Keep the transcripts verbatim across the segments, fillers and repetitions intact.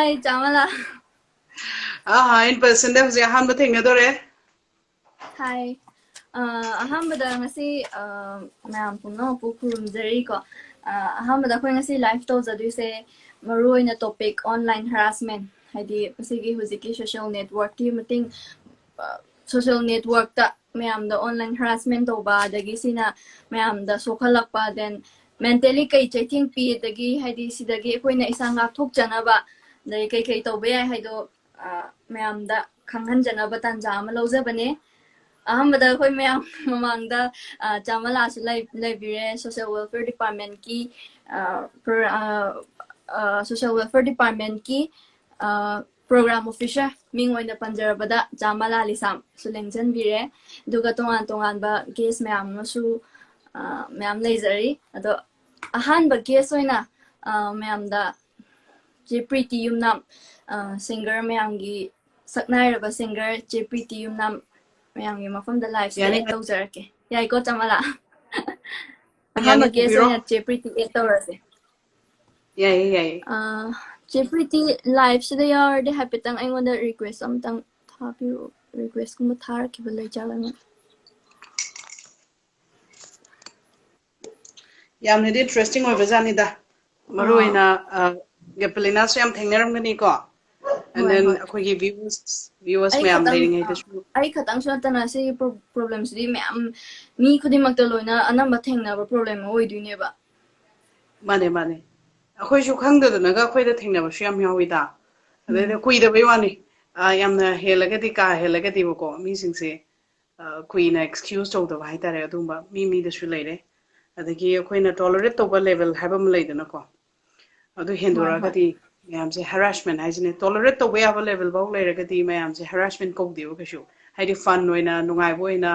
ꯑꯩ ꯆꯥꯃꯂꯥ꯫ ꯑꯍꯥ, in person ꯗ ꯍꯧꯖꯤꯛ ꯑꯍꯥꯟꯕ ꯊꯦꯡꯅꯗꯣꯔꯦ꯫ Hi. ꯑ, ꯑꯍꯥꯟꯕꯗ ꯉꯁꯤ, ꯑ, ꯃꯌꯥꯝ ꯄꯨꯝꯅꯃꯛꯄꯨ ꯈꯨꯔꯨꯝꯖꯔꯤꯀꯣ꯫ ꯑ, ꯑꯍꯥꯟꯕꯗ ꯑꯩꯈꯣꯏ ꯉꯁꯤ live ꯇꯧꯖꯗꯣꯏꯁꯦ ꯃꯔꯨꯑꯣꯏꯅ topic online harassment, ꯍꯥꯏꯗꯤ ꯃꯁꯤꯒꯤ ꯍꯧꯖꯤꯛꯀꯤ social network ꯀꯤ ꯃꯇꯦꯡ, ꯑ, social network ꯇ ꯃꯌꯥꯝꯗ online harassment ꯇꯧꯕ, ꯑꯗꯒꯤ ꯁꯤꯅ ꯃꯌꯥꯝꯗ ꯁꯣꯛꯍꯜꯂꯛꯄ, then mentally ꯀꯩ ꯆꯩꯊꯦꯡ ꯄꯤ, ꯑꯗꯒꯤ ꯍꯥꯏꯗꯤ ꯁꯤꯗꯒꯤ ꯑꯩꯈꯣꯏꯅ ꯏꯁꯥ ꯉꯥꯛꯊꯣꯛꯆꯅꯕ, ꯑꯗꯩ ꯀꯩ ꯀꯩ ꯇꯧꯕ ꯌꯥꯏ ꯍꯥꯏꯗꯣ, ꯑ, ꯃꯌꯥꯝꯗ ꯈꯪꯍꯟꯖꯅꯕ ꯇꯥꯟꯖꯥ ꯑꯃ ꯂꯧꯖꯕꯅꯦ꯫ ꯑꯍꯥꯟꯕꯗ ꯑꯩꯈꯣꯏ ꯃꯌꯥꯝ ꯃꯃꯥꯡꯗ, ꯑ, ꯆꯥꯃꯂꯥꯁꯨ ꯂꯩ-, ꯂꯩꯕꯤꯔꯦ, social welfare department ꯀꯤ, ꯑ, ꯄ꯭ꯔ-, ꯑ, ꯑ, social welfare department ꯀꯤ, ꯑ, program officer, ꯃꯤꯡ ꯑꯣꯏꯅ ꯄꯟꯖꯔꯕꯗ ꯆꯥꯃꯂꯥ ꯂꯤꯁꯥꯝꯁꯨ ꯂꯦꯡꯖꯟꯕꯤꯔꯦ꯫ ꯑꯗꯨꯒ ꯇꯣꯉꯥꯟ ꯇꯣꯉꯥꯟꯕ guest ꯃꯌꯥꯝ ꯑꯃꯁꯨ, ꯑ, ꯃꯌꯥꯝ ꯂꯩꯖꯔꯤ꯫ ꯑꯗꯣ ꯑꯍꯥꯟꯕ guest ꯑꯣꯏꯅ, ꯑ, ꯃꯌꯥꯝꯗ ꯆꯦ ꯄ꯭ꯔꯤꯇꯤ ꯌꯨꯝꯅꯥꯝ, ꯑ, singer ꯃꯌꯥꯝꯒꯤ ꯁꯛꯅꯥꯏꯔꯕ singer ꯆꯦ ꯄ꯭ꯔꯤꯇꯤ ꯌꯨꯝꯅꯥꯝ ꯃꯌꯥꯝꯒꯤ ꯃꯐꯝꯗ live ꯁꯤꯗ ꯌꯥꯅꯤ, add ꯌꯥꯅꯤ꯫ ꯇꯧꯖꯔꯛꯀꯦ꯫ ꯌꯥꯏꯀꯣ, ꯆꯥꯃꯂꯥ? ꯌꯥꯅꯤ, ꯑꯍꯥꯟꯕ guest ꯍꯧꯕꯤꯔꯣ꯫ ꯑꯣꯏꯅ ꯆꯦ ꯄ꯭ꯔꯤꯇꯤ add ꯇꯧꯔꯁꯦ꯫ ꯌꯥꯏꯌꯦ, ꯌꯥꯏꯌꯦ꯫ ꯑ, ꯆꯦ ꯄ꯭ꯔꯤꯇꯤ, live ꯁꯤꯗ ꯌꯥꯎꯔꯗꯤ ꯍꯥꯏꯐꯦꯠꯇꯪ ꯑꯩꯉꯣꯟꯗ request ꯑꯝꯇꯪ ꯊꯥꯕꯤꯔꯛꯑꯣ꯫ Request ꯀꯨꯝꯕ ꯊꯥꯔꯛꯈꯤꯕ ꯂꯩꯖꯥꯠꯂꯅ꯫ ꯌꯥꯝꯅꯗꯤ interesting ꯑꯣꯏꯕ ꯖꯥꯠꯅꯤꯗ꯫ ꯃꯔꯨ ꯑꯥ꯫ ꯑꯣꯏꯅ, ꯑ, ꯒꯦꯄꯂꯤꯅꯥꯁꯨ ꯌꯥꯝ ꯊꯦꯡꯅꯔꯝꯒꯅꯤꯀꯣ꯫ And ꯍꯣꯏ, then ꯍꯣꯏ꯫ ꯑꯩꯈꯣꯏꯒꯤ viewers, viewers ꯑꯩ ꯃꯌꯥꯝ ꯈꯇꯪ, ꯑ, ꯂꯩꯔꯤꯉꯩꯗꯁꯨ꯫ ꯑꯩ ꯈꯇꯪꯁꯨ ꯅꯠꯇꯅ ꯁꯤꯒꯤ pro-, problem ꯁꯤꯗꯤ ꯃꯌꯥꯝ, ꯃꯤ ꯈꯨꯗꯤꯡꯃꯛꯇ ꯂꯣꯏꯅ ꯑꯅꯝꯕ ꯊꯦꯡꯅꯕ problem ꯑꯃ ꯑꯣꯏꯗꯣꯏꯅꯦꯕ꯫ ꯃꯥꯅꯦ, ꯃꯥꯅꯦ꯫ ꯑꯩꯈꯣꯏꯁꯨ ꯈꯪꯗꯗꯅꯒ ꯑꯩꯈꯣꯏꯗ ꯊꯦꯡꯅꯕꯁꯨ ꯌꯥꯝ ꯌꯥꯎꯋꯤꯗ꯫ ꯑꯗꯩꯗ ꯎꯝ꯫ ꯀꯨꯏꯗꯕꯩ ꯋꯥꯅꯤ꯫ ꯑ, ꯌꯥꯝꯅ ꯍꯦꯜꯂꯒꯗꯤ, ꯀꯥ ꯍꯦꯜꯂꯒꯗꯤꯕꯀꯣ, ꯃꯤꯁꯤꯡꯁꯦ, ꯑ, ꯀꯨꯏꯅ excuse ꯇꯧꯗꯕ ꯍꯥꯏꯇꯥꯔꯦ, ꯑꯗꯨꯒꯨꯝꯕ ꯃꯤ ꯃꯤꯗꯁꯨ ꯂꯩꯔꯦ꯫ ꯑꯗꯒꯤ ꯑꯩꯈꯣꯏꯅ tolerate ꯇꯧꯕ level ꯍꯥꯏꯕ ꯑꯃ ꯂꯩꯗꯅꯀꯣ, ꯑꯗꯨ ꯍꯣꯏ, ꯍꯣꯏ꯫ ꯍꯦꯟꯗꯣꯔꯛꯑꯒꯗꯤ ꯃꯌꯥꯝꯁꯦ harassment ꯍꯥꯏꯁꯤꯅꯦ, tolerate ꯇꯧꯕ ꯌꯥꯕ level ꯐꯥꯎ ꯂꯩꯔꯒꯗꯤ ꯃꯌꯥꯝꯁꯦ harassment ꯀꯧꯗꯦꯕ ꯀꯩꯁꯨ꯫ ꯍꯥꯏꯗꯤ fun ꯑꯣꯏꯅ, ꯅꯨꯡꯉꯥꯏꯕ ꯑꯣꯏꯅ,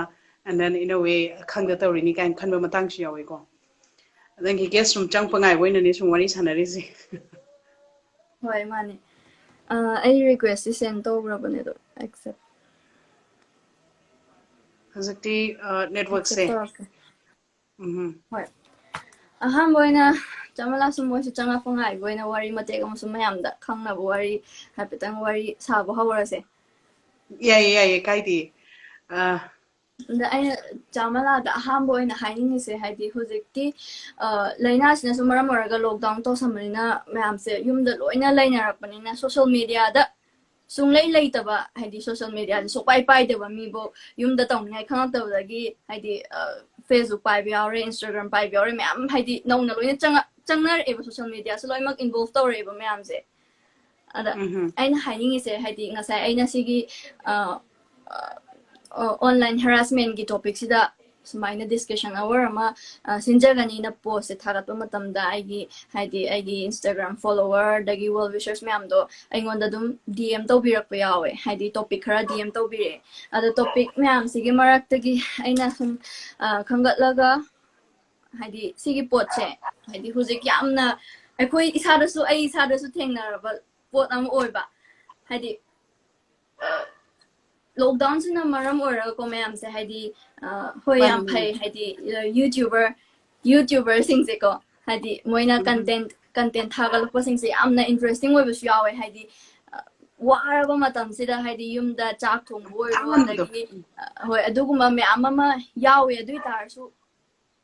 and then in a way ꯈꯪꯗ ꯇꯧꯔꯤꯅꯤ ꯀꯥꯏꯅ ꯈꯟꯕ ꯃꯇꯥꯡꯁꯨ ꯌꯥꯎꯋꯦꯀꯣ꯫ ꯑꯗꯒꯤ guest room ꯆꯪꯉꯛꯄ ꯉꯥꯏꯕ ꯑꯣꯏꯅꯅꯦ ꯁꯨꯝ ꯋꯥꯔꯤ ꯁꯥꯟꯅꯔꯤꯁꯦ꯫ ꯍꯣꯏ, ꯃꯥꯅꯦ꯫ ꯑ, ꯑꯩ request ꯁꯤ send ꯇꯧꯈ꯭ꯔꯕꯅꯦ, ꯑꯗꯣ accept꯫ ꯍꯧꯖꯤꯛꯇꯤ, ꯑ, network ꯁꯦ꯫ Accept ꯇꯧꯔꯛꯀꯦ꯫ ꯎꯝ꯫ ꯍꯣꯏ꯫ ꯑꯍꯥꯟꯕ ꯑꯣꯏꯅ ꯆꯃꯂꯥꯁꯨ ꯃꯣꯏꯁꯨ ꯆꯪꯉꯛꯄ ꯉꯥꯏꯕ ꯑꯣꯏꯅ ꯋꯥꯔꯤ ꯃꯇꯦꯛ ꯑꯃꯁꯨ ꯃꯌꯥꯝꯗ ꯈꯪꯅꯕ ꯋꯥꯔꯤ ꯍꯥꯏꯐꯦꯠꯇꯪ ꯋꯥꯔꯤ ꯁꯥꯕ ꯍꯧꯔꯁꯦ꯫ ꯌꯥꯏꯌꯦ, ꯌꯥꯏꯌꯦ, ꯀꯥꯏꯗꯦ꯫ ꯑ, ꯑꯗ ꯑꯩꯅ ꯆꯃꯂꯥꯗ ꯑꯍꯥꯟꯕ ꯑꯣꯏꯅ ꯍꯥꯏꯅꯤꯡꯉꯤꯁꯦ, ꯍꯥꯏꯗꯤ ꯍꯧꯖꯤꯛꯇꯤ ꯑ, ꯂꯥꯏꯅꯥꯁꯤꯅꯁꯨ ꯃꯔꯝ ꯑꯣꯏꯔꯒ lockdown ꯇꯧꯁꯟꯕꯅꯤꯅ ꯃꯌꯥꯝꯁꯦ ꯌꯨꯝꯗ ꯂꯣꯏꯅ ꯂꯩꯅꯔꯛꯄꯅꯤꯅ social mediaꯗ ꯁꯨꯡꯂꯩ ꯂꯩꯇꯕ, ꯍꯥꯏꯗꯤ social mediaꯁꯦ ꯁꯨꯡꯄꯥꯏ ꯄꯥꯏꯗꯕ ꯃꯤꯕꯨ ꯌꯨꯝꯗ ꯇꯧꯅꯤꯡꯉꯥꯏ ꯈꯪꯉꯛꯇꯕꯗꯒꯤ ꯍꯥꯏꯗꯤ ꯑ, Facebook ꯄꯥꯏꯕ ꯌꯥꯎꯔꯦ, Instagram ꯄꯥꯏꯕ ꯌꯥꯎꯔꯦ, ꯃꯌꯥꯝ ꯍꯥꯏꯗꯤ ꯅꯧꯅ ꯂꯣꯏꯅ ꯆꯪꯉ-, ꯆꯪꯅꯔꯛꯑꯦꯕ, social mediaꯁꯨ ꯂꯣꯏꯅꯃꯛ involve ꯇꯧꯔꯛꯑꯦꯕ ꯃꯌꯥꯝꯁꯦ꯫ ꯑꯗ ꯎꯝꯍꯨꯝ꯫ ꯑꯩꯅ ꯍꯥꯏꯅꯤꯡꯉꯤꯁꯦ, ꯍꯥꯏꯗꯤ ꯉꯁꯥꯏ ꯑꯩꯅ ꯁꯤꯒꯤ ꯑ, ꯑ, online harassmentꯀꯤ topicꯁꯤꯗ ꯁꯨꯃꯥꯏꯅ discussion hour ꯑꯃ ꯑ, ꯁꯤꯟꯖꯒꯅꯤꯅ postꯁꯦ ꯊꯥꯒꯠꯄ ꯃꯇꯝꯗ ꯑꯩꯒꯤ, ꯍꯥꯏꯗꯤ ꯑꯩꯒꯤ Instagram follower ꯑꯗꯒꯤ well wishers ꯃꯌꯥꯝꯗꯣ ꯑꯩꯉꯣꯟꯗ ꯑꯗꯨꯝ DM ꯇꯧꯕꯤꯔꯛꯄ ꯌꯥꯎꯋꯦ, ꯍꯥꯏꯗꯤ topic ꯈꯔ DM ꯇꯧꯕꯤꯔꯛꯑꯦ꯫ ꯑꯗꯣ topic ꯃꯌꯥꯝꯁꯤꯒꯤ ꯃꯔꯛꯇꯒꯤ ꯑꯩꯅ ꯁꯨꯝ ꯑ, ꯈꯟꯒꯠꯂꯒ, ꯍꯥꯏꯗꯤ ꯁꯤꯒꯤ ꯄꯣꯠꯁꯦ ꯍꯥꯏꯗꯤ ꯍꯧꯖꯤꯛ ꯌꯥꯝꯅ ꯑꯩꯈꯣꯏ ꯏꯁꯥꯗꯁꯨ, ꯑꯩ ꯏꯁꯥꯗꯁꯨ ꯊꯦꯡꯅꯔꯕ ꯄꯣꯠ ꯑꯃ ꯑꯣꯏꯕ, ꯍꯥꯏꯗꯤ lockdownꯁꯤꯅ ꯃꯔꯝ ꯑꯣꯏꯔꯒꯀꯣ ꯃꯌꯥꯝꯁꯦ, ꯍꯥꯏꯗꯤ ꯑ, ꯍꯣꯏ, ꯌꯥꯝ ꯃꯥꯅꯤ, ꯐꯩ, ꯃꯥꯅꯤ꯫ ꯍꯥꯏꯗꯤ YouTuber YouTuberꯁꯤꯡꯁꯦꯀꯣ, ꯍꯥꯏꯗꯤ ꯃꯣꯏꯅ ꯎꯝ꯫ content content ꯊꯥꯒꯠꯂꯛꯄꯁꯤꯡꯁꯦ ꯌꯥꯝꯅ interesting ꯑꯣꯏꯕꯁꯨ ꯌꯥꯎꯋꯦ, ꯍꯥꯏꯗꯤ ꯑ, ꯋꯥꯔꯕ ꯃꯇꯝꯁꯤꯗ ꯍꯥꯏꯗꯤ ꯌꯨꯝꯗ ꯆꯥꯛ ꯊꯣꯡꯕ ꯑꯣꯏꯔꯣ, ꯑꯋꯥꯕꯗꯣ꯫ ꯑꯗꯒꯤ ꯑ, ꯍꯣꯏ, ꯑꯗꯨꯒꯨꯝꯕ ꯃꯌꯥꯝ ꯑꯃ ꯌꯥꯎꯋꯦ꯫ ꯑꯗꯨ ꯑꯣꯏ ꯇꯥꯔꯁꯨ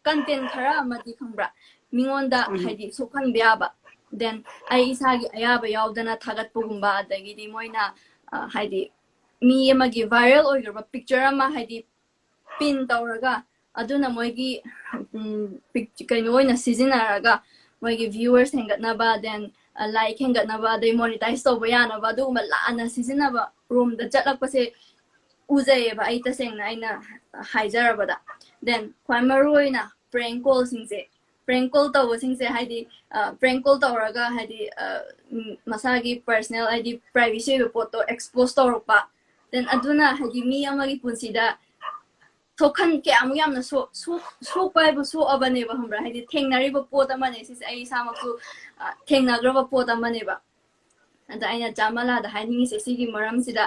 content ꯈꯔ ꯑꯃꯗꯤ ꯈꯪꯕ꯭ꯔꯥ, ꯃꯤꯉꯣꯟꯗ ꯎꯝ꯫ ꯍꯥꯏꯗꯤ ꯁꯣꯛꯍꯟꯕ ꯌꯥꯕ, then ꯑꯩ ꯏꯁꯥꯒꯤ ꯑꯌꯥꯕ ꯌꯥꯎꯗꯅ ꯊꯥꯒꯠꯄꯒꯨꯝꯕ, ꯑꯗꯒꯤꯗꯤ ꯃꯣꯏꯅ ꯑ, ꯍꯥꯏꯗꯤ ꯃꯤ ꯑꯃꯒꯤ viral ꯑꯣꯏꯈ꯭ꯔꯕ picture ꯑꯃ ꯍꯥꯏꯗꯤ pin ꯇꯧꯔꯒ ꯑꯗꯨꯅ ꯃꯣꯏꯒꯤ ꯎꯝ, pic- ꯀꯩꯅꯣ ꯑꯣꯏꯅ ꯁꯤꯖꯤꯟꯅꯔꯒ ꯃꯣꯏꯒꯤ viewers ꯍꯦꯟꯒꯠꯅꯕ, then like ꯍꯦꯟꯒꯠꯅꯕ, ꯑꯗꯩ monetize ꯇꯧꯕ ꯌꯥꯅꯕ ꯑꯗꯨꯒꯨꯝꯕ ꯂꯥꯟꯅ ꯁꯤꯖꯤꯟꯅꯕ ꯔꯣꯝꯗ ꯆꯠꯂꯛꯄꯁꯦ ꯎꯖꯩꯌꯦꯕ, ꯑꯩ ꯇꯁꯦꯡꯅ ꯑꯩꯅ ꯍꯥꯏꯖꯔꯕꯗ꯫ Then ꯈ꯭ꯋꯥꯏ ꯃꯔꯨ ꯑꯣꯏꯅ prank callꯁꯤꯡꯁꯦ, prank call ꯇꯧꯕꯁꯤꯡꯁꯦ ꯍꯥꯏꯗꯤ prank call ꯇꯧꯔꯒ ꯍꯥꯏꯗꯤ ꯑ, ꯎꯝ, ꯃꯁꯥꯒꯤ personal ꯍꯥꯏꯗꯤ privacy ꯑꯣꯏꯕ ꯄꯣꯠꯇꯣ expose ꯇꯧꯔꯛꯄ, then ꯑꯗꯨꯅ ꯍꯥꯏꯗꯤ ꯃꯤ ꯑꯃꯒꯤ ꯄꯨꯟꯁꯤꯗ ꯁꯣꯛꯍꯟ ꯀꯌꯥꯃꯨꯛ ꯌꯥꯝꯅ ꯁꯣꯛ- ꯁꯣꯛ- ꯁꯣꯛꯄ ꯍꯥꯏꯕꯨ ꯁꯣꯛꯑꯕꯅꯦꯕ, ꯈꯪꯕ꯭ꯔꯥ? ꯍꯥꯏꯗꯤ ꯊꯦꯡꯅꯔꯤꯕ ꯄꯣꯠ ꯑꯃꯅꯦ ꯁꯤꯁꯦ, ꯑꯩ ꯏꯁꯥꯃꯛꯁꯨ ꯑ, ꯊꯦꯡꯅꯈ꯭ꯔꯕ ꯄꯣꯠ ꯑꯃꯅꯦꯕ꯫ ꯑꯗ ꯑꯩꯅ ꯆꯥꯃꯂꯥꯗ ꯍꯥꯏꯅꯤꯡꯉꯤꯁꯦ ꯁꯤꯒꯤ ꯃꯔꯝꯁꯤꯗ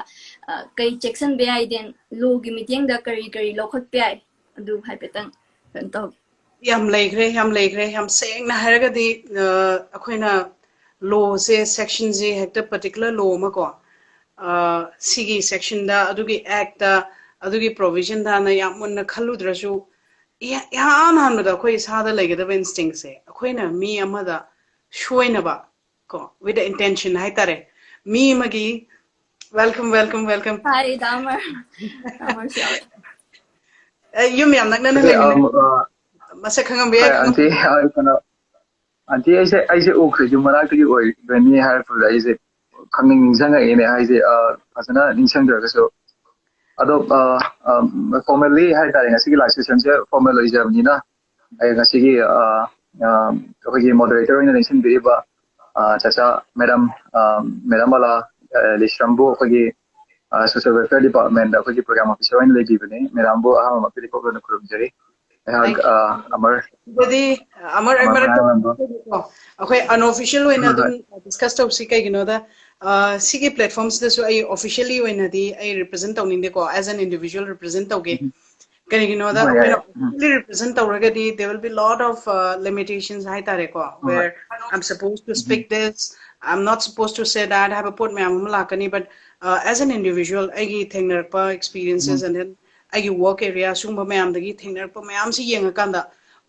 ꯑ, ꯀꯩ ꯆꯦꯛꯁꯤꯟꯕ ꯌꯥꯏ, then lawꯒꯤ ꯃꯤꯠꯌꯦꯡꯗ ꯀꯔꯤ ꯀꯔꯤ ꯂꯧꯈꯠꯄ ꯌꯥꯏ, ꯑꯗꯨ ꯍꯥꯏꯐꯦꯠꯇꯪ ꯀꯩꯅꯣ ꯇꯧꯒꯦ꯫ ꯌꯥꯝ ꯂꯩꯈ꯭ꯔꯦ, ꯌꯥꯝ ꯂꯩꯈ꯭ꯔꯦ꯫ ꯌꯥꯝ ꯁꯦꯡꯅ ꯍꯥꯏꯔꯒꯗꯤ, ꯑ, ꯑꯩꯈꯣꯏꯅ ꯂꯣꯁꯦ, ꯁꯦꯛꯁꯟꯁꯦ ꯍꯦꯛꯇ ꯄꯔꯇꯤꯀꯨꯂꯔ ꯂꯣ ꯑꯃ ꯀꯣ, ꯑ, ꯁꯤꯒꯤ ꯁꯦꯛꯁꯟꯗ, ꯑꯗꯨꯒꯤ ꯑꯦꯛꯇ, ꯑꯗꯨꯒꯤ ꯄ꯭ꯔꯣꯚꯤꯖꯟꯗꯅ ꯌꯥꯝ ꯃꯨꯟꯅ ꯈꯜꯂꯨꯗ꯭ꯔꯁꯨ, ꯏꯍ-, ꯏꯍꯥꯟ ꯍꯥꯟꯕꯗ ꯑꯩꯈꯣꯏ ꯏꯁꯥꯗ ꯂꯩꯒꯗꯕ ꯏꯟꯁꯇꯤꯡꯁꯦ, ꯑꯩꯈꯣꯏꯅ ꯃꯤ ꯑꯃꯗ ꯁꯣꯏꯅꯕ ꯀꯣ, with the intention ꯍꯥꯏꯇꯥꯔꯦ, ꯃꯤ ꯑꯃꯒꯤ, welcome, welcome, welcome. Hi, Damar. Damar, sorry. ꯑꯦ, ꯌꯨꯝ ꯌꯥꯝ ꯅꯛꯅꯅ Okay, ꯂꯩꯃꯤꯟꯅꯩ꯫ um, uh, ꯃꯁꯛ ꯈꯪꯉꯝꯕ ꯌꯥꯏ, hi, ꯈꯪꯉꯝꯕ aunty. Uh, ꯀꯩꯅꯣ, aunty, ꯑꯩꯁꯦ ꯑꯩꯁꯦ ꯎꯈ꯭ꯔꯤꯁꯦ ꯃꯅꯥꯛꯇꯒꯤ ꯑꯣꯏꯕꯅꯤ ꯍꯥꯏꯔꯛꯄꯗ ꯑꯩꯁꯦ ꯈꯪꯅꯤꯡ ꯅꯤꯡꯁꯤꯡꯉꯛꯏꯅꯦ꯫ ꯍꯥꯏꯁꯦ, uh, ꯐꯖꯅ ꯅꯤꯡꯁꯤꯡꯗ꯭ꯔꯒꯁꯨ, ꯑꯗꯣ, uh, um, formally ꯍꯥꯏꯇꯥꯔꯦ, ꯉꯁꯤꯒꯤ live sessionꯁꯦ formal ꯑꯣꯏꯖꯕꯅꯤꯅ, ꯑꯩ ꯉꯁꯤꯒꯤ, uh, uh, ꯑꯩꯈꯣꯏꯒꯤ moderator ꯑꯣꯏꯅ ꯅꯤꯡꯁꯤꯡꯕꯤꯔꯤꯕ, uh, ꯆꯥꯆꯥ madam, uh, madam ꯕꯂꯥ, uh, ꯂꯤꯁ꯭ꯔꯝꯕꯨ ꯑꯩꯈꯣꯏꯒꯤ, uh, social welfare departmentꯗ ꯑꯩꯈꯣꯏꯒꯤ program officer ꯑꯣꯏꯅ ꯂꯩꯕꯤꯕꯅꯤ꯫ Madamꯕꯨ ꯑꯍꯥꯟꯕꯃꯛꯇꯗꯤ ꯏꯀꯣꯛ ꯂꯣꯟꯅ ꯈꯨꯔꯨꯝꯖꯔꯤ꯫ ꯑꯩꯍꯥꯛ, Thank you. Uh, ꯑꯃꯔ ꯑꯗꯨꯗꯤ ꯑꯃꯔ, ꯑꯩ ꯑꯃꯔ ꯃꯔꯛꯇ ꯃꯌꯥꯝ ꯑꯃ꯫ ꯑꯩꯈꯣꯏ unofficial ꯑꯣꯏꯅ ꯍꯣꯏ, ꯑꯗꯨꯝ ꯍꯣꯏ꯫ Discuss ꯇꯧꯁꯤ꯫ ꯀꯩꯒꯤꯅꯣꯗ, ꯑ, ꯁꯤꯒꯤ platformꯁꯤꯗꯁꯨ ꯑꯩ officially ꯑꯣꯏꯅꯗꯤ ꯑꯩ represent ꯇꯧꯅꯤꯡꯗꯦꯀꯣ, as an individual represent ꯇꯧꯒꯦ꯫ ꯎꯝ꯫ ꯀꯔꯤꯒꯤꯅꯣꯗ ꯍꯣꯏ, ꯑꯩꯈꯣꯏꯅ ꯌꯥꯏ꯫ ꯎꯝ꯫ Officially represent ꯇꯧꯔꯒꯗꯤ there will be lot of, uh, limitations ꯍꯥꯏꯇꯥꯔꯦꯀꯣ, ꯍꯣꯏ꯫ Where I'm supposed to um. Speak this, I'm not supposed to say that ꯍꯥꯏꯕ ꯄꯣꯠ ꯃꯌꯥꯝ ꯑꯃ ꯂꯥꯛꯀꯅꯤ꯫ But, uh, as an individual, ꯑꯩꯒꯤ ꯊꯦꯡꯅꯔꯛꯄ experiences ꯎꯝ꯫ And then ꯑꯩꯒꯤ work area, ꯁꯤꯒꯨꯝꯕ ꯃꯌꯥꯝꯗꯒꯤ ꯊꯦꯡꯅꯔꯛꯄ ꯃꯌꯥꯝꯁꯤ ꯌꯦꯡꯉꯀꯥꯟꯗ,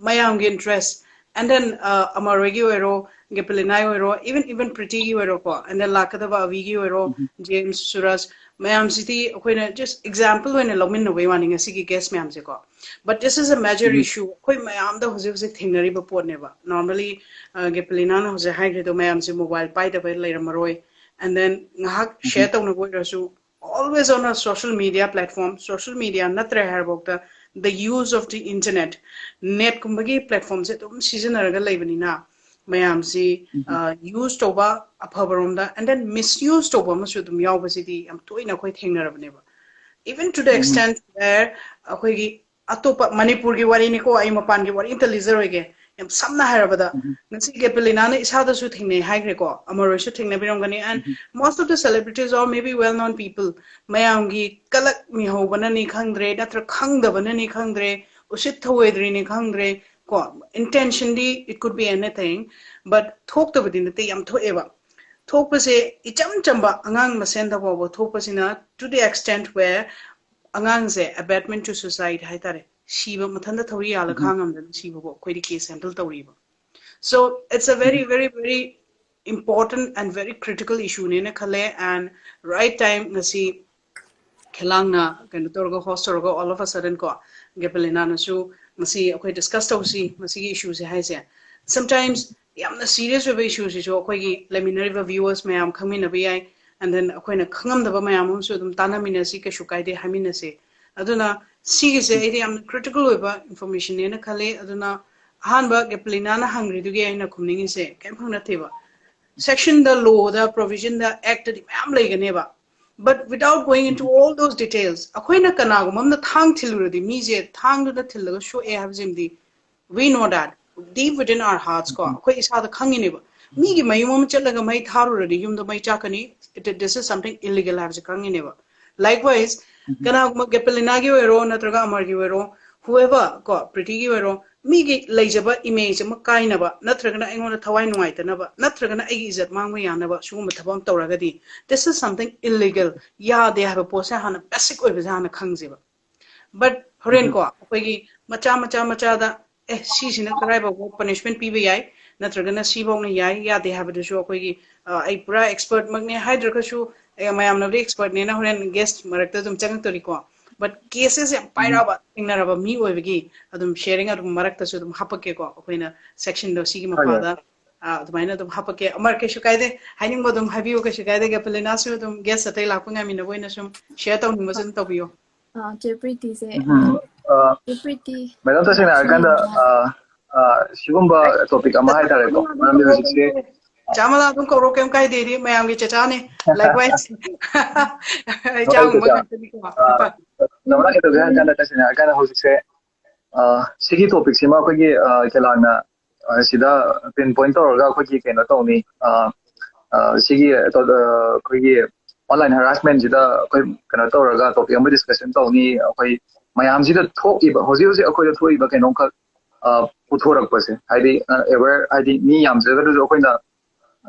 ꯃꯌꯥꯝꯒꯤ interest, and then, uh, ꯑꯃꯔ ꯍꯣꯏꯒꯤ ꯑꯣꯏꯔꯣ, ꯒꯦꯄꯂꯤꯅꯥꯒꯤ ꯑꯣꯏꯔꯣ, even, even ꯄ꯭ꯔꯤꯇꯤꯒꯤ ꯑꯣꯏꯔꯣꯀꯣ, and then ꯂꯥꯛꯀꯗꯕ ꯑꯕꯤꯒꯤ ꯑꯣꯏꯔꯣ, ꯎꯝ꯫ James, ꯁꯨꯔꯖ, ꯃꯌꯥꯝꯁꯤꯗꯤ ꯑꯩꯈꯣꯏꯅ just example ꯑꯣꯏꯅ ꯂꯧꯃꯤꯟꯅꯕꯩ ꯋꯥꯅꯤ ꯉꯁꯤꯒꯤ guest ꯃꯌꯥꯝꯁꯦꯀꯣ꯫ But this is a major um. Issue. ꯑꯩꯈꯣꯏ ꯃꯌꯥꯝꯗ ꯍꯧꯖꯤꯛ ꯍꯧꯖꯤꯛ ꯊꯦꯡꯅꯔꯤꯕ ꯄꯣꯠꯅꯦꯕ꯫ Normally, uh, ꯒꯦꯄꯂꯤꯅꯥꯅ ꯍꯧꯖꯤꯛ ꯍꯥꯏꯈ꯭ꯔꯤꯗꯣ, ꯃꯌꯥꯝꯁꯦ mobile ꯄꯥꯏꯗꯕ ꯂꯩꯔꯝꯃꯔꯣꯏ, and then ꯉꯥꯏꯍꯥꯛ share ꯇꯧꯅꯕ ꯑꯣꯏꯔꯁꯨ, always on a social media platform, social media ꯅꯠꯇ꯭ꯔꯦ ꯍꯥꯏꯔꯐꯥꯎꯗ, the use of the internet, netꯀꯨꯝꯕꯒꯤ platformꯁꯦ ꯑꯗꯨꯝ ꯁꯤꯖꯤꯟꯅꯔꯒ ꯂꯩꯕꯅꯤꯅ, ꯃꯌꯥꯝꯁꯤ, ꯎꯝ꯫ Uh, use ꯇꯧꯕ ꯑꯐꯕꯔꯣꯝꯗ, and then misuse ꯇꯧꯕ ꯑꯃꯁꯨ ꯑꯗꯨꯝ ꯌꯥꯎꯕꯁꯤꯗꯤ ꯌꯥꯝ ꯇꯣꯏꯅ ꯑꯩꯈꯣꯏ ꯊꯦꯡꯅꯔꯕꯅꯦꯕ꯫ Even to the um. Extent where ꯑꯩꯈꯣꯏꯒꯤ ꯑꯇꯣꯞꯄ ꯃꯅꯤꯄꯨꯔꯒꯤ ꯋꯥꯔꯤꯅꯤꯀꯣ, ꯑꯩ ꯃꯄꯥꯟꯒꯤ ꯋꯥꯔꯤ ꯑꯝꯇ ꯂꯤꯖꯔꯣꯏꯒꯦ꯫ ꯌꯥꯝ ꯁꯝꯅ ꯍꯥꯏꯔꯕꯗ, ꯎꯝ꯫ ꯉꯁꯤ ꯒꯦꯄꯂꯤꯅꯥꯅ ꯏꯁꯥꯗꯁꯨ ꯊꯦꯡꯅꯩ ꯍꯥꯏꯈ꯭ꯔꯦꯀꯣ, ꯑꯃꯔꯣꯏꯁꯨ ꯊꯦꯡꯅꯕꯤꯔꯝꯒꯅꯤ, and um. Most of the celebrities or maybe well known people, ꯃꯌꯥꯝꯒꯤ ꯀꯂꯛ ꯃꯤꯍꯧꯕꯅꯅꯤ ꯈꯪꯗ꯭ꯔꯦ, ꯅꯠꯇ꯭ꯔ ꯈꯪꯗꯕꯅꯅꯤ ꯈꯪꯗ꯭ꯔꯦ, ꯎꯁꯤꯠ ꯊꯧꯑꯣꯏꯗ꯭ꯔꯤꯅꯤ ꯈꯪꯗ꯭ꯔꯦ, ꯀꯣ, intentionally it could be anything, but ꯊꯣꯛꯇꯕꯗꯤ ꯅꯠꯇꯦ, ꯌꯥꯝ ꯊꯣꯛꯑꯦꯕ. ꯊꯣꯛꯄꯁꯦ ꯏꯆꯝ ꯆꯝꯕ ꯑꯉꯥꯡ ꯃꯁꯦꯟꯗ ꯐꯥꯎꯕ ꯊꯣꯛꯄꯁꯤꯅ, to the extent where ꯑꯉꯥꯡꯁꯦ abandonment to suicide ꯍꯥꯏꯇꯥꯔꯦ, ꯁꯤꯕ, ꯃꯊꯟꯇ ꯊꯧꯔꯤ ꯌꯥꯜꯂ ꯈꯥꯡꯉꯝꯗꯅ ꯁꯤꯕꯕꯨ ꯑꯩꯈꯣꯏꯗꯤ case handle ꯇꯧꯔꯤꯕ. So it's a very, very, very important and very critical issue ꯅꯦꯅ ꯈꯜꯂꯦ. And right time, ꯉꯁꯤ ꯈꯦꯂꯥꯡꯅ ꯀꯩꯅꯣ ꯇꯧꯔꯒ, host ꯇꯧꯔꯒ, all of a sudden ꯀꯣ, ꯒꯦꯄꯂꯤꯅꯥꯅꯁꯨ ꯉꯁꯤ ꯑꯩꯈꯣꯏ discuss ꯇꯧꯁꯤ ꯃꯁꯤꯒꯤ issue ꯁꯦ ꯍꯥꯏꯁꯦ. Sometimes ꯌꯥꯝꯅ serious ꯑꯣꯏꯕ issue ꯁꯤꯁꯨ ꯑꯩꯈꯣꯏꯒꯤ ꯂꯩꯃꯤꯟꯅꯔꯤꯕ viewers ꯃꯌꯥꯝ ꯈꯪꯃꯤꯟꯅꯕ ꯌꯥꯏ, and then ꯑꯩꯈꯣꯏꯅ ꯈꯪꯉꯝꯗꯕ ꯃꯌꯥꯝ ꯑꯃꯁꯨ ꯑꯗꯨꯝ ꯇꯥꯟꯅꯃꯤꯟꯅꯁꯤ, ꯀꯩꯁꯨ ꯀꯥꯏꯗꯦ, ꯍꯥꯏꯃꯤꯟꯅꯁꯦ. ꯑꯗꯨꯅ ꯁꯤꯒꯤꯁꯦ ꯑꯩꯗꯤ ꯌꯥꯝꯅ critical ꯑꯣꯏꯕ information ꯅꯦꯅ ꯈꯜꯂꯦ. ꯑꯗꯨꯅ ꯑꯍꯥꯟꯕ ꯒꯦꯄꯂꯤꯅꯥꯅ ꯍꯪꯈ꯭ꯔꯤꯗꯨꯒꯤ ꯑꯩꯅ ꯈꯨꯝꯅꯤꯡꯉꯤꯁꯦ ꯀꯔꯤꯝ ꯈꯛ ꯅꯠꯇꯦꯕ. Section ꯗ, law ꯗ, provision ꯗ, act ꯇꯗꯤ ꯃꯌꯥꯝ ꯂꯩꯒꯅꯦꯕ. But without going into all those details, ꯑꯩꯈꯣꯏꯅ ꯀꯅꯥꯒꯨꯝꯕ ꯑꯃꯅ ꯊꯥꯡ ꯊꯤꯜꯂꯨꯔꯗꯤ, ꯃꯤꯁꯦ ꯊꯥꯡꯗꯨꯅ ꯊꯤꯜꯂꯒ ꯁꯣꯛꯑꯦ ꯍꯥꯏꯕꯁꯤꯃꯗꯤ, we know that deep within our hearts ꯀꯣ, ꯑꯩꯈꯣꯏ ꯏꯁꯥꯗ ꯈꯪꯉꯤꯅꯦꯕ. ꯃꯤꯒꯤ ꯃꯌꯨꯝ ꯑꯃ ꯆꯠꯂꯒ ꯃꯩ ꯊꯥꯔꯨꯔꯗꯤ ꯌꯨꯝꯗ ꯃꯩ ꯆꯥꯛꯀꯅꯤ, it, this is something illegal ꯍꯥꯏꯕꯁꯦ ꯈꯪꯉꯤꯅꯦꯕ. Likewise, ꯀꯅꯥꯒꯨꯝꯕ ꯒꯦꯄꯂꯤꯅꯥꯒꯤ ꯑꯣꯏꯔꯣ ꯅꯠꯇ꯭ꯔꯒ ꯑꯃꯔꯒꯤ ꯑꯣꯏꯔꯣ, whoever ꯀꯣ, ꯄ꯭ꯔꯤꯇꯤꯒꯤ ꯑꯣꯏꯔꯣ, ꯃꯤꯒꯤ ꯂꯩꯖꯕ image ꯑꯃ ꯀꯥꯏꯅꯕ, ꯅꯠꯇ꯭ꯔꯒꯅ ꯑꯩꯉꯣꯟꯗ ꯊꯋꯥꯏ ꯅꯨꯡꯉꯥꯏꯇꯅꯕ, ꯅꯠꯇ꯭ꯔꯒꯅ ꯑꯩꯒꯤ ꯏꯖꯠ ꯃꯥꯡꯕ ꯌꯥꯅꯕ ꯁꯤꯒꯨꯝꯕ ꯊꯕꯛ ꯑꯃ ꯇꯧꯔꯒꯗꯤ, this is something illegal, ꯌꯥꯗꯦ ꯍꯥꯏꯕ ꯄꯣꯠꯁꯦ ꯍꯥꯟꯅ basic ꯑꯣꯏꯕꯁꯦ ꯍꯥꯟꯅ ꯈꯪꯁꯦꯕ. But ꯍꯣꯔꯦꯟ ꯀꯣ, ꯑꯩꯈꯣꯏꯒꯤ ꯃꯆꯥ ꯃꯆꯥ ꯃꯆꯥꯗ, ꯑꯦ, ꯁꯤꯁꯤꯅ ꯀꯗꯥꯏꯐꯥꯎꯕ punishment ꯄꯤꯕ ꯌꯥꯏ, ꯅꯠꯇ꯭ꯔꯒꯅ ꯁꯤꯐꯥꯎꯅ ꯌꯥꯏ ꯌꯥꯗꯦ ꯍꯥꯏꯕꯗꯨꯁꯨ ꯑꯩꯈꯣꯏꯒꯤ, ꯑ, ꯑꯩ ꯄꯨꯔꯥ expert ꯃꯛꯅꯦ ꯍꯥꯏꯗ꯭ꯔꯒꯁꯨ, ꯑꯦ, ꯃꯌꯥꯝꯅꯕꯨꯗꯤ expert ꯅꯦꯅ ꯍꯣꯔꯦꯟ guest ꯃꯔꯛꯇ ꯑꯗꯨꯝ ꯆꯪꯉꯛꯇꯣꯔꯤꯀꯣ. But cases ꯌꯥꯝ ꯄꯥꯏꯔꯛꯑꯕ, ꯊꯦꯡꯅꯔꯕ ꯃꯤ ꯑꯣꯏꯕꯒꯤ ꯑꯗꯨꯝ sharing ꯑꯗꯨꯝ ꯃꯔꯛꯇꯁꯨ ꯑꯗꯨꯝ ꯍꯥꯞꯄꯛꯀꯦꯀꯣ, ꯑꯩꯈꯣꯏꯅ section ꯗꯣ ꯁꯤꯒꯤ ꯃꯄꯥꯗ, ꯑ, ꯑꯗꯨꯃꯥꯏꯅ ꯑꯗꯨꯝ ꯍꯥꯞꯄꯛꯀꯦ꯫ ꯑꯃꯔ, ꯀꯩꯁꯨ ꯀꯥꯏꯗꯦ, ꯍꯥꯏꯅꯤꯡꯕ ꯑꯗꯨꯝ ꯍꯥꯏꯕꯤꯌꯨ, ꯀꯩꯁꯨ ꯀꯥꯏꯗꯦ꯫ ꯒꯦꯄꯂꯤꯅꯥꯁꯨ ꯑꯗꯨꯝ guest ꯑꯇꯩ ꯂꯥꯛꯄ ꯉꯥꯏꯃꯤꯟꯅꯕ ꯑꯣꯏꯅ ꯁꯨꯝ share ꯇꯧꯅꯤꯡꯕꯁꯨ ꯑꯗꯨꯝ ꯇꯧꯕꯤꯌꯣ꯫ ꯑ, ꯆꯦ ꯄ꯭ꯔꯤꯇꯤꯁꯦ, ꯎꯝ꯫ ꯑ, ꯆꯦ ꯄ꯭ꯔꯤꯇꯤ, madam, ꯇꯁꯦꯡꯅ ꯍꯥꯏꯔꯀꯥꯟꯗ, ꯑ, ꯑ, ꯁꯤꯒꯨꯝꯕ topic ꯑꯃ ꯍꯥꯏꯇꯥꯔꯦꯀꯣ, ꯃꯔꯝꯗꯤ ꯍꯧꯖꯤꯛꯁꯦ ꯆꯥꯃꯂꯥ ꯑꯗꯨꯝ ꯀꯧꯔꯣ, ꯀꯩꯝ ꯀꯥꯏꯗꯦ, ꯃꯌꯥꯝꯒꯤ ꯆꯦꯆꯥꯅꯦ꯫ Likewise꯫ ꯑꯩ ꯍꯣꯏ, ꯆꯥꯒꯨꯝꯕ ꯆꯦꯆꯥ꯫ ꯉꯥꯛꯇꯅꯤꯀꯣ꯫ ꯑ, ꯆꯥꯃꯂꯥ ꯀꯩꯗꯧꯒꯦ ꯍꯥꯏꯔꯀꯥꯟꯗ, ꯇꯁꯦꯡꯅ ꯍꯥꯏꯔꯀꯥꯟꯗ ꯍꯧꯖꯤꯛꯁꯦ, ꯑ, ꯁꯤꯒꯤ topic ꯁꯤꯃ ꯑꯩꯈꯣꯏꯒꯤ, ꯑ, ꯀꯦꯂꯥꯡꯅ, ꯑ, ꯁꯤꯗ pin point ꯇꯧꯔꯒ ꯑꯩꯈꯣꯏꯒꯤ ꯀꯩꯅꯣ ꯇꯧꯅꯤ, ꯑ, ꯑ, ꯁꯤꯒꯤ, ꯑ, ꯑꯩꯈꯣꯏꯒꯤ online harassment ꯁꯤꯗ ꯑꯩꯈꯣꯏ ꯀꯩꯅꯣ ꯇꯧꯔꯒ topic ꯑꯃ discussion ꯇꯧꯅꯤ꯫ ꯑꯩꯈꯣꯏ ꯃꯌꯥꯝꯁꯤꯗ ꯊꯣꯛꯏꯕ, ꯍꯧꯖꯤꯛ ꯍꯧꯖꯤꯛ ꯑꯩꯈꯣꯏꯗ ꯊꯣꯛꯏꯕ ꯀꯩꯅꯣꯝꯈꯛ ꯄꯨꯊꯣꯔꯛꯄꯁꯦ, ꯍꯥꯏꯗꯤ ꯑꯦꯋꯦꯌꯔ, ꯍꯥꯏꯗꯤ ꯃꯤ ꯌꯥꯝꯖꯒꯗ꯭ꯔꯁꯨ ꯑꯩꯈꯣꯏꯅ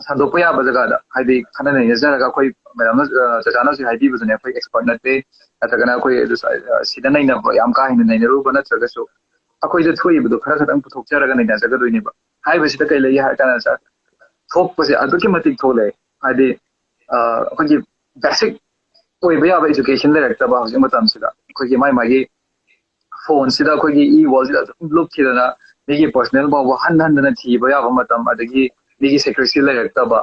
ꯁꯟꯗꯣꯛꯄ ꯌꯥꯕ ꯖꯒꯥꯗ, ꯍꯥꯏꯗꯤ ꯈꯟꯅ ꯅꯩꯅꯖꯔꯒ, ꯑꯩꯈꯣꯏ ꯃꯦꯗꯥꯝꯅ, ꯆꯆꯥꯅꯁꯨ ꯍꯥꯏꯕꯤꯕꯗꯨꯅꯦ, ꯑꯩꯈꯣꯏ ꯑꯦꯛꯁꯄꯔꯠ ꯅꯠꯇꯦ, ꯅꯠꯇ꯭ꯔꯒꯅ ꯑꯩꯈꯣꯏ ꯁꯤꯗ ꯅꯩꯅꯕ, ꯌꯥꯝ ꯀꯥ ꯍꯦꯟꯅ ꯅꯩꯅꯔꯨꯕ ꯅꯠꯇ꯭ꯔꯒꯁꯨ, ꯑꯩꯈꯣꯏꯗ ꯊꯣꯛꯏꯕꯗꯣ ꯈꯔ ꯈꯛꯇꯪ ꯄꯨꯊꯣꯛꯆꯔꯒ ꯅꯩꯅꯖꯒꯗꯣꯏꯅꯦꯕ꯫ ꯍꯥꯏꯕꯁꯤꯗ ꯀꯩ ꯂꯩꯒꯦ ꯍꯥꯏꯔ ꯀꯥꯟꯗ, ꯁꯥꯔ, ꯊꯣꯛꯄꯁꯦ ꯑꯗꯨꯛꯀꯤ ꯃꯇꯤꯛ ꯊꯣꯛꯂꯛꯑꯦ꯫ ꯍꯥꯏꯗꯤ ꯑꯩꯈꯣꯏꯒꯤ ꯕꯦꯁꯤꯛ ꯑꯣꯏꯕ ꯌꯥꯕ ꯏꯖꯨꯀꯦꯁꯟ ꯂꯩꯔꯛꯇꯕ ꯍꯧꯖꯤꯛ ꯃꯇꯝꯁꯤꯗ, ꯑꯩꯈꯣꯏꯒꯤ ꯃꯥꯏ ꯃꯥꯒꯤ ꯐꯣꯟꯁꯤꯗ, ꯑꯩꯈꯣꯏꯒꯤ ꯏ ꯋꯥꯔꯜꯁꯤꯗ ꯑꯗꯨꯝ ꯂꯨꯞꯈꯤꯗꯅ, ꯃꯤꯒꯤ ꯄꯔꯁꯣꯅꯦꯜ ꯐꯥꯎꯕ ꯍꯟ ꯍꯟꯗꯅ ꯊꯤꯕ ꯌꯥꯕ ꯃꯇꯝ, ꯑꯗꯒꯤ ꯃꯤꯒꯤ ꯁꯦꯀ꯭ꯔꯦꯁꯤ ꯂꯩꯔꯛꯇꯕ,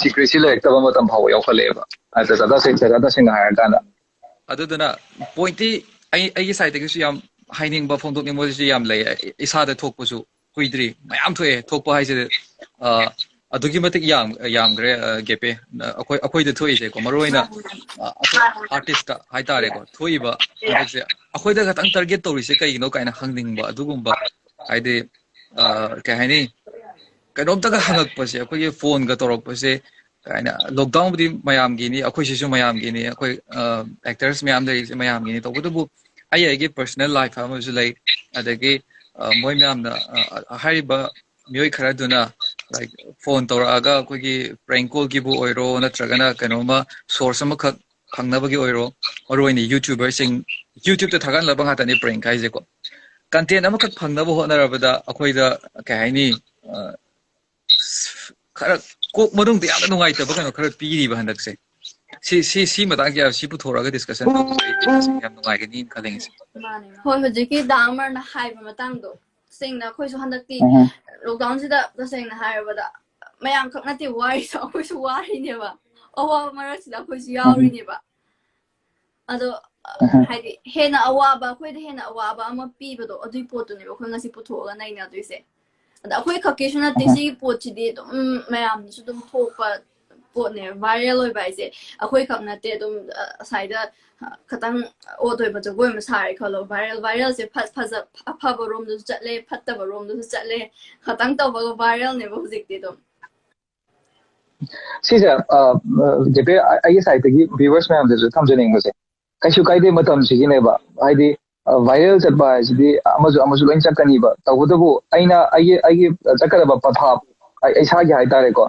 ꯁꯤꯀ꯭ꯔꯦꯁꯤ ꯂꯩꯔꯛꯇꯕ ꯃꯇꯝ ꯐꯥꯎꯕ ꯌꯥꯎꯈꯠꯂꯛꯑꯦꯕ꯫ ꯇꯁꯦꯡ ꯇꯁꯦꯡꯅ ꯍꯥꯏꯔꯀꯥꯟꯗ꯫ ꯑꯗꯨꯗꯨꯅ ꯄꯣꯏꯟꯠꯇꯤ ꯑꯩ ꯑꯩꯒꯤ ꯁꯥꯏꯠꯇꯒꯤꯁꯨ ꯌꯥꯝ ꯍꯥꯏꯅꯤꯡꯕ ꯐꯣꯡꯗꯣꯛꯅꯤꯡꯕꯁꯨ ꯌꯥꯝ ꯂꯩ꯫ ꯏꯁꯥꯗ ꯊꯣꯛꯄꯁꯨ ꯀꯨꯏꯗ꯭ꯔꯤ, ꯃꯌꯥꯝ ꯊꯣꯛꯑꯦ꯫ ꯊꯣꯛꯄ ꯍꯥꯏꯁꯦ ꯑꯗꯨꯛꯀꯤ ꯃꯇꯤꯛ ꯌꯥꯝ ꯌꯥꯝꯈ꯭ꯔꯦ꯫ ꯒꯦꯄꯦ, ꯑꯩꯈꯣꯏ ꯑꯩꯈꯣꯏꯗ ꯊꯣꯛꯏꯁꯦꯀꯣ, ꯃꯔꯨ ꯑꯣꯏꯅ ꯑꯩꯈꯣꯏ ꯑꯥꯔꯇꯤꯁꯇ ꯍꯥꯏꯇꯥꯔꯦꯀꯣ, ꯊꯣꯛꯏꯕ ꯍꯟꯗꯛꯁꯦ꯫ ꯑꯩꯈꯣꯏꯗ ꯈꯇꯪ ꯇꯥꯔꯒꯦꯠ ꯇꯧꯔꯤꯁꯦ ꯀꯩꯒꯤꯅꯣ ꯀꯥꯏꯅ ꯍꯪꯅꯤꯡꯕ ꯑꯗꯨꯒꯨꯝꯕ, ꯍꯥꯏꯗꯤ ꯀꯩ ꯍꯥꯏꯅꯤ, ꯀꯩꯅꯣꯝꯇꯒ ꯍꯪꯉꯛꯄꯁꯦ, ꯑꯩꯈꯣꯏꯒꯤ ꯐꯣꯟꯒ ꯇꯧꯔꯛꯄꯁꯦ꯫ ꯀꯥꯏꯅ, ꯂꯣꯛꯗꯥꯎꯟꯕꯨꯗꯤ ꯃꯌꯥꯝꯒꯤꯅꯤ, ꯑꯩꯈꯣꯏꯁꯤꯁꯨ ꯃꯌꯥꯝꯒꯤꯅꯤ, ꯑꯩꯈꯣꯏ ꯑꯦꯛꯇꯔꯁ ꯃꯌꯥꯝ ꯂꯩꯔꯤꯁꯦ ꯃꯌꯥꯝꯒꯤꯅꯤ꯫ ꯇꯧꯕꯇꯕꯨ ꯑꯩ ꯑꯩꯒꯤ ꯄꯔꯁꯣꯅꯦꯜ ꯂꯥꯏꯐ ꯑꯃꯁꯨ ꯂꯩ꯫ ꯑꯗꯒꯤ ꯃꯣꯏ ꯃꯌꯥꯝꯅ, ꯍꯥꯏꯔꯤꯕ ꯃꯤꯑꯣꯏ ꯈꯔꯗꯨꯅ, ꯂꯥꯏꯛ, ꯐꯣꯟ ꯇꯧꯔꯛꯑꯒ ꯑꯩꯈꯣꯏꯒꯤ ꯄ꯭ꯔꯦꯡ ꯀꯣꯜꯒꯤꯕꯨ ꯑꯣꯏꯔꯣ, ꯅꯠꯇ꯭ꯔꯒꯅ ꯀꯩꯅꯣꯝꯃ ꯁꯣꯔꯁ ꯑꯃꯈꯛ ꯈꯪꯅꯕꯒꯤ ꯑꯣꯏꯔꯣ, ꯃꯔꯨ ꯑꯣꯏꯅ ꯌꯨꯇ꯭ꯌꯨꯕꯔꯁꯤꯡ, ꯌꯨꯇ꯭ꯌꯨꯕꯇ ꯊꯥꯒꯠꯅꯕ ꯉꯥꯛꯇꯅꯤ ꯄ꯭ꯔꯦꯡ ꯍꯥꯏꯁꯦꯀꯣ꯫ ꯀꯟꯇꯦꯟ ꯑꯃꯈꯛ ꯐꯪꯅꯕ ꯍꯣꯠꯅꯔꯕꯗ ꯑꯩꯈꯣꯏꯗ, ꯀꯩ ꯍꯥꯏꯅꯤ, ꯈꯔ ꯀꯣꯛ ꯃꯅꯨꯡꯗ ꯌꯥꯝꯅ ꯅꯨꯡꯉꯥꯏꯇꯕ ꯀꯩꯅꯣ ꯈꯔ ꯄꯤꯔꯤꯕ ꯍꯟꯗꯛꯁꯦ꯫ ꯁꯤ ꯁꯤ ꯁꯤ ꯃꯇꯥꯡꯁꯦ ꯁꯤ ꯄꯨꯊꯣꯔꯛꯑꯒ ꯗꯤꯁꯀꯁꯟ ꯇꯧꯕꯁꯦ ꯑꯩ ꯌꯥꯝ ꯅꯨꯡꯉꯥꯏꯒꯅꯤꯅ ꯈꯜꯂꯦ ꯉꯁꯤ꯫ ꯍꯣꯏ, ꯍꯧꯖꯤꯛꯀꯤ ꯗꯥ ꯑꯃꯔꯅ ꯍꯥꯏꯕ ꯃꯇꯥꯡꯗꯣ, ꯇꯁꯦꯡꯅ ꯑꯩꯈꯣꯏꯁꯨ ꯍꯟꯗꯛꯇꯤ ꯂꯣꯛꯗꯥꯎꯟꯁꯤꯗ ꯇꯁꯦꯡꯅ ꯍꯥꯏꯔꯕꯗ ꯃꯌꯥꯝꯈꯛ ꯅꯠꯇꯦ ꯋꯥꯔꯤꯁꯨ, ꯑꯩꯈꯣꯏꯁꯨ ꯋꯥꯔꯤꯅꯦꯕ꯫ ꯑꯋꯥꯕ ꯃꯔꯛꯁꯤꯗ ꯑꯩꯈꯣꯏꯁꯨ ꯌꯥꯎꯔꯤꯅꯦꯕ꯫ ꯑꯗꯣ ꯍꯥꯏꯗꯤ ꯍꯦꯟꯅ ꯑꯋꯥꯕ, ꯑꯩꯈꯣꯏꯗ ꯍꯦꯟꯅ ꯑꯋꯥꯕ ꯑꯃ ꯄꯤꯕꯗꯣ, ꯑꯗꯨꯒꯤ ꯄꯣꯠꯇꯨꯅꯦꯕ ꯑꯩꯈꯣꯏ ꯉꯁꯤ ꯄꯨꯊꯣꯛꯑꯒ ꯅꯩꯅꯗꯣꯏꯁꯦ꯫ ꯑꯗ ꯑꯩꯈꯣꯏ ꯈꯛꯀꯤꯁꯨ ꯅꯠꯇꯦ, ꯁꯤꯒꯤ ꯄꯣꯠꯁꯤꯗꯤ ꯑꯗꯨꯝ ꯃꯌꯥꯝꯅꯁꯨ ꯑꯗꯨꯝ ꯊꯣꯛꯄ ꯄꯣꯠꯅꯦ꯫ ꯚꯥꯏꯔꯦꯜ ꯑꯣꯏꯕ ꯍꯥꯏꯁꯦ ꯑꯩꯈꯣꯏ ꯈꯛ ꯅꯠꯇꯦ, ꯑꯗꯨꯝ ꯉꯁꯥꯏꯗ ꯈꯇꯪ ꯑꯣꯠ ꯑꯣꯏꯕ ꯖꯒꯣꯏ ꯑꯃ ꯁꯥꯔꯦ ꯈꯜꯂꯣ, ꯚꯥꯏꯔꯦꯜ, ꯚꯥꯏꯔꯦꯜꯁꯦ ꯐꯖ, ꯑꯐꯕ ꯔꯣꯝꯗꯁꯨ ꯆꯠꯂꯦ, ꯐꯠꯇꯕ ꯔꯣꯝꯗꯁꯨ ꯆꯠꯂꯦ꯫ ꯈꯇꯪ ꯇꯧꯕꯒ ꯚꯥꯏꯔꯦꯜꯅꯦꯕ ꯍꯧꯖꯤꯛꯇꯤ ꯑꯗꯨꯝ꯫ ꯁꯤꯁꯦ, ꯒꯦꯄꯦ, ꯑꯩꯒꯤ ꯁꯥꯏꯠꯇꯒꯤ ꯚ꯭ꯌꯨꯋꯔꯁ ꯃꯌꯥꯝꯗꯁꯨ ꯊꯝꯖꯅꯤꯡꯕꯁꯦ, ꯀꯩꯁꯨ ꯀꯥꯏꯗꯦ, ꯃꯇꯝꯁꯤꯒꯤꯅꯦꯕ꯫ ꯍꯥꯏꯗꯤ ꯚꯥꯏꯔꯦꯜ ꯆꯠꯄ ꯍꯥꯏꯁꯤꯗꯤ ꯑꯃꯁꯨ ꯑꯃꯁꯨ ꯂꯣꯏ ꯆꯠꯀꯅꯤꯕ꯫ ꯇꯧꯕꯇꯕꯨ ꯑꯩꯅ ꯑꯩꯒꯤ ꯑꯩꯒꯤ ꯆꯠꯀꯗꯕ ꯄꯊꯥꯞ, ꯑꯩ ꯏꯁꯥꯒꯤ ꯍꯥꯏꯇꯥꯔꯦꯀꯣ,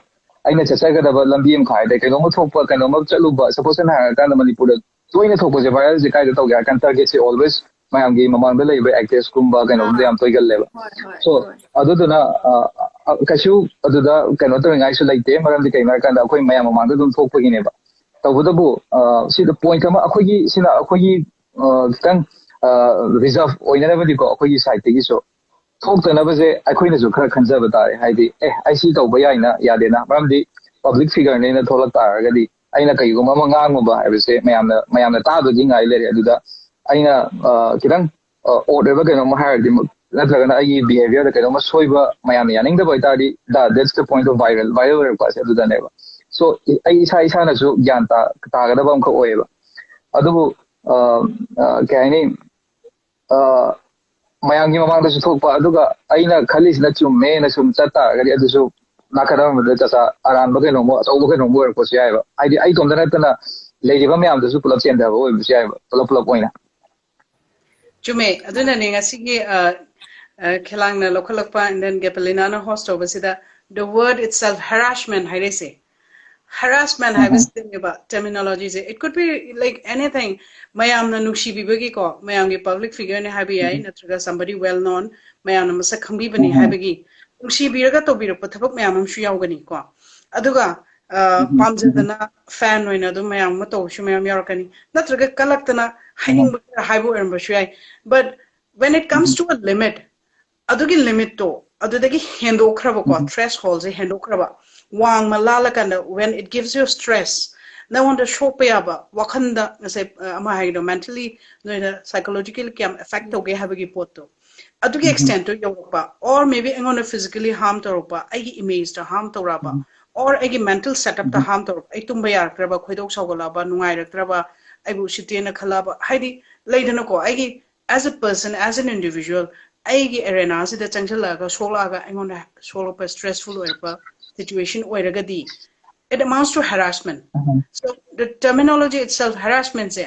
ꯑꯩꯅ ꯆꯠꯆꯒꯗꯕ ꯂꯝꯕꯤ ꯑꯃ ꯍꯥꯏꯔꯗꯤ ꯀꯩꯅꯣꯝꯃ ꯊꯣꯛꯄ, ꯀꯩꯅꯣꯝꯃ ꯆꯠꯂꯨꯕ, ꯁꯄꯣꯁ ꯑꯩꯅ ꯍꯥꯏꯔꯀꯥꯟꯗ ꯃꯅꯤꯄꯨꯔꯗ ꯇꯣꯏꯅ ꯊꯣꯛꯄꯁꯦ, ꯚꯥꯏꯔꯦꯜꯁꯦ ꯀꯥꯏꯗ ꯇꯧꯒꯦ ꯍꯥꯏꯔꯀꯥꯟꯗ ꯇꯥꯔꯒꯦꯠꯁꯦ ꯑꯣꯜꯋꯦꯁ ꯃꯌꯥꯝꯒꯤ ꯃꯃꯥꯡꯗ ꯂꯩꯕ ꯑꯦꯛꯇ꯭ꯔꯦꯁꯀꯨꯝꯕ ꯀꯩꯅꯣꯒꯨꯝꯕꯗ ꯌꯥꯝ ꯇꯣꯏꯒꯜꯂꯦꯕ꯫ ꯍꯣꯏ ꯍꯣꯏ ꯁꯣ ꯍꯣꯏ ꯑꯗꯨꯗꯨꯅ ꯑ, ꯑ, ꯀꯩꯁꯨ ꯑꯗꯨꯗ ꯀꯩꯅꯣ ꯇꯧꯅꯤꯡꯉꯥꯏꯁꯨ ꯂꯩꯇꯦ꯫ ꯃꯔꯝꯗꯤ ꯀꯩꯅꯣ ꯍꯥꯏꯔꯀꯥꯟꯗ ꯑꯩꯈꯣꯏ ꯃꯌꯥꯝ ꯃꯃꯥꯡꯗ ꯑꯗꯨꯝ ꯊꯣꯛꯄꯒꯤꯅꯦꯕ꯫ ꯇꯧꯕꯇꯕꯨ ꯑ, ꯁꯤꯗ ꯄꯣꯏꯟꯠ ꯑꯃ ꯑꯩꯈꯣꯏꯒꯤ, ꯁꯤꯅ ꯑꯩꯈꯣꯏꯒꯤ ꯑ, ꯈꯤꯇꯪ ꯔꯤꯖꯥꯔꯚ ꯑꯣꯏꯅꯅꯕꯗꯤꯀꯣ, ꯑꯩꯈꯣꯏꯒꯤ ꯁꯥꯏꯠꯇꯒꯤꯁꯨ ꯊꯣꯛꯇꯅꯕꯁꯦ ꯑꯩꯈꯣꯏꯅꯁꯨ ꯈꯔ ꯈꯟꯖꯕ ꯇꯥꯔꯦ꯫ ꯍꯥꯏꯗꯤ ꯑꯦ, ꯑꯩ ꯁꯤ ꯇꯧꯕ ꯌꯥꯏꯅ ꯌꯥꯗꯦꯅ, ꯃꯔꯝꯗꯤ ꯄꯕ꯭ꯂꯤꯛ ꯐꯤꯒꯔꯅꯦꯅ ꯊꯣꯛꯂꯛ ꯇꯥꯔꯒꯗꯤ ꯑꯩꯅ ꯀꯩꯒꯨꯝꯕ ꯑꯃ ꯉꯥꯡꯉꯨꯕ ꯍꯥꯏꯕꯁꯦ ꯃꯌꯥꯝꯅ ꯃꯌꯥꯝꯅ ꯇꯥꯗꯣꯏꯒꯤ ꯉꯥꯏ ꯂꯩꯔꯦ꯫ ꯑꯗꯨꯗ ꯑꯩꯅ ꯑ, ꯈꯤꯇꯪ ꯑꯣꯠ ꯑꯣꯏꯕ ꯀꯩꯅꯣꯝꯃ ꯍꯥꯏꯔꯗꯤ, ꯅꯠꯇ꯭ꯔꯒꯅ ꯑꯩꯒꯤ ꯕꯤꯍꯦꯕꯤꯌꯔꯗ ꯀꯩꯅꯣꯝꯃ ꯁꯣꯏꯕ, ꯃꯌꯥꯝꯅ ꯌꯥꯅꯤꯡꯗꯕ ꯑꯣꯏꯇꯥꯔꯗꯤ, that's the point of viral, viral ꯑꯣꯏꯔꯛꯄ ꯑꯁꯦ ꯑꯗꯨꯗꯅꯦꯕ꯫ ꯁꯣ ꯑꯩ ꯏꯁꯥ ꯏꯁꯥꯅꯁꯨ ꯒ꯭ꯌꯥꯟ ꯇꯥ ꯇꯥꯒꯗꯕ ꯑꯃꯈꯛ ꯑꯣꯏꯌꯦꯕ꯫ ꯑꯗꯨꯕꯨ ꯑ, ꯑ, ꯀꯩ ꯍꯥꯏꯅꯤ, ꯑ, ꯃꯌꯥꯝꯒꯤ ꯃꯃꯥꯡꯗꯁꯨ ꯊꯣꯛꯄ, ꯑꯗꯨꯒ ꯑꯩꯅ ꯈꯜꯂꯤꯁꯤꯅ ꯆꯨꯝꯃꯦꯅ ꯁꯨꯝ ꯆꯠ ꯇꯥꯔꯒꯗꯤ ꯑꯗꯨꯁꯨ ꯅꯥꯀꯟ ꯑꯃꯗ ꯆꯥꯆꯥ ꯑꯔꯥꯟꯕ ꯀꯩꯅꯣꯝꯃ, ꯑꯆꯧꯕ ꯀꯩꯅꯣꯝꯃ ꯑꯣꯏꯔꯛꯄꯁꯨ ꯌꯥꯏꯑꯕ꯫ ꯍꯥꯏꯗꯤ ꯑꯩ ꯏꯇꯣꯝꯇ ꯅꯠꯇꯅ ꯂꯩꯔꯤꯕ ꯃꯌꯥꯝꯗꯁꯨ ꯄꯨꯂꯞ ꯆꯦꯟꯊꯕ ꯑꯣꯏꯕꯁꯨ ꯌꯥꯏꯑꯕ, ꯄꯨꯂꯞ ꯄꯨꯂꯞ ꯑꯣꯏꯅ꯫ ꯆꯨꯝꯃꯦ꯫ ꯑꯗꯨꯅꯅꯦ ꯉꯁꯤꯒꯤ ꯑ, ꯑ, ꯈꯦꯂꯥꯡꯅ ꯂꯧꯈꯠꯂꯛꯄ and then ꯒꯦꯄꯂꯤꯅꯥꯅ ꯍꯣꯁ ꯇꯧꯕꯁꯤꯗ the word itself, harassment ꯍꯥꯏꯔꯤꯁꯦ꯫ Harassment ꯍꯥꯏꯕꯁꯤꯅꯦꯕ ꯇꯔꯃꯤꯅꯣꯂꯣꯖꯤꯁꯦ꯫ It could be like anything. ꯃꯌꯥꯝꯅ ꯅꯨꯡꯁꯤꯕꯤꯕꯒꯤꯀꯣ, ꯃꯌꯥꯝꯒꯤ ꯄꯕ꯭ꯂꯤꯛ ꯐꯤꯒꯔꯅꯦ ꯍꯥꯏꯕ ꯌꯥꯏ, ꯅꯠꯇ꯭ꯔꯒ somebody well known, ꯃꯌꯥꯝꯅ ꯃꯁꯛ ꯈꯪꯕꯤꯕꯅꯤ ꯍꯥꯏꯕꯒꯤ ꯅꯨꯡꯁꯤꯕꯤꯔꯒ ꯇꯧꯕꯤꯔꯛꯄ ꯊꯕꯛ ꯃꯌꯥꯝ ꯑꯃꯁꯨ ꯌꯥꯎꯒꯅꯤꯀꯣ꯫ ꯑꯗꯨꯒ ꯑ, ꯄꯥꯝꯖꯗꯅ ꯐꯦꯟ ꯑꯣꯏꯅ ꯑꯗꯨꯝ ꯃꯌꯥꯝ ꯑꯃ ꯇꯧꯕꯁꯨ ꯃꯌꯥꯝ ꯌꯥꯎꯔꯛꯀꯅꯤ, ꯅꯠꯇ꯭ꯔꯒ ꯀꯜꯂꯛꯇꯅ ꯍꯥꯏꯅꯤꯡꯕ ꯈꯔ ꯍꯥꯏꯕ ꯑꯣꯏꯔꯝꯕꯁꯨ ꯌꯥꯏ꯫ But when it comes to a limit, ꯑꯗꯨꯒꯤ ꯂꯤꯃꯤꯠꯇꯣ ꯑꯗꯨꯗꯒꯤ ꯍꯦꯟꯗꯣꯛꯈ꯭ꯔꯕꯀꯣ, ꯊ꯭ꯔꯦꯁ ꯍꯣꯜꯁꯦ ꯍꯦꯟꯗꯣꯛꯈ꯭ꯔꯕ, ꯋꯥꯡꯃ ꯂꯥꯜꯂꯀꯥꯟꯗ, when it gives you stress, ꯅꯉꯣꯟꯗ ꯁꯣꯛꯄ ꯌꯥꯕ, ꯋꯥꯈꯟꯗ ꯉꯁꯥꯏ ꯑ, ꯑꯃ ꯍꯥꯏꯒꯗꯣ, ꯃꯦꯟꯇꯦꯜꯂꯤ ꯅꯣꯏꯅ ꯁꯥꯏꯀꯣꯂꯣꯖꯤꯀꯦꯜꯂꯤ ꯀꯌꯥꯝ ꯑꯦꯐꯦꯛ ꯇꯧꯒꯦ ꯍꯥꯏꯕꯒꯤ ꯄꯣꯠꯇꯣ, ꯑꯗꯨꯒꯤ ꯑꯦꯛꯁꯇꯦꯟꯠꯇꯣ ꯌꯧꯔꯛꯄ, or maybe ꯑꯩꯉꯣꯟꯗ ꯐꯤꯖꯤꯀꯦꯜꯂꯤ ꯍꯥꯔꯝ ꯇꯧꯔꯛꯄ, ꯑꯩꯒꯤ ꯏꯃꯦꯖꯇ ꯍꯥꯔꯝ ꯇꯧꯔꯛꯑꯕ, or ꯑꯩꯒꯤ ꯃꯦꯟꯇꯦꯜ ꯁꯦꯠꯑꯞꯇ ꯍꯥꯔꯝ ꯇꯧꯔꯛꯄ, ꯑꯩ ꯇꯨꯝꯕ ꯌꯥꯔꯛꯇ꯭ꯔꯕ, ꯈꯣꯏꯗꯧ ꯁꯥꯎꯒꯠꯂꯛꯑꯕ, ꯅꯨꯡꯉꯥꯏꯔꯛꯇ꯭ꯔꯕ, ꯑꯩꯕꯨ ꯎꯁꯤꯠꯇꯦꯅ ꯈꯜꯂꯛꯑꯕ, ꯍꯥꯏꯗꯤ ꯂꯩꯗꯅꯀꯣ, ꯑꯩꯒꯤ as a person, as an individual, ꯑꯩꯒꯤ ꯑꯦꯔꯦꯅꯥꯁꯤꯗ ꯆꯪꯁꯤꯜꯂꯛꯑꯒ, ꯁꯣꯛꯂꯛꯑꯒ, ꯑꯩꯉꯣꯟꯗ ꯁꯣꯛꯂꯛꯄ, ꯁ꯭ꯇ꯭ꯔꯦꯁꯐꯨꯜ ꯑꯣꯏꯔꯛꯄ ꯁꯤꯆꯨꯋꯦꯁꯟ ꯑꯣꯏꯔꯒꯗꯤ, it amounts to harassment. So the terminology itself, ꯍꯔꯥꯁꯃꯦꯟꯁꯦ,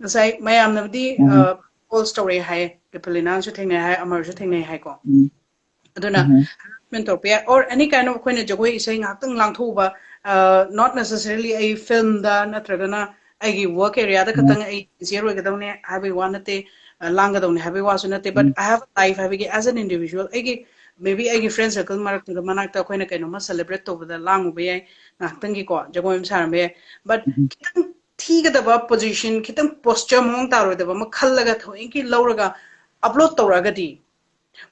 ꯉꯁꯥꯏ ꯃꯌꯥꯝꯅꯕꯨꯗꯤ ꯑ, ꯀꯣꯜꯁ ꯇꯧꯔꯛꯑꯦ ꯍꯥꯏ, ꯒꯦꯄꯦꯂꯤꯅꯥꯁꯨ ꯊꯦꯡꯅꯩ ꯍꯥꯏ, ꯑꯃꯔꯁꯨ ꯊꯦꯡꯅꯩ ꯍꯥꯏꯀꯣ꯫ ꯎꯝ. ꯑꯗꯨꯅ ꯎꯝ. ꯍꯔꯥꯁꯃꯦꯟ ꯇꯧꯔꯛꯄ ꯌꯥꯏ, or any kind of ꯑꯩꯈꯣꯏꯅ ꯖꯒꯣꯏ ꯏꯁꯩ ꯉꯥꯏꯍꯥꯛꯇꯪ ꯂꯥꯡꯊꯣꯛꯎꯕ, not necessarily ꯑꯩ ꯐꯤꯜꯝꯗ ꯅꯠꯇ꯭ꯔꯒꯅ ꯑꯩꯒꯤ ꯋꯔꯛ ꯑꯦꯔꯤꯌꯥꯗ ꯈꯛꯇꯪ ꯑꯩ ꯁꯤꯟꯁꯤꯌꯔ ꯑꯣꯏꯒꯗꯧꯅꯦ ꯍꯥꯏꯕꯒꯤ ꯋꯥ ꯅꯠꯇꯦ, ꯂꯥꯡꯒꯗꯧꯅꯦ ꯍꯥꯏꯕꯒꯤ ꯋꯥꯁꯨ ꯅꯠꯇꯦ, but I have a life ꯍꯥꯏꯕꯒꯤ as an individual ꯑꯩꯒꯤ maybe ꯑꯩꯒꯤ ꯐ꯭ꯔꯦꯟ ꯁꯔꯀꯜ ꯃꯔꯛꯇꯨꯗ ꯃꯅꯥꯛꯇ ꯑꯩꯈꯣꯏꯅ ꯀꯩꯅꯣꯝꯃ ꯁꯦꯂꯦꯕ꯭ꯔꯦꯠ ꯇꯧꯕꯗ ꯂꯥꯡꯉꯨꯕ ꯌꯥꯏ, ꯉꯥꯏꯍꯥꯛꯇꯪꯒꯤꯀꯣ ꯖꯒꯣꯏ ꯑꯃ ꯁꯥꯔꯝꯕ ꯌꯥꯏ, but ꯈꯤꯇꯪ ꯊꯤꯒꯗꯕ ꯄꯣꯖꯤꯁꯟ, ꯈꯤꯇꯪ ꯄꯣꯁꯆꯔ ꯃꯑꯣꯡ ꯇꯥꯔꯣꯏꯗꯕ ꯑꯃ ꯈꯜꯂꯒ ꯊꯑꯣꯏꯀꯤ ꯂꯧꯔꯒ ꯑꯞꯂꯣꯗ ꯇꯧꯔꯛꯑꯒꯗꯤ,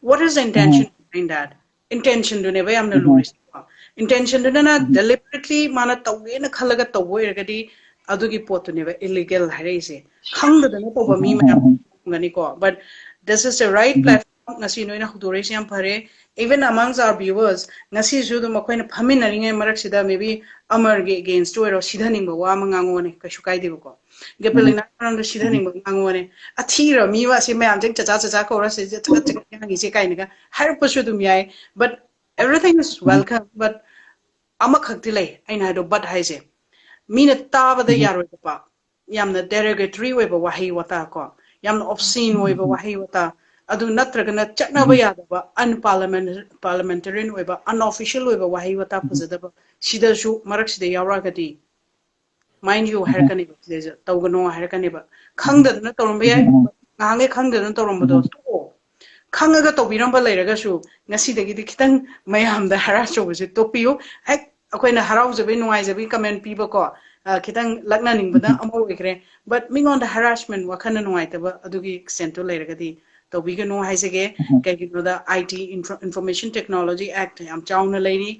what is the intention behind that? ꯏꯟꯇꯦꯟꯁꯟꯗꯨꯅꯦꯕ ꯌꯥꯝꯅ ꯂꯨꯔꯤꯁꯦꯀꯣ꯫ ꯏꯟꯇꯦꯟꯁꯟꯗꯨꯅ ꯗꯦꯂꯤꯕꯔꯦꯠꯂꯤ ꯃꯥꯅ ꯇꯧꯒꯦꯅ ꯈꯜꯂꯒ ꯇꯧꯕ ꯑꯣꯏꯔꯒꯗꯤ ꯑꯗꯨꯒꯤ ꯄꯣꯠꯇꯨꯅꯦꯕ ꯏꯂꯤꯒꯦꯜ ꯍꯥꯏꯔꯛꯏꯁꯦ꯫ ꯈꯪꯗꯗꯅ ꯇꯧꯕ ꯃꯤ ꯃꯌꯥꯝ ꯂꯩꯔꯝꯒꯅꯤꯀꯣ, but this is the right platform꯫ ꯉꯁꯤ ꯅꯣꯏꯅ ꯍꯧꯗꯣꯔꯛꯏꯁꯦ ꯌꯥꯝ ꯐꯔꯦ꯫ Even amongst our viewers, ꯉꯁꯤꯁꯨ ꯑꯗꯨꯝ ꯑꯩꯈꯣꯏꯅ ꯐꯝꯃꯤꯟꯅꯔꯤꯉꯩ ꯃꯔꯛꯁꯤꯗ maybe ꯑꯃꯔꯒꯤ against ꯑꯣꯏꯔꯣ, ꯁꯤꯊꯅꯤꯡꯕ ꯋꯥ ꯑꯃ ꯉꯥꯡꯉꯣꯅꯦ, ꯀꯩꯁꯨ ꯀꯥꯏꯗꯦꯕꯀꯣ꯫ ꯒꯦꯄꯦꯂꯤꯅꯥ ꯃꯔꯝꯗ ꯁꯤꯊꯅꯤꯡꯕ ꯉꯥꯡꯉꯣꯅꯦ꯫ ꯑꯊꯤꯔ ꯃꯤ ꯑꯁꯤ ꯃꯌꯥꯝꯁꯦ ꯆꯆꯥ ꯆꯆꯥ ꯀꯧꯔ ꯁꯤ ꯆꯒꯠ ꯆꯒꯠ ꯉꯥꯡꯉꯤꯁꯦ ꯀꯥꯏꯅꯒ ꯍꯥꯏꯔꯛꯄꯁꯨ ꯑꯗꯨꯝ ꯌꯥꯏ, but everything is welcome, but ꯑꯃꯈꯛꯇꯤ ꯂꯩ ꯑꯩꯅ ꯍꯥꯏꯗꯣ, but ꯍꯥꯏꯁꯦ ꯃꯤꯅ ꯇꯥꯕꯗ ꯌꯥꯔꯣꯏꯗꯕ, ꯌꯥꯝꯅ ꯗꯦꯔꯣꯒꯦꯇꯔꯤ ꯑꯣꯏꯕ ꯋꯥꯍꯩ ꯋꯥꯇꯥ ꯀꯣ, ꯌꯥꯝꯅ ꯑꯣꯞꯁꯤꯟ ꯑꯣꯏꯕ ꯋꯥꯍꯩ ꯋꯥꯇꯥ, ꯑꯗꯨ ꯅꯠꯇ꯭ꯔꯒꯅ ꯆꯠꯅꯕ ꯌꯥꯗꯕ, ꯑꯟꯄꯥꯔꯂꯤꯌꯥꯃꯦꯟꯇꯦꯔꯤꯌꯟ ꯑꯣꯏꯕ, ꯑꯟꯑꯣꯐꯤꯁꯤꯌꯦꯜ ꯑꯣꯏꯕ ꯋꯥꯍꯩ ꯋꯥꯇꯥ ꯐꯖꯗꯕ, ꯁꯤꯗꯁꯨ ꯃꯔꯛꯁꯤꯗ ꯌꯥꯎꯔꯛꯑꯒꯗꯤ, mind you ꯍꯥꯏꯔꯛꯀꯅꯦꯕ, ꯁꯤꯗꯩꯁꯤꯗ ꯇꯧꯒꯅꯣ ꯍꯥꯏꯔꯛꯀꯅꯦꯕ꯫ ꯈꯪꯗꯗꯅ ꯇꯧꯔꯝꯕ ꯌꯥꯏ, ꯉꯥꯏꯍꯥꯛꯈꯩ ꯈꯪꯗꯗꯅ ꯇꯧꯔꯝꯕꯗꯣ ꯇꯣꯛꯑꯣ꯫ ꯈꯪꯉꯒ ꯇꯧꯕꯤꯔꯝꯕ ꯂꯩꯔꯒꯁꯨ ꯉꯁꯤꯗꯒꯤꯗꯤ ꯈꯤꯇꯪ ꯃꯌꯥꯝꯗ ꯍꯔꯥꯁ ꯇꯧꯕꯁꯦ ꯇꯣꯛꯄꯤꯌꯨ꯫ ꯍꯦꯛ ꯑꯩꯈꯣꯏꯅ ꯍꯔꯥꯎꯖꯕꯩ ꯅꯨꯡꯉꯥꯏꯖꯕꯒꯤ ꯀꯃꯦꯟ ꯄꯤꯕꯀꯣ, ꯑ, ꯈꯤꯇꯪ ꯂꯛꯅꯅꯤꯡꯕꯅ ꯑꯃ ꯑꯣꯏꯈ꯭ꯔꯦ, but ꯃꯤꯉꯣꯟꯗ ꯍꯔꯥꯁꯃꯦꯟ, ꯋꯥꯈꯜꯅ ꯅꯨꯡꯉꯥꯏꯇꯕ ꯑꯗꯨꯒꯤ ꯑꯦꯛꯁꯇꯦꯟꯇꯣ ꯂꯩꯔꯒꯗꯤ ꯇꯧꯕꯤꯒꯅꯨ ꯍꯥꯏꯖꯒꯦ꯫ ꯀꯩꯒꯤꯅꯣꯗ, I T, Info- Information Technology Act ꯌꯥꯝ ꯆꯥꯎꯅ ꯂꯩꯔꯤ꯫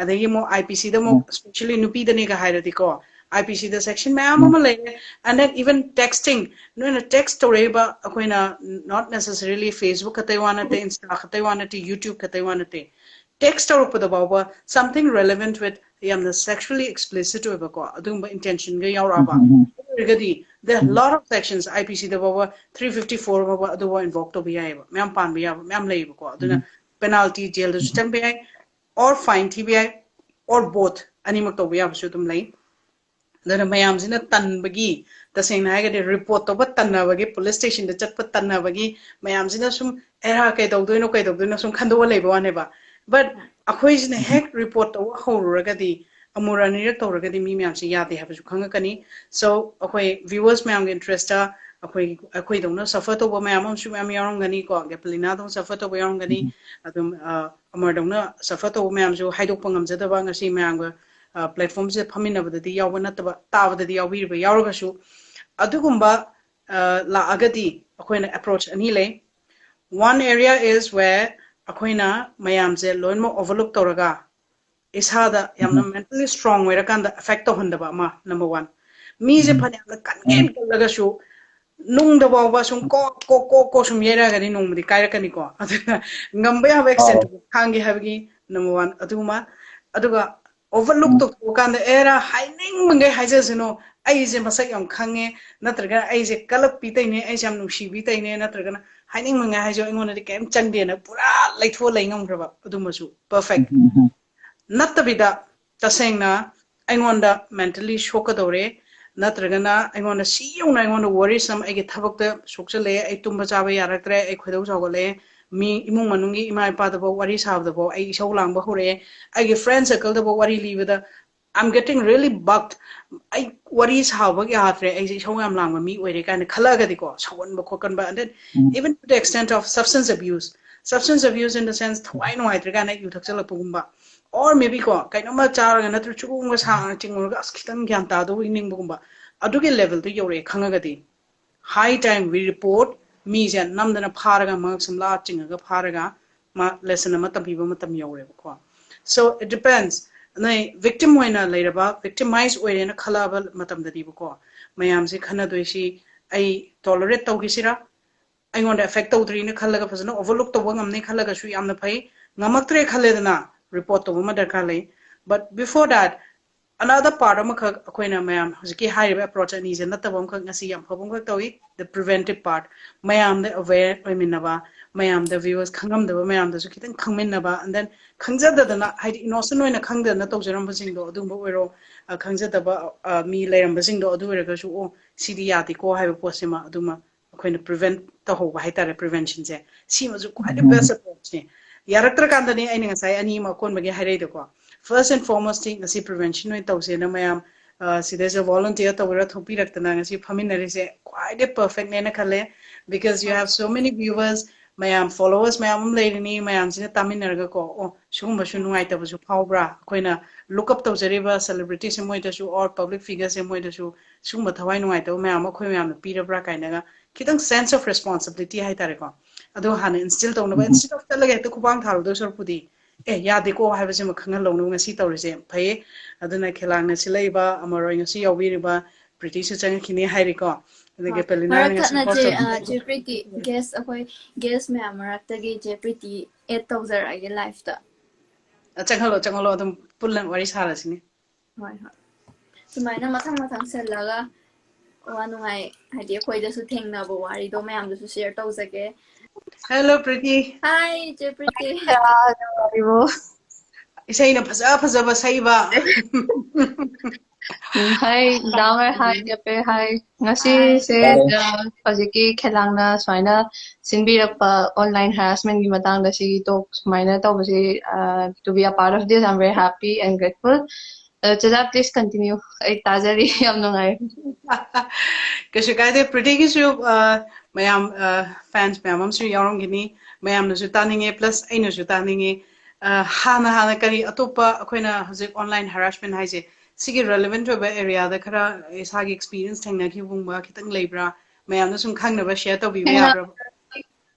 ꯑꯗꯒꯤ ꯑꯃꯨꯛ I P C ꯗ ꯑꯃꯨꯛ specially ꯅꯨꯄꯤꯗꯅꯦꯒ ꯍꯥꯏꯔꯗꯤꯀꯣ, I P C the section ꯃꯌꯥꯝ ꯑꯃ ꯂꯩꯔꯦ꯫ And then even texting, ꯅꯣꯏꯅ text ꯇꯧꯔꯛꯏꯕ, ꯑꯩꯈꯣꯏꯅ not necessarily Facebook ꯈꯛꯇꯩ ꯋꯥ ꯅꯠꯇꯦ, Insta ꯈꯛꯇꯩ ꯋꯥ ꯅꯠꯇꯦ, YouTube ꯈꯛꯇꯩ ꯋꯥ ꯅꯠꯇꯦ, text ꯇꯧꯔꯛꯄꯗ ꯐꯥꯎꯕ something relevant with ꯌꯥꯝꯅ sexually explicit ꯑꯣꯏꯕꯀꯣ, ꯑꯗꯨꯒꯨꯝꯕ intention ꯒ ꯌꯥꯎꯔꯛꯑꯕ ꯑꯣꯏꯔꯒꯗꯤ, there are lot of sections, I P C ꯗ ꯐꯥꯎꯕ three fifty four ꯐꯥꯎꯕ ꯑꯗꯨꯐꯥꯎ invoke ꯇꯧꯕ ꯌꯥꯏꯑꯕ, ꯃꯌꯥꯝ ꯄꯥꯟꯕ ꯌꯥꯕ ꯃꯌꯥꯝ ꯂꯩꯌꯦꯕꯀꯣ꯫ ꯑꯗꯨꯅ penalty, jail ꯗꯁꯨ ꯆꯪꯕ ꯌꯥꯏ, or fine ꯊꯤꯕ ꯌꯥꯏ, or both, ꯑꯅꯤꯃꯛ ꯇꯧꯕ ꯌꯥꯕꯁꯨ ꯑꯗꯨꯝ ꯂꯩ꯫ ꯑꯗꯨꯅ ꯃꯌꯥꯝꯁꯤꯅ ꯇꯟꯕꯒꯤ, ꯇꯁꯦꯡꯅ ꯍꯥꯏꯔꯒꯗꯤ ꯔꯤꯄꯣꯔꯠ ꯇꯧꯕ ꯇꯟꯅꯕꯒꯤ, ꯄꯨꯂꯤꯁ ꯁ꯭ꯇꯦꯁꯟꯗ ꯆꯠꯄ ꯇꯟꯅꯕꯒꯤ, ꯃꯌꯥꯝꯁꯤꯅ ꯁꯨꯝ ꯑꯦꯔꯥ ꯀꯩꯗꯧꯗꯣꯏꯅꯣ ꯀꯩꯗꯧꯗꯣꯏꯅꯣ ꯁꯨꯝ ꯈꯟꯗꯣꯛꯑ ꯂꯩꯕ ꯋꯥꯅꯦꯕ꯫ ꯕꯠ ꯑꯩꯈꯣꯏꯁꯤꯅ ꯍꯦꯛ ꯔꯤꯄꯣꯔꯠ ꯇꯧꯕ ꯍꯧꯔꯨꯔꯒꯗꯤ, ꯑꯃꯨꯔꯛ ꯑꯅꯤꯔꯛ ꯇꯧꯔꯒꯗꯤ ꯃꯤ ꯃꯌꯥꯝꯁꯤ ꯌꯥꯗꯦ ꯍꯥꯏꯕꯁꯨ ꯈꯪꯉꯛꯀꯅꯤ꯫ ꯁꯣ ꯑꯩꯈꯣꯏ ꯚ꯭ꯌꯨꯋꯔꯁ ꯃꯌꯥꯝꯒꯤ ꯏꯟꯇꯔꯦꯁꯇ ꯑꯩꯈꯣꯏ, ꯑꯩꯈꯣꯏꯗꯧꯅ ꯁꯐꯔ ꯇꯧꯕ ꯃꯌꯥꯝ ꯑꯃꯁꯨ ꯃꯌꯥꯝ ꯌꯥꯎꯔꯝꯒꯅꯤꯀꯣ, ꯒꯦꯄꯂꯤꯅꯥꯗꯧꯅ ꯁꯐꯔ ꯇꯧꯕ ꯌꯥꯎꯔꯝꯒꯅꯤ꯫ ꯑꯗꯨꯝ ꯑꯃꯔꯗꯧꯅ ꯁꯐꯔ ꯇꯧꯕ ꯃꯌꯥꯝꯁꯨ ꯍꯥꯏꯗꯣꯛꯄ ꯉꯝꯖꯗꯕ, ꯉꯁꯤ ꯃꯌꯥꯝꯒ ꯄ꯭ꯂꯦꯠꯐꯣꯝꯁꯤꯗ ꯐꯝꯃꯤꯟꯅꯕꯗꯗꯤ ꯌꯥꯎꯕ ꯅꯠꯇꯕ, ꯇꯥꯕꯗꯗꯤ ꯌꯥꯎꯕꯤꯔꯤꯕ ꯌꯥꯎꯔꯒꯁꯨ, ꯑꯗꯨꯒꯨꯝꯕ ꯂꯥꯛꯑꯒꯗꯤ ꯑꯩꯈꯣꯏꯅ ꯑꯦꯄ꯭ꯔꯣꯆ ꯑꯅꯤ ꯂꯩ꯫ One area is where ꯑꯩꯈꯣꯏꯅ ꯃꯌꯥꯝꯁꯦ ꯂꯣꯏꯅꯃꯛ ꯑꯣꯚꯔꯂꯨꯛ ꯇꯧꯔꯒ ꯏꯁꯥꯗ ꯌꯥꯝꯅ ꯃꯦꯟꯇꯦꯜꯂꯤ ꯁ꯭ꯇꯔꯣꯡ ꯑꯣꯏꯔꯀꯥꯟꯗ ꯑꯦꯐꯦꯛ ꯇꯧꯍꯟꯗꯕ ꯑꯃ, ꯅꯝꯕꯔ ꯋꯥꯟ꯫ ꯃꯤꯁꯦ ꯐꯅꯌꯥꯝꯅ ꯀꯟꯒꯦꯅ ꯀꯜꯂꯒꯁꯨ ꯅꯨꯡꯗ ꯐꯥꯎꯕ ꯁꯨꯝ ꯀꯣ ꯀꯣ ꯀꯣ ꯀꯣ ꯁꯨꯝ ꯌꯩꯔꯛꯑꯒꯗꯤ ꯅꯣꯡꯃꯗꯤ ꯀꯥꯏꯔꯛꯀꯅꯤꯀꯣ꯫ ꯑꯗꯨꯅ ꯉꯝꯕ ꯌꯥꯕ ꯑꯦꯛꯁꯇꯦꯟ ꯈꯥꯡꯒꯦ ꯍꯥꯏꯕꯒꯤ ꯅꯝꯕꯔ ꯋꯥꯟ꯫ ꯑꯗꯨꯒꯨꯝꯕ, ꯑꯗꯨꯒ ꯑꯣꯚꯔꯂꯨꯛ ꯇꯧꯊꯣꯛꯑꯀꯥꯟꯗ ꯑꯦꯔꯥ ꯍꯥꯏꯅꯤꯡꯕꯉꯩ ꯍꯥꯏꯖꯁꯅꯨ, ꯑꯩꯁꯦ ꯃꯁꯛ ꯌꯥꯝ ꯈꯪꯉꯦ, ꯅꯠꯇ꯭ꯔꯒꯅ ꯑꯩꯁꯦ ꯀꯂꯛꯄꯤ ꯇꯩꯅꯦ, ꯑꯩꯁꯦ ꯌꯥꯝ ꯅꯨꯡꯁꯤꯕꯤ ꯇꯩꯅꯦ, ꯅꯠꯇ꯭ꯔꯒꯅ ꯍꯥꯏꯅꯤꯡꯕꯉꯩ ꯍꯥꯏꯁꯨ ꯑꯩꯉꯣꯟꯗꯗꯤ ꯀꯩꯝ ꯆꯪꯗꯦꯅ ꯄꯨꯔꯥ ꯂꯩꯊꯣꯛꯑ ꯂꯩ ꯉꯝꯈ꯭ꯔꯕ, ꯑꯗꯨꯝꯕꯁꯨ ꯄꯔꯐꯦꯛ꯫ ꯅꯠꯇꯕꯤꯗ ꯇꯁꯦꯡꯅ ꯑꯩꯉꯣꯟꯗ ꯃꯦꯟꯇꯦꯜꯂꯤ ꯁꯣꯛꯀꯗꯧꯔꯦ, ꯅꯠꯇ꯭ꯔꯒꯅ ꯑꯩꯉꯣꯟꯗ ꯁꯤ ꯌꯧꯅ ꯑꯩꯉꯣꯟꯗ ꯋꯥꯔꯤꯁ ꯑꯃ, ꯑꯩꯒꯤ ꯊꯕꯛꯇ ꯁꯣꯛꯆꯜꯂꯛꯑꯦ, ꯑꯩ ꯇꯨꯝꯕ ꯆꯥꯕ ꯌꯥꯔꯛꯇ꯭ꯔꯦ, ꯑꯩ ꯈꯣꯏꯗꯧ ꯁꯥꯎꯒꯠꯂꯛꯑꯦ, ꯃꯤ ꯏꯃꯨꯡ ꯃꯅꯨꯡꯒꯤ ꯏꯃꯥ ꯏꯄꯥꯗꯐꯥꯎ ꯋꯥꯔꯤ ꯁꯥꯕꯗꯐꯥꯎ ꯑꯩ ꯏꯁꯧ ꯂꯥꯡꯕ ꯍꯧꯔꯛꯑꯦ, ꯑꯩꯒꯤ ꯐ꯭ꯔꯦꯟ ꯁꯔꯀꯜꯗꯐꯥꯎ ꯋꯥꯔꯤ ꯂꯤꯕꯗ I'm getting really bugged. ꯑꯩ ꯋꯥꯔꯤ ꯁꯥꯕ ꯌꯥꯗ꯭ꯔꯦ, ꯑꯩꯁꯦ ꯏꯁꯧ ꯌꯥꯝ ꯂꯥꯡꯕ ꯃꯤ ꯑꯣꯏꯔꯦ ꯀꯥꯏꯅ ꯈꯜꯂꯛꯑꯒꯗꯤꯀꯣ, ꯁꯥꯎꯒꯟꯕ ꯈꯣꯠꯀꯟꯕ, and then even to the extent of substance abuse, substance abuse in the sense ꯊꯋꯥꯏ ꯅꯨꯡꯉꯥꯏꯇ꯭ꯔꯦ ꯀꯥꯏꯅ ꯑꯩ ꯌꯨ ꯊꯛꯆꯜꯂꯛꯄꯒꯨꯝꯕ, or maybe ꯀꯣ ꯀꯩꯅꯣꯝꯃ ꯆꯥꯔꯒ ꯅꯠꯇ꯭ꯔꯒ ꯆꯨꯔꯨꯡꯒ ꯁꯥꯡꯅ ꯆꯤꯡꯉꯨꯔꯒ ꯑꯁ ꯈꯤꯇꯪ ꯒ꯭ꯌꯥꯟ ꯇꯥꯗꯧꯕ ꯅꯤꯡꯕꯒꯨꯝꯕ, ꯑꯗꯨꯒꯤ ꯂꯦꯚꯦꯜꯗꯨ ꯌꯧꯔꯛꯑꯦ ꯈꯪꯉꯒꯗꯤ, high time we report, ꯃꯤꯁꯦ ꯅꯝꯗꯅ ꯐꯥꯔꯒ ꯃꯉꯛꯁꯝ ꯂꯥ ꯆꯤꯡꯉꯒ ꯐꯥꯔꯒ ꯃꯥ ꯂꯦꯁꯟ ꯑꯃ ꯇꯝꯕꯤꯕ ꯃꯇꯝ ꯌꯧꯔꯦꯕꯀꯣ꯫ So it depends. ꯅꯣꯏ ꯚꯤꯛꯇꯤꯝ ꯑꯣꯏꯅ ꯂꯩꯔꯕ, ꯚꯤꯛꯇꯤꯃꯥꯏꯁ ꯑꯣꯏꯔꯦꯅ ꯈꯜꯂꯛꯑꯕ ꯃꯇꯝꯗꯗꯤꯕꯀꯣ, ꯃꯌꯥꯝꯁꯦ ꯈꯟꯅꯗꯣꯏꯁꯤ, ꯑꯩ ꯇꯣꯂꯔꯦꯠ ꯇꯧꯈꯤꯁꯤꯔꯥ, ꯑꯩꯉꯣꯟꯗ ꯑꯦꯐꯦꯛ ꯇꯧꯗ꯭ꯔꯤꯅ ꯈꯜꯂꯒ ꯐꯖꯅ ꯑꯣꯚꯔꯂꯨꯛ ꯇꯧꯕ ꯉꯝꯅꯤ ꯈꯜꯂꯒꯁꯨ ꯌꯥꯝꯅ ꯐꯩ꯫ ꯉꯝꯃꯛꯇ꯭ꯔꯦ ꯈꯜꯂꯦꯗꯅ, ꯔꯤꯄꯣꯔꯠ ꯇꯧꯕ ꯑꯃ ꯗꯔꯀꯥꯔ ꯂꯩ꯫ But before that, Another part ꯑꯃꯈꯛ ꯑꯩꯈꯣꯏꯅ ꯃꯌꯥꯝ ꯍꯧꯖꯤꯛꯀꯤ ꯍꯥꯏꯔꯤꯕ approach ꯑꯅꯤꯁꯦ ꯅꯠꯇꯕ ꯑꯃꯈꯛ ꯉꯁꯤ ꯌꯥꯝ ꯐꯕ ꯑꯃꯈꯛ ꯇꯧꯏ, the preventive part. ꯃꯌꯥꯝꯗ aware ꯑꯣꯏꯃꯤꯟꯅꯕ, ꯃꯌꯥꯝꯗ viewers ꯈꯪꯉꯝꯗꯕ ꯃꯌꯥꯝꯗꯁꯨ ꯈꯤꯇꯪ ꯈꯪꯃꯤꯟꯅꯕ, and then ꯈꯪꯖꯗꯗꯅ, ꯍꯥꯏꯗꯤ innocent ꯑꯣꯏꯅ ꯈꯪꯗꯗꯅ ꯇꯧꯖꯔꯝꯕꯁꯤꯡꯗꯣ, ꯑꯗꯨꯒꯨꯝꯕ ꯑꯣꯏꯔꯣ, ꯑ, ꯈꯪꯖꯗꯕ, ꯑ, ꯃꯤ ꯂꯩꯔꯝꯕꯁꯤꯡꯗꯣ, ꯑꯗꯨ ꯑꯣꯏꯔꯒꯁꯨ, ꯑꯣ, ꯁꯤꯗꯤ ꯌꯥꯗꯦꯀꯣ ꯍꯥꯏꯕ ꯄꯣꯠꯁꯤꯃ ꯑꯗꯨꯃ ꯑꯩꯈꯣꯏꯅ prevent ꯇꯧꯍꯧꯕ ꯍꯥꯏꯇꯥꯔꯦ, preventionꯁꯦ꯫ ꯁꯤꯃꯁꯨ ꯈ꯭ꯋꯥꯏꯗꯒꯤ best approachꯅꯦ꯫ ꯌꯥꯔꯛꯇ꯭ꯔꯀꯥꯟꯗꯅꯦ ꯑꯩꯅ ꯉꯁꯥꯏ ꯑꯅꯤ ꯑꯃ ꯑꯀꯣꯟꯕꯒꯤ ꯍꯥꯏꯔꯛꯏꯗꯣꯀꯣ꯫ First and foremostꯇꯤ ꯉꯁꯤ prevention ꯑꯣꯏꯅ ꯇꯧꯁꯦꯅ ꯃꯌꯥꯝ, ꯑ, ꯁꯤꯗꯩꯁꯤꯗ volunteer ꯇꯧꯕꯤꯔ ꯊꯣꯛꯄꯤꯔꯛꯇꯅ ꯉꯁꯤ ꯐꯝꯃꯤꯟꯅꯔꯤꯁꯦ ꯈ꯭ꯋꯥꯏꯗꯒꯤ perfectꯅꯦꯅ ꯈꯜꯂꯦ, because you have so many viewers, ꯃꯌꯥꯝ followers ꯃꯌꯥꯝ ꯑꯃ ꯂꯩꯔꯤꯅꯤ, ꯃꯌꯥꯝꯁꯤꯅ ꯇꯥꯃꯤꯟꯅꯔꯒꯀꯣ, ꯑꯣ, ꯁꯤꯒꯨꯝꯕꯁꯨ ꯅꯨꯡꯉꯥꯏꯇꯕꯁꯨ ꯐꯥꯎꯕ꯭ꯔꯥ, ꯑꯩꯈꯣꯏꯅ look up ꯇꯧꯖꯔꯤꯕ celebrityꯁꯦ ꯃꯣꯏꯗꯁꯨ or public figureꯁꯦ ꯃꯣꯏꯗꯁꯨ ꯁꯤꯒꯨꯝꯕ ꯊꯋꯥꯏ ꯅꯨꯡꯉꯥꯏꯇꯕ ꯃꯌꯥꯝ ꯑꯃ ꯑꯩꯈꯣꯏ ꯃꯌꯥꯝꯅ ꯄꯤꯔꯕ꯭ꯔꯥ ꯀꯥꯏꯅꯒ ꯈꯤꯇꯪ sense of responsibility ꯍꯥꯏꯇꯥꯔꯦꯀꯣ꯫ ꯑꯗꯣ ꯍꯥꯟꯅ instill ꯇꯧꯅꯕ, instead of ꯆꯠꯂꯒ ꯍꯦꯛꯇ ꯈꯨꯄꯥꯡ ꯊꯥꯔꯨꯗꯧ ꯁꯔꯨꯛꯄꯨꯗꯤ, ꯑꯦ, ꯌꯥꯗꯦꯀꯣ ꯍꯥꯏꯕꯁꯤꯃ ꯈꯪꯍꯜꯍꯧꯅꯕ ꯉꯁꯤ ꯇꯧꯔꯤꯁꯦ ꯐꯩꯌꯦ꯫ ꯑꯗꯨꯅ ꯈꯦꯂꯥꯡꯅ ꯁꯤꯜꯂꯛꯏꯕ ꯑꯃꯔꯣꯏ ꯉꯁꯤ ꯌꯥꯎꯕꯤꯔꯤꯕ ꯄ꯭ꯔꯤꯇꯤꯁꯨ ꯆꯪꯉꯛꯈꯤꯅꯤ ꯍꯥꯏꯔꯤꯀꯣ꯫ ꯑꯗꯒꯤ ꯍꯣꯏ, ꯄꯦꯂꯤꯅꯥꯅ ꯃꯔꯛ ꯉꯁꯤ ꯊꯠꯅ host ꯆꯦ, ꯇꯧꯕꯤꯔꯤꯕ ꯑ, ꯆꯦ ꯄ꯭ꯔꯤꯇꯤ, guest ꯑꯩꯈꯣꯏ guest ꯃꯌꯥꯝ ꯃꯔꯛꯇꯒꯤ ꯆꯦ ꯄ꯭ꯔꯤꯇꯤ add ꯇꯧꯖꯔꯛꯑꯒꯦ liveꯇ꯫ ꯑ, ꯆꯪꯍꯜꯂꯣ, ꯆꯪꯍꯜꯂꯣ, ꯑꯗꯨꯝ ꯄꯨꯟꯅ ꯋꯥꯔꯤ ꯁꯥꯔꯁꯤꯅꯦ꯫ ꯍꯣꯏ, ꯍꯣꯏ꯫ ꯁꯨꯃꯥꯏꯅ ꯃꯊꯪ ꯃꯊꯪ ꯁꯤꯜꯂꯒ ꯋꯥ ꯅꯨꯡꯉꯥꯏ, ꯍꯥꯏꯗꯤ ꯑꯩꯈꯣꯏꯗꯁꯨ ꯊꯦꯡꯅꯕ ꯋꯥꯔꯤꯗꯣ ꯃꯌꯥꯝꯗꯁꯨ share ꯇꯧꯖꯒꯦ꯫ Hello, ꯄ꯭ꯔꯤꯇꯤ꯫ Hi, ꯆꯦ ꯄ꯭ꯔꯤꯇꯤ꯫ ꯅꯨꯡꯉꯥꯏꯔꯤꯕꯣ? ꯏꯁꯩꯅ ꯐꯖ ꯐꯖꯕ ꯁꯛꯏꯕ꯫ ꯎꯝ, hi, ꯗꯥꯃꯔ, hi, ꯌꯥꯄꯦ, hi꯫ ꯉꯁꯤꯁꯦ, hi꯫ ꯑ, ꯍꯧꯖꯤꯛꯀꯤ ꯈꯦꯂꯥꯡꯅ ꯁꯨꯃꯥꯏꯅ ꯁꯤꯟꯕꯤꯔꯛꯄ online harassmentꯀꯤ ꯃꯇꯥꯡꯗ ꯁꯤꯒꯤ talk ꯁꯨꯃꯥꯏꯅ ꯇꯧꯕꯁꯤ, ꯑ, to be a part of this, I'm very happy and grateful. ꯑ, ꯆꯦꯆꯥ, please continue. ꯑꯩ ꯇꯥꯖꯔꯤ, ꯌꯥꯝ ꯅꯨꯡꯉꯥꯏ꯫ ꯀꯩꯁꯨ ꯀꯥꯏꯗꯦ, ꯄ꯭ꯔꯤꯇꯤꯒꯤꯁꯨ, ꯑ, ꯃꯌꯥꯝ, ꯑ, fans ꯃꯌꯥꯝ ꯑꯃꯁꯨ ꯌꯥꯎꯔꯝꯒꯅꯤ, ꯃꯌꯥꯝꯅꯁꯨ ꯇꯥꯅꯤꯡꯉꯦ, plus ꯑꯩꯅꯁꯨ ꯇꯥꯅꯤꯡꯉꯦ꯫ ꯑ, ꯍꯥꯟꯅ, ꯍꯥꯟꯅ ꯀꯔꯤ ꯑꯇꯣꯞꯄ ꯑꯩꯈꯣꯏꯅ ꯍꯧꯖꯤꯛ online harassment ꯍꯥꯏꯁꯦ, ꯁꯤꯒꯤ relevant ꯑꯣꯏꯕ areaꯗ ꯈꯔ ꯏꯁꯥꯒꯤ experience ꯊꯦꯡꯅꯈꯤꯕꯒꯨꯝꯕ ꯈꯤꯇꯪ ꯂꯩꯕ꯭ꯔꯥ? ꯃꯌꯥꯝꯅ ꯁꯨꯝ ꯈꯪꯅꯕ share ꯇꯧꯕꯤꯕ ꯊꯦꯡꯅ-, ꯌꯥꯕ꯭ꯔꯥ?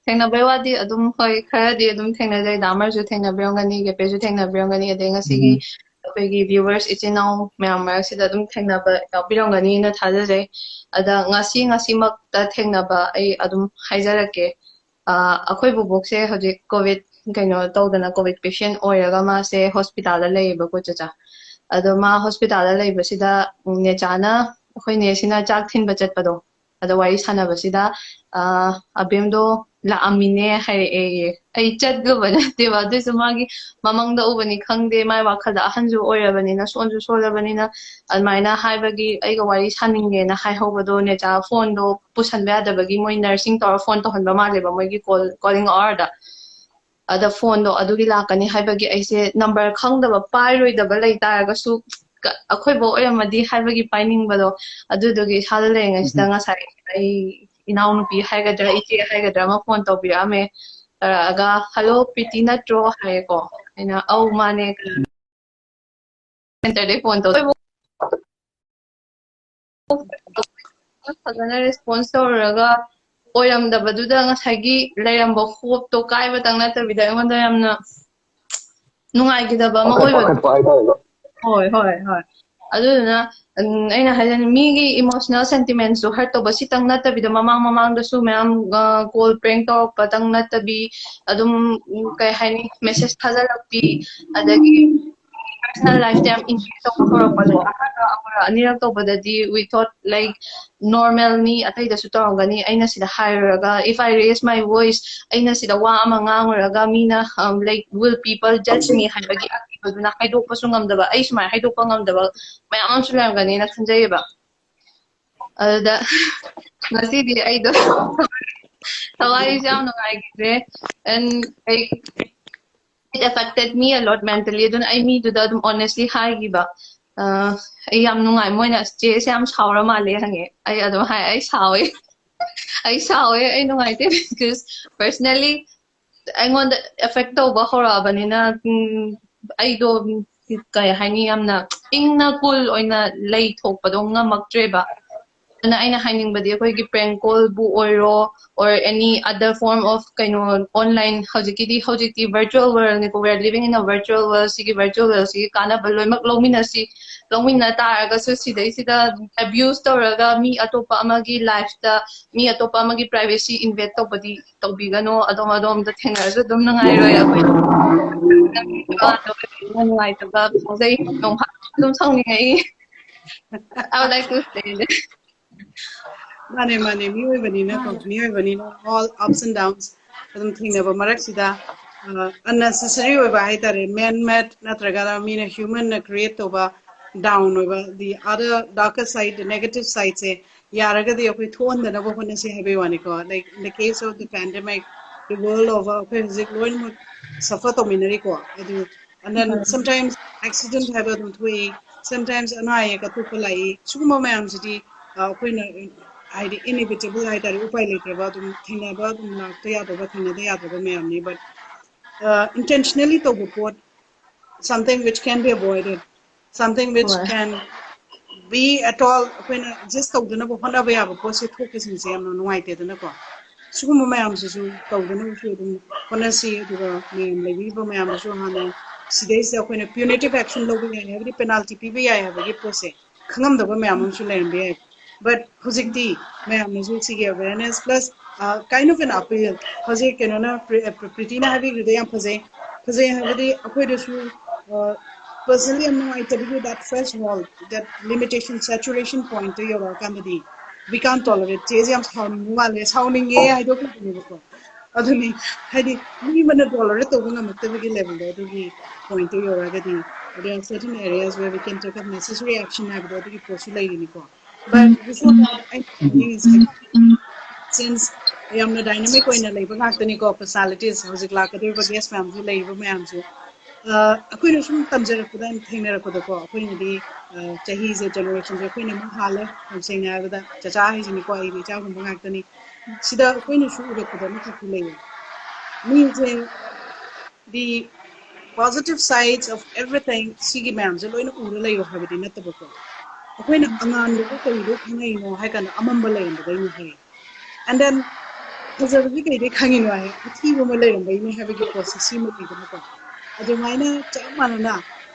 ꯊꯦꯡꯅꯕꯩ ꯋꯥꯗꯤ ꯑꯗꯨꯝ, ꯍꯣꯏ, ꯈꯔꯗꯤ ꯑꯗꯨꯝ ꯊꯦꯡꯅꯖꯩ꯫ ꯗꯥꯃꯔꯁꯨ ꯊꯦꯡꯅꯕꯤꯔꯝꯒꯅꯤ, ꯌꯥꯄꯦꯁꯨ ꯊꯦꯡꯅꯕꯤꯔꯝꯒꯅꯤ, ꯑꯗꯩ ꯉꯁꯤꯒꯤ ꯎꯝ꯫ ꯑꯩꯈꯣꯏꯒꯤ viewers ꯏꯆꯤꯟ ꯏꯅꯥꯎ ꯃꯌꯥꯝ ꯃꯔꯛꯁꯤꯗ ꯑꯗꯨꯝ ꯊꯦꯡꯅꯕ ꯌꯥꯎꯕꯤꯔꯝꯒꯅꯤꯅ ꯊꯥꯖꯖꯩ꯫ ꯑꯗ ꯉꯁꯤ, ꯉꯁꯤꯃꯛꯇ ꯊꯦꯡꯅꯕ ꯑꯩ ꯑꯗꯨꯝ ꯍꯥꯏꯖꯔꯛꯀꯦ꯫ ꯑ, ꯑꯩꯈꯣꯏ ꯕꯨꯕꯣꯛꯁꯦ ꯍꯧꯖꯤꯛ COVID, ꯀꯩꯅꯣ ꯇꯧꯗꯅ, COVID patient ꯑꯣꯏꯔꯒ ꯃꯥꯁꯦ hospitalꯗ ꯂꯩꯌꯦꯕꯀꯣ, ꯆꯦꯆꯥ꯫ ꯑꯗꯣ ꯃꯥ ꯍꯣꯁꯄꯤꯇꯥꯜꯗ ꯂꯩꯕꯁꯤꯗ, ꯎꯝ, ꯅꯦꯆꯥꯅ, ꯑꯩꯈꯣꯏ ꯅꯦꯁꯤꯅ ꯆꯥꯛ ꯊꯤꯟꯕ ꯆꯠꯄꯗꯣ, ꯑꯗ ꯋꯥꯔꯤ ꯁꯥꯟꯅꯕꯁꯤꯗ, "ꯑ, ꯑꯕꯦꯝꯗꯣ ꯂꯥꯛꯑꯝꯃꯤꯅꯦ" ꯍꯥꯏꯔꯛꯑꯦꯌꯦ꯫ ꯑꯩ ꯆꯠꯂꯨꯕ ꯅꯠꯇꯦꯕ, ꯑꯗꯨꯏꯁꯨ ꯃꯥꯒꯤ ꯃꯃꯪꯗ ꯎꯕꯅꯤ ꯈꯪꯗꯦ, ꯃꯥꯏ ꯋꯥꯈꯜꯗ ꯑꯍꯟꯁꯨ ꯑꯣꯏꯔꯕꯅꯤꯅ, ꯁꯣꯟꯁꯨ ꯁꯣꯜꯂꯕꯅꯤꯅ, ꯑꯗꯨꯃꯥꯏꯅ ꯍꯥꯏꯕꯒꯤ ꯑꯩꯒ ꯋꯥꯔꯤ ꯁꯥꯅꯤꯡꯉꯦꯅ ꯍꯥꯏꯍꯧꯕꯗꯣ, ꯅꯦꯆꯥ ꯐꯣꯟꯗꯣ ꯄꯨꯁꯟꯕ ꯌꯥꯗꯕꯒꯤ ꯃꯣꯏ ꯅꯔꯁꯤꯡ ꯇꯧꯔ ꯐꯣꯟ ꯇꯧꯍꯟꯕ ꯃꯥꯜꯂꯦꯕ, ꯃꯣꯏꯒꯤ ꯀꯣꯜ, ꯀꯣꯂꯤꯡ ꯑꯋꯥꯔꯗ꯫ ꯑꯗ ꯐꯣꯟꯗꯣ ꯑꯗꯨꯒꯤ ꯂꯥꯛꯀꯅꯤ ꯍꯥꯏꯕꯒꯤ ꯑꯩꯁꯦ ꯅꯝꯕꯔ ꯈꯪꯗꯕ, ꯄꯥꯏꯔꯣꯏꯗꯕ ꯂꯩ ꯇꯥꯔꯒꯁꯨ, ꯀ-, ꯑꯩꯈꯣꯏ ꯕꯣꯛ ꯑꯣꯏꯔꯝꯃꯗꯤ ꯍꯥꯏꯕꯒꯤ ꯄꯥꯏꯅꯤꯡꯕꯗꯣ, ꯑꯗꯨꯗꯨꯒꯤ ꯏꯁꯥꯗ ꯂꯩꯔꯤꯉꯩꯁꯤꯗ ꯉꯁꯥꯏ ꯑꯩ ꯏꯅꯥꯎꯅꯨꯄꯤ ꯍꯥꯏꯒꯗ꯭ꯔꯥ, ꯏꯆꯦ ꯍꯥꯏꯒꯗ꯭ꯔꯥ ꯑꯃ ꯐꯣꯟ ꯇꯧꯕꯤꯔꯛꯑꯝꯃꯦ꯫ ꯇꯧꯔꯛꯑꯒ, "ꯍꯜꯂꯣ, ꯄ꯭ꯔꯤꯇꯤ ꯅꯠꯇ꯭ꯔꯣ?" ꯍꯥꯏꯌꯦꯀꯣ꯫ ꯑꯩꯅ, "ꯑꯧ, ꯃꯥꯅꯦ, ꯀꯅꯥ?" ꯁꯦꯟꯇꯔꯗꯩ ꯐꯣꯟ ꯇꯧ-, ꯐꯖꯅ ꯔꯦꯁꯄꯣꯟꯁ ꯇꯧꯔꯒ, ꯑꯣꯏꯔꯝꯗꯕꯗꯨꯗ ꯉꯁꯥꯏꯒꯤ ꯂꯩꯔꯝꯕ ꯍꯣꯞꯇꯣ ꯀꯥꯏꯕꯇꯪ ꯅꯠꯇꯕꯤꯗ, ꯑꯩꯉꯣꯟꯗ ꯌꯥꯝꯅ ꯅꯨꯡꯉꯥꯏꯈꯤꯗꯕ ꯑꯃ ꯄꯥꯈꯠ-, ꯑꯣꯏꯕꯗꯣ꯫ ꯄꯥꯈꯠꯄ ꯍꯥꯏꯇꯥꯔꯦꯀꯣ꯫ ꯍꯣꯏ, ꯍꯣꯏ, ꯍꯣꯏ꯫ ꯑꯗꯨꯗꯨꯅ, ꯎꯝ, ꯑꯩꯅ ꯍꯥꯏꯖꯅꯤꯡ-, ꯃꯤꯒꯤ ꯏꯃꯣꯁꯅꯦꯜ ꯁꯦꯟꯇꯤꯃꯦꯟꯁꯇꯣ ꯍꯔꯠ ꯇꯧꯕ ꯁꯤꯇꯪ ꯅꯠꯇꯕꯤꯗ, ꯃꯃꯥꯡ ꯃꯃꯥꯡꯗꯁꯨ ꯃꯌꯥꯝ, ꯑ, ꯀꯣꯜ ꯄ꯭ꯔꯦꯡ ꯇꯧꯔꯛꯄꯇꯪ ꯅꯠꯇꯕꯤ, ꯑꯗꯨꯝ, ꯎꯝ, ꯀꯩ ꯍꯥꯏꯅꯤ, ꯃꯦꯁꯦꯖ ꯊꯥꯖꯜꯂꯛꯄꯤ, ꯑꯗꯒꯤ ꯄꯔꯁꯅꯦꯜ ꯂꯥꯏꯐꯇ ꯌꯥꯝ ꯏꯟꯇ꯭ꯔꯨꯗ ꯇꯧꯕ ꯍꯧꯔꯛꯄꯗꯣ, ꯑꯍꯥꯟꯕ ꯑꯃꯨꯔꯛ ꯑꯅꯤꯔꯛ ꯇꯧꯕꯗꯗꯤ we thought, like, ꯅꯣꯔꯃꯦꯜ ꯃꯤ ꯑꯇꯩꯗꯁꯨ ꯇꯧꯔꯝꯒꯅꯤ꯫ ꯑꯩꯅ ꯁꯤꯗ ꯍꯥꯏꯔꯨꯔꯒ, if I raise my voice, ꯑꯩꯅ ꯁꯤꯗ ꯋꯥ ꯑꯃ ꯉꯥꯡꯉꯨꯔꯒ, ꯃꯤꯅ, um, like, will people judge me ꯍꯥꯏꯕꯒꯤ ꯑꯀꯤꯕꯗꯨꯅ ꯍꯥꯏꯗꯣꯛꯄꯁꯨ ꯉꯝꯗꯕ, ꯑꯩ ꯁꯨꯃꯥꯏꯅ ꯍꯥꯏꯗꯣꯛꯄ ꯉꯝꯗꯕ ꯃꯌꯥꯝ ꯑꯃꯁꯨ ꯂꯩꯔꯝꯒꯅꯤꯅ ꯈꯟꯖꯩꯌꯦꯕ꯫ ꯑꯗꯨꯗ ꯉꯁꯤꯗꯤ ꯑꯩꯗꯣ ꯊꯋꯥꯏꯁꯦ ꯌꯥꯝ ꯅꯨꯡꯉꯥꯏꯈꯤꯗ꯭ꯔꯦ, and, like, it affected me a lot mentally. ꯑꯗꯨꯅ ꯑꯩ ꯃꯤꯗꯨꯗ ꯑꯗꯨꯝ honestly ꯍꯥꯏꯈꯤꯕ, ꯑ, "ꯑꯩ ꯌꯥꯝ ꯅꯨꯡꯉꯥꯏ", ꯃꯣꯏꯅ, "ꯆꯦꯁꯦ ꯌꯥꯝ ꯁꯥꯎꯔ ꯃꯥꯜꯂꯦ" ꯍꯪꯉꯦ꯫ ꯑꯩ ꯑꯗꯨꯝ ꯍꯥꯏ, "ꯑꯩ ꯁꯥꯎꯋꯦ, ꯑꯩ ꯁꯥꯎꯋꯦ, ꯑꯩ ꯅꯨꯡꯉꯥꯏꯇꯦ", because personally ꯑꯩꯉꯣꯟꯗ ꯑꯦꯐꯦꯛ ꯇꯧꯕ ꯍꯧꯔꯛꯑꯕꯅꯤꯅ, ꯎꯝ, ꯑꯩꯗꯣ, ꯎꯝ, ꯀꯩ ꯍꯥꯏꯅꯤ, ꯌꯥꯝꯅ ꯏꯪꯅ ꯀꯨꯜ ꯑꯣꯏꯅ ꯂꯩ ꯊꯣꯛꯄꯗꯣ ꯉꯝꯃꯛꯇ꯭ꯔꯦꯕ꯫ ꯑꯗꯨꯅ ꯑꯩꯅ ꯍꯥꯏꯅꯤꯡꯕꯗꯤ, ꯑꯩꯈꯣꯏꯒꯤ prank call ꯕꯨ ꯑꯣꯏꯔꯣ, or any other form of ꯀꯩꯅꯣ, online, ꯍꯧꯖꯤꯛꯀꯤꯗꯤ, ꯍꯧꯖꯤꯛꯇꯤ virtual world ꯅꯤꯀꯣ, we are living in a virtual world, ꯁꯤꯒꯤ virtual world ꯁꯤꯒꯤ ꯀꯥꯟꯅꯕ ꯂꯣꯏꯅꯃꯛ ꯂꯧꯃꯤꯟꯅꯁꯤ꯫ ꯂꯧꯃꯤꯟꯅ ꯇꯥꯔꯒꯁꯨ, ꯁꯤꯗꯩꯁꯤꯗ ꯑꯦꯕ꯭ꯌꯨꯁ ꯇꯧꯔꯒ ꯃꯤ ꯑꯇꯣꯞꯄ ꯑꯃꯒꯤ ꯂꯥꯏꯐꯇ, ꯃꯤ ꯑꯇꯣꯞꯄ ꯑꯃꯒꯤ ꯄ꯭ꯔꯥꯏꯚꯦꯁꯤ ꯏꯟꯚꯦꯗ ꯇꯧꯕꯗꯤ ꯇꯧꯕꯤꯒꯅꯣ꯫ ꯑꯗꯣꯝ ꯑꯗꯣꯝꯗ ꯊꯦꯡꯅꯔꯁꯨ ꯑꯗꯨꯝ ꯅꯨꯡꯉꯥꯏꯔꯣꯏ ꯑꯩꯈꯣꯏ꯫ ꯅꯨꯡꯉꯥꯏꯇꯕ ꯐꯥꯎꯖꯩ꯫ ꯅꯣꯡ ꯐꯥꯗꯣꯛ ꯑꯗꯨꯝ ꯁꯥꯎꯅꯤꯡꯉꯛꯏ꯫ I would like to say this. ꯃꯥꯅꯦ ꯃꯥꯅꯦ, ꯃꯤꯑꯣꯏꯕꯅꯤꯅꯀꯣ, ꯃꯤꯑꯣꯏꯕꯅꯤꯅ all ups and downs ꯑꯗꯨꯝ ꯊꯦꯡꯅꯕ ꯃꯔꯛꯁꯤꯗ, unnecessary ꯑꯣꯏꯕ ꯍꯥꯏꯇꯥꯔꯦ, man made ꯅꯠꯇ꯭ꯔꯒꯅ ꯃꯤꯅ human ꯅ create ꯇꯧꯕ down ꯑꯣꯏꯕ, the other darker side, the negative side ꯁꯦ ꯌꯥꯔꯒꯗꯤ ꯑꯩꯈꯣꯏ ꯊꯣꯛꯍꯟꯗꯅꯕ ꯍꯣꯠꯅꯁꯤ ꯍꯥꯏꯕꯒꯤ ꯋꯥꯅꯤꯀꯣ꯫ Like in the case of the pandemic, the world over ꯑꯩꯈꯣꯏ ꯍꯧꯖꯤꯛ ꯂꯣꯏꯅꯃꯛ suffer ꯇꯧꯃꯤꯟꯅꯔꯤꯀꯣ꯫ ꯑꯗꯨ and then sometimes accident ꯍꯥꯏꯕ ꯑꯗꯨꯝ ꯊꯣꯛꯏ, sometimes ꯑꯅꯥ ꯑꯌꯦꯛ ꯑꯇꯣꯞꯄ ꯂꯥꯛꯏ꯫ ꯁꯤꯒꯨꯝꯕ ꯃꯌꯥꯝꯁꯤꯗꯤ ꯑꯩꯈꯣꯏꯅ ꯍꯥꯏꯗꯤ inevitable ꯍꯥꯏꯇꯥꯔꯦ, ꯎꯄꯥꯏ ꯂꯩꯇ꯭ꯔꯕ, ꯑꯗꯨꯝ ꯊꯦꯡꯅꯕ, ꯑꯗꯨꯝ ꯂꯥꯛꯇ ꯌꯥꯗ꯭ꯔꯕ, ꯊꯦꯡꯅꯗ ꯌꯥꯗ꯭ꯔꯕ ꯃꯌꯥꯝꯅꯤ꯫ But intentionally ꯇꯧꯕ ꯄꯣꯠ, something which can be avoided, something which can be at all ꯑꯩꯈꯣꯏꯅ adjust ꯇꯧꯗꯅꯕ ꯍꯣꯠꯅꯕ ꯌꯥꯕ ꯄꯣꯠꯁꯦ ꯊꯣꯛꯄꯁꯤꯡꯁꯦ ꯌꯥꯝꯅ ꯅꯨꯡꯉꯥꯏꯇꯦꯗꯅꯀꯣ꯫ ꯁꯤꯒꯨꯝꯕ ꯃꯌꯥꯝꯁꯤꯁꯨ ꯇꯧꯗꯅꯕꯁꯨ ꯑꯗꯨꯝ ꯍꯣꯠꯅꯁꯤ꯫ ꯑꯗꯨꯒ ꯃꯌꯥꯝ ꯂꯩꯕꯤꯔꯤꯕ ꯃꯌꯥꯝꯗꯁꯨ ꯍꯥꯟꯅ ꯁꯤꯗꯩꯁꯤꯗ ꯑꯩꯈꯣꯏꯅ punitive action ꯂꯧꯕ ꯌꯥꯏ ꯍꯥꯏꯕꯗꯤ penalty ꯄꯤꯕ ꯌꯥꯏ ꯍꯥꯏꯕꯒꯤ ꯄꯣꯠꯁꯦ ꯈꯪꯉꯝꯗꯕ ꯃꯌꯥꯝ ꯑꯃꯁꯨ ꯂꯩꯔꯝꯕ ꯌꯥꯏ꯫ But ꯍꯧꯖꯤꯛꯇꯤ ꯃꯌꯥꯝꯅꯁꯨ ꯁꯤꯒꯤ awareness plus kind of an appeal, ꯍꯧꯖꯤꯛ ꯀꯩꯅꯣꯅ ꯄ꯭ꯔꯤꯇꯤꯅ ꯍꯥꯏꯕꯤꯈ꯭ꯔꯤꯗꯣ ꯌꯥꯝ ꯐꯖꯩ꯫ ꯐꯖꯩ ꯍꯥꯏꯕꯗꯤ ꯑꯩꯈꯣꯏꯗꯁꯨ personally ꯌꯥꯝ ꯅꯨꯡꯉꯥꯏꯇꯕꯒꯤ that threshold, that limitation, saturation point to ꯌꯧꯔꯛꯑꯀꯥꯟꯗꯗꯤ we can't tolerate, ꯆꯦꯁꯦ ꯌꯥꯝ ꯁꯥꯎꯅꯤꯡꯕ ꯃꯥꯜꯂꯦ, ꯁꯥꯎꯅꯤꯡꯉꯦ ꯍꯥꯏꯗꯣꯛꯈꯤꯕꯅꯦꯕꯀꯣ꯫ ꯑꯗꯨꯅꯤ ꯍꯥꯏꯗꯤ ꯃꯤ ꯑꯃꯅ tolerate ꯇꯧꯕ ꯉꯝꯃꯛꯇꯕꯒꯤ level ꯗꯣ, ꯑꯗꯨꯒꯤ point to ꯌꯧꯔꯛꯑꯒꯗꯤ there are certain areas where we can take up necessary action ꯍꯥꯏꯕꯗꯣ ꯑꯗꯨꯒꯤ ꯄꯣꯠꯁꯨ ꯂꯩꯔꯤꯅꯤꯀꯣ꯫ But before that, ꯑꯩꯅ ꯍꯥꯏꯅꯤꯡꯉꯤꯁꯦ, since ꯌꯥꯝꯅ dynamic ꯑꯣꯏꯅ ꯂꯩꯕ ꯉꯥꯛꯇꯅꯤꯀꯣ personalities, ꯍꯧꯖꯤꯛ ꯂꯥꯛꯀꯗꯧꯔꯤꯕ guest ꯃꯌꯥꯝꯁꯨ, ꯂꯩꯔꯤꯕ ꯃꯌꯥꯝꯁꯨ꯫ ꯑꯩꯈꯣꯏꯅ ꯁꯨꯝ ꯇꯝꯖꯔꯛꯄꯗ, ꯊꯦꯡꯅꯔꯛꯄꯗꯀꯣ, ꯑꯩꯈꯣꯏꯅꯗꯤ ꯆꯍꯤꯁꯦ, generation ꯁꯦ ꯑꯩꯈꯣꯏꯅ ꯑꯃꯨꯛ ꯍꯥꯜꯂꯦ꯫ ꯌꯥꯝ ꯁꯦꯡꯅ ꯍꯥꯏꯔꯕꯗ ꯆꯆꯥ ꯍꯥꯏꯁꯤꯅꯤꯀꯣ, ꯑꯩꯗꯤ ꯏꯆꯥꯒꯨꯝꯕ ꯉꯥꯛꯇꯅꯤ꯫ ꯁꯤꯗ ꯑꯩꯈꯣꯏꯅꯁꯨ ꯎꯔꯛꯄꯗ ꯑꯃꯈꯛꯇꯤ ꯂꯩꯌꯦ, ꯃꯤꯁꯦ the positive sides of everything ꯁꯤꯒꯤ ꯃꯌꯥꯝꯁꯦ ꯂꯣꯏꯅ ꯎꯔ ꯂꯩꯌꯣ ꯍꯥꯏꯕꯗꯤ ꯅꯠꯇꯕꯀꯣ꯫ ꯑꯩꯈꯣꯏꯅ ꯑꯉꯥꯟꯕꯗꯣ ꯀꯔꯤꯗꯣ ꯈꯪꯉꯛꯏꯅꯣ ꯍꯥꯏ ꯀꯥꯟꯗ ꯑꯃꯝꯕ ꯂꯩꯔꯝꯕꯗꯩꯅꯦ ꯍꯥꯏ꯫ And then ꯐꯖꯕꯗꯤ ꯀꯩꯗꯩ ꯈꯪꯉꯤꯅꯣ ꯍꯥꯏ, ꯑꯊꯤꯕ ꯑꯃ ꯂꯩꯔꯝꯕꯩꯅꯦ ꯍꯥꯏꯕꯒꯤ ꯄꯣꯠꯁꯦ ꯁꯤꯃ ꯂꯩꯗꯅꯀꯣ꯫ ꯑꯗꯨꯃꯥꯏꯅ ꯆꯞ ꯃꯥꯟꯅꯅ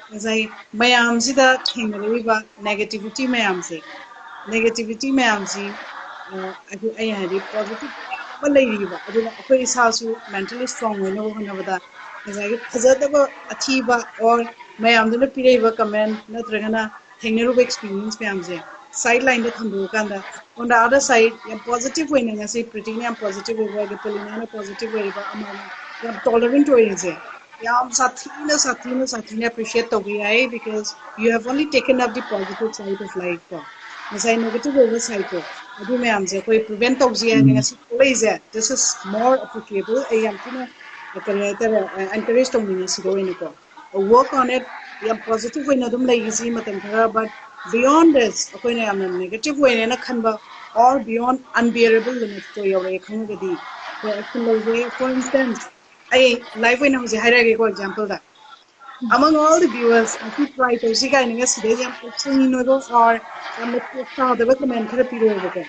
ꯉꯁꯥꯏ ꯃꯌꯥꯝꯁꯤꯗ ꯊꯦꯡꯅꯔꯛꯏꯕ negativity ꯃꯌꯥꯝꯁꯦ, negativity ꯃꯌꯥꯝꯁꯤ ꯑꯩ ꯍꯥꯏꯗꯤ positive ꯃꯌꯥꯝ ꯑꯃ ꯂꯩꯔꯤꯕ, ꯑꯗꯨꯅ ꯑꯩꯈꯣꯏ ꯏꯁꯥꯁꯨ mentally strong ꯑꯣꯏꯅꯕ ꯍꯣꯠꯅꯕꯗ ꯉꯁꯥꯏꯒꯤ ꯐꯖꯗꯕ, ꯑꯊꯤꯕ or ꯃꯌꯥꯝꯗꯨꯅ ꯄꯤꯔꯛꯏꯕ comment ꯅꯠꯇ꯭ꯔꯒꯅ ꯊꯦꯡꯅꯔꯨꯕ experience ꯃꯌꯥꯝꯁꯦ side line the ꯊꯝꯗꯣꯛꯑꯀꯥꯟꯗ, on the other side, ꯌꯥꯝ positive ꯑꯣꯏꯅ, ꯉꯁꯤ ꯄ꯭ꯔꯤꯇꯤꯅ ꯌꯥꯝ positive ꯑꯣꯏꯕ, ꯑꯗꯩ ꯄꯣꯂꯤꯅꯥꯅ positive ꯑꯣꯏꯔꯤꯕ, ꯑꯃꯅ ꯌꯥꯝ tolerant ꯑꯣꯏꯔꯤꯁꯦ, ꯌꯥꯝ ꯁꯥꯊꯤꯅ ꯁꯥꯊꯤꯅ ꯁꯥꯊꯤꯅ appreciate ꯇꯧꯕ ꯌꯥꯏ, because you have only taken up the positive side of life ꯀꯣ꯫ ꯉꯁꯥꯏ negative ꯑꯣꯏꯕ side ꯇꯣ, ꯑꯗꯨ ꯃꯌꯥꯝꯁꯦ ꯑꯩꯈꯣꯏ prevent ꯇꯧꯁꯤ ꯍꯥꯏꯅ ꯎꯝ꯫ ꯉꯁꯤ ꯊꯣꯛꯂꯛꯏꯁꯦ, this is more appreciable. ꯑꯩ ꯌꯥꯝ ꯊꯤꯅ, ꯀꯔꯤ ꯍꯥꯏꯇꯥꯔꯦ, encourage ꯇꯧꯅꯤꯡꯉꯦ ꯁꯤꯗ ꯑꯣꯏꯅꯀꯣ꯫ Work on it. ꯌꯥꯝ positive ꯑꯣꯏꯅ ꯑꯗꯨꯝ ꯂꯩꯈꯤꯁꯤ ꯃꯇꯝ ꯈꯔ, but beyond this ꯑꯩꯈꯣꯏꯅ ꯌꯥꯝꯅ negative ꯑꯣꯏꯔꯦꯅ ꯈꯟꯕ, or beyond unbearable limit ꯇꯣ ꯌꯧꯔꯛꯑꯦ ꯈꯪꯉꯒꯗꯤ ꯑꯩꯈꯣꯏ action ꯂꯧꯁꯦ꯫ For instance, ꯑꯩ live ꯑꯣꯏꯅ ꯍꯧꯖꯤꯛ ꯍꯥꯏꯔꯛꯑꯒꯦꯀꯣ, example the, among all the viewers, ꯑꯁꯤ try ꯇꯧꯁꯤ ꯀꯥꯏꯅꯒ ꯁꯤꯗꯩ ꯌꯥꯝ exceptional ꯑꯣꯏꯕ or ꯌꯥꯝꯅ ꯇꯥꯗꯕ comment ꯈꯔ ꯄꯤꯔꯛꯑꯣꯕꯀꯣ꯫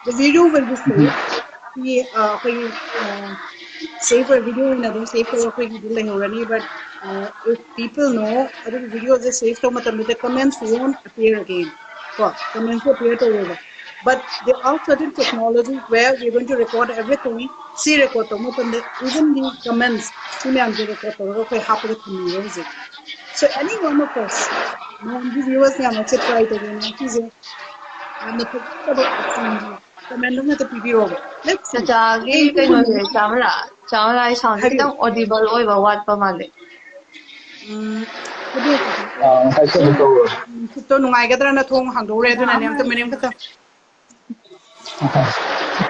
The video will be saved. ꯁꯤ, ꯑ, ꯑꯩꯈꯣꯏꯒꯤ, ꯑ, save ꯑꯣꯏ, video ꯑꯣꯏꯅ ꯑꯗꯨꯝ save ꯇꯧꯔꯒ ꯑꯩꯈꯣꯏꯒꯤꯗꯤ ꯂꯩꯍꯧꯔꯅꯤ, but, uh, if people know, ꯑꯗꯨꯒ video ꯁꯦ save ꯇꯧꯕ ꯃꯇꯝꯗ comments won't appear again. ꯀꯣ, comments ꯁꯨ appear ꯇꯧꯔꯣꯏꯕ. But there are certain technologies where we are going to record everything. ꯁꯤ record ꯇꯧꯕ ꯃꯇꯝꯗ even the comments, ꯁꯤ ꯃꯌꯥꯝꯁꯦ record ꯇꯧꯔꯒ ꯑꯩꯈꯣꯏ ꯍꯥꯞꯄꯒ ꯊꯝꯃꯤꯕ ꯍꯧꯖꯤꯛ꯫ So any one of us, ꯃꯌꯥꯝꯒꯤ viewers ꯃꯌꯥꯝ ꯑꯁꯦ try ꯇꯧꯕꯤꯌꯨ꯫ ꯁꯤꯁꯦ ꯌꯥꯝꯅ ꯐꯖꯗꯕ comment ꯑꯃ ꯍꯦꯛꯇ ꯄꯤꯕꯤꯔꯣꯕ꯫ Let's see. ꯆꯥꯆꯥꯒꯤ ꯑꯩ ꯀꯩꯅꯣꯁꯦ, ꯆꯥꯃꯂꯥ, ꯆꯥꯃꯂꯥ, ꯑꯩ sound ꯁꯦ ꯍꯥꯏꯕꯤꯌꯨ꯫ ꯈꯤꯇꯪ audible ꯑꯣꯏꯕ ꯋꯥꯠꯄ ꯃꯥꯜꯂꯦ꯫ ꯎꯝ, ꯑꯗꯨ ꯑꯥ, ꯉꯁꯥꯏ ꯁꯦꯝꯕ ꯇꯧꯔꯣ꯫ ꯅꯨꯡꯁꯤꯠꯇꯣ ꯅꯨꯡꯉꯥꯏꯒꯗ꯭ꯔꯅ ꯊꯣꯡ ꯍꯥꯡꯗꯣꯛꯎꯔꯦ, ꯑꯗꯨꯅꯅꯦ꯫ ꯑꯝꯇ ꯃꯅꯦꯝ ꯈꯛꯇ꯫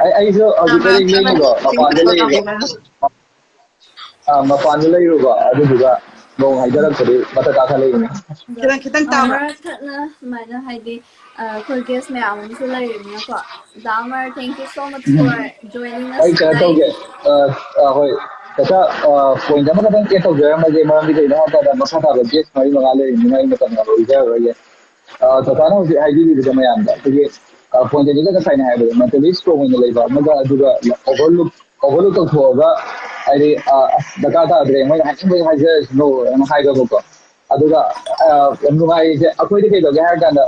ꯑꯩ, ꯑꯩꯁꯨ ꯍꯧꯖꯤꯛ ꯆꯥꯃꯂꯥ, ꯂꯩꯔꯤꯅꯤꯀꯣ, ꯃꯄꯥꯟꯗ ꯂꯩꯔꯤꯕ꯫ ꯑꯥ, ꯃꯄꯥꯟꯗ ꯂꯩꯔꯨꯕ, ꯑꯗꯨꯗꯨꯒ ꯅꯣꯡ ꯍꯩꯊꯔꯛꯄꯗꯤ ꯃꯊꯛ ꯀꯥꯈꯠꯂꯛꯏꯅꯦ꯫ ꯈꯤꯇꯪ, ꯈꯤꯇꯪ ꯑꯥ, ꯇꯥꯕ꯭ꯔꯥ? ꯃꯔꯛ ꯊꯠꯅ ꯁꯨꯃꯥꯏꯅ, ꯍꯥꯏꯗꯤ, ꯑ, ꯑꯩꯈꯣꯏ guest ꯃꯌꯥꯝ ꯑꯃꯁꯨ ꯂꯩꯔꯤꯕꯅꯤꯅꯀꯣ꯫ ꯗꯥ ꯑꯃꯔ, thank you so much for joining us tonight. ꯑꯩ ꯀꯩꯅꯣ ꯇꯧꯒꯦ, ꯑ, ꯑ, ꯍꯣꯏ, ꯀꯩꯀꯥ, ꯑ, point ꯑꯃꯈꯛꯇꯪ add ꯇꯧꯖꯔꯝꯃꯒꯦ, ꯃꯔꯝꯗꯤ ꯀꯩꯅꯣ ꯍꯥꯏꯕꯗ ꯃꯈꯥ ꯇꯥꯕ guest ꯃꯔꯤ ꯃꯉꯥ ꯂꯩꯔꯤꯕꯅꯤꯅ ꯑꯩ ꯃꯇꯝ ꯌꯥꯝ ꯂꯧꯖꯔꯔꯣꯏꯒꯦ꯫ ꯑ, ꯇꯥꯇꯥꯅ ꯍꯧꯖꯤꯛ ꯍꯥꯏꯕꯤꯔꯤꯕꯗꯣ ꯃꯌꯥꯝꯗ, ꯑꯩꯈꯣꯏꯒꯤ, ꯑ, point ꯑꯅꯤꯒ ꯉꯁꯥꯏꯅ ꯍꯥꯏꯕꯗꯣ, mentally strong ꯑꯣꯏꯅ ꯂꯩꯕ ꯑꯃꯒ, ꯑꯗꯨꯒ overlook, overlook ꯇꯧꯊꯣꯛꯑꯒ, ꯍꯥꯏꯗꯤ, ꯑ, ꯑꯁ, ꯗꯔꯀꯥꯔ ꯇꯥꯗ꯭ꯔꯦ, ꯃꯣꯏꯅ ꯍꯥꯏꯅꯤꯡꯕ ꯍꯥꯏꯖꯔꯁꯅꯨ ꯑꯅ ꯍꯥꯏꯕꯀꯣ꯫ ꯑꯗꯨꯒ, ꯑ, ꯌꯥꯝ ꯅꯨꯡꯉꯥꯏꯔꯤꯁꯦ ꯑꯩꯈꯣꯏꯗꯤ ꯀꯩꯗꯧꯒꯦ ꯍꯥꯏꯔ ꯀꯥꯟꯗ,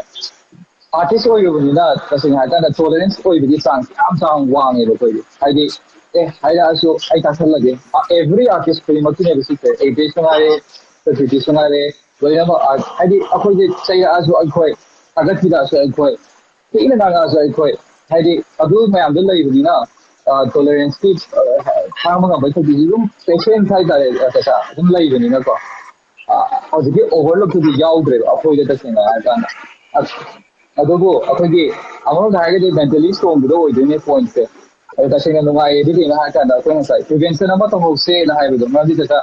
artist ꯑꯣꯏꯔꯨꯕꯅꯤꯅ, ꯇꯁꯦꯡꯅ ꯍꯥꯏꯔ ꯀꯥꯟꯗ, tolerance ꯑꯣꯏꯕꯒꯤ chance ꯌꯥꯝ ꯆꯥꯎꯅ ꯋꯥꯡꯉꯦꯕ ꯑꯩꯈꯣꯏꯗꯤ꯫ ꯍꯥꯏꯗꯤ, ꯑꯦ, ꯍꯥꯏꯔꯛꯑꯁꯨ ꯑꯩ ꯇꯥꯁꯜꯂꯒꯦ꯫ ꯑ, every artist ꯈꯨꯗꯤꯡꯃꯛꯀꯤꯅꯦꯕ ꯁꯤꯁꯦ, actress ꯉꯥꯏꯔꯦ, ꯄ꯭ꯔꯀ꯭ꯔꯤꯇꯤꯁꯨ ꯉꯥꯏꯔꯦ, ꯂꯣꯏꯅꯃꯛ ꯑꯥꯔꯠ, ꯍꯥꯏꯗꯤ ꯑꯩꯈꯣꯏꯁꯦ ꯆꯩꯔꯛꯑꯁꯨ ꯑꯩꯈꯣꯏ, ꯊꯥꯒꯠꯄꯤꯔꯛꯑꯁꯨ ꯑꯩꯈꯣꯏ, ꯊꯤꯅ ꯉꯥꯡꯉꯛꯑꯁꯨ ꯑꯩꯈꯣꯏ, ꯍꯥꯏꯗꯤ ꯑꯗꯨ ꯃꯌꯥꯝꯗꯣ ꯂꯩꯕꯅꯤꯅ ꯇꯣꯂꯔꯦꯟꯁꯀꯤ ꯈꯥꯡꯕ ꯉꯝꯕꯒꯤ ꯊꯧꯗꯤꯁꯤ ꯑꯗꯨꯝ ꯄꯦꯁꯦꯟꯁ ꯍꯥꯏꯇꯥꯔꯦ, ꯀꯩꯀꯥ ꯑꯗꯨꯝ ꯂꯩꯕꯅꯤꯅꯀꯣ꯫ ꯑ, ꯍꯧꯖꯤꯛꯀꯤ ꯑꯣꯚꯔꯂꯨꯛꯇꯨꯗꯤ ꯌꯥꯎꯗ꯭ꯔꯦꯕ ꯑꯩꯈꯣꯏꯗ ꯇꯁꯦꯡꯅ ꯍꯥꯏꯔꯀꯥꯟꯗ꯫ ꯑ, ꯑꯗꯨꯕꯨ ꯑꯩꯈꯣꯏꯒꯤ ꯑꯃꯔꯣꯝꯗ ꯍꯥꯏꯔꯒꯗꯤ ꯃꯦꯟꯇꯦꯂꯤ ꯁ꯭ꯇ꯭ꯔꯣꯡꯗꯨꯗ ꯑꯣꯏꯗꯣꯏꯅꯦ ꯄꯣꯏꯟꯠꯁꯦ꯫ ꯑꯗꯣ ꯇꯁꯦꯡꯅ ꯅꯨꯡꯉꯥꯏꯌꯦ꯫ ꯑꯗꯨ ꯀꯩꯅꯣ ꯍꯥꯏꯔꯀꯥꯟꯗ ꯑꯩꯈꯣꯏ ꯉꯁꯥꯏ ꯄ꯭ꯔꯤꯚꯦꯟꯁꯟ ꯑꯃ ꯇꯧꯍꯧꯁꯦꯅ ꯍꯥꯏꯕꯗꯣ, ꯃꯔꯝꯗꯤ ꯀꯩꯀꯥ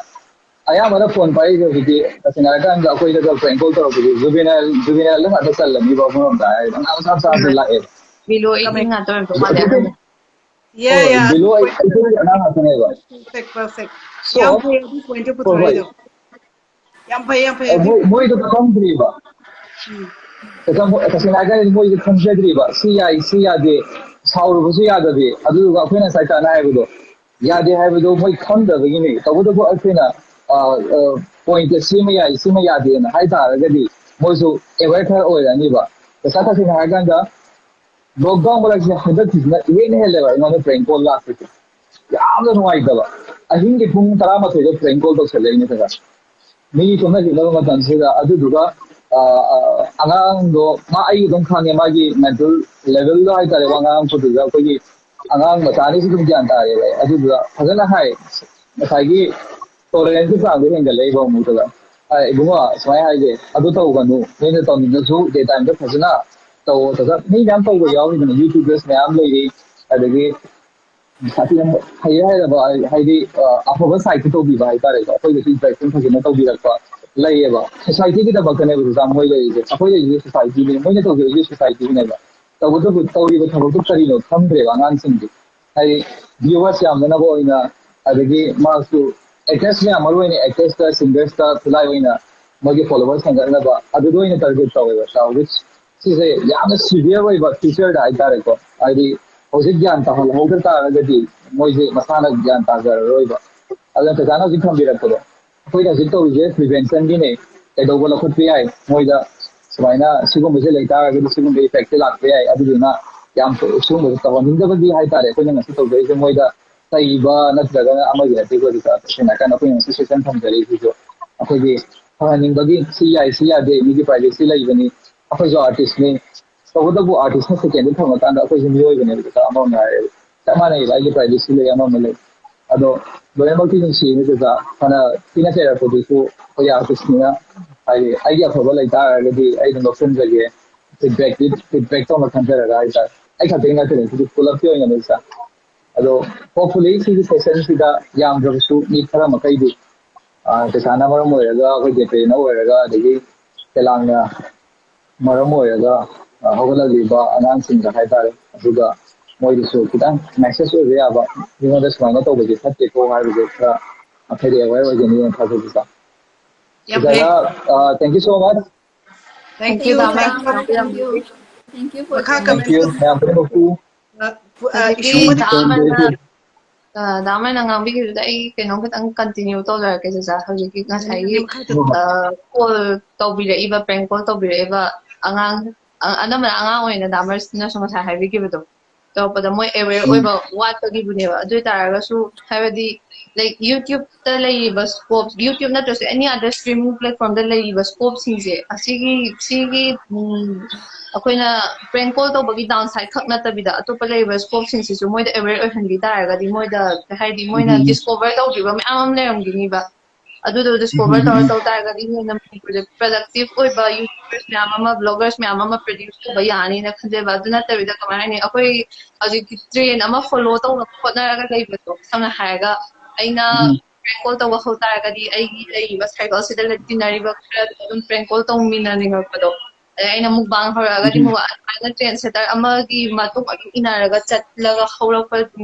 ꯑꯌꯥꯝꯕꯅ ꯐꯣꯟ ꯄꯥꯏꯔꯤꯁꯦ ꯍꯧꯖꯤꯛꯇꯤ ꯇꯁꯦꯡꯅ ꯍꯥꯏꯔꯀꯥꯟꯗ ꯑꯩꯈꯣꯏꯗꯒ ꯄ꯭ꯔꯦꯡ ꯀꯣꯜ ꯇꯧꯔꯛꯄꯁꯦ ꯖꯨꯕꯤꯅꯥꯏꯜ, ꯖꯨꯕꯤꯅꯥꯏꯜꯗ ꯉꯥꯛꯇ ꯆꯜꯂꯅꯤꯕ ꯑꯃꯔꯣꯝꯗ ꯍꯥꯏꯔꯗꯤ꯫ ꯑꯉꯥꯡ ꯃꯆꯥ ꯃꯆꯥꯁꯨ ꯂꯥꯛꯑꯦ꯫ ꯕꯤꯂꯣ ꯑꯩꯠꯇꯤꯟ ꯉꯥꯛꯇ ꯑꯣꯏꯔꯝꯗꯧ ꯃꯥꯜꯂꯦ꯫ Yeah, ꯍꯣꯏ, yeah. ꯕꯤꯂꯣ ꯑꯩꯠꯇꯤꯟ ꯑꯉꯥꯡ ꯉꯥꯛꯇꯅꯦꯕ꯫ Perfect, perfect. So, ꯌꯥꯝ ꯐꯩ ꯑꯗꯨ ꯄꯣꯏꯟꯠꯇꯣ ꯍꯣꯏ, ꯍꯣꯏ꯫ ꯄꯨꯊꯣꯔꯛꯏꯗꯣ꯫ ꯌꯥꯝ ꯐꯩ, ꯌꯥꯝ ꯐꯩ꯫ ꯑ, ꯃꯣꯏ-, ꯃꯣꯏꯗꯣ ꯈꯪꯗ꯭ꯔꯤꯕ꯫ ꯎꯝ. ꯇꯁꯦꯡ-, ꯇꯁꯦꯡꯅ ꯍꯥꯏꯔꯒꯗꯤ ꯃꯣꯏꯗꯤ ꯈꯪꯖꯗ꯭ꯔꯤꯕ꯫ ꯁꯤ ꯌꯥꯏ, ꯁꯤ ꯌꯥꯗꯦ, ꯁꯥꯎꯔꯨꯕꯁꯨ ꯌꯥꯗꯕꯤ꯫ ꯑꯗꯨꯗꯨꯒ ꯑꯩꯈꯣꯏꯅ ꯉꯁꯥꯏ ꯇꯥꯅ ꯍꯥꯏꯕꯗꯣ, ꯌꯥꯗꯦ ꯍꯥꯏꯕꯗꯣ ꯃꯣꯏ ꯈꯪꯗꯕꯒꯤꯅꯤ꯫ ꯇꯧꯕꯇꯕꯨ ꯑꯩꯈꯣꯏꯅ, ꯑ, ꯑ, ꯄꯣꯏꯟꯠꯇ ꯁꯤꯃ ꯌꯥꯏ, ꯁꯤꯃ ꯌꯥꯗꯦꯅ ꯍꯥꯏ ꯇꯥꯔꯒꯗꯤ ꯃꯣꯏꯁꯨ ꯑꯦꯋꯦꯌꯔ ꯈꯔ ꯑꯣꯏꯔꯅꯤꯕ꯫ ꯄꯩꯁꯥ ꯇꯁꯦꯡꯅ ꯍꯥꯏꯔꯀꯥꯟꯗ ꯂꯣꯛꯗꯥꯎꯟ ꯃꯔꯛꯁꯦ ꯍꯟꯗꯛꯀꯤꯁꯤꯅ ꯏꯍꯦꯟ ꯍꯦꯜꯂꯦꯕ ꯑꯩꯉꯣꯟꯗ ꯄ꯭ꯔꯦꯡ ꯀꯣꯜ ꯂꯥꯛꯄꯁꯦ꯫ ꯌꯥꯝꯅ ꯅꯨꯡꯉꯥꯏꯇꯕ꯫ ꯑꯍꯤꯡꯒꯤ ꯄꯨꯡ ꯇꯔꯥꯃꯥꯊꯣꯏꯗ ꯄ꯭ꯔꯦꯡ ꯀꯣꯜ ꯇꯧꯁꯜꯂꯛꯏꯅꯦ ꯈꯔ꯫ ꯃꯤ ꯇꯨꯝꯅꯈꯤꯅꯕ ꯃꯇꯝꯁꯤꯗ꯫ ꯑꯗꯨꯗꯨꯒ, ꯑ, ꯑ, ꯑꯉꯥꯡꯗꯣ, ꯃꯥ ꯑꯩ ꯑꯗꯨꯝ ꯈꯪꯉꯦ, ꯃꯥꯒꯤ ꯃꯦꯟꯇꯦꯜ ꯂꯦꯚꯦꯜꯗꯣ ꯍꯥꯏꯇꯥꯔꯦ, ꯋꯥ ꯉꯥꯡꯉꯛꯄꯗꯨꯗ ꯑꯩꯈꯣꯏꯒꯤ ꯑꯉꯥꯡ ꯃꯆꯥꯅꯤꯁꯨ ꯑꯗꯨꯝ ꯒ꯭ꯌꯥꯟ ꯇꯥꯔꯦꯕ꯫ ꯑꯗꯨꯗꯨꯒ ꯐꯖꯅ ꯍꯥꯏ, ꯉꯁꯥꯏꯒꯤ ꯇꯣꯂꯔꯦꯟꯁꯀꯤ ꯆꯥꯡꯗꯣ ꯍꯦꯟꯒꯠꯂꯛꯏꯕ ꯑꯃꯨꯛꯇꯗ꯫ "ꯑ, ꯏꯕꯨꯡꯉꯣ, ꯁꯨꯃꯥꯏꯅ ꯍꯥꯏꯒꯦ, ꯑꯗꯨ ꯇꯧꯒꯅꯨ, ꯅꯣꯏꯅ ꯇꯧꯅꯤꯡꯉꯁꯨ ꯗꯦ ꯇꯥꯏꯝꯗ ꯐꯖꯅ ꯇꯧꯋꯣ", ꯐꯖ-, ꯃꯤ ꯃꯌꯥꯝ ꯇꯧꯕ ꯌꯥꯎꯔꯤꯗꯅ, ꯌꯨꯇ꯭ꯌꯨꯕꯔꯁ ꯃꯌꯥꯝ ꯂꯩꯔꯤ, ꯑꯗꯒꯤ ꯁꯥꯊꯤꯅ ꯍꯩꯔ ꯍꯩꯔꯕ, ꯍꯥꯏꯗꯤ, ꯑ, ꯑꯐꯕ ꯁꯥꯏꯠꯇ ꯇꯧꯕꯤꯕ ꯍꯥꯏꯇꯥꯔꯦꯀꯣ, ꯑꯩꯈꯣꯏꯗꯁꯨ ꯏꯟꯇꯔꯦꯛꯁꯟ ꯐꯖꯅ ꯇꯧꯕꯤꯔꯛꯄ ꯂꯩꯌꯦꯕ꯫ ꯁꯣꯁꯥꯏꯇꯤꯒꯤꯗꯃꯛꯇꯅꯦꯕ ꯍꯧꯖꯤꯛ ꯃꯣꯏ ꯂꯩꯔꯤꯁꯦ꯫ ꯑꯩꯈꯣꯏ ꯂꯩꯔꯤꯁꯦ ꯁꯣꯁꯥꯏꯇꯤꯅꯤ, ꯃꯣꯏꯅ ꯇꯧꯖꯔꯤꯁꯦ ꯁꯣꯁꯥꯏꯇꯤꯒꯤꯅꯦꯕ꯫ ꯇꯧꯕꯇꯕꯨ ꯇꯧꯔꯤꯕ ꯊꯕꯛꯇꯣ ꯀꯔꯤꯅꯣ ꯈꯪꯗ꯭ꯔꯦꯕ ꯑꯉꯥꯡꯁꯤꯡꯁꯦ꯫ ꯍꯥꯏꯗꯤ ꯚ꯭ꯌꯨꯋꯔꯁ ꯌꯥꯝꯅꯅꯕ ꯑꯣꯏꯅ, ꯑꯗꯒꯤ ꯃꯥꯁꯨ ꯑꯦꯛꯇꯔꯁ ꯃꯌꯥꯝ, ꯃꯔꯨ ꯑꯣꯏꯅ ꯑꯦꯛꯇꯔꯁꯇ, ꯁꯤꯡꯒꯔꯁꯇ ꯈꯨꯠꯂꯥꯏ ꯑꯣꯏꯅ ꯃꯣꯏꯒꯤ ꯐꯣꯂꯣꯋꯔꯁ ꯍꯦꯟꯒꯠꯅꯕ ꯑꯗꯨꯗ ꯑꯣꯏꯅ ꯇꯥꯔꯒꯦꯠ ꯇꯧꯋꯦꯕ꯫ ꯆꯥꯎꯔꯤꯁ ꯁꯤꯁꯦ ꯌꯥꯝꯅ ꯁꯤꯚꯤꯌꯔ ꯑꯣꯏꯕ ꯐ꯭ꯌꯨꯆꯔꯗ ꯍꯥꯏꯇꯥꯔꯦꯀꯣ꯫ ꯍꯥꯏꯗꯤ ꯍꯧꯖꯤꯛ ꯒ꯭ꯌꯥꯟ ꯇꯥꯍꯜꯍꯧꯗ ꯇꯥꯔꯒꯗꯤ ꯃꯣꯏꯁꯦ ꯃꯁꯥꯅ ꯒ꯭ꯌꯥꯟ ꯇꯥꯖꯔꯔꯣꯏꯕ꯫ ꯑꯗꯨꯅ ꯀꯀꯥꯅ ꯍꯧꯖꯤꯛ ꯊꯝꯕꯤꯔꯛꯄꯗꯣ, ꯑꯩꯈꯣꯏꯅ ꯍꯧꯖꯤꯛ ꯇꯧꯔꯤꯁꯦ ꯄ꯭ꯔꯤꯚꯦꯟꯁꯟꯒꯤꯅꯦ꯫ ꯀꯩꯗꯧꯕ ꯂꯧꯈꯠꯄ ꯌꯥꯏ ꯃꯣꯏꯗ, ꯁꯨꯃꯥꯏꯅ ꯁꯤꯒꯨꯝꯕꯁꯦ ꯂꯩꯇꯥꯔꯒꯗꯤ ꯁꯤꯒꯨꯝꯕ ꯏꯐꯦꯛꯁꯦ ꯂꯥꯛꯄ ꯌꯥꯏ꯫ ꯑꯗꯨꯗꯨꯅ ꯌꯥꯝ ꯁꯤꯒꯨꯝꯕꯁꯦ ꯇꯧꯍꯟꯅꯤꯡꯗꯕꯒꯤ ꯍꯥꯏꯇꯥꯔꯦ ꯑꯩꯈꯣꯏꯅ ꯉꯁꯤ ꯇꯧꯖꯔꯤꯁꯦ꯫ ꯃꯣꯏꯗ ꯆꯩꯕ ꯅꯠꯇ꯭ꯔꯒꯅ ꯑꯃꯒꯤ ꯅꯠꯇꯦꯀꯣ꯫ ꯑꯗꯨꯗ ꯁꯦꯡꯅ ꯍꯥꯏꯔꯀꯥꯟꯗ ꯑꯩꯈꯣꯏꯅ ꯉꯁꯤ ꯁꯦꯁꯟ ꯊꯝꯖꯔꯤꯁꯤꯁꯨ ꯑꯩꯈꯣꯏꯒꯤ ꯐꯍꯟꯅꯤꯡꯕꯒꯤ, ꯁꯤ ꯌꯥꯏ, ꯁꯤ ꯌꯥꯗꯦ, ꯃꯤꯒꯤ ꯄ꯭ꯔꯥꯏꯚꯦꯁꯤ ꯂꯩꯕꯅꯤ, ꯑꯩꯈꯣꯏꯁꯨ ꯑꯥꯔꯇꯤꯁꯅꯤ꯫ ꯇꯧꯕꯇꯕꯨ ꯑꯥꯔꯇꯤꯁꯅ ꯁꯦꯀꯦꯟꯗ ꯊꯝꯃꯀꯥꯟꯗ ꯑꯩꯈꯣꯏꯁꯨ ꯃꯤꯑꯣꯏꯕꯅꯦꯕ, ꯑꯃꯔꯣꯝꯗ ꯍꯥꯏꯔꯗꯤ ꯆꯞ ꯃꯥꯟꯅꯩꯕ꯫ ꯑꯩꯒꯤ ꯄ꯭ꯔꯥꯏꯚꯦꯁꯤ ꯂꯩ, ꯑꯃ ꯑꯃ ꯂꯩ꯫ ꯑꯗꯣ ꯂꯣꯏꯅꯃꯛꯇꯤ ꯅꯨꯡꯁꯤꯅꯤ ꯆꯆꯥ꯫ ꯐꯅ ꯊꯤꯅ ꯆꯩꯔꯛꯄꯗꯨꯁꯨ ꯑꯩꯈꯣꯏ ꯑꯥꯔꯇꯤꯁꯅꯤꯅ, ꯍꯥꯏꯗꯤ ꯑꯩꯒꯤ ꯑꯐꯕ ꯂꯩꯇꯥꯔꯒꯗꯤ ꯑꯩ ꯑꯗꯨꯝ ꯂꯧꯁꯤꯟꯖꯒꯦ꯫ ꯐꯤꯗꯕꯦꯛꯇꯤ ꯐꯤꯗꯕꯦꯛ ꯇꯧꯅ ꯈꯟꯖꯔꯒ ꯍꯥꯏꯇꯥꯔꯦ꯫ ꯑꯩ ꯈꯛꯇꯪꯒꯤ ꯅꯠꯇꯦ, ꯁꯤꯗꯤ ꯄꯨꯂꯞꯀꯤ ꯑꯣꯏꯅ ꯂꯩ ꯆꯆꯥ꯫ ꯑꯗꯣ hopefully ꯁꯤꯒꯤ ꯁꯦꯁꯟꯁꯤꯗ ꯌꯥꯝꯗ꯭ꯔꯕꯁꯨ ꯃꯤ ꯈꯔ ꯃꯈꯩꯗꯤ, ꯑ, ꯆꯆꯥꯅ ꯃꯔꯝ ꯑꯣꯏꯔꯒ, ꯑꯩꯈꯣꯏ ꯗꯦꯄ꯭ꯔꯦꯅ ꯑꯣꯏꯔꯒ, ꯑꯗꯒꯤ ꯀꯦꯂꯥꯡꯅ ꯃꯔꯝ ꯑꯣꯏꯔꯒ, ꯑ, ꯍꯧꯒꯠꯂꯛꯂꯤꯕ ꯑꯉꯥꯡꯁꯤꯡꯗ ꯍꯥꯏꯇꯥꯔꯦ, ꯑꯗꯨꯒ ꯃꯣꯏꯗꯁꯨ ꯈꯤꯇꯪ ꯃꯦꯁꯦꯖ ꯑꯣꯏꯕ ꯌꯥꯕ, ꯑꯩꯉꯣꯟꯗ ꯁꯨꯃꯥꯏꯅ ꯇꯧꯕꯁꯦ ꯐꯠꯇꯦꯀꯣ ꯍꯥꯏꯕꯁꯦ ꯈꯔ ꯃꯈꯩꯗꯤ ꯑꯦꯋꯦꯌꯔ ꯑꯣꯏꯒꯅꯤꯅ ꯊꯥꯖꯩ ꯆꯆꯥ꯫ ꯌꯥꯝ ꯐꯩ꯫ ꯆꯆꯥ, ꯑ, thank you so much꯫ Thank you, Thank you, ꯗꯥꯃꯔ꯫ Dama. Thank you. Thank you for ꯃꯈꯥ joining. Thank you, ꯃꯌꯥꯝ ꯄꯨꯝꯅꯃꯛꯄꯨ꯫ ꯑ, ꯄꯨ- ꯑ, ꯍꯧꯖꯤꯛꯀꯤ issue ꯑꯃꯗꯤ ꯗꯥꯃꯔꯅ ꯑ, ꯗꯥꯃꯔꯅ ꯉꯥꯡꯕꯤꯈꯤꯕꯗ ꯑꯩ ꯀꯩꯅꯣꯝ ꯈꯤꯇꯪ ꯀꯟꯇꯤꯅ꯭ꯌꯨ ꯇꯧꯖꯔꯛꯀꯦ ꯆꯆꯥ꯫ ꯍꯧꯖꯤꯛꯀꯤ ꯉꯁꯥꯏꯒꯤ ꯃꯈꯥ ꯇꯧ- ꯀꯣꯜ ꯇꯧꯕꯤꯔꯛꯏꯕ, ꯄ꯭ꯔꯦꯡ ꯀꯣꯜ ꯇꯧꯕꯤꯔꯛꯏꯕ ꯑꯉꯥꯡ, ꯑ, ꯑꯅꯝꯕꯅ ꯑꯉꯥꯡ ꯑꯣꯏꯅ ꯗꯥꯃꯔꯁꯤꯅꯁꯨ ꯉꯁꯥꯏ ꯍꯥꯏꯕꯤꯈꯤꯕꯗꯣ, ꯇꯧꯔꯛꯄꯗ ꯃꯣꯏ ꯑꯦꯋꯦꯌꯔ ꯑꯣꯏꯕ ꯋꯥꯠꯄꯒꯤꯕꯨꯅꯦꯕ꯫ ꯑꯗꯨ ꯑꯣꯏ ꯇꯥꯔꯒꯁꯨ ꯍꯥꯏꯕꯗꯤ, ꯂꯥꯏꯛ, ꯌꯨꯇ꯭ꯌꯨꯕꯇ ꯂꯩꯔꯤꯕ ꯁ꯭ꯀꯣꯞ, ꯌꯨꯇ꯭ꯌꯨꯕ ꯅꯠꯇ꯭ꯔꯁꯨ ꯑꯦꯅꯤ ꯑꯗꯔ ꯁ꯭ꯇ꯭ꯔꯤꯃꯤꯡ ꯄ꯭ꯂꯦꯠꯐꯣꯝꯗ ꯂꯩꯔꯤꯕ ꯁ꯭ꯀꯣꯞꯁꯤꯡꯁꯦ, ꯑꯁꯤꯒꯤ ꯁꯤꯒꯤ ꯎꯝ, ꯑꯩꯈꯣꯏꯅ ꯄ꯭ꯔꯦꯡ ꯀꯣꯜ ꯇꯧꯕꯒꯤ ꯗꯥꯎꯟ ꯁꯥꯏꯠ ꯈꯛ ꯅꯠꯇꯕꯤꯗ ꯑꯇꯣꯞꯄ ꯂꯩꯔꯤꯕ ꯁ꯭ꯀꯣꯞꯁꯤꯡꯁꯤꯁꯨ ꯃꯣꯏꯗ ꯑꯦꯋꯦꯌꯔ ꯑꯣꯏꯍꯟꯕꯤ ꯇꯥꯔꯒꯗꯤ, ꯃꯣꯏꯗ ꯍꯥꯏꯗꯤ ꯃꯣꯏꯅ ꯗꯤꯁꯀꯣꯚꯔ ꯇꯧꯗ꯭ꯔꯤꯕ ꯃꯌꯥꯝ ꯑꯃ ꯂꯩꯔꯝꯈꯤꯅꯤꯕ꯫ ꯑꯗꯨꯗꯣ ꯗꯤꯁꯀꯣꯚꯔ ꯇꯧꯔ ꯇꯧ ꯇꯥꯔꯒꯗꯤ ꯍꯦꯟꯅ ꯃꯅꯤꯄꯨꯔꯗ ꯄ꯭ꯔꯗꯛꯇꯤꯞ ꯑꯣꯏꯕ ꯌꯨꯇ꯭ꯌꯨꯕꯔꯁ ꯃꯌꯥꯝ ꯑꯃ, ꯕ꯭ꯂꯣꯒꯔꯁ ꯃꯌꯥꯝ ꯑꯃ ꯄ꯭ꯔꯗ꯭ꯌꯨꯁ ꯇꯧꯕ ꯌꯥꯅꯤꯅ ꯈꯟꯖꯩꯕ꯫ ꯑꯗꯨ ꯅꯠꯇꯕꯤꯗ ꯀꯃꯥꯏ ꯍꯥꯏꯅꯤ, ꯑꯩꯈꯣꯏ ꯍꯧꯖꯤꯛꯇꯤ ꯇ꯭ꯔꯦꯟ ꯑꯃ ꯐꯣꯂꯣ ꯇꯧꯅꯕ ꯍꯣꯠꯅꯔꯒ ꯂꯩꯕꯗꯣ, ꯁꯝꯅ ꯍꯥꯏꯔꯒ ꯑꯩꯅ ꯄ꯭ꯔꯦꯡ ꯀꯣꯜ ꯇꯧꯕ ꯍꯧ ꯇꯥꯔꯒꯗꯤ ꯑꯩꯒꯤ ꯂꯩꯔꯤꯕ ꯁꯥꯔꯀꯜꯁꯤꯗ ꯇꯤꯟꯅꯔꯤꯕ ꯈꯔ ꯑꯗꯨꯝ ꯄ꯭ꯔꯦꯡ ꯀꯣꯜ ꯇꯧꯃꯤꯟꯅꯅꯤꯡꯉꯛꯄꯗꯣ꯫ ꯑꯗꯩ ꯑꯩꯅ ꯃꯨꯛꯕꯥꯡ ꯍꯧꯔꯛꯑꯒꯗꯤ ꯃꯨꯛꯕꯥꯡ ꯑꯗꯨꯃꯥꯏꯅ ꯇ꯭ꯔꯦꯟ ꯁꯦꯇꯔ ꯑꯃꯒꯤ ꯃꯇꯨꯡ ꯑꯗꯨꯝ ꯏꯟꯅꯔꯒ ꯆꯠꯂꯒ ꯍꯧꯔꯛꯄ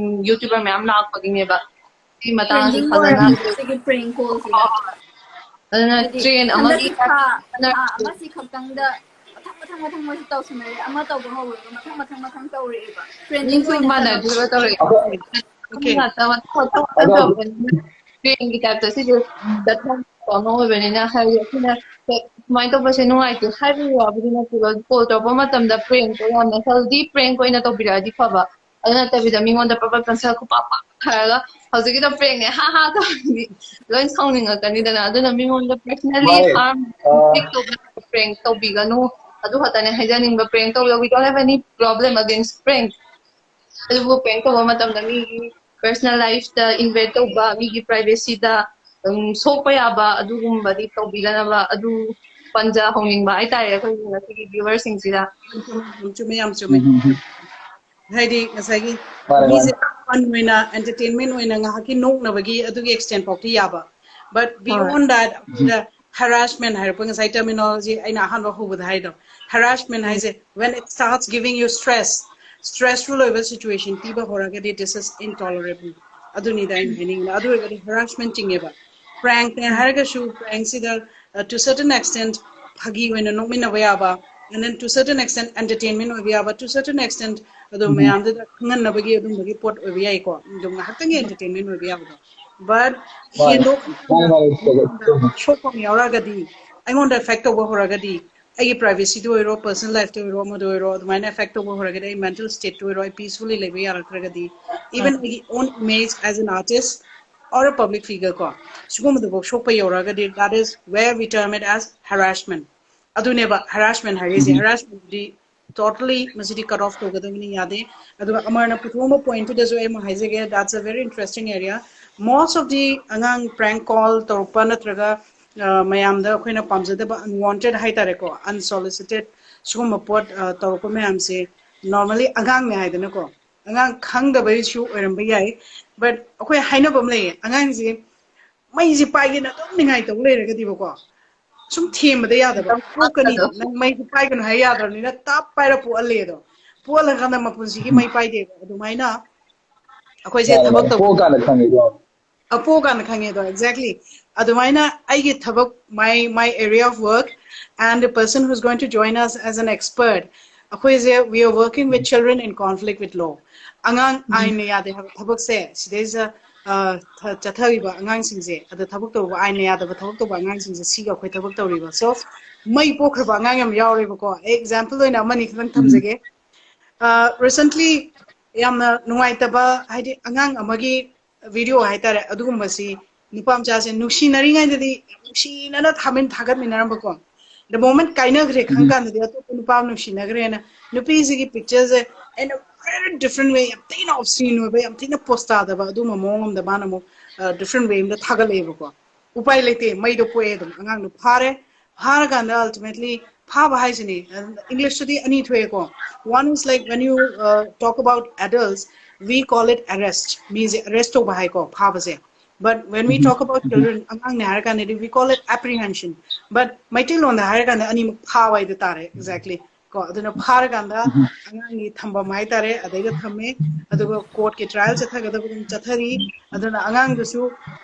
ꯌꯨꯇ꯭ꯌꯨꯕꯔ ꯃꯌꯥꯝ ꯂꯥꯛꯄꯒꯤꯅꯦꯕ꯫ ꯁꯤ ꯃꯇꯥꯡꯁꯤ ꯇ꯭ꯔꯦꯟꯗꯤꯡ ꯐꯖꯅ ꯑꯣꯏꯔꯝꯃꯤꯁꯦ ꯁꯤꯒꯤ ꯄ꯭ꯔꯦꯡ ꯀꯣꯜꯁꯤꯅ꯫ ꯑꯗꯨꯅ ꯍꯥꯏꯗꯤ ꯇ꯭ꯔꯦꯟ ꯑꯃꯒꯤ ꯍꯟꯗꯛꯀꯤ ꯊꯥ ꯊꯥ ꯑꯃꯁꯤ ꯈꯛꯇꯪꯗ ꯃꯊꯪ ꯃꯊꯪ ꯃꯊꯪ ꯃꯣꯏꯁꯨ ꯇꯧꯁꯤꯟꯅꯔꯦ, ꯑꯃ ꯇꯧꯕ ꯍꯧꯔꯒ ꯃꯊꯪ ꯃꯊꯪ ꯃꯊꯪ ꯇꯧꯔꯛꯑꯦꯕ꯫ ꯇ꯭ꯔꯦꯟꯗꯤꯡ ꯃꯤꯁꯨ ꯑꯣꯏꯅ ꯃꯥꯟꯅꯗ꯭ꯔꯤꯕ ꯆꯠꯂꯛꯄ꯫ ꯇꯧꯔꯛꯑꯦ꯫ Okay. ꯉꯥꯛꯇ ꯃꯊꯪ ꯃꯊꯪ ꯃꯊꯪ ꯇꯧꯔꯛꯄꯅꯤꯅ ꯇ꯭ꯔꯦꯟꯒꯤ ꯇꯥꯏꯞꯇ ꯁꯤꯁꯦ ꯆꯠꯐꯝ ꯑꯃ ꯑꯣꯏꯕꯅꯤꯅ, ꯍꯥꯏꯗꯤ ꯑꯩꯈꯣꯏꯅ ꯁꯨꯃꯥꯏꯅ ꯇꯧꯕꯁꯦ ꯅꯨꯡꯉꯥꯏꯇꯦ ꯍꯥꯏꯕꯒꯤ ꯋꯥꯕꯨꯗꯤ ꯅꯠꯇꯦꯕ꯫ ꯀꯣꯜ ꯇꯧꯔꯛꯄ ꯃꯇꯝꯗ ꯄ꯭ꯔꯦꯡ ꯌꯥꯝꯅ ꯍꯦꯜꯗꯤ ꯄ꯭ꯔꯦꯡ ꯑꯣꯏꯅ ꯇꯧꯕꯤꯔꯛꯑꯗꯤ ꯐꯕ, ꯑꯗꯨ ꯅꯠꯇꯕꯤꯗ ꯃꯤꯉꯣꯟꯗ ꯄꯕ ꯀꯟꯁꯔ ꯈꯨꯄꯥꯛ ꯄꯥꯛ ꯊꯥꯔꯒ ꯍꯧꯖꯤꯛꯀꯤꯗꯣ prankꯅꯦ, ꯍꯥ ꯍꯥ ꯇꯧꯔꯗꯤ ꯂꯣꯏ ꯁꯥꯎꯅꯤꯡꯉꯛꯀꯅꯤꯗꯅ꯫ ꯑꯗꯨꯅ ꯃꯤꯉꯣꯟꯗ personally Right. harm Uh, inflict ꯇꯧꯕ, prank ꯇꯧꯕꯤꯒꯅꯨ꯫ ꯑꯗꯨ ꯈꯛꯇꯅꯦ ꯍꯥꯏꯖꯅꯤꯡꯕ꯫ Prank ꯇꯧꯕꯗ we don't have any problem against prank. ꯑꯗꯨꯕꯨ prank ꯇꯧꯕ ꯃꯇꯝꯗ ꯃꯤꯒꯤ personal lifeꯇ invade ꯇꯧꯕ, ꯃꯤꯒꯤ privacyꯗ ꯎꯝ, ꯁꯣꯛꯄ ꯌꯥꯕ ꯑꯗꯨꯒꯨꯝꯕꯗꯤ ꯇꯧꯕꯤꯗꯅꯕ ꯑꯗꯨ ꯄꯟꯖꯍꯧꯅꯤꯡꯕ ꯍꯥꯏꯇꯥꯔꯦ ꯑꯩꯈꯣꯏꯒꯤ ꯉꯁꯤꯒꯤ viewerꯁꯤꯡꯁꯤꯗ꯫ ꯌꯥꯝ ꯆꯨꯝꯃꯦ, ꯌꯥꯝ ꯆꯨꯝꯃꯦ, ꯌꯥꯝ ꯆꯨꯝꯃꯦ꯫ ꯎꯝ, ꯎꯝ, ꯎꯝ. ꯍꯥꯏꯗꯤ ꯉꯁꯥꯏꯒꯤ ꯃꯥꯅꯦ, ꯃꯤꯁꯦ ꯃꯥꯅꯦ. Fun ꯑꯣꯏꯅ, entertainment ꯑꯣꯏꯅ ꯉꯥꯏꯍꯥꯛꯀꯤ ꯅꯣꯛꯅꯕꯒꯤ ꯑꯗꯨꯒꯤ extent ꯐꯥꯎꯗꯤ ꯌꯥꯕ, but ꯍꯣꯏ. Beyond that ꯑꯩꯈꯣꯏꯗ harassment ꯍꯥꯏꯔꯛꯄ ꯉꯁꯥꯏ terminology ꯑꯩꯅ ꯑꯍꯥꯟꯕ ꯍꯧꯕꯗ ꯍꯥꯏꯗꯣ, harassment ꯎꯝ. ꯍꯥꯏꯁꯦ when it starts giving you stress, stressful ꯑꯣꯏꯕ situation ꯄꯤꯕ ꯍꯧꯔꯒꯗꯤ this is intolerable. ꯑꯗꯨꯅꯤꯗ ꯑꯩꯅ ꯍꯥꯏꯅꯤꯡꯉꯤꯅ꯫ ꯑꯗꯨ ꯑꯣꯏꯔꯒꯗꯤ harassment ꯆꯤꯡꯉꯦꯕ꯫ Prankꯅꯦ ꯍꯥꯏꯔꯒꯁꯨ prankꯁꯤꯗ uh, to certain extent ꯐꯥꯒꯤ ꯑꯣꯏꯅ ꯅꯣꯛꯃꯤꯟꯅꯕ ꯌꯥꯕ, and then to certain extent entertainment ꯑꯣꯏꯕ ꯌꯥꯕ, to certain extent ꯑꯗꯨꯝ ꯎꯝ. ꯃꯌꯥꯝꯗꯨꯗ ꯈꯪꯍꯟꯅꯕꯒꯤ ꯑꯗꯨꯝꯕꯒꯤ ꯄꯣꯠ ꯑꯣꯏꯕ ꯌꯥꯏꯀꯣ꯫ ꯑꯗꯨꯝ ꯉꯥꯏꯍꯥꯛꯇꯪꯒꯤ entertainment ꯑꯣꯏꯕ ꯌꯥꯕꯗꯣ, but ꯃꯥꯅꯦ. ꯍꯦꯟꯗꯣꯛ ꯃꯥꯅꯦ, ꯃꯥꯅꯦ, ꯆꯨꯝꯃꯦ, ꯆꯨꯝꯃꯦ. ꯁꯣꯛꯄ ꯑꯃ ꯌꯥꯎꯔꯛꯑꯒꯗꯤ, ꯑꯩꯉꯣꯟꯗ affect ꯇꯧꯕ ꯍꯧꯔꯒꯗꯤ, ꯑꯩꯒꯤ privacyꯗ ꯑꯣꯏꯔꯣ, personal lifeꯇ ꯑꯣꯏꯔꯣ, ꯑꯃꯗ ꯑꯣꯏꯔꯣ, ꯑꯗꯨꯃꯥꯏꯅ affect ꯇꯧꯕ ꯍꯧꯔꯒꯗꯤ, ꯑꯩ mental stateꯇ ꯑꯣꯏꯔꯣ, ꯑꯩ peacefully ꯂꯩꯕ ꯌꯥꯔꯛꯇ꯭ꯔꯒꯗꯤ, even ꯑꯩꯒꯤ own image as an artist or a public figure ꯀꯣ, ꯁꯤꯒꯨꯝꯕꯗꯨꯐꯥꯎ ꯁꯣꯛꯄ ꯌꯧꯔꯒꯗꯤ, that is where we term it as harassment. ꯑꯗꯨꯅꯦꯕ harassment ꯍꯥꯏꯔꯤꯁꯦ꯫ ꯎꯝ. Harassmentꯗꯤ totally ꯃꯁꯤꯗꯤ cut off ꯇꯧꯒꯗꯕꯅꯤ, ꯌꯥꯗꯦ꯫ ꯑꯗꯨꯒ ꯑꯃꯔꯅ ꯄꯨꯊꯣꯛꯑꯝꯕ pointꯇꯨꯗꯁꯨ ꯑꯩ ꯑꯃꯨꯛ ꯍꯥꯏꯖꯒꯦ, that's a very interesting area. Most of the ꯑꯉꯥꯡ prank call ꯇꯧꯔꯛꯄ ꯅꯠꯇ꯭ꯔꯒ ꯑ, ꯃꯌꯥꯝꯗ ꯑꯩꯈꯣꯏꯅ ꯄꯥꯝꯖꯗꯕ unwanted ꯍꯥꯏꯇꯥꯔꯦꯀꯣ, unsolicited ꯁꯤꯒꯨꯝꯕ ꯄꯣꯠ ꯑ, ꯇꯧꯔꯛꯄ ꯃꯌꯥꯝꯁꯦ normally ꯑꯉꯥꯡꯅꯦ ꯍꯥꯏꯗꯅꯀꯣ, ꯑꯉꯥꯡ ꯈꯪꯗꯕꯩꯁꯨ ꯑꯣꯏꯔꯝꯕ ꯌꯥꯏ, but ꯑꯩꯈꯣꯏ ꯍꯥꯏꯅꯕ ꯑꯃ ꯂꯩꯌꯦ, ꯑꯉꯥꯡꯁꯦ ꯃꯩꯁꯦ ꯄꯥꯏꯒꯦꯅ ꯑꯗꯨꯝ ꯅꯤꯡꯉꯥꯏ ꯇꯧ ꯂꯩꯔꯒꯗꯤꯕꯀꯣ, ꯁꯨꯝ ꯊꯦꯝꯕꯗ ꯌꯥꯗꯕ, ꯄꯣꯛꯀꯅꯤ, ꯑꯗꯣ ꯅꯪ ꯃꯩꯁꯦ ꯄꯥꯏꯒꯅꯨ ꯍꯥꯏ ꯌꯥꯗ꯭ꯔꯕꯅꯤꯅ ꯇꯥꯞ ꯄꯥꯏꯔ ꯄꯣꯛꯍꯜꯂꯦ꯫ ꯑꯗꯣ ꯄꯣꯛꯍꯜꯂꯀꯥꯟꯗ ꯃꯄꯨꯟꯁꯤꯒꯤ ꯃꯩ ꯄꯥꯏꯗꯦꯕ꯫ ꯑꯗꯨꯃꯥꯏꯅ ꯑꯩꯈꯣꯏꯁꯦ ꯃꯥꯅꯦ, ꯊꯕꯛ ꯃꯥꯅꯦ. ꯇꯧꯕ ꯄꯣꯛꯑꯀꯥꯟꯗ ꯈꯪꯉꯤꯀꯣ. ꯑ, ꯄꯣꯛꯑꯀꯥꯟꯗ ꯈꯪꯉꯦ ꯑꯗꯣ, exactly. ꯑꯗꯨꯃꯥꯏꯅ ꯑꯩꯒꯤ ꯊꯕꯛ, my my area of work and the person who's going to join us as an expert, ꯑꯩꯈꯣꯏꯁꯦ we are working with children in conflict with law. ꯑꯉꯥꯡ ꯑꯥꯏꯟꯅ ꯌꯥꯗꯦ ꯍꯥꯏꯕ ꯊꯕꯛꯁꯦ ꯁꯤꯗꯩꯁꯤꯗ ꯑ, ꯊ- ꯆꯠꯊꯔꯤꯕ ꯑꯉꯥꯡꯁꯤꯡꯁꯦ, ꯑꯗ ꯊꯕꯛ ꯇꯧꯕ, ꯑꯥꯏꯟꯅ ꯌꯥꯗꯕ ꯊꯕꯛ ꯇꯧꯕ ꯑꯉꯥꯡꯁꯤꯡꯁꯦ, ꯁꯤꯒ ꯑꯩꯈꯣꯏ ꯊꯕꯛ ꯇꯧꯔꯤꯕ꯫ So ꯃꯩ ꯄꯣꯛꯈ꯭ꯔꯕ ꯑꯉꯥꯡ ꯌꯥꯝ ꯌꯥꯎꯔꯦꯕꯀꯣ꯫ ꯑꯩ example ꯑꯣꯏꯅ ꯑꯃꯅꯤ ꯈꯤꯇꯪ ꯊꯝꯖꯒꯦ꯫ ꯑ, recently ꯌꯥꯝꯅ ꯅꯨꯡꯉꯥꯏꯇꯕ, ꯍꯥꯏꯗꯤ ꯑꯉꯥꯡ ꯑꯃꯒꯤ ꯚꯤꯗꯤꯑꯣ ꯍꯥꯏꯇꯥꯔꯦ, ꯑꯗꯨꯒꯨꯝꯕꯁꯤ ꯅꯨꯄꯥ ꯃꯆꯥꯁꯦ ꯅꯨꯡꯁꯤꯅꯔꯤꯉꯩꯗꯗꯤ ꯌꯥꯝ ꯅꯨꯡꯁꯤꯅꯅ ꯊꯥꯃꯤꯟ ꯊꯥꯒꯠꯃꯤꯟꯅꯔꯝꯕꯀꯣ, the moment ꯀꯥꯏꯅꯈ꯭ꯔꯦ ꯈꯪ ꯀꯥꯟꯗꯗꯤ ꯑꯇꯣꯞꯄ ꯅꯨꯄꯥ ꯑꯃ ꯅꯨꯡꯁꯤꯅꯈ꯭ꯔꯦꯅ ꯅꯨꯄꯤꯁꯤꯒꯤ ꯄꯤꯛꯆꯔꯁꯦ in a very different way, ꯌꯥꯝ ꯊꯤꯅ obscene ꯑꯣꯏꯕ, ꯌꯥꯝ ꯊꯤꯅ ꯄꯣꯁ ꯇꯥꯗꯕ ꯑꯗꯨꯒꯨꯝꯕ ꯃꯑꯣꯡ ꯑꯃꯗ ꯃꯥꯅ ꯑꯃꯨꯛ ꯗꯤꯐ꯭ꯔꯦꯟ ꯋꯦ ꯑꯃꯗ ꯊꯥꯒꯠꯂꯛꯑꯦꯕꯀꯣ꯫ ꯎꯄꯥꯏ ꯂꯩꯇꯦ, ꯃꯩꯗꯣ ꯄꯣꯛꯑꯦ, ꯑꯗꯨꯝ ꯑꯉꯥꯡꯗꯣ ꯐꯥꯔꯦ꯫ ꯐꯥꯔꯀꯥꯟꯗ ultimately ꯐꯥꯕ ꯍꯥꯏꯁꯤꯅꯦ, ꯏꯪꯂꯤꯁꯇꯗꯤ ꯑꯅꯤ ꯊꯣꯛꯑꯦꯀꯣ. One is like when you uh, talk about adults, we call it arrest. ꯃꯤꯁꯦ ꯑꯔꯦꯁ ꯇꯧꯕ ꯍꯥꯏꯀꯣ, ꯐꯥꯕꯁꯦ. But when we talk about children, ꯑꯉꯥꯡꯅꯦ ꯍꯥꯏꯔ ꯀꯥꯟꯗꯗꯤ we call it apprehension. But ꯃꯩꯇꯩꯂꯣꯟꯗ ꯍꯥꯏꯔ ꯀꯥꯟꯗ ꯑꯅꯤꯃꯛ ꯐꯥꯕ ꯍꯥꯏꯗꯣ ꯇꯥꯔꯦ, exactly. ꯀꯣ, ꯑꯗꯨꯅ ꯐꯥꯔꯀꯥꯟꯗ ꯑꯉꯥꯡꯒꯤ ꯊꯝꯐꯝ ꯍꯥꯏꯇꯥꯔꯦ, ꯑꯗꯩꯗ ꯊꯝꯃꯦ꯫ ꯑꯗꯨꯒ ꯀꯣꯔꯠꯀꯤ ꯇ꯭ꯔꯥꯏꯌꯦꯜ ꯆꯠꯊꯒꯗꯕ ꯑꯗꯨꯝ ꯆꯠꯊꯔꯤ꯫ ꯑꯗꯨꯅ ꯑꯉꯥꯡꯗꯨꯁꯨ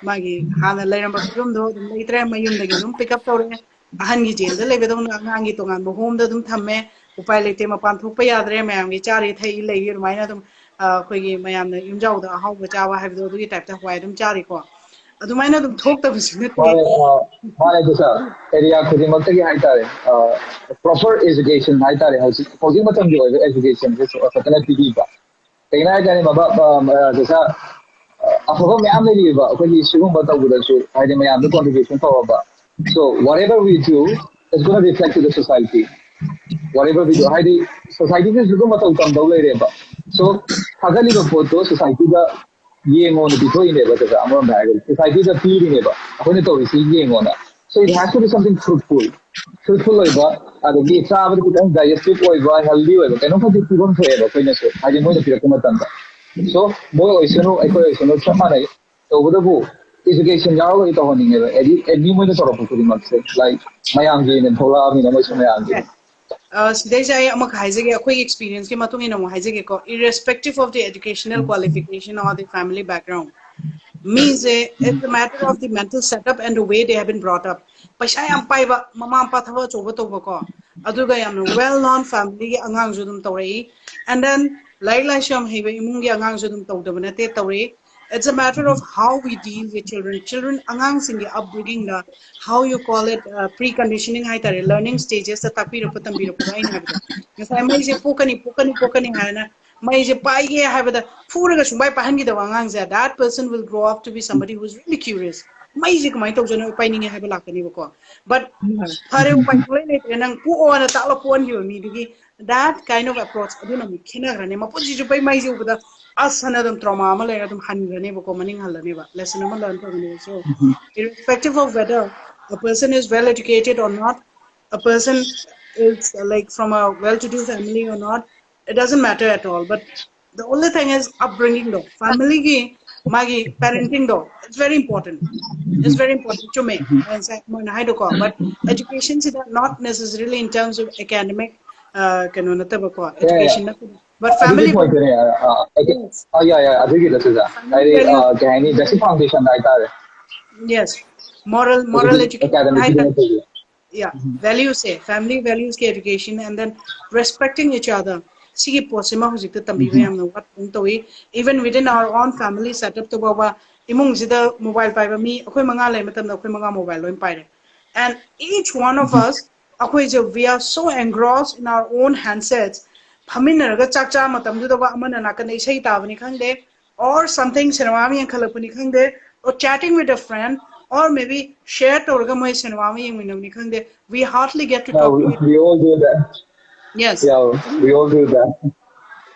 ꯃꯥꯒꯤ ꯍꯥꯟꯅ ꯂꯩꯔꯝꯕ ꯐꯤꯕꯝꯗꯣ ꯑꯗꯨꯝ ꯂꯩꯇ꯭ꯔꯦ, ꯃꯌꯨꯝꯗꯒꯤ ꯑꯗꯨꯝ ꯄꯤꯛ ꯑꯞ ꯇꯧꯔꯦ꯫ ꯑꯍꯟꯒꯤ ꯖꯦꯜꯗ ꯂꯩꯕꯗꯧꯅ ꯑꯉꯥꯡꯒꯤ ꯇꯣꯉꯥꯟꯕ ꯍꯣꯝꯗ ꯑꯗꯨꯝ ꯊꯝꯃꯦ꯫ ꯎꯄꯥꯏ ꯂꯩꯇꯦ, ꯃꯄꯥꯟ ꯊꯣꯛꯄ ꯌꯥꯗ꯭ꯔꯦ, ꯃꯌꯥꯝꯒꯤ ꯆꯥꯔꯤ ꯊꯛꯏ ꯂꯩꯔꯤ ꯑꯗꯨꯃꯥꯏꯅ ꯑꯗꯨꯝ, ꯑ, ꯑꯩꯈꯣꯏꯒꯤ ꯃꯌꯥꯝꯅ ꯌꯨꯝꯖꯥꯎꯗ ꯑꯍꯥꯎꯕ ꯆꯥꯕ ꯍꯥꯏꯕꯗꯣ ꯑꯗꯨꯒꯤ ꯇꯥꯏꯞꯇ ꯍꯋꯥꯏ ꯑꯗꯨꯝ ꯆꯥꯔꯤꯀꯣ꯫ ꯑꯗꯨꯃꯥꯏꯅ ꯑꯗꯨꯝ ꯊꯣꯛꯇꯕꯁꯨ ꯅꯠꯇꯦ꯫ ꯃꯥꯅꯦ, ꯑ, ꯃꯥꯅꯦ, ꯑꯗꯨ ꯁꯥꯔ, ꯑꯦꯔꯤꯌꯥ ꯈꯨꯗꯤꯡꯃꯛꯇꯒꯤ ꯍꯥꯏꯇꯥꯔꯦ, ꯄ꯭ꯔꯣꯄꯔ ꯑꯦꯖꯨꯀꯦꯁꯟ ꯍꯥꯏꯇꯥꯔꯦ, ꯍꯧꯖꯤꯛ ꯍꯧꯖꯤꯛ ꯃꯇꯝꯒꯤ ꯑꯣꯏꯕ ꯑꯦꯖꯨꯀꯦꯁꯟꯁꯦ ꯐꯖꯅ ꯄꯤꯕꯤꯕ꯫ ꯀꯩꯒꯤꯅꯣ ꯍꯥꯏꯇꯥꯔꯗꯤ ꯃꯕꯥ-, ꯑ, ꯑ, ꯁꯥꯔ, ꯑ, ꯑꯐꯕ ꯃꯌꯥꯝ ꯂꯩꯔꯤꯕ ꯑꯩꯈꯣꯏꯒꯤ ꯁꯤꯒꯨꯝꯕ ꯇꯧꯕꯗꯁꯨ, ꯍꯥꯏꯗꯤ ꯃꯌꯥꯝꯗ ꯀꯣꯟꯇ꯭ꯔꯤꯕ꯭ꯌꯨꯁꯟ ꯇꯧꯔꯕ꯫ So whatever we do is gonna reflect to the society. Whatever we do, ꯍꯥꯏꯗꯤ ꯁꯣꯁꯥꯏꯇꯤꯗꯁꯨ ꯑꯗꯨꯝ ꯃꯇꯧ ꯇꯝꯗꯧ ꯂꯩꯔꯦꯕ꯫ So ꯊꯥꯒꯠꯂꯤꯕ ꯄꯣꯠꯇꯣ ꯁꯣꯁꯥꯏꯇꯤꯗ ꯌꯦꯡꯉꯣꯅ ꯄꯤꯊꯣꯛꯏꯅꯦꯕ, ꯁꯤꯗ ꯑꯃꯔꯣꯝꯗ ꯍꯥꯏꯔꯒꯗꯤ ꯁꯣꯁꯥꯏꯇꯤꯗ ꯄꯤꯔꯤꯅꯦꯕ, ꯑꯩꯈꯣꯏꯅ ꯇꯧꯔꯤꯁꯤ ꯌꯦꯡꯉꯣꯅ꯫ So it has to be something fruitful, fruitful ꯑꯣꯏꯕ, ꯑꯗꯒꯤ ꯆꯥꯕꯗ ꯈꯤꯇꯪ ꯗꯥꯏꯖꯦꯁꯇꯤꯚ ꯑꯣꯏꯕ, ꯍꯦꯜꯗꯤ ꯑꯣꯏꯕ ꯀꯩꯅꯣꯝ ꯈꯛꯇꯤ ꯄꯤꯐꯝ ꯊꯣꯛꯑꯦꯕ ꯑꯩꯈꯣꯏꯅꯁꯨ, ꯍꯥꯏꯗꯤ ꯃꯣꯏꯅ ꯄꯤꯔꯛꯄ ꯃꯇꯝꯗ꯫ So ꯃꯣꯏ ꯑꯣꯏꯁꯅꯨ, ꯑꯩꯈꯣꯏ ꯑꯣꯏꯁꯅꯨ, ꯆꯞ ꯃꯥꯟꯅꯩ꯫ ꯇꯧꯕꯇꯕꯨ ꯏꯖꯨꯀꯦꯁꯟ ꯌꯥꯎꯔꯒꯗꯤ ꯇꯧꯍꯟꯅꯤꯡꯉꯦꯕ, ꯑꯦꯅꯤ, ꯑꯦꯅꯤ ꯃꯣꯏꯅ ꯇꯧꯔꯛꯄ ꯈꯨꯗꯤꯡꯃꯛꯁꯦ, ꯂꯥꯏꯛ, ꯃꯌꯥꯝꯒꯤ ꯑꯣꯏꯅ ꯊꯣꯛꯂꯛꯑꯕꯅꯤꯅ ꯃꯣꯏꯁꯨ ꯃꯌꯥꯝꯒꯤ ꯑ, ꯁꯤꯗꯩꯁꯤꯗ ꯑꯩ ꯑꯃꯈꯛ ꯍꯥꯏꯖꯒꯦ, ꯑꯩꯈꯣꯏꯒꯤ ꯑꯦꯛꯁꯄꯤꯔꯤꯌꯦꯟꯁꯀꯤ ꯃꯇꯨꯡ ꯏꯟꯅ ꯑꯃꯨꯛ ꯍꯥꯏꯖꯒꯦꯀꯣ, irrespective of the educational qualification or the family background, ꯃꯤꯁꯦ, it's a matter of the mental setup and the way they have been brought up. ꯄꯩꯁꯥ ꯌꯥꯝ ꯄꯥꯏꯕ, ꯃꯃꯥ ꯃꯄꯥ ꯊꯕꯛ ꯑꯆꯧꯕ ꯇꯧꯕꯀꯣ, ꯑꯗꯨꯒ ꯌꯥꯝꯅ well known family ꯒꯤ ꯑꯉꯥꯡꯁꯨ ꯑꯗꯨꯝ ꯇꯧꯔꯛꯏ, and then ꯂꯥꯏꯔꯤꯛ ꯂꯥꯏꯁꯨ ꯌꯥꯝ ꯍꯩꯕ ꯏꯃꯨꯡꯒꯤ ꯑꯉꯥꯡꯁꯨ ꯑꯗꯨꯝ ꯇꯧꯗꯕ ꯅꯠꯇꯦ, ꯇꯧꯔꯛꯏ꯫ It's a matter of how we deal with children. Children, ꯑꯉꯥꯡꯁꯤꯡꯒꯤ upbringing the, how you call it, uh, preconditioning ꯍꯥꯏꯇꯥꯔꯦ, learning stages ꯇ ꯇꯥꯛꯄꯤꯔꯛꯄ ꯇꯝꯕꯤꯔꯛꯄꯗꯣ ꯑꯩꯅ ꯍꯥꯏꯕꯗꯣ꯫ ꯉꯁꯥꯏ ꯃꯩꯁꯦ ꯄꯣꯛꯀꯅꯤ, ꯄꯣꯛꯀꯅꯤ, ꯄꯣꯛꯀꯅꯤ ꯍꯥꯏꯅ ꯃꯩꯁꯦ ꯄꯥꯏꯒꯦ ꯍꯥꯏꯕꯗ ꯐꯨꯔꯒ ꯁꯨꯡꯄꯥꯏ ꯄꯥꯏꯍꯟꯈꯤꯗꯕ ꯑꯉꯥꯡꯁꯦ, that person will grow up to be somebody who is really curious. ꯃꯩꯁꯦ ꯀꯃꯥꯏꯅ ꯇꯧꯖꯅꯣ, ꯄꯥꯏꯅꯤꯡꯉꯦ ꯍꯥꯏꯕ ꯂꯥꯛꯀꯅꯦꯕꯀꯣ. But ꯐꯔꯦ, ꯎꯄꯥꯏ ꯁꯨꯡꯂꯩ ꯂꯩꯇ꯭ꯔꯦ, ꯅꯪ ꯄꯣꯛꯑꯣꯅ ꯇꯥꯛꯂ ꯄꯣꯛꯍꯟꯈꯤꯕ ꯃꯤꯗꯨꯒꯤ that kind of approach ꯑꯗꯨꯅ ꯑꯃꯨꯛ ꯈꯦꯠꯅꯈ꯭ꯔꯅꯤ. ꯃꯄꯨꯟꯁꯤ ꯆꯨꯞꯄꯩ ꯃꯩꯁꯦ ꯎꯕꯗ ꯑꯁ ꯍꯥꯏꯅ ꯑꯗꯨꯝ trauma ꯑꯃ ꯂꯩꯔꯒ ꯑꯗꯨꯝ ꯍꯟꯈ꯭ꯔꯅꯦꯕꯀꯣ, ꯃꯅꯤꯡ ꯍꯜꯂꯅꯦꯕ. Lesson ꯑꯃ learn ꯇꯧꯒꯅꯦꯕ. So irrespective of whether a person is well educated or not, a person is, uh, like, from a well-to-do family or not, it doesn't matter at all. But the only thing is upbringing ꯗꯣ, family ꯒꯤ ꯃꯥꯒꯤ parenting ꯗꯣ, it's very important. It's very important. ꯆꯨꯝꯃꯦ, ꯉꯁꯥꯏ ꯃꯣꯏꯅ ꯍꯥꯏꯗꯣꯀꯣ. But education ꯁꯤꯗ not necessarily in terms of academic, uh, ꯀꯩꯅꯣ ꯅꯠꯇꯕꯀꯣ, education ꯅꯠꯇꯕ, but family. ꯑꯗꯨꯒꯤ point ꯇꯨꯅꯦ, ꯑ, ꯑ, ꯑ, ꯌꯥ, ꯌꯥ, ꯑꯗꯨꯒꯤꯗꯣ ꯁꯤꯗ ꯍꯥꯏꯗꯤ, ꯑ, ꯀꯩ ꯍꯥꯏꯅꯤ, basic foundation ꯍꯥꯏꯇꯥꯔꯦ. Yes, moral, moral education ꯍꯥꯏꯇꯥꯔꯦ. Yeah, values ꯁꯦ, family values ꯀꯤ education and then respecting each other. ꯁꯤꯒꯤ ꯄꯣꯠꯁꯤꯃ ꯍꯧꯖꯤꯛꯇ ꯇꯝꯕꯤꯕ ꯌꯥꯝꯅ ꯋꯥꯠꯄꯒꯨꯝ ꯇꯧꯏ. Even within our own family setup ꯇ ꯐꯥꯎꯕ, ꯏꯃꯨꯡꯁꯤꯗ mobile ꯄꯥꯏꯕ ꯃꯤ ꯑꯩꯈꯣꯏ ꯃꯉꯥ ꯂꯩꯕ ꯃꯇꯝꯗ ꯑꯩꯈꯣꯏ ꯃꯉꯥ mobile ꯂꯣꯏ ꯄꯥꯏꯔꯦ. And each one of us, ꯑꯩꯈꯣꯏꯁꯦ, we are so engrossed in our own handsets. ꯐꯝꯃꯤꯟꯅꯔꯒ ꯆꯥꯛ ꯆꯥ ꯃꯇꯝꯗꯨꯗ ꯑꯃꯅ ꯅꯥꯀꯟꯗ ꯏꯁꯩ ꯇꯥꯕꯅꯤ ꯈꯪꯗꯦ, or something, ꯁꯤꯅꯦꯃꯥ ꯑꯃ ꯌꯦꯡꯈꯠꯂꯛꯄꯅꯤ ꯈꯪꯗꯦ, or chatting with a friend, or maybe share ꯇꯧꯔꯒ ꯃꯣꯏ ꯁꯤꯅꯦꯃꯥ ꯑꯃ ꯌꯦꯡꯃꯤꯟꯅꯕꯅꯤ ꯈꯪꯗꯦ, we hardly get to talk to each other. We all do that. Yes. Yeah, we all do that.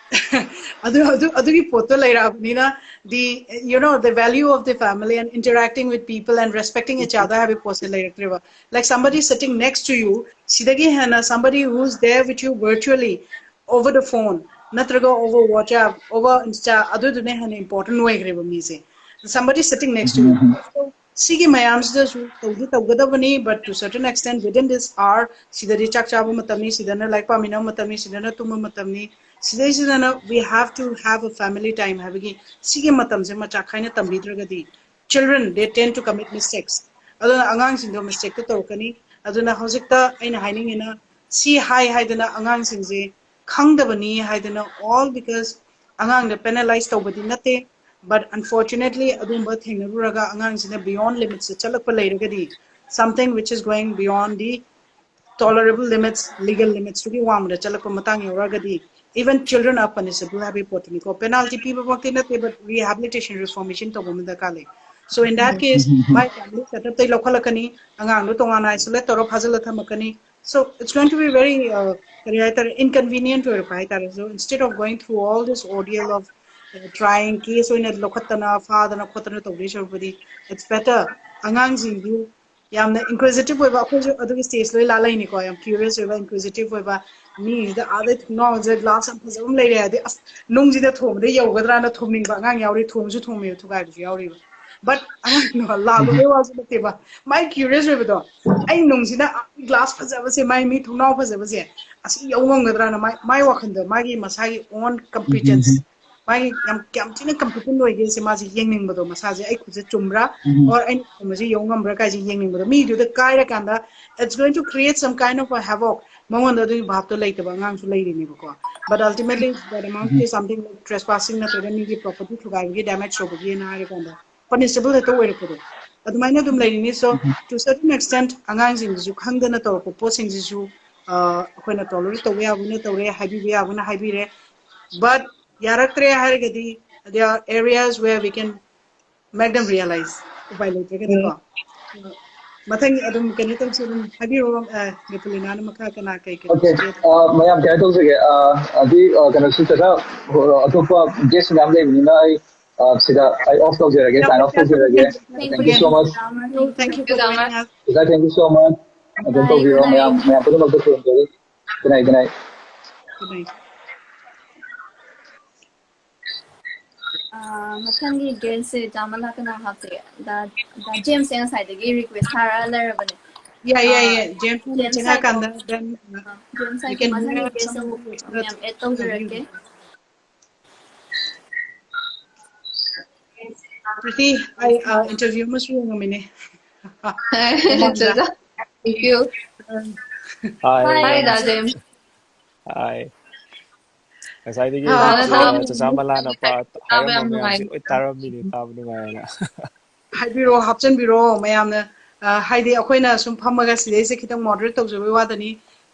ꯑꯗꯨ ꯑꯗꯨ ꯑꯗꯨꯒꯤ ꯄꯣꯠꯇꯣ ꯂꯩꯔꯛꯑꯕꯅꯤꯅ, the, you know, the value of the family and interacting with people and respecting each other ꯍꯥꯏꯕ ꯄꯣꯠꯁꯦ ꯂꯩꯔꯛꯇ꯭ꯔꯦꯕ. Like, somebody sitting next to you, ꯁꯤꯗꯒꯤ ꯍꯦꯟꯅ somebody who's there with you virtually over the phone, ꯅꯠꯇ꯭ꯔꯒ over WhatsApp, over Insta, ꯑꯗꯨꯗꯨꯅ ꯍꯦꯟꯅ important ꯑꯣꯏꯈ꯭ꯔꯦꯕ ꯃꯤꯁꯦ. Somebody sitting next to you. So, ꯁꯤꯒꯤ ꯃꯌꯥꯝꯁꯤꯗꯁꯨ ꯇꯧꯗꯤ ꯇꯧꯒꯗꯕꯅꯤ, but to certain extent within this hour, ꯁꯤꯗꯗꯤ ꯆꯥꯛ ꯆꯥꯕ ꯃꯇꯝꯅꯤ, ꯁꯤꯗꯅ ꯂꯥꯏꯔꯤꯛ ꯄꯥꯃꯤꯟꯅꯕ ꯃꯇꯝꯅꯤ, ꯁꯤꯗꯅ ꯇꯨꯝꯕ ꯃꯇꯝꯅꯤ, ꯁꯤꯗꯩꯁꯤꯗꯅ we have to have a family time ꯍꯥꯏꯕꯒꯤ ꯁꯤꯒꯤ ꯃꯇꯝꯁꯦ ꯃꯆꯥ ꯈꯥꯏꯅ ꯇꯝꯕꯤꯗ꯭ꯔꯒꯗꯤ, children, they tend to commit mistakes. ꯑꯗꯨꯅ ꯑꯉꯥꯡꯁꯤꯡꯗꯣ mistake ꯇꯣ ꯇꯧꯔꯛꯀꯅꯤ. ꯑꯗꯨꯅ ꯍꯧꯖꯤꯛꯇ ꯑꯩꯅ ꯍꯥꯏꯅꯤꯡꯉꯤꯅ, ꯁꯤ ꯍꯥꯏ ꯍꯥꯏꯗꯅ ꯑꯉꯥꯡꯁꯤꯡꯁꯦ ꯈꯪꯗꯕꯅꯤ ꯍꯥꯏꯗꯅ, all because ꯑꯉꯥꯡꯗ penalize ꯇꯧꯕꯗꯤ ꯅꯠꯇꯦ, but unfortunately ꯑꯗꯨꯝꯕ ꯊꯦꯡꯅꯔꯨꯔꯒ ꯑꯉꯥꯡꯁꯤꯅ beyond limits ꯇ ꯆꯠꯂꯛꯄ ꯂꯩꯔꯒꯗꯤ, something which is going beyond the tolerable limits, legal limits ꯇꯨꯒꯤ ꯋꯥꯡꯃꯗ ꯆꯠꯂꯛꯄ ꯃꯇꯥꯡ ꯌꯥꯎꯔꯛꯑꯒꯗꯤ, Even children are punishable ꯍꯥꯏꯕꯒꯤ ꯄꯣꯠꯇꯨꯅꯤꯀꯣ꯫ Penalty ꯄꯤꯕꯃꯛꯇꯤ ꯅꯠꯇꯦ, but rehabilitation, reformation ꯇꯧꯕ ꯑꯃ ꯗꯔꯀꯥꯔ ꯂꯩ꯫ So in that case, my family setup ꯇꯩ ꯂꯧꯈꯠꯂꯛꯀꯅꯤ, ꯑꯉꯥꯡꯗꯣ ꯇꯣꯉꯥꯟꯅ isolate ꯇꯧꯔ ꯐꯥꯖꯤꯜꯂ ꯊꯝꯃꯛꯀꯅꯤ꯫ So it's going to be very, uh, ꯀꯔꯤ ꯍꯥꯏꯇꯥꯔꯦ, inconvenient ꯑꯣꯏꯔꯛꯄ ꯍꯥꯏꯇꯥꯔꯦ꯫ So instead of going through all this ordeal of, uh, trying, case ꯑꯣꯏꯅ ꯂꯧꯈꯠꯇꯅ ꯐꯥꯗꯅ ꯈꯣꯠꯇꯅ ꯇꯧꯗꯣꯏ ꯁꯔꯨꯛꯄꯨꯗꯤ, it's better ꯑꯉꯥꯡꯁꯤꯡꯗꯨ ꯌꯥꯝꯅ inquisitive ꯑꯣꯏꯕ, ꯑꯩꯈꯣꯏꯁꯨ ꯑꯗꯨꯒꯤ stage ꯂꯣꯏ ꯂꯥꯜꯂꯛꯏꯅꯤꯀꯣ, ꯌꯥꯝ curious ꯑꯣꯏꯕ, inquisitive ꯑꯣꯏꯕ, ꯃꯤꯁꯤꯗ ꯑꯥꯗꯩ ꯊꯣꯡꯅꯥꯎꯁꯤꯗ glass ꯌꯥꯝ ꯐꯖꯕ ꯑꯃ ꯂꯩꯔꯦ ꯍꯥꯏꯗꯤ, ꯑꯁ, ꯅꯨꯡꯁꯤꯗ ꯊꯣꯝꯕꯗ ꯌꯧꯒꯗ꯭ꯔꯥꯅ ꯊꯣꯝꯅꯤꯡꯕ ꯑꯉꯥꯡ ꯌꯥꯎꯔꯤ, ꯊꯣꯝꯁꯨ ꯊꯣꯝꯃꯦꯕ, ꯊꯨꯒꯥꯏꯕꯁꯨ ꯌꯥꯎꯔꯤꯕ꯫ But ꯑꯉꯥꯡꯗꯣ ꯂꯥꯜꯂꯨꯕꯩ ꯋꯥꯁꯨ ꯅꯠꯇꯦꯕ, ꯃꯥꯏ curious ꯑꯣꯏꯕꯗꯣ, ꯑꯩ ꯅꯨꯡꯁꯤꯅ glass ꯐꯖꯕꯁꯦ, ꯃꯥꯏ ꯃꯤ ꯊꯣꯡꯅꯥꯎ ꯐꯖꯕꯁꯦ, ꯑꯁꯤ ꯌꯧ ꯉꯝꯒꯗ꯭ꯔꯥꯅ ꯃꯥꯏ, ꯃꯥꯏ ꯋꯥꯈꯜꯗ ꯃꯥꯒꯤ ꯃꯁꯥꯒꯤ own competence, ꯃꯥꯒꯤ ꯌꯥꯝ, ꯀꯌꯥꯝ ꯊꯤꯅ competent ꯑꯣꯏꯒꯦ ꯁꯤ ꯃꯥꯁꯦ ꯌꯦꯡꯅꯤꯡꯕꯗꯣ, ꯃꯁꯥꯁꯦ ꯑꯩ ꯈꯨꯠꯁꯦ ꯆꯨꯝꯕ꯭ꯔꯥ, or ꯑꯩꯅ ꯊꯣꯡꯕꯁꯦ ꯌꯧ ꯉꯝꯕ꯭ꯔꯥ ꯀꯥꯏꯁꯦ ꯌꯦꯡꯅꯤꯡꯕꯗꯣ꯫ ꯃꯤꯗꯨꯗ ꯀꯥꯏꯔꯀꯥꯟꯗ it's going to create some kind of a havoc, ꯃꯉꯣꯟꯗ ꯑꯗꯨꯒꯤ ꯚꯥꯞꯇꯣ ꯂꯩꯇꯕ ꯑꯉꯥꯡꯁꯨ ꯂꯩꯔꯤꯅꯦꯕꯀꯣ꯫ But ultimately that amount to something like trespassing ꯅꯠꯇ꯭ꯔꯒ ꯃꯤꯒꯤ property ꯊꯨꯒꯥꯏꯕꯒꯤ, damage ꯇꯧꯕꯒꯤꯅ ꯍꯥꯏꯔꯀꯥꯟꯗ punishable ꯍꯦꯛꯇ ꯑꯣꯏꯔꯛꯄꯗꯣ ꯑꯗꯨꯃꯥꯏꯅ ꯑꯗꯨꯝ ꯂꯩꯔꯤꯅꯤ꯫ So to certain extent ꯑꯉꯥꯡꯁꯤꯡꯁꯤꯁꯨ ꯈꯪꯗꯅ ꯇꯧꯔꯛꯄ ꯄꯣꯠꯁꯤꯡꯁꯤꯁꯨ, ꯑ, ꯑꯩꯈꯣꯏꯅ tolerate ꯇꯧꯕ ꯌꯥꯕꯅ ꯇꯧꯔꯦ, ꯍꯥꯏꯕꯤꯕ ꯌꯥꯕꯅ ꯍꯥꯏꯕꯤꯔꯦ꯫ But ꯌꯥꯔꯛꯇ꯭ꯔꯦ ꯍꯥꯏꯔꯒꯗꯤ there are areas where we can make them realize. ꯎꯄꯥꯏ ꯂꯩꯇ꯭ꯔꯒꯗꯤꯀꯣ꯫ ꯃꯊꯪ ꯑꯗꯨꯝ ꯀꯩꯅꯣ ꯇꯧꯁꯤ, ꯑꯗꯨꯝ ꯍꯥꯏꯕꯤꯔꯣ, ꯑ, ꯅꯦꯄꯣꯂꯤꯅꯥꯅ ꯃꯈꯥ ꯀꯅꯥ ꯀꯩ ꯀꯩꯅꯣ Okay. ꯁꯤꯒꯦ? ꯑ, ꯃꯌꯥꯝ ꯀꯩꯅꯣ ꯇꯧꯖꯒꯦ꯫ ꯑ, ꯑꯗꯨꯗꯤ, ꯑ, ꯀꯩꯅꯣꯁꯨ ꯈꯤꯇ, ꯑ, ꯑꯇꯣꯞꯄ guest ꯃꯌꯥꯝ ꯂꯩꯕꯅꯤꯅ ꯑꯩ, ꯑ, ꯁꯤꯗ ꯑꯩ off ꯇꯧꯖꯔꯒꯦ, sign off ꯇꯧꯖꯔꯒꯦ꯫ Thank you so much. Thank you so much. Thank you so much. ꯑꯗꯨꯝ ꯇꯧꯕꯤꯔꯣ ꯃꯌꯥꯝ, ꯃꯌꯥꯝ ꯄꯨꯝꯅꯃꯛꯇ ꯈꯨꯔꯨꯝꯖꯔꯤ꯫ Good night, good night. Good night. ꯑꯥ, ꯃꯊꯪꯒꯤ guest ꯁꯦ ꯆꯥꯃꯂꯥ ꯀꯅꯥ ꯍꯥꯞꯁꯤꯒꯦ? ꯗꯥ, ꯗꯥ ꯖꯦꯝꯁ ꯁꯦ ꯉꯁꯥꯏꯗꯒꯤ request ꯊꯥꯔꯛꯑ ꯂꯩꯔꯕꯅꯦ꯫ ꯌꯥꯏ, ꯌꯥꯏ, ꯑꯥ, ꯌꯥꯏ꯫ ꯖꯦꯝꯁ ꯍꯣꯏꯅ ꯖꯦꯝꯁ ꯆꯪꯉꯛꯑꯀꯥꯟꯗ ꯍꯥꯏꯗꯣ, then, ꯑꯥ, ꯖꯦꯝꯁ we ꯍꯥꯏꯗꯣ can ꯃꯊꯪꯒꯤ hear guest some ꯑꯃꯨꯛ, of the ꯃꯌꯥꯝ add ꯇꯧꯖꯔꯛꯀꯦ꯫ Pretty, ꯑꯩ, ꯑꯥ, interview ꯑꯃꯁꯨ ꯌꯦꯡꯉꯝꯃꯤꯅꯦ꯫ ꯆꯠꯆꯥ꯫ Thank you. Hi. Hi, the James. Hi. ꯉꯁꯥꯏꯗꯒꯤ ꯍꯥ, ꯆꯆꯥ, ꯇꯥꯕ ꯆꯆꯥ ꯃꯂꯥꯅ ꯄꯥ-, ꯇꯥꯕ ꯌꯥꯝ ꯍꯥꯏꯔꯝꯕ ꯃꯌꯥꯝꯁꯦ ꯅꯨꯡꯉꯥꯏ꯫ ꯂꯣꯏ ꯇꯥꯔꯝꯃꯤꯅꯦ, ꯇꯥꯕ ꯅꯨꯡꯉꯥꯏꯌꯦꯅ꯫ ꯍꯥꯏꯕꯤꯔꯛꯑꯣ, ꯍꯥꯞꯆꯤꯟꯕꯤꯔꯛꯑꯣ ꯃꯌꯥꯝꯅ꯫ ꯑ, ꯍꯥꯏꯗꯤ ꯑꯩꯈꯣꯏꯅ ꯁꯨꯝ ꯐꯝꯃꯒ ꯁꯤꯗꯩꯁꯦ ꯈꯤꯇꯪ moderate ꯇꯧꯖꯕꯩ ꯋꯥꯗꯅꯤ,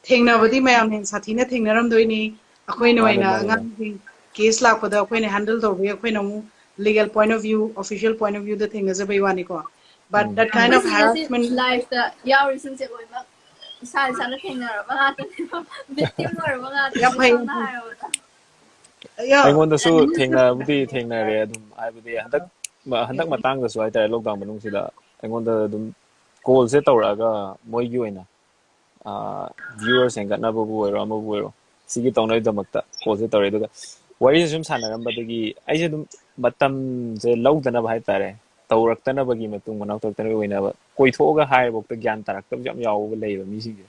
ꯊꯦꯡꯅꯕꯗꯤ ꯃꯌꯥꯝꯅ ꯍꯦꯟꯅ ꯁꯥꯊꯤꯅ ꯊꯦꯡꯅꯔꯝꯗꯣꯏꯅꯤ꯫ ꯑꯩꯈꯣꯏꯅ ꯃꯥꯅꯦ, ꯑꯣꯏꯅ ꯃꯥꯅꯦ, ꯃꯥꯅꯦ꯫ ꯑꯉꯥꯡꯁꯤꯡ ꯀꯦꯁ ꯂꯥꯛꯄꯗ ꯑꯩꯈꯣꯏꯅ ꯍꯦꯟꯗꯜ ꯇꯧꯕꯒꯤ ꯑꯩꯈꯣꯏꯅ ꯑꯃꯨꯛ legal point of view, official point of ꯚ꯭ꯌꯨꯗ ꯊꯦꯡꯅꯖꯕꯩ ꯋꯥꯅꯤꯀꯣ꯫ But um. that kind of ꯑꯩꯈꯣꯏꯁꯤꯡ ꯑꯁꯤ harassment, ꯂꯥꯏꯐꯇ ꯌꯥꯎꯔꯤꯁꯤꯡꯁꯦ ꯂꯣꯏꯅꯃꯛ ꯏꯁꯥ ꯏꯁꯥꯅ ꯊꯦꯡꯅꯔꯕ ꯉꯥꯛꯇꯅꯦꯕ, ꯚꯤꯛꯇꯤꯝ ꯑꯣꯏꯔꯕ ꯉꯥꯛꯇꯅꯦ, ꯌꯥꯝ ꯐꯩ, ꯌꯥꯝ ꯁꯝꯅ ꯐꯩ꯫ ꯍꯥꯏꯔꯕꯗ꯫ Yeah, ꯑꯩꯉꯣꯟꯗꯁꯨ and ꯊꯦꯡꯅꯕꯨꯗꯤ ꯊꯦꯡꯅꯔꯦ ꯑꯗꯨꯝ, ꯍꯥꯏꯕꯗꯤ ꯍꯟꯗꯛ ꯃ- ꯍꯟꯗꯛ ꯃꯇꯥꯡꯗꯁꯨ ꯍꯥꯏꯇꯥꯔꯦ, ꯂꯣꯛꯗꯥꯎꯟ ꯃꯅꯨꯡꯁꯤꯗ ꯑꯩꯉꯣꯟꯗ ꯑꯗꯨꯝ ꯀꯣꯜꯁꯦ ꯇꯧꯔꯛꯑꯒ ꯃꯣꯏꯒꯤ ꯑꯣꯏꯅ ꯚ꯭ꯌꯨꯋꯔꯁ ꯍꯦꯟꯒꯠꯅꯕꯕꯨ ꯑꯣꯏꯔꯣ, ꯑꯃꯕꯨ ꯑꯣꯏꯔꯣ, ꯁꯤꯒꯤ ꯇꯧꯅꯕꯒꯤꯗꯃꯛꯇ ꯀꯣꯜꯁꯦ ꯇꯧꯔꯛꯑꯦ꯫ ꯑꯗꯨꯒ ꯋꯥꯔꯤꯁꯦ ꯁꯨꯝ ꯁꯥꯟꯅꯔꯝꯕꯗꯒꯤ ꯑꯩꯁꯦ ꯑꯗꯨꯝ ꯃꯇꯝꯁꯦ ꯂꯧꯗꯅꯕ ꯍꯥꯏꯇꯥꯔꯦ, ꯇꯧꯔꯛꯇꯅꯕꯒꯤ, ꯃꯇꯨꯡ ꯃꯅꯥꯎ ꯇꯧꯔꯛꯇꯅꯕꯒꯤ ꯑꯣꯏꯅꯕ ꯀꯣꯏꯊꯣꯛꯑꯒ ꯍꯥꯏꯔꯕꯧꯇ ꯒ꯭ꯌꯥꯟ ꯇꯥꯔꯛꯇꯕꯁꯨ ꯌꯥꯝ ꯌꯥꯎꯕ ꯂꯩꯌꯦꯕ ꯃꯤꯁꯤꯡꯁꯦ꯫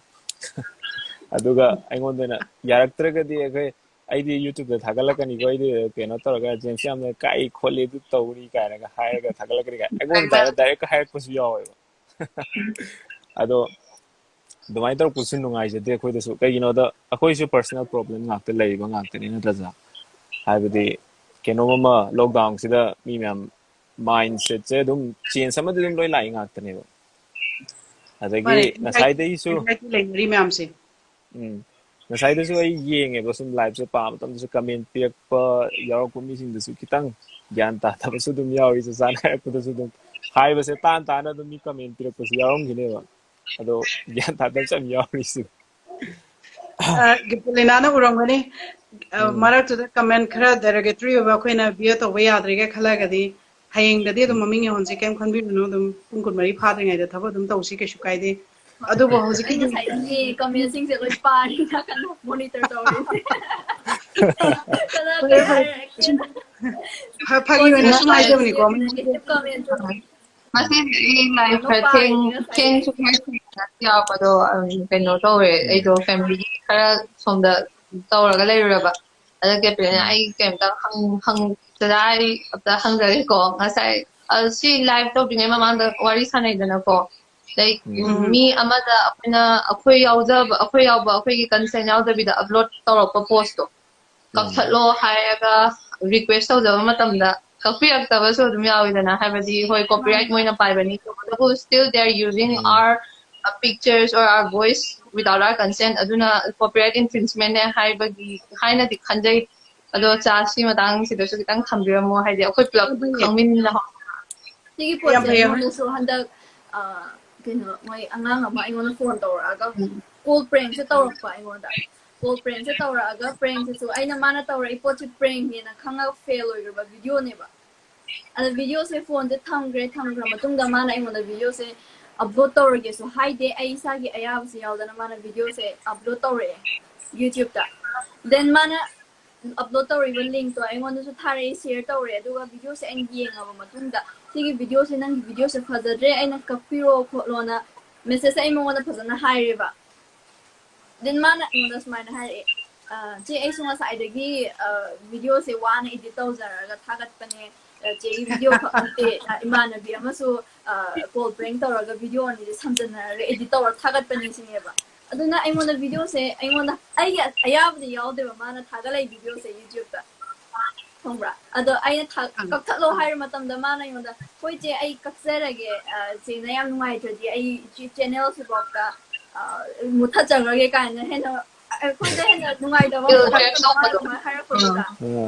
ꯑꯗꯨꯒ ꯑꯩꯉꯣꯟꯗ ꯑꯣꯏꯅ ꯌꯥꯔꯛꯇ꯭ꯔꯒꯗꯤ ꯑꯩꯈꯣꯏ, "ꯑꯩꯗꯤ ꯌꯨꯇ꯭ꯌꯨꯕꯇ ꯊꯥꯒꯠꯂꯛꯀꯅꯤꯀꯣ, ꯑꯩꯗꯤ ꯀꯩꯅꯣ ꯇꯧꯔꯒ ꯖꯦꯝꯁ ꯌꯥꯝꯅ ꯀꯥꯏ ꯈꯣꯠꯂꯤ, ꯑꯗꯨ ꯇꯧꯔꯤ" ꯀꯥꯏꯅꯒ ꯍꯥꯏꯔꯒ ꯊꯥꯒꯠꯂꯛꯀꯅꯤ ꯀꯥꯏ ꯑꯩꯉꯣꯟꯗ ꯗꯥꯏꯔꯦꯛ ꯗꯥꯏꯔꯦꯛ ꯍꯥꯏꯔꯛꯄꯁꯨ ꯌꯥꯎꯋꯦꯕ꯫ ꯑꯗꯣ ꯑꯗꯨꯃꯥꯏꯅ ꯇꯧꯔꯛꯄꯁꯨ ꯅꯨꯡꯉꯥꯏꯖꯗꯦ ꯑꯩꯈꯣꯏꯗꯁꯨ꯫ ꯀꯩꯒꯤꯅꯣꯗ ꯑꯩꯈꯣꯏꯁꯨ ꯄꯔꯁꯣꯅꯦꯜ ꯄ꯭ꯔꯣꯕ꯭ꯂꯦꯝ ꯉꯥꯛꯇ ꯂꯩꯔꯤꯕ ꯉꯥꯛꯇꯅꯤ, ꯅꯠꯇ꯭ꯔꯥ? ꯍꯥꯏꯕꯗꯤ ꯀꯩꯅꯣꯝ ꯑꯃ ꯂꯣꯛꯗꯥꯎꯟꯁꯤꯗ ꯃꯤ ꯃꯌꯥꯝ ꯃꯥꯏꯟ ꯁꯦꯠꯁꯦ ꯑꯗꯨꯝ ꯆꯦꯟꯖ ꯑꯃꯗꯤ ꯑꯗꯨꯝ ꯂꯣꯏ ꯂꯥꯛꯏ ꯉꯥꯛꯇꯅꯦꯕ꯫ ꯑꯗꯒꯤ ꯃꯥꯅꯦ, ꯉꯁꯥꯏꯗꯒꯤꯁꯨ anxiety ꯂꯩꯅꯔꯤ ꯃꯌꯥꯝꯁꯦ꯫ ꯎꯝ, ꯉꯁꯥꯏꯗꯁꯨ ꯑꯩ ꯌꯦꯡꯉꯦꯕ, ꯁꯨꯝ ꯂꯥꯏꯞꯁꯦ ꯄꯥꯕ ꯃꯇꯝꯗꯁꯨ ꯀꯃꯦꯟ ꯄꯤꯔꯛꯄ ꯌꯥꯎꯔꯛꯄ ꯃꯤꯁꯤꯡꯗꯨꯁꯨ ꯈꯤꯇꯪ ꯒ꯭ꯌꯥꯟ ꯇꯥꯗꯕꯁꯨ ꯑꯗꯨꯝ ꯌꯥꯎꯔꯤ꯫ ꯆꯥꯆꯥꯅ ꯍꯥꯏꯔꯛꯄꯗꯁꯨ ꯑꯗꯨꯝ ꯍꯥꯏꯕꯁꯦ ꯇꯥꯟ ꯇꯥꯅ ꯑꯗꯨꯝ ꯃꯤ ꯀꯃꯦꯟ ꯄꯤꯔꯛꯄꯁꯨ ꯌꯥꯎꯔꯝꯈꯤꯅꯦꯕ, ꯑꯗꯣ ꯒ꯭ꯌꯥꯟ ꯇꯥꯗꯕꯁꯨ ꯌꯥꯝ ꯌꯥꯎꯔꯤꯁꯨ꯫ ꯑ, ꯒꯤꯇꯂꯤꯅꯥꯅ ꯎꯔꯝꯒꯅꯤ꯫ ꯑ, ꯎꯝ꯫ ꯃꯔꯛꯇꯨꯗ ꯀꯃꯦꯟ ꯈꯔ ꯗꯦꯔꯣꯒꯦꯇꯔꯤ ꯑꯣꯏꯕ ꯑꯩꯈꯣꯏꯅ ꯕꯤꯌꯔ ꯇꯧꯕ ꯌꯥꯗ꯭ꯔꯦꯒ ꯈꯜꯂꯒꯗꯤ ꯍꯌꯦꯡꯗꯗꯤ ꯑꯗꯨꯝ ꯃꯃꯤꯡ ꯌꯧꯍꯟꯁꯤ, ꯀꯩꯝ ꯈꯟꯕꯤꯔꯨꯅꯨ, ꯑꯗꯨꯝ ꯄꯨꯡ ꯀꯨꯟꯃꯔꯤ ꯐꯥꯗ꯭ꯔꯤꯉꯩꯗ ꯊꯕꯛ ꯑꯗꯨꯝ ꯇꯧꯁꯤ, ꯀꯩꯁꯨ ꯀꯥꯏꯗꯦ꯫ ꯑꯗꯨꯕꯨ ꯑꯩ ꯍꯧꯖꯤꯛꯀꯤꯗꯤ ꯉꯁꯥꯏꯗꯒꯤ ꯀꯃꯦꯟꯁꯤꯡꯁꯦ ꯂꯣꯏ ꯄꯥꯔꯤ, ꯅꯥꯀꯟꯗ ꯃꯣꯅꯤꯇꯔ ꯇꯧꯔꯤꯁꯦ꯫ ꯀꯅꯥ ꯐꯔꯦ, ꯀꯩ ꯐꯔꯦ꯫ ꯍꯥꯏꯔꯛꯀꯦꯅ꯫ ꯐ- ꯐꯥꯒꯤ ꯑꯣꯏꯅ ꯁꯨꯝ ꯍꯥꯏꯖꯕꯅꯤꯀꯣ, ꯃꯃꯤꯡ ꯅꯦꯒꯦꯇꯤꯚ ꯀꯃꯦꯟꯁꯨ ꯉꯁꯤꯗꯤ ꯑꯩ ꯂꯥꯏꯐ ꯌꯥꯝꯅ ꯈꯔ ꯊꯦꯡ ꯄꯥꯔꯤꯅꯦ ꯉꯁꯥꯏꯗꯒꯤ꯫ ꯊꯦꯡꯁꯨ ꯈꯔ ꯊꯦꯡꯅ ꯌꯥꯎꯔꯛꯄꯗꯣ, ꯎꯝ, ꯀꯩꯅꯣ ꯇꯧꯔꯦ꯫ ꯎꯝ꯫ ꯑꯩꯗꯣ ꯐꯦꯃꯤꯂꯤ ꯈꯔ ꯁꯣꯝꯗ ꯇꯧꯔꯒ ꯂꯩꯔꯨꯔꯕ꯫ ꯑꯗ ꯀꯦꯄ꯭ꯔꯤꯅ ꯎꯝ꯫ ꯑꯩ ꯀꯩꯝꯇ ꯍꯪ- ꯍꯪ- ꯆꯆꯥ, ꯑꯩ ꯑꯝꯇ ꯍꯪꯖꯒꯦꯀꯣ꯫ ꯉꯁꯥꯏ, ꯑ, ꯁꯤ ꯂꯥꯏꯐ ꯇꯧꯗ꯭ꯔꯤꯉꯩ ꯃꯃꯥꯡꯗ ꯋꯥꯔꯤ ꯁꯥꯟꯅꯩꯗꯅꯀꯣ, ꯂꯥꯏꯛ, ꯎꯝ꯫ ꯎꯝ, ꯃꯤ ꯑꯃꯗ ꯑꯩꯈꯣꯏꯅ, ꯑꯩꯈꯣꯏ ꯌꯥꯎꯖꯕ, ꯑꯩꯈꯣꯏ ꯌꯥꯎꯕ, ꯑꯩꯈꯣꯏꯒꯤ ꯀꯟꯁꯦꯟ ꯌꯥꯎꯗꯕꯤꯗ ꯑꯞꯂꯣꯗ ꯇꯧꯔꯛꯄ ꯄꯣꯁꯇꯣ ꯎꯝ꯫ ꯀꯛꯊꯠꯂꯣ ꯍꯥꯏꯔꯒ ꯔꯤꯀ꯭ꯋꯦꯁ ꯇꯧꯖꯕ ꯃꯇꯝꯗ ꯀꯛꯄꯤꯔꯛꯇꯕꯁꯨ ꯑꯗꯨꯝ ꯌꯥꯎꯋꯤꯗꯅ, ꯍꯥꯏꯕꯗꯤ ꯍꯣꯏ ꯀꯣꯄꯤꯔꯥꯏꯠ ꯃꯣꯏꯅ ꯄꯥꯏꯕꯅꯤ, ꯑꯗꯨꯕꯨ still they are using um. our, uh, pictures or our voice without our consent, ꯑꯗꯨꯅ copyright infringement ꯅꯦ ꯍꯥꯏꯕꯒꯤ ꯍꯥꯏꯅꯗꯤ ꯈꯟꯖꯩ꯫ ꯑꯗꯣ ꯆꯥ, ꯁꯤ ꯃꯇꯥꯡꯁꯤꯗꯁꯨ ꯈꯤꯇꯪ ꯊꯝꯕꯤꯔꯝꯃꯣ, ꯍꯥꯏꯗꯤ ꯑꯩꯈꯣꯏ ꯄꯨꯂꯞ ꯈꯪꯃꯤꯟꯅꯍꯧ꯫ ꯁꯤꯒꯤ ꯌꯥꯝ ꯄꯣꯠꯁꯦ ꯐꯩ, ꯌꯥꯝ ꯐꯩ꯫ ꯑꯩꯉꯣꯟꯗꯁꯨ ꯍꯟꯗꯛ ꯑ, ꯀꯩꯅꯣ, ꯃꯣꯏ ꯑꯉꯥꯡ ꯑꯃ ꯑꯩꯉꯣꯟꯗ ꯐꯣꯟ ꯇꯧꯔꯛꯑꯒ, ꯎꯝ꯫ Call prank ꯁꯦ ꯇꯧꯔꯛꯄ ꯑꯩꯉꯣꯟꯗ꯫ Call prank ꯁꯦ ꯇꯧꯔꯛꯑꯒ, prank ꯁꯤꯁꯨ ꯑꯩꯅ, ꯃꯥꯅ ꯇꯧꯔꯛꯏ ꯄꯣꯠꯁꯦ prank ꯅꯦꯅ ꯈꯪꯉꯒ fail ꯑꯣꯏꯈ꯭ꯔꯕ video ꯅꯦꯕ꯫ ꯑꯗ video ꯁꯦ ꯐꯣꯟꯁꯦ ꯊꯝꯈ꯭ꯔꯦ꯫ ꯊꯝꯈ꯭ꯔ ꯃꯇꯨꯡꯗ ꯃꯥꯅ ꯑꯩꯉꯣꯟꯗ video ꯁꯦ upload ꯇꯧꯔꯒꯦꯁꯨ ꯍꯥꯏꯗꯦ꯫ ꯑꯩ ꯏꯁꯥꯒꯤ ꯑꯌꯥꯕꯁꯦ ꯌꯥꯎꯗꯅ ꯃꯥꯅ video ꯁꯦ upload ꯇꯧꯔꯛꯑꯦ YouTube ꯇ꯫ Then ꯃꯥꯅ upload ꯇꯧꯔꯤꯕ link ꯇꯣ ꯑꯩꯉꯣꯟꯗꯁꯨ ꯊꯥꯔꯛꯑꯦ, share ꯇꯧꯔꯦ꯫ ꯑꯗꯨꯒ video ꯁꯦ ꯑꯩꯅ ꯌꯦꯡꯉꯕ ꯃꯇꯨꯡꯗ, "ꯁꯤꯒꯤ video ꯁꯦ, ꯅꯪꯒꯤ video ꯁꯦ ꯐꯖꯗ꯭ꯔꯦ, ꯑꯩꯅ ꯀꯛꯄꯤꯔꯣ ꯈꯣꯠꯂꯣꯅ" message ꯁꯦ ꯑꯩ ꯃꯉꯣꯟꯗ ꯐꯖꯅ ꯍꯥꯏꯔꯦꯕ꯫ Then ꯃꯥꯅ ꯑꯩꯉꯣꯟꯗ ꯁꯨꯃꯥꯏꯅ ꯍꯥꯏꯔꯛꯑꯦ, "ꯑ, ꯆꯦ, ꯑꯩꯁꯨ ꯉꯁꯥꯏꯗꯒꯤ, ꯑ, video ꯁꯦ ꯋꯥꯅ edit ꯇꯧꯖꯔꯒ ꯊꯥꯒꯠꯄꯅꯦ꯫ ꯑ, ꯆꯦꯒꯤ video ꯈꯛ ꯅꯠꯇꯦ, ꯑ, ꯏꯃꯥꯟꯅꯕꯤ ꯑꯃꯁꯨ, ꯑ, call prank ꯇꯧꯔꯒ video ꯑꯅꯤꯁꯦ ꯁꯝꯖꯟꯅꯔꯒ edit ꯇꯧꯔꯒ ꯊꯥꯒꯠꯄꯅꯦ" ꯁꯤꯅꯦꯕ꯫ ꯑꯗꯨꯅ ꯑꯩꯉꯣꯟꯗ video ꯁꯦ, ꯑꯩꯉꯣꯟꯗ, ꯑꯩꯒꯤ ꯑꯌꯥꯕꯗꯤ ꯌꯥꯎꯗꯦꯕ ꯃꯥꯅ ꯊꯥꯒꯠꯂꯛꯏ video ꯁꯦ YouTube ꯇ꯫ ꯈꯪꯕ꯭ꯔꯥ? ꯑꯗꯣ ꯑꯩꯅ ꯊꯥ-, ꯑꯪ꯫ "ꯀꯛꯊꯠꯂꯣ" ꯍꯥꯏꯕ ꯃꯇꯝꯗ ꯃꯥꯅ ꯑꯩꯉꯣꯟꯗ, "ꯍꯣꯏ ꯆꯦ, ꯑꯩ ꯀꯛꯆꯔꯒꯦ, ꯑ, ꯆꯦꯅ ꯌꯥꯝ ꯅꯨꯡꯉꯥꯏꯇ꯭ꯔꯗꯤ ꯑꯩ ꯆꯦ-, channel ꯁꯤꯐꯥꯎꯗ, ꯑ, ꯃꯨꯠꯊꯠꯆꯈ꯭ꯔꯒꯦ" ꯀꯥꯏꯅ ꯍꯦꯟꯅ, ꯑꯩꯈꯣꯏꯗ ꯍꯦꯟꯅ ꯅꯨꯡꯉꯥꯏꯇꯕ ꯑꯃ ꯏꯜ ꯐꯥꯎꯍꯟꯕꯗꯣ ꯃꯥꯅ ꯇ꯭ꯔꯦꯞ ꯑꯗꯨꯃꯥꯏꯅ ꯍꯥꯏꯔꯛꯄꯗꯨꯗ꯫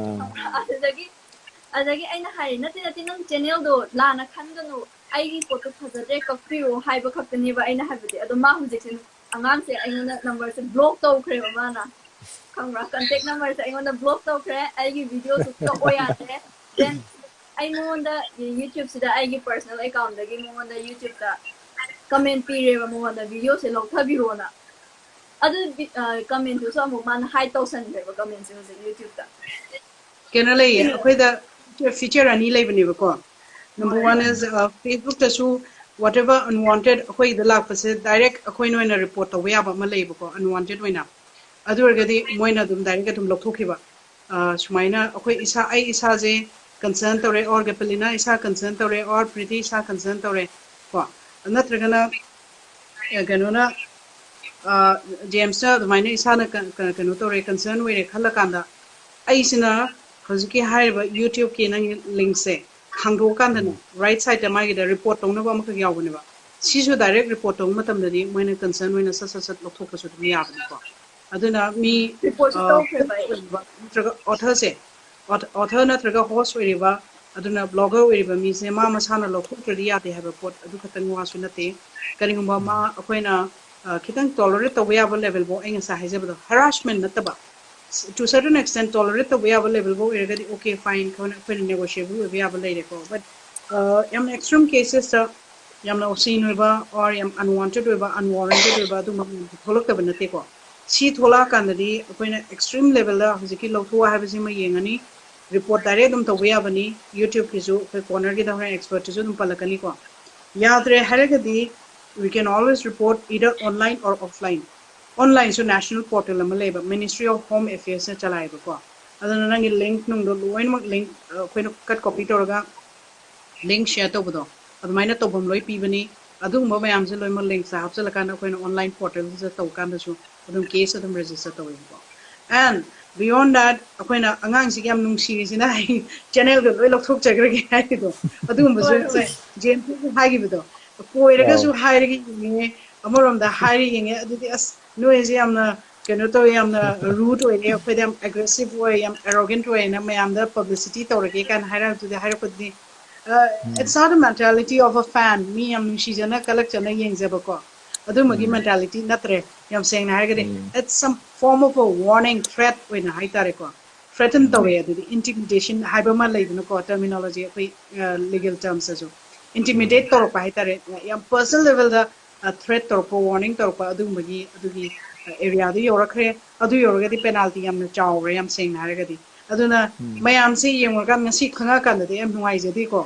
ꯑꯥ꯫ ꯑꯗꯨꯗꯒꯤ, ꯑꯗꯨꯗꯒꯤ ꯑꯩꯅ ꯍꯥꯏꯔꯦ, "ꯅꯠꯇꯦ, ꯅꯠꯇꯦ, ꯅꯪ channel ꯗꯣ ꯂꯥꯟꯅ ꯈꯟꯒꯅꯨ, ꯑꯩꯒꯤ ꯄꯣꯠꯇꯣ ꯐꯖꯗ꯭ꯔꯦ, ꯀꯛꯄꯤꯔꯣ" ꯍꯥꯏꯕ ꯈꯛꯇꯅꯦꯕ ꯑꯩꯅ ꯍꯥꯏꯕꯗꯤ꯫ ꯑꯗꯣ ꯃꯥ ꯍꯧꯖꯤꯛꯁꯦ ꯑꯉꯥꯡꯁꯦ ꯑꯩꯉꯣꯟꯗ number ꯁꯦ block ꯇꯧꯈ꯭ꯔꯦꯕ ꯃꯥꯅ꯫ ꯈꯪꯕ꯭ꯔꯥ? Contact number ꯁꯦ ꯑꯩꯉꯣꯟꯗ block ꯇꯧꯈ꯭ꯔꯦ, ꯑꯩꯒꯤ video ꯁꯨ ꯀꯛꯑꯣ ꯌꯥꯗ꯭ꯔꯦ꯫ Then ꯑꯩ ꯃꯉꯣꯟꯗ YouTube ꯁꯤꯗ ꯑꯩꯒꯤ personal account ꯗꯒꯤ ꯃꯉꯣꯟꯗ YouTube ꯇ comment ꯄꯤꯔꯦꯕ ꯃꯉꯣꯟꯗ video ꯁꯦ ꯂꯧꯊꯕꯤꯔꯣꯅ꯫ ꯑꯗꯨ ꯕꯤ-, ꯑ, comment ꯇꯨꯁꯨ ꯑꯃꯨꯛ ꯃꯥꯅ hide ꯇꯧꯁꯟꯈ꯭ꯔꯦꯕ comment ꯁꯦ ꯍꯧꯖꯤꯛ YouTube ꯇ꯫ ꯀꯩꯅꯣ ꯂꯩꯌꯦ, ꯑꯩꯈꯣꯏꯗ feature ꯑꯅꯤ ꯂꯩꯕꯅꯦꯕꯀꯣ꯫ Number one is, uh, Facebook ꯇꯁꯨ whatever unwanted ꯑꯩꯈꯣꯏꯗ ꯂꯥꯛꯄꯁꯦ direct ꯑꯩꯈꯣꯏꯅ ꯑꯣꯏꯅ report ꯇꯧꯕ ꯌꯥꯕ ꯑꯃ ꯂꯩꯌꯦꯕꯀꯣ, unwanted ꯑꯣꯏꯅ꯫ ꯑꯗꯨ ꯑꯣꯏꯔꯒꯗꯤ ꯃꯣꯏꯅ ꯑꯗꯨꯝ direct ꯑꯗꯨꯝ ꯂꯧꯊꯣꯛꯈꯤꯕ꯫ ꯑ, ꯁꯨꯃꯥꯏꯅ ꯑꯩꯈꯣꯏ ꯏꯁꯥ, ꯑꯩ ꯏꯁꯥꯁꯦ concern ꯇꯧꯔꯦ, or ꯒꯦꯄꯂꯤꯅꯥ ꯏꯁꯥ concern ꯇꯧꯔꯦ, or ꯄ꯭ꯔꯤꯇꯤ ꯏꯁꯥ concern ꯇꯧꯔꯦ ꯀꯣ, ꯅꯠꯇ꯭ꯔꯒꯅ, ꯑ, ꯀꯩꯅꯣꯅ, ꯑ, ꯖꯦꯝꯁꯅ ꯑꯗꯨꯃꯥꯏꯅ ꯏꯁꯥꯅ ꯀ-, ꯀ-, ꯀꯩꯅꯣ ꯇꯧꯔꯦ, concern ꯑꯣꯏꯔꯦ ꯈꯜꯂꯀꯥꯟꯗ, ꯑꯩꯁꯤꯅ ꯍꯧꯖꯤꯛꯀꯤ ꯍꯥꯏꯔꯤꯕ YouTube ꯀꯤ ꯅꯪꯒꯤ link ꯁꯦ ꯍꯥꯡꯗꯣꯛꯑꯀꯥꯟꯗꯅꯦ, ꯎꯝ꯫ Right side ꯇ ꯃꯥꯒꯤꯗ report ꯇꯧꯅꯕ ꯑꯃꯈꯛ ꯌꯥꯎꯕꯅꯦꯕ꯫ ꯁꯤꯁꯨ direct report ꯇꯧꯕ ꯃꯇꯝꯗꯗꯤ ꯃꯣꯏꯅ concern ꯑꯣꯏꯅ ꯁꯠ ꯁꯠ ꯁꯠ ꯂꯧꯊꯣꯛꯄꯁꯨ ꯑꯗꯨꯝ ꯌꯥꯕꯅꯤꯀꯣ꯫ ꯑꯗꯨꯅ ꯃꯤ Report ꯁꯨ ꯇꯧꯈ꯭ꯔꯦꯕ ꯑꯩ꯫ ꯅꯠꯇ꯭ꯔꯒ author ꯁꯦ, author ꯅꯠꯇ꯭ꯔꯒ host ꯑꯣꯏꯔꯤꯕ, ꯑꯗꯨꯅ blogger ꯑꯣꯏꯔꯤꯕ ꯃꯤꯁꯦ ꯃꯥ ꯃꯁꯥꯅ ꯂꯧꯊꯣꯛꯇ꯭ꯔꯗꯤ ꯌꯥꯗꯦ ꯍꯥꯏꯕ ꯄꯣꯠ ꯑꯗꯨ ꯈꯛꯇꯪ ꯋꯥꯁꯨ ꯅꯠꯇꯦ꯫ ꯀꯔꯤꯒꯨꯝꯕ ꯃꯥ ꯑꯩꯈꯣꯏꯅ ꯑ, ꯈꯤꯇꯪ tolerate ꯇꯧꯕ ꯌꯥꯕ level ꯐꯥꯎ, ꯑꯩ ꯉꯁꯥꯏ ꯍꯥꯏꯖꯕꯗꯣ, harassment ꯅꯠꯇꯕ, to certain extent tolerate ꯇꯧꯕ ꯌꯥꯕ level ꯐꯥꯎ ꯑꯣꯏꯔꯒꯗꯤ okay, fine, ꯑꯩꯈꯣꯏꯅ ꯑꯩꯈꯣꯏꯅ negotiable ꯑꯣꯏꯕ ꯌꯥꯕ ꯂꯩꯔꯦꯀꯣ꯫ But ꯑ, ꯌꯥꯝꯅ extreme cases ꯇ ꯌꯥꯝꯅ obscene ꯑꯣꯏꯕ or ꯌꯥꯝ unwanted ꯑꯣꯏꯕ, unwarranted ꯑꯣꯏꯕ ꯑꯗꯨꯝꯕ ꯃꯌꯥꯝꯁꯦ ꯊꯣꯛꯂꯛꯇꯕ ꯅꯠꯇꯦꯀꯣ꯫ ꯁꯤ ꯊꯣꯛꯂꯛꯑꯀꯥꯟꯗꯗꯤ ꯑꯩꯈꯣꯏꯅ extreme level ꯗ ꯍꯧꯖꯤꯛꯀꯤ ꯂꯧꯊꯣꯛꯑꯣ ꯍꯥꯏꯕꯁꯤꯃ ꯌꯦꯡꯉꯅꯤ꯫ Report direct ꯑꯗꯨꯝ ꯇꯧꯕ ꯌꯥꯕꯅꯤ꯫ YouTube ꯀꯤꯁꯨ ꯑꯩꯈꯣꯏ corner ꯒꯤꯗ ꯍꯣꯔꯦꯟ expert ꯇꯁꯨ ꯑꯗꯨꯝ ꯄꯜꯂꯛꯀꯅꯤꯀꯣ꯫ ꯌꯥꯗ꯭ꯔꯦ ꯍꯥꯏꯔꯒꯗꯤ we can always report either online or offline. Online ꯁꯨ national portal ꯑꯃ ꯂꯩꯕ, Ministry of Home Affairs ꯅ ꯆꯂꯥꯏꯕꯀꯣ꯫ ꯑꯗꯨꯅ ꯅꯪꯒꯤ link ꯅꯨꯡꯗꯣ ꯂꯣꯏꯅꯃꯛ link, ꯑ, ꯑꯩꯈꯣꯏꯅ cut copy ꯇꯧꯔꯒ link share ꯇꯧꯕꯗꯣ, ꯑꯗꯨꯃꯥꯏꯅ ꯇꯧꯐꯝ ꯂꯣꯏ ꯄꯤꯕꯅꯤ꯫ ꯑꯗꯨꯒꯨꯝꯕ ꯃꯌꯥꯝꯁꯦ ꯂꯣꯏꯅꯃꯛ link ꯁꯦ ꯍꯥꯞꯆꯤꯜꯂꯀꯥꯟꯗ ꯑꯩꯈꯣꯏꯅ online portal ꯁꯤꯗ ꯇꯧꯕ ꯀꯥꯟꯗꯁꯨ ꯑꯗꯨꯝ case ꯑꯗꯨꯝ register ꯇꯧꯋꯦꯕꯀꯣ꯫ And beyond that, ꯑꯩꯈꯣꯏꯅ ꯑꯉꯥꯡꯁꯤꯒ ꯌꯥꯝ ꯅꯨꯡꯁꯤꯔꯤꯁꯤꯅ ꯑꯩ channel ꯒ ꯂꯣꯏ ꯂꯧꯊꯣꯛꯆꯈ꯭ꯔꯒꯦ ꯍꯥꯏꯕꯗꯣ, ꯑꯗꯨꯒꯨꯝꯕꯁꯨ ꯍꯣꯏ, ꯉꯁꯥꯏ ꯍꯣꯏ꯫ ꯖꯦꯟ ꯍꯥꯏꯈꯤꯕꯗꯣ, ꯀꯣꯏꯔꯒꯁꯨ ꯍꯥꯏꯔꯒ ꯌꯦꯡꯉꯦ, ꯑꯃꯔꯣꯝꯗ ꯍꯥꯏꯔ ꯌꯦꯡꯉꯦ꯫ ꯑꯗꯨꯗꯤ ꯑꯁ, ꯅꯣꯏꯁꯦ ꯌꯥꯝꯅ ꯀꯩꯅꯣ ꯇꯧꯋꯦ, ꯌꯥꯝꯅ rude ꯑꯣꯏꯔꯦ, ꯑꯩꯈꯣꯏꯗ ꯌꯥꯝ aggressive ꯑꯣꯏ, ꯌꯥꯝ arrogant ꯑꯣꯏꯅ ꯃꯌꯥꯝꯗ publicity ꯇꯧꯔꯒꯦ ꯀꯥꯏꯅ ꯍꯥꯏꯔꯛꯄꯗꯨꯗꯤ, ꯍꯥꯏꯔꯛꯄꯗꯨꯗꯤ, uh, it's not a mentality of a fan. ꯃꯤ ꯌꯥꯝ ꯅꯨꯡꯁꯤꯖꯅ ꯀꯂꯛꯆꯅ ꯌꯦꯡꯖꯕꯀꯣ, ꯑꯗꯨꯝꯕꯒꯤ mentality ꯅꯠꯇ꯭ꯔꯦ꯫ ꯌꯥꯝ ꯁꯦꯡꯅ ꯍꯥꯏꯔꯒꯗꯤ, it's some form of a warning, threat ꯑꯣꯏꯅ ꯍꯥꯏꯇꯥꯔꯦꯀꯣ꯫ Threaten ꯇꯧꯔꯦ꯫ ꯑꯗꯨꯗꯤ intimidation ꯍꯥꯏꯕ ꯑꯃ ꯂꯩꯗꯅꯀꯣ, terminology, ꯑꯩꯈꯣꯏ, ꯑ, legal terms ꯇꯁꯨ intimidate ꯇꯧꯔꯛꯄ ꯍꯥꯏꯇꯥꯔꯦ꯫ ꯌꯥꯝ personal level ꯗ, ꯑ, threat ꯇꯧꯔꯛꯄ, warning ꯇꯧꯔꯛꯄ, ꯑꯗꯨꯒꯨꯝꯕꯒꯤ, ꯑꯗꯨꯒꯤ, ꯑ, area ꯗ ꯌꯧꯔꯛꯈ꯭ꯔꯦ꯫ ꯑꯗꯨ ꯌꯧꯔꯒꯗꯤ penalty ꯌꯥꯝꯅ ꯆꯥꯎꯔꯦ, ꯌꯥꯝ ꯁꯦꯡꯅ ꯍꯥꯏꯔꯒꯗꯤ꯫ ꯑꯗꯨꯅ ꯃꯌꯥꯝꯁꯦ ꯌꯦꯡꯉꯨꯔꯀꯥꯟꯗ ꯉꯁꯤ ꯈꯪꯉꯛꯑꯀꯥꯟꯗꯗꯤ ꯌꯥꯝ ꯅꯨꯡꯉꯥꯏꯖꯗꯦꯀꯣ꯫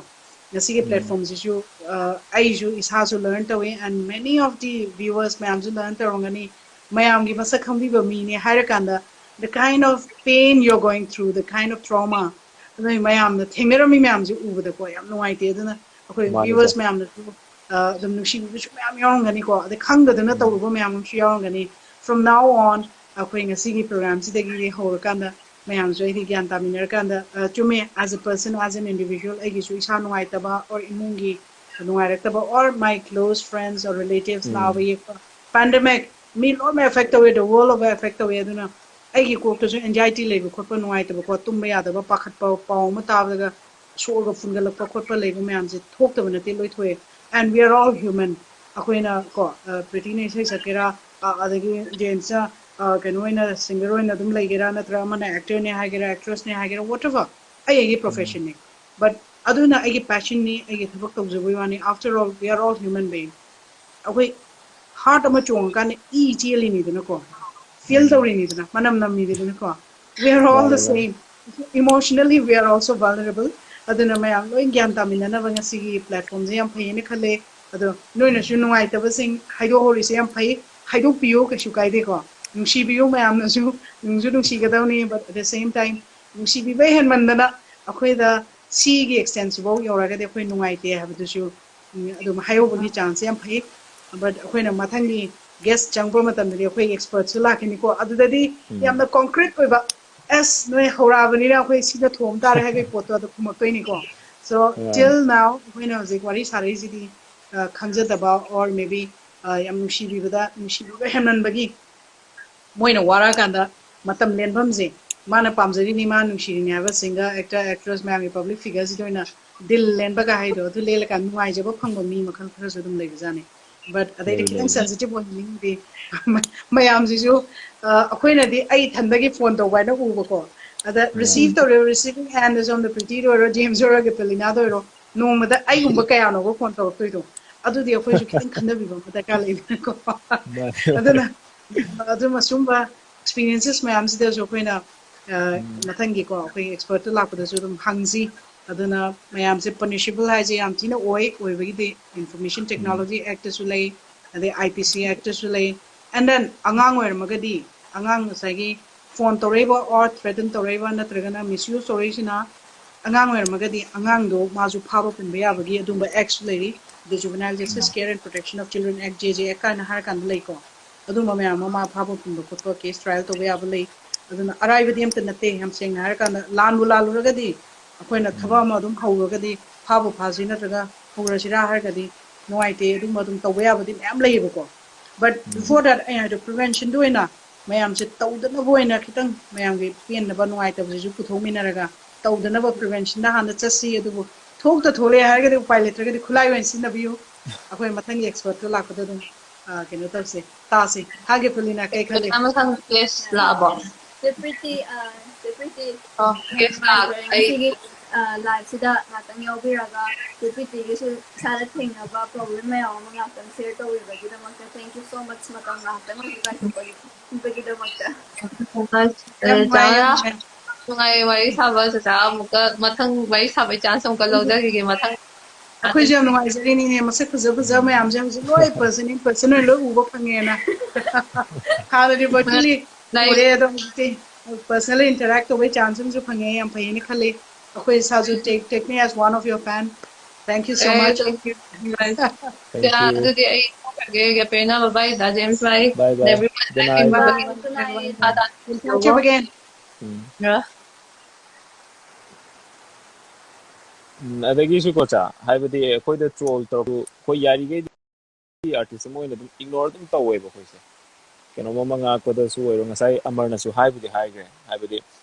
ꯉꯁꯤꯒꯤ platform ꯁꯤꯁꯨ, ꯑ, ꯑꯩꯁꯨ ꯏꯁꯥꯁꯨ learn ꯇꯧꯏ, and many of the viewers ꯃꯌꯥꯝꯁꯨ learn ꯇꯧꯔꯝꯒꯅꯤ꯫ ꯃꯌꯥꯝꯒꯤ ꯃꯁꯛ ꯈꯪꯕꯤꯕ ꯃꯤꯅꯦ ꯍꯥꯏꯔꯀꯥꯟꯗ, the kind of pain you're going through, the kind of trauma, ꯑꯗꯨ ꯃꯌꯥꯝꯅ ꯊꯦꯡꯅꯔꯝꯃꯤ ꯃꯌꯥꯝꯁꯦ ꯎꯕꯗꯀꯣ ꯌꯥꯝ ꯅꯨꯡꯉꯥꯏꯇꯦ꯫ ꯑꯗꯨꯅ ꯑꯩꯈꯣꯏ ꯃꯥꯅꯦ, viewers ꯏꯆꯦ꯫ ꯃꯌꯥꯝꯅꯁꯨ, ꯑ, ꯑꯗꯨꯝ ꯅꯨꯡꯁꯤꯕꯤꯕꯁꯨ ꯃꯌꯥꯝ ꯌꯥꯎꯔꯝꯒꯅꯤꯀꯣ, ꯑꯗꯩ ꯈꯪꯗꯗꯅ ꯇꯧꯔꯨꯕ ꯃꯌꯥꯝ ꯑꯃꯁꯨ ꯌꯥꯎꯔꯝꯒꯅꯤ꯫ From now on, ꯑꯩꯈꯣꯏ ꯉꯁꯤꯒꯤ program ꯁꯤꯗꯒꯤꯗꯤ ꯍꯧꯔꯀꯥꯟꯗ ꯃꯌꯥꯝꯁꯨ ꯑꯩꯗꯤ ꯒ꯭ꯌꯥꯟ ꯇꯥꯃꯤꯟꯅꯔꯀꯥꯟꯗ, ꯑ, ꯆꯨꯝꯃꯦ, as a person, as an individual, ꯑꯩꯒꯤꯁꯨ ꯏꯁꯥ ꯅꯨꯡꯉꯥꯏꯇꯕ or ꯏꯃꯨꯡꯒꯤ ꯅꯨꯡꯉꯥꯏꯔꯛꯇꯕ, or my close friends or relatives ꯅꯥꯕ ꯌꯦꯛꯄ, pandemic, ꯃꯤ ꯂꯣꯏꯅꯃꯛ affect ꯇꯧꯋꯦ, the world of affect ꯇꯧꯋꯦ꯫ ꯑꯗꯨꯅ ꯑꯩꯒꯤ ꯀꯣꯛꯇꯁꯨ anxiety ꯂꯩꯕ ꯈꯣꯠꯄ, ꯅꯨꯡꯉꯥꯏꯇꯕꯀꯣ, ꯇꯨꯝꯕ ꯌꯥꯗꯕ, ꯄꯥꯈꯠꯄ, ꯄꯥꯎ ꯑꯃ ꯇꯥꯕꯗꯒ ꯁꯣꯛꯑꯒ ꯐꯨꯟꯒꯠꯂꯛꯄ ꯈꯣꯠꯄ ꯂꯩꯕ ꯃꯌꯥꯝꯁꯦ ꯊꯣꯛꯇꯕ ꯅꯠꯇꯦ, ꯂꯣꯏ ꯊꯣꯛꯑꯦ꯫ And we are all human. ꯑꯩꯈꯣꯏꯅ ꯀꯣ, ꯄ꯭ꯔꯤꯇꯤꯅ ꯏꯁꯩ ꯁꯛꯀꯦꯔꯥ, ꯑꯗꯒꯤ ꯖꯦꯝꯁꯅ ꯀꯩꯅꯣ ꯑꯣꯏꯅ singer ꯑꯣꯏꯅ ꯑꯗꯨꯝ ꯂꯩꯒꯦꯔꯥ, ꯅꯠꯇ꯭ꯔꯒ ꯑꯃꯅ actorꯅꯦ ꯍꯥꯏꯒꯦꯔꯥ, actressꯅꯦ ꯍꯥꯏꯒꯦꯔꯥ, whatever, ꯑꯩ ꯑꯩꯒꯤ professionꯅꯦ꯫ But ꯑꯗꯨꯅ ꯑꯩꯒꯤ passionꯅꯤ, ꯑꯩꯒꯤ ꯊꯕꯛ ꯇꯧꯖꯕꯒꯤ ꯋꯥꯅꯤ꯫ After all, we are all human being. ꯑꯩꯈꯣꯏ heart ꯑꯃ ꯆꯣꯡꯉꯀꯥꯟꯗ ꯏ ꯆꯦꯜꯂꯤꯅꯤꯗꯅꯀꯣ, feel ꯇꯧꯔꯤꯅꯤꯗꯅ, ꯃꯅꯝ ꯅꯝꯃꯤꯅꯤꯗꯅꯀꯣ꯫ We are all the same. Emotionally, we are also vulnerable. ꯑꯗꯨꯅ ꯃꯌꯥꯝ ꯂꯣꯏ ꯒ꯭ꯌꯥꯟ ꯇꯥꯃꯤꯟꯅꯅꯕ ꯉꯁꯤꯒꯤ platformꯁꯦ ꯌꯥꯝ ꯐꯩꯌꯦꯅ ꯈꯜꯂꯦ꯫ ꯑꯗꯣ ꯅꯣꯏꯅꯁꯨ ꯅꯨꯡꯉꯥꯏꯇꯕꯁꯤꯡ ꯍꯥꯏꯗꯣꯛꯍꯧꯔꯤꯁꯦ ꯌꯥꯝ ꯐꯩ, ꯍꯥꯏꯗꯣꯛꯄꯤꯌꯨ, ꯀꯩꯁꯨ ꯀꯥꯏꯗꯦꯀꯣ꯫ ꯅꯨꯡꯁꯤꯕꯤꯌꯨ ꯃꯌꯥꯝꯅꯁꯨ, ꯅꯨꯡꯁꯨ ꯅꯨꯡꯁꯤꯒꯗꯕꯅꯤ, but at the same time ꯅꯨꯡꯁꯤꯕꯤꯕ ꯍꯦꯟꯃꯟꯗꯅ ꯑꯩꯈꯣꯏꯗ ꯁꯤꯒꯤ extentꯁꯤꯐꯥꯎ ꯌꯧꯔꯒꯗꯤ ꯑꯩꯈꯣꯏ ꯅꯨꯡꯉꯥꯏꯇꯦ ꯍꯥꯏꯕꯗꯨꯁꯨ, ꯎꯝ, ꯑꯗꯨꯝ ꯍꯥꯏꯍꯧꯕꯒꯤ chanceꯁꯦ ꯌꯥꯝ ꯐꯩ꯫ But ꯑꯩꯈꯣꯏꯅ ꯃꯊꯪꯒꯤ guest ꯆꯪꯕ ꯃꯇꯝꯗꯗꯤ ꯑꯩꯈꯣꯏ expertꯁꯨ ꯂꯥꯛꯀꯅꯤꯀꯣ, ꯑꯗꯨꯗꯗꯤ ꯌꯥꯝꯅ concrete ꯑꯣꯏꯕ, ꯑꯁ, ꯅꯣꯏ ꯍꯧꯔꯛꯑꯕꯅꯤꯅ ꯑꯩꯈꯣꯏ ꯁꯤꯗ ꯊꯣꯝ ꯇꯥꯔꯦ ꯍꯥꯏꯕꯒꯤ ꯄꯣꯠꯇꯣ ꯑꯗꯨ ꯈꯨꯝꯃꯛꯇꯣꯏꯅꯤꯀꯣ꯫ So till now ꯑꯩꯈꯣꯏꯅ ꯍꯧꯖꯤꯛ ꯋꯥꯔꯤ ꯁꯥꯔꯛꯏꯁꯤꯗꯤ, ꯑ, ꯈꯪꯖꯗꯕ, or maybe, ꯑ, ꯌꯥꯝ ꯅꯨꯡꯁꯤꯕꯤꯕꯗ, ꯅꯨꯡꯁꯤꯕꯤꯕ ꯍꯦꯟꯃꯟꯕꯒꯤ ꯃꯣꯏꯅ ꯋꯥꯔꯛꯑꯀꯥꯟꯗ ꯃꯇꯝ ꯂꯦꯟꯐꯝꯁꯦ, ꯃꯥꯅ ꯄꯥꯝꯖꯔꯤꯅꯤ, ꯃꯥꯅ ꯅꯨꯡꯁꯤꯔꯤꯅꯤ ꯍꯥꯏꯕ singer, actor, actress ꯃꯌꯥꯝꯒꯤ public figureꯁꯤꯗ ꯑꯣꯏꯅ ꯗꯤꯜ ꯂꯦꯟꯕꯒ ꯍꯥꯏꯗꯣ, ꯑꯗꯨ ꯂꯦꯜꯂꯀꯥꯟꯗ ꯅꯨꯡꯉꯥꯏꯖꯕ ꯐꯪꯕ ꯃꯤ ꯃꯈꯜ ꯈꯔꯁꯨ ꯑꯗꯨꯝ ꯂꯩꯕꯖꯥꯠꯅꯤ꯫ But ꯑꯗꯩꯗꯤ ꯈꯤꯇꯪ sensitive ꯑꯣꯏꯍꯟꯅꯤꯡꯗꯤ ꯃꯌꯥꯝꯁꯤꯁꯨ, ꯑ, ꯑꯩꯈꯣꯏꯅꯗꯤ ꯑꯩ ꯏꯊꯟꯗꯒꯤ phone ꯇꯧꯕ ꯍꯥꯏꯅ ꯎꯕꯀꯣ, ꯑꯗ receive ꯇꯧꯔꯦ, receiving endꯗ ꯁꯣꯝꯗ ꯄ꯭ꯔꯤꯇꯤꯗ ꯑꯣꯏꯔꯣ, ꯖꯦꯝꯁ ꯑꯣꯏꯔꯣ, ꯀꯦꯊꯂꯤꯅꯥꯗ ꯑꯣꯏꯔꯣ, ꯅꯣꯡꯃꯗ ꯑꯩꯒꯨꯝꯕ ꯀꯌꯥꯅꯣꯕ phone ꯇꯧꯔꯛꯇꯣꯏꯗꯣ? ꯑꯗꯨꯗꯤ ꯑꯩꯈꯣꯏꯁꯨ ꯈꯤꯇꯪ ꯈꯟꯊꯕꯤꯕ ꯑꯃ ꯗꯔꯀꯥꯔ ꯂꯩꯗꯅꯀꯣ꯫ ꯑꯗꯨꯅ ꯑꯗꯨꯝ ꯑꯁꯨꯝꯕ experiences ꯃꯌꯥꯝꯁꯤꯗꯁꯨ ꯑꯩꯈꯣꯏꯅ, ꯑ, ꯃꯊꯪꯒꯤꯀꯣ ꯑꯩꯈꯣꯏꯒꯤ expertꯇ ꯂꯥꯛꯄꯗꯁꯨ ꯑꯗꯨꯝ ꯍꯪꯁꯤ꯫ ꯑꯗꯨꯅ ꯃꯌꯥꯝꯁꯦ punishable ꯍꯥꯏꯁꯦ ꯌꯥꯝ ꯊꯤꯅ ꯑꯣꯏ, ꯑꯣꯏꯕꯒꯤꯗꯤ Information Technology Actꯇꯁꯨ ꯂꯩ, ꯑꯗꯩ I P C Actꯇꯁꯨ ꯂꯩ, and then ꯑꯉꯥꯡ ꯑꯣꯏꯔꯝꯃꯒꯗꯤ, ꯑꯉꯥꯡ ꯉꯁꯥꯏꯒꯤ phone ꯇꯧꯔꯛꯏꯕ or threaten ꯇꯧꯔꯛꯏꯕ ꯅꯠꯇ꯭ꯔꯒꯅ misuse ꯇꯧꯔꯛꯏꯁꯤꯅ ꯑꯉꯥꯡ ꯑꯣꯏꯔꯝꯃꯒꯗꯤ ꯑꯉꯥꯡꯗꯣ ꯃꯥꯁꯨ ꯐꯥꯕ ꯄꯨꯟꯕ ꯌꯥꯕꯒꯤ ꯑꯗꯨꯝꯕ actꯁꯨ ꯂꯩꯔꯤ꯫ The Juvenile Justice Care and Protection of Children Act, J J Act ꯀꯥꯏꯅ ꯍꯥꯏꯔꯀꯥꯟꯗ ꯂꯩꯀꯣ꯫ ꯑꯗꯨꯝꯕ ꯃꯌꯥꯝ ꯑꯃ ꯐꯥꯕ ꯄꯨꯟꯕ ꯈꯣꯠꯄ case trial ꯇꯧꯕ ꯌꯥꯕ ꯂꯩ꯫ ꯑꯗꯨꯅ ꯑꯔꯥꯏꯕꯗꯤ ꯑꯝꯇ ꯅꯠꯇꯦ, ꯌꯥꯝ ꯁꯦꯡꯅ ꯍꯥꯏꯔꯀꯥꯟꯗ ꯂꯥꯟꯕꯨ ꯂꯥꯜꯂꯨꯔꯒꯗꯤ ꯑꯩꯈꯣꯏꯅ ꯊꯕꯛ ꯑꯃ ꯑꯗꯨꯝ ꯍꯧꯔꯒꯗꯤ ꯐꯥꯕꯨ ꯐꯥꯁꯤ ꯅꯠꯇ꯭ꯔꯒ ꯍꯧꯔꯁꯤꯔꯥ ꯍꯥꯏꯔꯒꯗꯤ ꯅꯨꯡꯉꯥꯏꯇꯦ꯫ ꯑꯗꯨꯝꯕ ꯑꯗꯨꯝ ꯇꯧꯕ ꯌꯥꯕꯗꯤ ꯃꯌꯥꯝ ꯂꯩꯌꯦꯕꯀꯣ꯫ But before that, ꯑꯩ ꯍꯥꯏꯗꯣ, preventionꯗ ꯑꯣꯏꯅ ꯃꯌꯥꯝꯁꯦ ꯇꯧꯗꯅꯕ ꯑꯣꯏꯅ ꯈꯤꯇꯪ ꯃꯌꯥꯝꯒꯤ ꯄꯦꯟꯅꯕ ꯅꯨꯡꯉꯥꯏꯇꯕꯁꯤꯁꯨ ꯄꯨꯊꯣꯛꯃꯤꯟꯅꯔꯒ ꯇꯧꯗꯅꯕ preventionꯗ ꯍꯥꯟꯅ ꯆꯠꯁꯤ꯫ ꯑꯗꯨꯕꯨ ꯊꯣꯛꯇ ꯊꯣꯛꯂꯛꯑꯦ ꯍꯥꯏꯔꯒꯗꯤ ꯎꯄꯥꯏ ꯂꯩꯇ꯭ꯔꯒꯗꯤ ꯈꯨꯠꯂꯥꯏ ꯑꯣꯏꯅ ꯁꯤꯖꯤꯟꯅꯕꯤꯌꯨ꯫ ꯑꯩꯈꯣꯏ ꯃꯊꯪꯒꯤ expertꯇꯣ ꯂꯥꯛꯄꯗ ꯑꯗꯨꯝ, ꯑ, ꯀꯩꯅꯣ ꯇꯧꯁꯦ, ꯇꯥꯁꯦ꯫ ꯍꯥꯏꯒꯦ ꯄꯨꯂꯤꯅ ꯀꯩ ꯈꯜꯂꯤ? ꯃꯊꯪ ꯃꯊꯪ guest ꯂꯥꯛꯑꯕꯣ? ꯆꯦ ꯄ꯭ꯔꯤꯇꯤ, ꯑ, ꯆꯦ ꯄ꯭ꯔꯤꯇꯤ, ꯑꯣ, guest ꯂꯥꯛ-, ꯑꯩ ꯉꯁꯤꯒꯤ, ꯑ, liveꯁꯤꯗ ꯉꯥꯛꯇꯪ ꯌꯥꯎꯕꯤꯔꯒ ꯆꯦ ꯄ꯭ꯔꯤꯇꯤꯒꯤꯁꯨ ꯏꯁꯥꯗ ꯊꯦꯡꯅꯕ problem ꯃꯌꯥꯝ ꯑꯃ ꯉꯥꯛꯇꯪ share ꯇꯧꯕꯤꯕꯒꯤꯗꯃꯛꯇ thank you so much, ꯃꯇꯝ ꯉꯥꯛꯇꯪ ꯑꯃꯨꯛ ꯀꯥꯏꯊꯣꯛꯄꯤꯕꯒꯤꯗꯃꯛꯇ꯫ ꯌꯥꯝ ꯅꯨꯡꯉꯥꯏ, ꯆꯥꯎꯔ꯫ ꯌꯥꯝ ꯅꯨꯡꯉꯥꯏ ꯋꯥꯔꯤ ꯁꯥꯕ, ꯆꯆꯥ꯫ ꯑꯃꯨꯛꯀ ꯃꯊꯪ ꯋꯥꯔꯤ ꯁꯥꯕꯒꯤ chance ꯑꯃꯨꯛꯀ ꯂꯧꯖꯈꯤꯒꯦ ꯃꯊꯪ꯫ ꯑꯩꯈꯣꯏꯁꯨ ꯌꯥꯝ ꯅꯨꯡꯉꯥꯏꯖꯔꯤꯅꯤꯅꯦ, ꯃꯁꯛ ꯐꯖ ꯐꯖꯕ ꯃꯌꯥꯝꯁꯦ ꯍꯧꯖꯤꯛ ꯂꯣꯏ person in person ꯑꯣꯏꯅ ꯂꯣꯏ ꯎꯕ ꯐꯪꯉꯦꯅ꯫ ꯍꯥꯟꯅꯗꯤ virtually ꯎꯔꯦ, ꯑꯗꯣ ꯍꯧꯖꯤꯛꯇꯤ personal interact ꯇꯧꯕꯩ chance ꯑꯃꯁꯨ ꯐꯪꯉꯦ, ꯌꯥꯝ ꯐꯩꯌꯦꯅ ꯈꯜꯂꯤ꯫ ꯑꯩꯈꯣꯏ ꯏꯁꯥꯁꯨ take, take me as one of your fan. Thank you so much. Thank you. Thank you. ꯑꯗꯨꯗꯤ ꯑꯩ ꯊꯝꯃꯒꯦ, ꯌꯥꯄꯦꯅ, bye bye, ꯗꯥ James, bye. Bye bye. Everyone, good night. Bye. Good night. We'll catch up again. ꯎꯝ꯫ ꯎꯝ, ꯑꯗꯒꯤꯁꯨ ꯀꯣ ꯆꯥ, ꯍꯥꯏꯕꯗꯤ ꯑꯩꯈꯣꯏꯗ troll ꯇꯧꯔꯛꯄ, ꯑꯩꯈꯣꯏ ꯌꯥꯔꯤꯈꯩꯗꯤ artist ꯑꯃ ꯑꯣꯏꯅ ꯑꯗꯨꯝ ignore ꯑꯗꯨꯝ ꯇꯧꯋꯦꯕ ꯑꯩꯈꯣꯏꯁꯦ꯫ ꯀꯩꯅꯣꯝ ꯑꯃ ꯉꯥꯡꯉꯛꯄꯗꯁꯨ ꯑꯣꯏꯔꯣ, ꯉꯁꯥꯏ ꯑꯃꯔꯅꯁꯨ ꯍꯥꯏꯕꯨꯗꯤ ꯍꯥꯏꯈ꯭ꯔꯦ, ꯍꯥꯏꯕꯗꯤ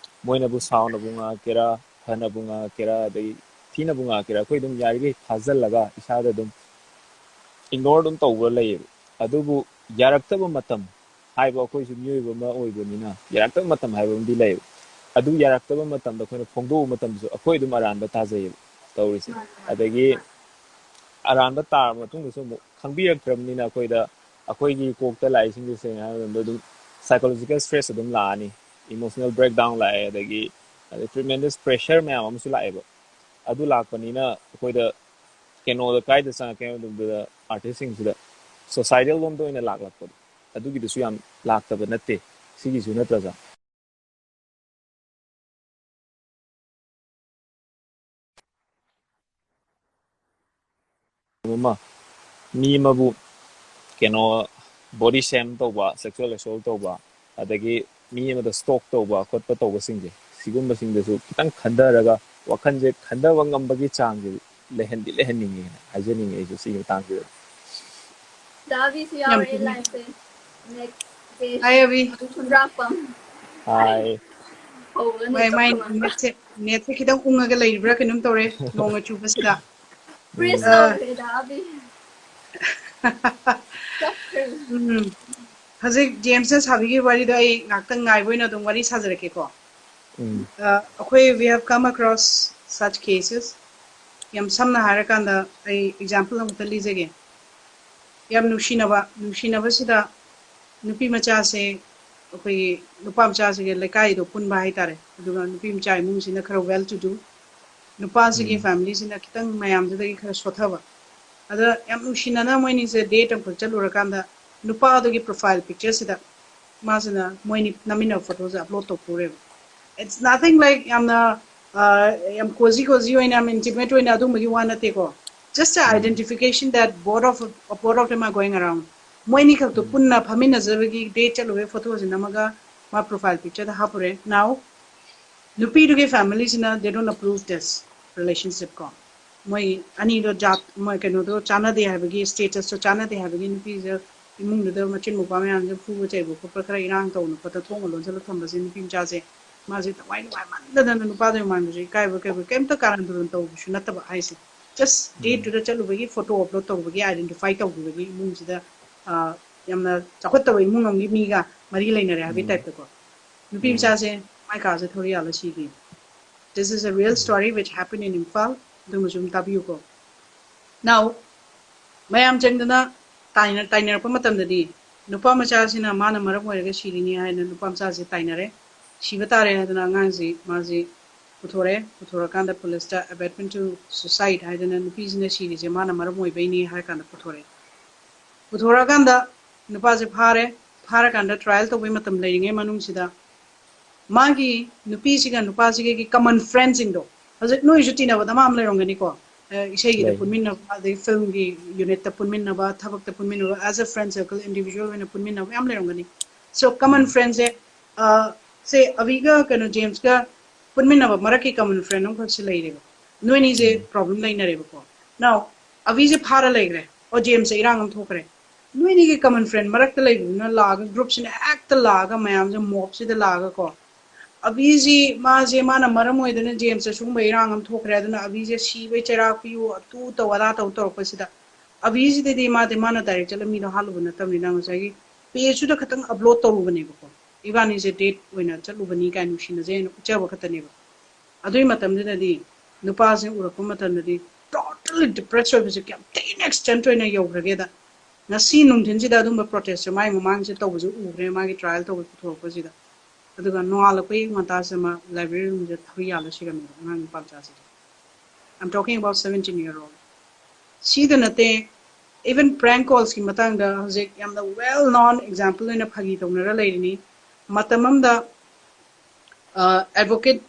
ꯃꯣꯏꯅꯕꯨ ꯁꯥꯎꯅꯕꯨ ꯉꯥꯡꯉꯛꯀꯦꯔꯥ, ꯐꯅꯕꯨ ꯉꯥꯡꯉꯛꯀꯦꯔꯥ, ꯑꯗꯩ ꯊꯤꯅꯕꯨ ꯉꯥꯡꯉꯛꯀꯦꯔꯥ, ꯑꯩꯈꯣꯏ ꯑꯗꯨꯝ ꯌꯥꯔꯤꯈꯩ ꯐꯥꯖꯤꯜꯂꯒ ꯏꯁꯥꯗ ꯑꯗꯨꯝ ignore ꯑꯗꯨꯝ ꯇꯧꯕ ꯂꯩꯌꯦꯕ꯫ ꯑꯗꯨꯕꯨ ꯌꯥꯔꯛꯇꯕ ꯃꯇꯝ ꯍꯥꯏꯕ, ꯑꯩꯈꯣꯏꯁꯨ ꯃꯤꯑꯣꯏꯕ ꯑꯃ ꯑꯣꯏꯕꯅꯤꯅ ꯌꯥꯔꯛꯇꯕ ꯃꯇꯝ ꯍꯥꯏꯕ ꯑꯃꯗꯤ ꯂꯩꯌꯦꯕ꯫ ꯑꯗꯨ ꯌꯥꯔꯛꯇꯕ ꯃꯇꯝꯗ ꯑꯩꯈꯣꯏꯅ ꯐꯣꯡꯗꯣꯛꯎꯕ ꯃꯇꯝꯗꯁꯨ ꯑꯩꯈꯣꯏ ꯑꯗꯨꯝ ꯑꯔꯥꯟꯕ ꯇꯥꯖꯩꯌꯦꯕ ꯇꯧꯔꯤꯁꯦ꯫ ꯑꯗꯒꯤ ꯑꯔꯥꯟꯕ ꯇꯥꯔꯕ ꯃꯇꯨꯡꯗꯁꯨ ꯑꯃꯨꯛ ꯈꯪꯕꯤꯔꯛꯇ꯭ꯔꯕꯅꯤꯅ ꯑꯩꯈꯣꯏꯗ, ꯑꯩꯈꯣꯏꯒꯤ ꯀꯣꯛꯇ ꯂꯥꯛꯏꯁꯤꯡꯁꯦ ꯁꯦꯡꯅ ꯍꯥꯏꯔꯕꯗ ꯑꯗꯨꯝ psychological stress ꯑꯗꯨꯝ ꯂꯥꯛꯑꯅꯤ, emotional breakdown ꯂꯥꯛꯑꯦ, ꯑꯗꯒꯤ ꯑꯗꯩ tremendous pressure ꯃꯌꯥꯝ ꯑꯃꯁꯨ ꯂꯥꯛꯑꯦꯕ꯫ ꯑꯗꯨ ꯂꯥꯛꯄꯅꯤꯅ ꯑꯩꯈꯣꯏꯗ ꯀꯩꯅꯣꯗ ꯀꯥꯏꯗ ꯆꯪꯉꯛꯀꯦ ꯍꯥꯏꯕ ꯃꯇꯝꯗ artistꯁꯤꯡꯁꯤꯗ societal ꯂꯣꯝꯗ ꯑꯣꯏꯅ ꯂꯥꯛꯂꯛꯄꯗꯣ, ꯑꯗꯨꯒꯤꯗꯨꯁꯨ ꯌꯥꯝ ꯂꯥꯛꯇꯕ ꯅꯠꯇꯦ꯫ ꯁꯤꯒꯤꯁꯨ ꯅꯠꯇ꯭ꯔꯁꯨ ꯑꯃ, ꯃꯤ ꯑꯃꯕꯨ ꯀꯩꯅꯣ body shame ꯇꯧꯕ, sexual assault ꯇꯧꯕ, ꯑꯗꯒꯤ ꯃꯤ ꯑꯃꯗ stalk ꯇꯧꯕ ꯈꯣꯠꯄ ꯇꯧꯕꯁꯤꯡꯁꯦ, ꯁꯤꯒꯨꯝꯕꯁꯤꯡꯗꯁꯨ ꯈꯤꯇꯪ ꯈꯟꯊꯔꯒ ꯋꯥꯈꯜꯁꯦ ꯈꯟꯊꯕ ꯉꯝꯕꯒꯤ ꯆꯥꯡꯁꯦ ꯂꯩꯍꯟꯗꯤ ꯂꯩꯍꯟꯅꯤꯡꯉꯦꯅ ꯍꯥꯏꯖꯅꯤꯡꯉꯦ ꯑꯩꯁꯨ ꯁꯤꯒꯤ ꯃꯇꯥꯡꯁꯤꯗ꯫ ꯗꯥꯕꯤꯁꯨ ꯌꯥꯎꯔꯦ ꯂꯥꯏꯐꯁꯦ꯫ ꯅꯦꯛꯁ ꯗꯦ ꯍꯥꯏ ꯑꯕꯤ꯫ ꯈꯨꯟꯗ꯭ꯔꯥꯛꯄꯝ꯫ ꯍꯥꯏ꯫ ꯍꯧꯕꯒ ꯃꯥꯏ ꯃꯥꯏ ꯅꯦꯛꯁ ꯅꯦꯠꯁꯦ ꯅꯦꯠꯁꯦ ꯈꯤꯇꯪ ꯎꯪꯉꯒ ꯂꯩꯔꯤꯕ꯭ꯔꯥ ꯀꯩꯅꯣꯝ ꯇꯧꯔꯦ ꯅꯣꯡꯒ ꯆꯨꯕꯁꯤꯗ꯫ ꯐ꯭ꯔꯤꯁ ꯑ, ꯇꯧꯈ꯭ꯔꯦꯗ ꯑꯕꯤ꯫ ꯆꯠꯈ꯭ꯔꯦ꯫ ꯎꯝ꯫ ꯍꯧꯖꯤꯛ ꯖꯦꯝꯁꯅ ꯁꯥꯕꯤꯈꯤꯕ ꯋꯥꯔꯤꯗꯣ ꯑꯩ ꯉꯥꯛꯇꯪ ꯉꯥꯏꯕ ꯑꯣꯏꯅ ꯑꯗꯨꯝ ꯋꯥꯔꯤ ꯁꯥꯖꯔꯛꯀꯦꯀꯣ꯫ ꯎꯝ꯫ ꯑ, ꯑꯩꯈꯣꯏ we have come across such cases. ꯌꯥꯝ ꯁꯝꯅ ꯍꯥꯏꯔꯀꯥꯟꯗ ꯑꯩ ꯑꯦꯛꯖꯥꯝꯄꯜ ꯑꯃꯨꯛꯇ ꯂꯤꯖꯒꯦ꯫ ꯌꯥꯝ ꯅꯨꯡꯁꯤꯅꯕ ꯅꯨꯡꯁꯤꯅꯕꯁꯤꯗ ꯅꯨꯄꯤ ꯃꯆꯥꯁꯦ ꯑꯩꯈꯣꯏꯒꯤ ꯅꯨꯄꯥ ꯃꯆꯥꯁꯤꯒ ꯂꯩꯀꯥꯏꯗꯣ ꯄꯨꯟꯕ ꯍꯥꯏꯇꯥꯔꯦ꯫ ꯑꯗꯨꯒ ꯅꯨꯄꯤ ꯃꯆꯥ ꯏꯃꯨꯡꯁꯤꯅ ꯈꯔ well to do, ꯅꯨꯄꯥꯁꯤꯒꯤ ꯎꯝ꯫ ꯐꯦꯃꯤꯂꯤꯁꯤꯅ ꯈꯤꯇꯪ ꯃꯌꯥꯝꯁꯤꯗꯒꯤ ꯈꯔ ꯁꯣꯊꯕ꯫ ꯑꯗ ꯌꯥꯝ ꯅꯨꯡꯁꯤꯅꯅ ꯃꯣꯏꯅꯤꯁꯦ ꯗꯦꯠ ꯑꯃꯈꯛ ꯆꯠꯂꯨꯔꯀꯥꯟꯗ ꯅꯨꯄꯥꯗꯨꯒꯤ ꯄ꯭ꯔꯣꯐꯥꯏꯜ ꯄꯤꯛꯆꯔꯁꯤꯗ ꯃꯥꯁꯤꯅ ꯃꯣꯏꯅꯤ ꯅꯝꯃꯤꯟꯅꯕ ꯐꯣꯇꯣꯁꯦ ꯑꯞꯂꯣꯗ ꯇꯧꯊꯣꯔꯦꯕ꯫ It's nothing like ꯌꯥꯝꯅ ꯑ, ꯌꯥꯝ ꯀꯣꯖꯤ ꯀꯣꯖꯤ ꯑꯣꯏꯅ ꯌꯥꯝ ꯏꯟꯇꯤꯃꯦꯠ ꯑꯣꯏꯅ ꯑꯗꯨꯝꯕꯒꯤ ꯋꯥ ꯅꯠꯇꯦꯀꯣ꯫ Just a um. identification that both of both of them are going around. ꯃꯣꯏꯅꯤ ꯈꯛꯇꯣ ꯎꯝ꯫ ꯄꯨꯟꯅ ꯐꯝꯃꯤꯟꯅꯖꯕꯒꯤ ꯗꯦꯠ ꯆꯠꯂꯨꯕꯒꯤ ꯐꯣꯇꯣꯁꯦ ꯅꯝꯃꯒ ꯃꯥ ꯄ꯭ꯔꯣꯐꯥꯏꯜ ꯄꯤꯛꯆꯔꯗ ꯍꯥꯞꯄꯨꯔꯦ꯫ Now ꯅꯨꯄꯤꯗꯨꯒꯤ ꯐꯦꯃꯤꯂꯤꯁꯤꯅ they don't approve this relationship ꯀꯣ꯫ ꯃꯣꯏ ꯑꯅꯤꯗꯣ ꯖꯥꯠ ꯃꯣꯏ ꯀꯩꯅꯣꯗꯣ ꯆꯥꯟꯅꯗꯦ ꯍꯥꯏꯕꯒꯤ ꯁ꯭ꯇꯦꯇꯁꯇꯣ ꯆꯥꯟꯅꯗꯦ ꯍꯥꯏꯕꯒꯤ ꯅꯨꯄꯤꯁꯦ ꯏꯃꯨꯡꯗꯨꯗ ꯃꯆꯤꯟ ꯃꯧꯄꯥ ꯃꯌꯥꯝꯁꯦ ꯐꯨꯕ ꯆꯩꯕ ꯈꯣꯠꯄ ꯈꯔ ꯏꯔꯥꯡ ꯇꯧꯅ ꯈꯣꯠꯇ ꯊꯣꯡꯒ ꯂꯣꯟꯁꯤꯜꯂ ꯊꯝꯕꯁꯦ ꯅꯨꯄꯤ ꯃꯆꯥꯁꯦ ꯃꯥꯁꯦ ꯊꯋꯥꯏ ꯅꯨꯡꯉꯥꯏꯃꯟꯗꯗꯅ ꯅꯨꯄꯥꯗꯨꯒꯤ ꯃꯃꯥꯡꯗꯁꯨ ꯏꯀꯥꯏꯕ ꯀꯩꯕ ꯀꯩꯝꯇ ꯀꯥꯔꯟ ꯇꯨꯔꯟ ꯇꯧꯕꯁꯨ ꯅꯠꯇꯕ ꯍꯥꯏꯁꯦ꯫ Just ꯎꯝ꯫ ꯗꯦꯠꯇꯨꯗ ꯆꯠꯂꯨꯕꯒꯤ ꯐꯣꯇꯣ ꯑꯞꯂꯣꯗ ꯇꯧꯕꯒꯤ ꯑꯥꯏꯗꯦꯟꯇꯤꯐꯥꯏ ꯇꯧꯈꯤꯕꯒꯤ ꯏꯃꯨꯡꯁꯤꯗ ꯑ, ꯌꯥꯝꯅ ꯆꯥꯎꯈꯠꯇꯕ ꯏꯃꯨꯡ ꯑꯃꯒꯤ ꯃꯤꯒ ꯃꯔꯤ ꯂꯩꯅꯔꯦ ꯍꯥꯏꯕꯒꯤ ꯎꯝ꯫ ꯇꯥꯏꯞꯇꯀꯣ꯫ ꯅꯨꯄꯤ ꯎꯝ꯫ ꯃꯆꯥꯁꯦ ꯃꯥꯏ ꯀꯥꯁꯦ ꯊꯧꯔꯤ ꯌꯥꯜꯂ ꯁꯤꯈꯤ꯫ This is a real story which happened in Imphal. ꯑꯗꯨꯃꯁꯨ ꯑꯗꯨꯝ ꯇꯥꯕꯤꯌꯨꯀꯣ꯫ Now ꯃꯌꯥꯝ ꯆꯪꯗꯅ ꯇꯥꯏꯅ-, ꯇꯥꯏꯅꯔꯛꯄ ꯃꯇꯝꯗꯗꯤ ꯅꯨꯄꯥ ꯃꯆꯥꯁꯤꯅ ꯃꯥꯅ ꯃꯔꯝ ꯑꯣꯏꯔꯒ ꯁꯤꯔꯤꯅꯤ ꯍꯥꯏꯅ ꯅꯨꯄꯥ ꯃꯆꯥꯁꯤ ꯇꯥꯏꯅꯔꯦ꯫ ꯁꯤꯕ ꯇꯥꯔꯦ ꯍꯥꯏꯗꯅ ꯑꯉꯥꯡꯁꯤ ꯃꯥꯁꯤ ꯄꯨꯊꯣꯔꯛꯑꯦ꯫ ꯄꯨꯊꯣꯔꯛꯀꯥꯟꯗ ꯄꯨꯂꯤꯁꯇ abetment to suicide ꯍꯥꯏꯗꯅ ꯅꯨꯄꯤꯁꯤꯅ ꯁꯤꯔꯤꯁꯦ ꯃꯥꯅ ꯃꯔꯝ ꯑꯣꯏꯕꯩꯅꯤ ꯍꯥꯏꯔ ꯀꯥꯟꯗ ꯄꯨꯊꯣꯔꯛꯑꯦ꯫ ꯄꯨꯊꯣꯔꯛꯑꯀꯥꯟꯗ ꯅꯨꯄꯥꯁꯦ ꯐꯥꯔꯦ꯫ ꯐꯥꯔꯀꯥꯟꯗ ꯇ꯭ꯔꯥꯏꯌꯦꯜ ꯇꯧꯕꯩ ꯃꯇꯝ ꯂꯩꯔꯤꯉꯩ ꯃꯅꯨꯡꯁꯤꯗ ꯃꯥꯒꯤ ꯅꯨꯄꯤꯁꯤꯒ ꯅꯨꯄꯥꯁꯤꯒꯤ ꯀꯃꯟ ꯐ꯭ꯔꯦꯟꯁꯤꯡꯗꯣ, ꯍꯧꯖꯤꯛ ꯅꯣꯏꯁꯨ ꯇꯤꯟꯅꯕꯗ ꯃꯥ ꯑꯃ ꯂꯩꯔꯝꯒꯅꯤꯀꯣ꯫ ꯑ, ꯏꯁꯩꯒꯤꯗ ꯂꯩ꯫ ꯄꯨꯟꯃꯤꯟꯅꯕ, ꯑꯗꯩ ꯐꯤꯜꯝꯒꯤ ꯌꯨꯅꯤꯠꯇ ꯄꯨꯟꯃꯤꯟꯅꯕ, ꯊꯕꯛꯇ ꯄꯨꯟꯃꯤꯟꯅꯕ, as a friend circle, individual ꯑꯣꯏꯅ ꯄꯨꯟꯃꯤꯟꯅꯕ ꯃꯌꯥꯝ ꯂꯩꯔꯝꯒꯅꯤ꯫ So ꯀꯃꯟ ꯎꯝ꯫ ꯐ꯭ꯔꯦꯟꯁꯦ, ꯑ, ꯁꯦ ꯑꯕꯤꯒ ꯀꯩꯅꯣ ꯖꯦꯝꯁꯀ ꯄꯨꯟꯃꯤꯟꯅꯕ ꯃꯔꯛꯀꯤ ꯀꯃꯟ ꯐ꯭ꯔꯦꯟ ꯑꯃꯈꯛꯁꯦ ꯂꯩꯔꯦꯕ꯫ ꯅꯣꯏꯅꯤꯁꯦ ꯄ꯭ꯔꯣꯕ꯭ꯂꯦꯝ ꯂꯩꯅꯔꯦꯕꯀꯣ꯫ ꯅꯥꯎ ꯑꯕꯤꯁꯦ ꯐꯥꯔ ꯂꯩꯈ꯭ꯔꯦ, ꯑꯣ ꯖꯦꯝꯁꯁꯦ ꯏꯔꯥꯡ ꯑꯃ ꯊꯣꯛꯈ꯭ꯔꯦ꯫ ꯅꯣꯏꯅꯤꯒꯤ ꯀꯃꯟ ꯐ꯭ꯔꯦꯟ ꯃꯔꯛꯇ ꯂꯩꯕꯗꯨꯅ ꯂꯥꯛꯑꯒ, ꯒ꯭ꯔꯨꯞꯁꯤꯅ ꯍꯦꯛꯇ ꯂꯥꯛꯑꯒ ꯃꯌꯥꯝꯁꯦ ꯃꯣꯞꯁꯤꯗ ꯂꯥꯛꯑꯒꯀꯣ, ꯑꯕꯤꯁꯤ ꯃꯥꯁꯦ, ꯃꯥꯅ ꯃꯔꯝ ꯑꯣꯏꯗꯅ ꯖꯦꯝꯁꯇ ꯁꯤꯒꯨꯝꯕ ꯏꯔꯥꯡ ꯑꯃ ꯊꯣꯛꯈ꯭ꯔꯦ, ꯑꯗꯨꯅ ꯑꯕꯤꯁꯦ ꯁꯤꯕꯩ ꯆꯩꯔꯥꯛ ꯄꯤꯌꯨ, ꯑꯗꯨ ꯇꯧ ꯑꯗꯥ ꯇꯧ ꯇꯧꯔꯛꯄꯁꯤꯗ, ꯑꯕꯤꯁꯤꯗꯗꯤ ꯃꯥꯗꯤ, ꯃꯥꯅ ꯗꯥꯏꯔꯦꯛ ꯆꯠꯂ ꯃꯤꯗꯣ ꯍꯥꯠꯂꯨꯕ ꯅꯠꯇꯕꯅꯤꯅ, ꯉꯁꯥꯏꯒꯤ ꯄꯦꯖꯇꯨꯗ ꯈꯇꯪ ꯑꯞꯂꯣꯗ ꯇꯧꯔꯨꯕꯅꯦꯕꯀꯣ, ꯏꯕꯥꯅꯤꯁꯦ ꯗꯦꯠ ꯑꯣꯏꯅ ꯆꯠꯂꯨꯕꯅꯤ ꯀꯥꯏꯅ ꯅꯨꯡꯁꯤꯅꯖꯩꯅ ꯎꯠꯆꯕ ꯈꯛꯇꯅꯦꯕ꯫ ꯑꯗꯨꯒꯤ ꯃꯇꯝꯗꯨꯗꯗꯤ ꯅꯨꯄꯥꯁꯦ ꯎꯔꯛꯄ ꯃꯇꯝꯗꯗꯤ ꯇꯣꯇꯦꯜꯂꯤ ꯗꯤꯄ꯭ꯔꯦꯁ ꯑꯣꯏꯕꯁꯦ ꯀꯌꯥꯝ ꯊꯤꯅ ꯑꯦꯛꯁꯇꯦꯟꯠ ꯑꯣꯏꯅ ꯌꯧꯈ꯭ꯔꯒꯦꯗ, ꯉꯁꯤ ꯅꯨꯡꯊꯤꯟꯁꯤꯗ ꯑꯗꯨꯝꯕ ꯄ꯭ꯔꯣꯇꯦꯁꯁꯦ ꯃꯥꯏ ꯃꯃꯥꯡꯁꯦ ꯇꯧꯕꯁꯨ ꯎꯈ꯭ꯔꯦ, ꯃꯥꯒꯤ ꯇ꯭ꯔꯥꯏꯌꯦꯜ ꯇꯧꯕ ꯄꯨꯊꯣꯔꯛꯄꯁꯤꯗ꯫ ꯑꯗꯨꯒ ꯅꯣꯡꯉꯥꯜꯂꯛꯄ ꯑꯌꯨꯛ ꯉꯟꯇꯥꯁꯤꯗ ꯃꯥ ꯂꯥꯏꯕ꯭ꯔꯦꯔꯤ ꯔꯨꯝꯁꯤꯗ ꯊꯧꯔꯤ ꯌꯥꯜꯂ ꯁꯤꯔꯝꯃꯦꯕ, ꯑꯉꯥꯡ ꯅꯨꯄꯥ ꯃꯆꯥꯁꯤꯗ꯫ I'm talking about seventeen year old. ꯁꯤꯗ ꯅꯠꯇꯦ, even prank callsꯀꯤ ꯃꯇꯥꯡꯗ ꯍꯧꯖꯤꯛ ꯌꯥꯝꯅ well known example ꯑꯣꯏꯅ ꯐꯥꯒꯤ ꯇꯧꯅꯔ ꯂꯩꯔꯤꯅꯤ꯫ ꯃꯇꯝ ꯑꯃꯗ advocate,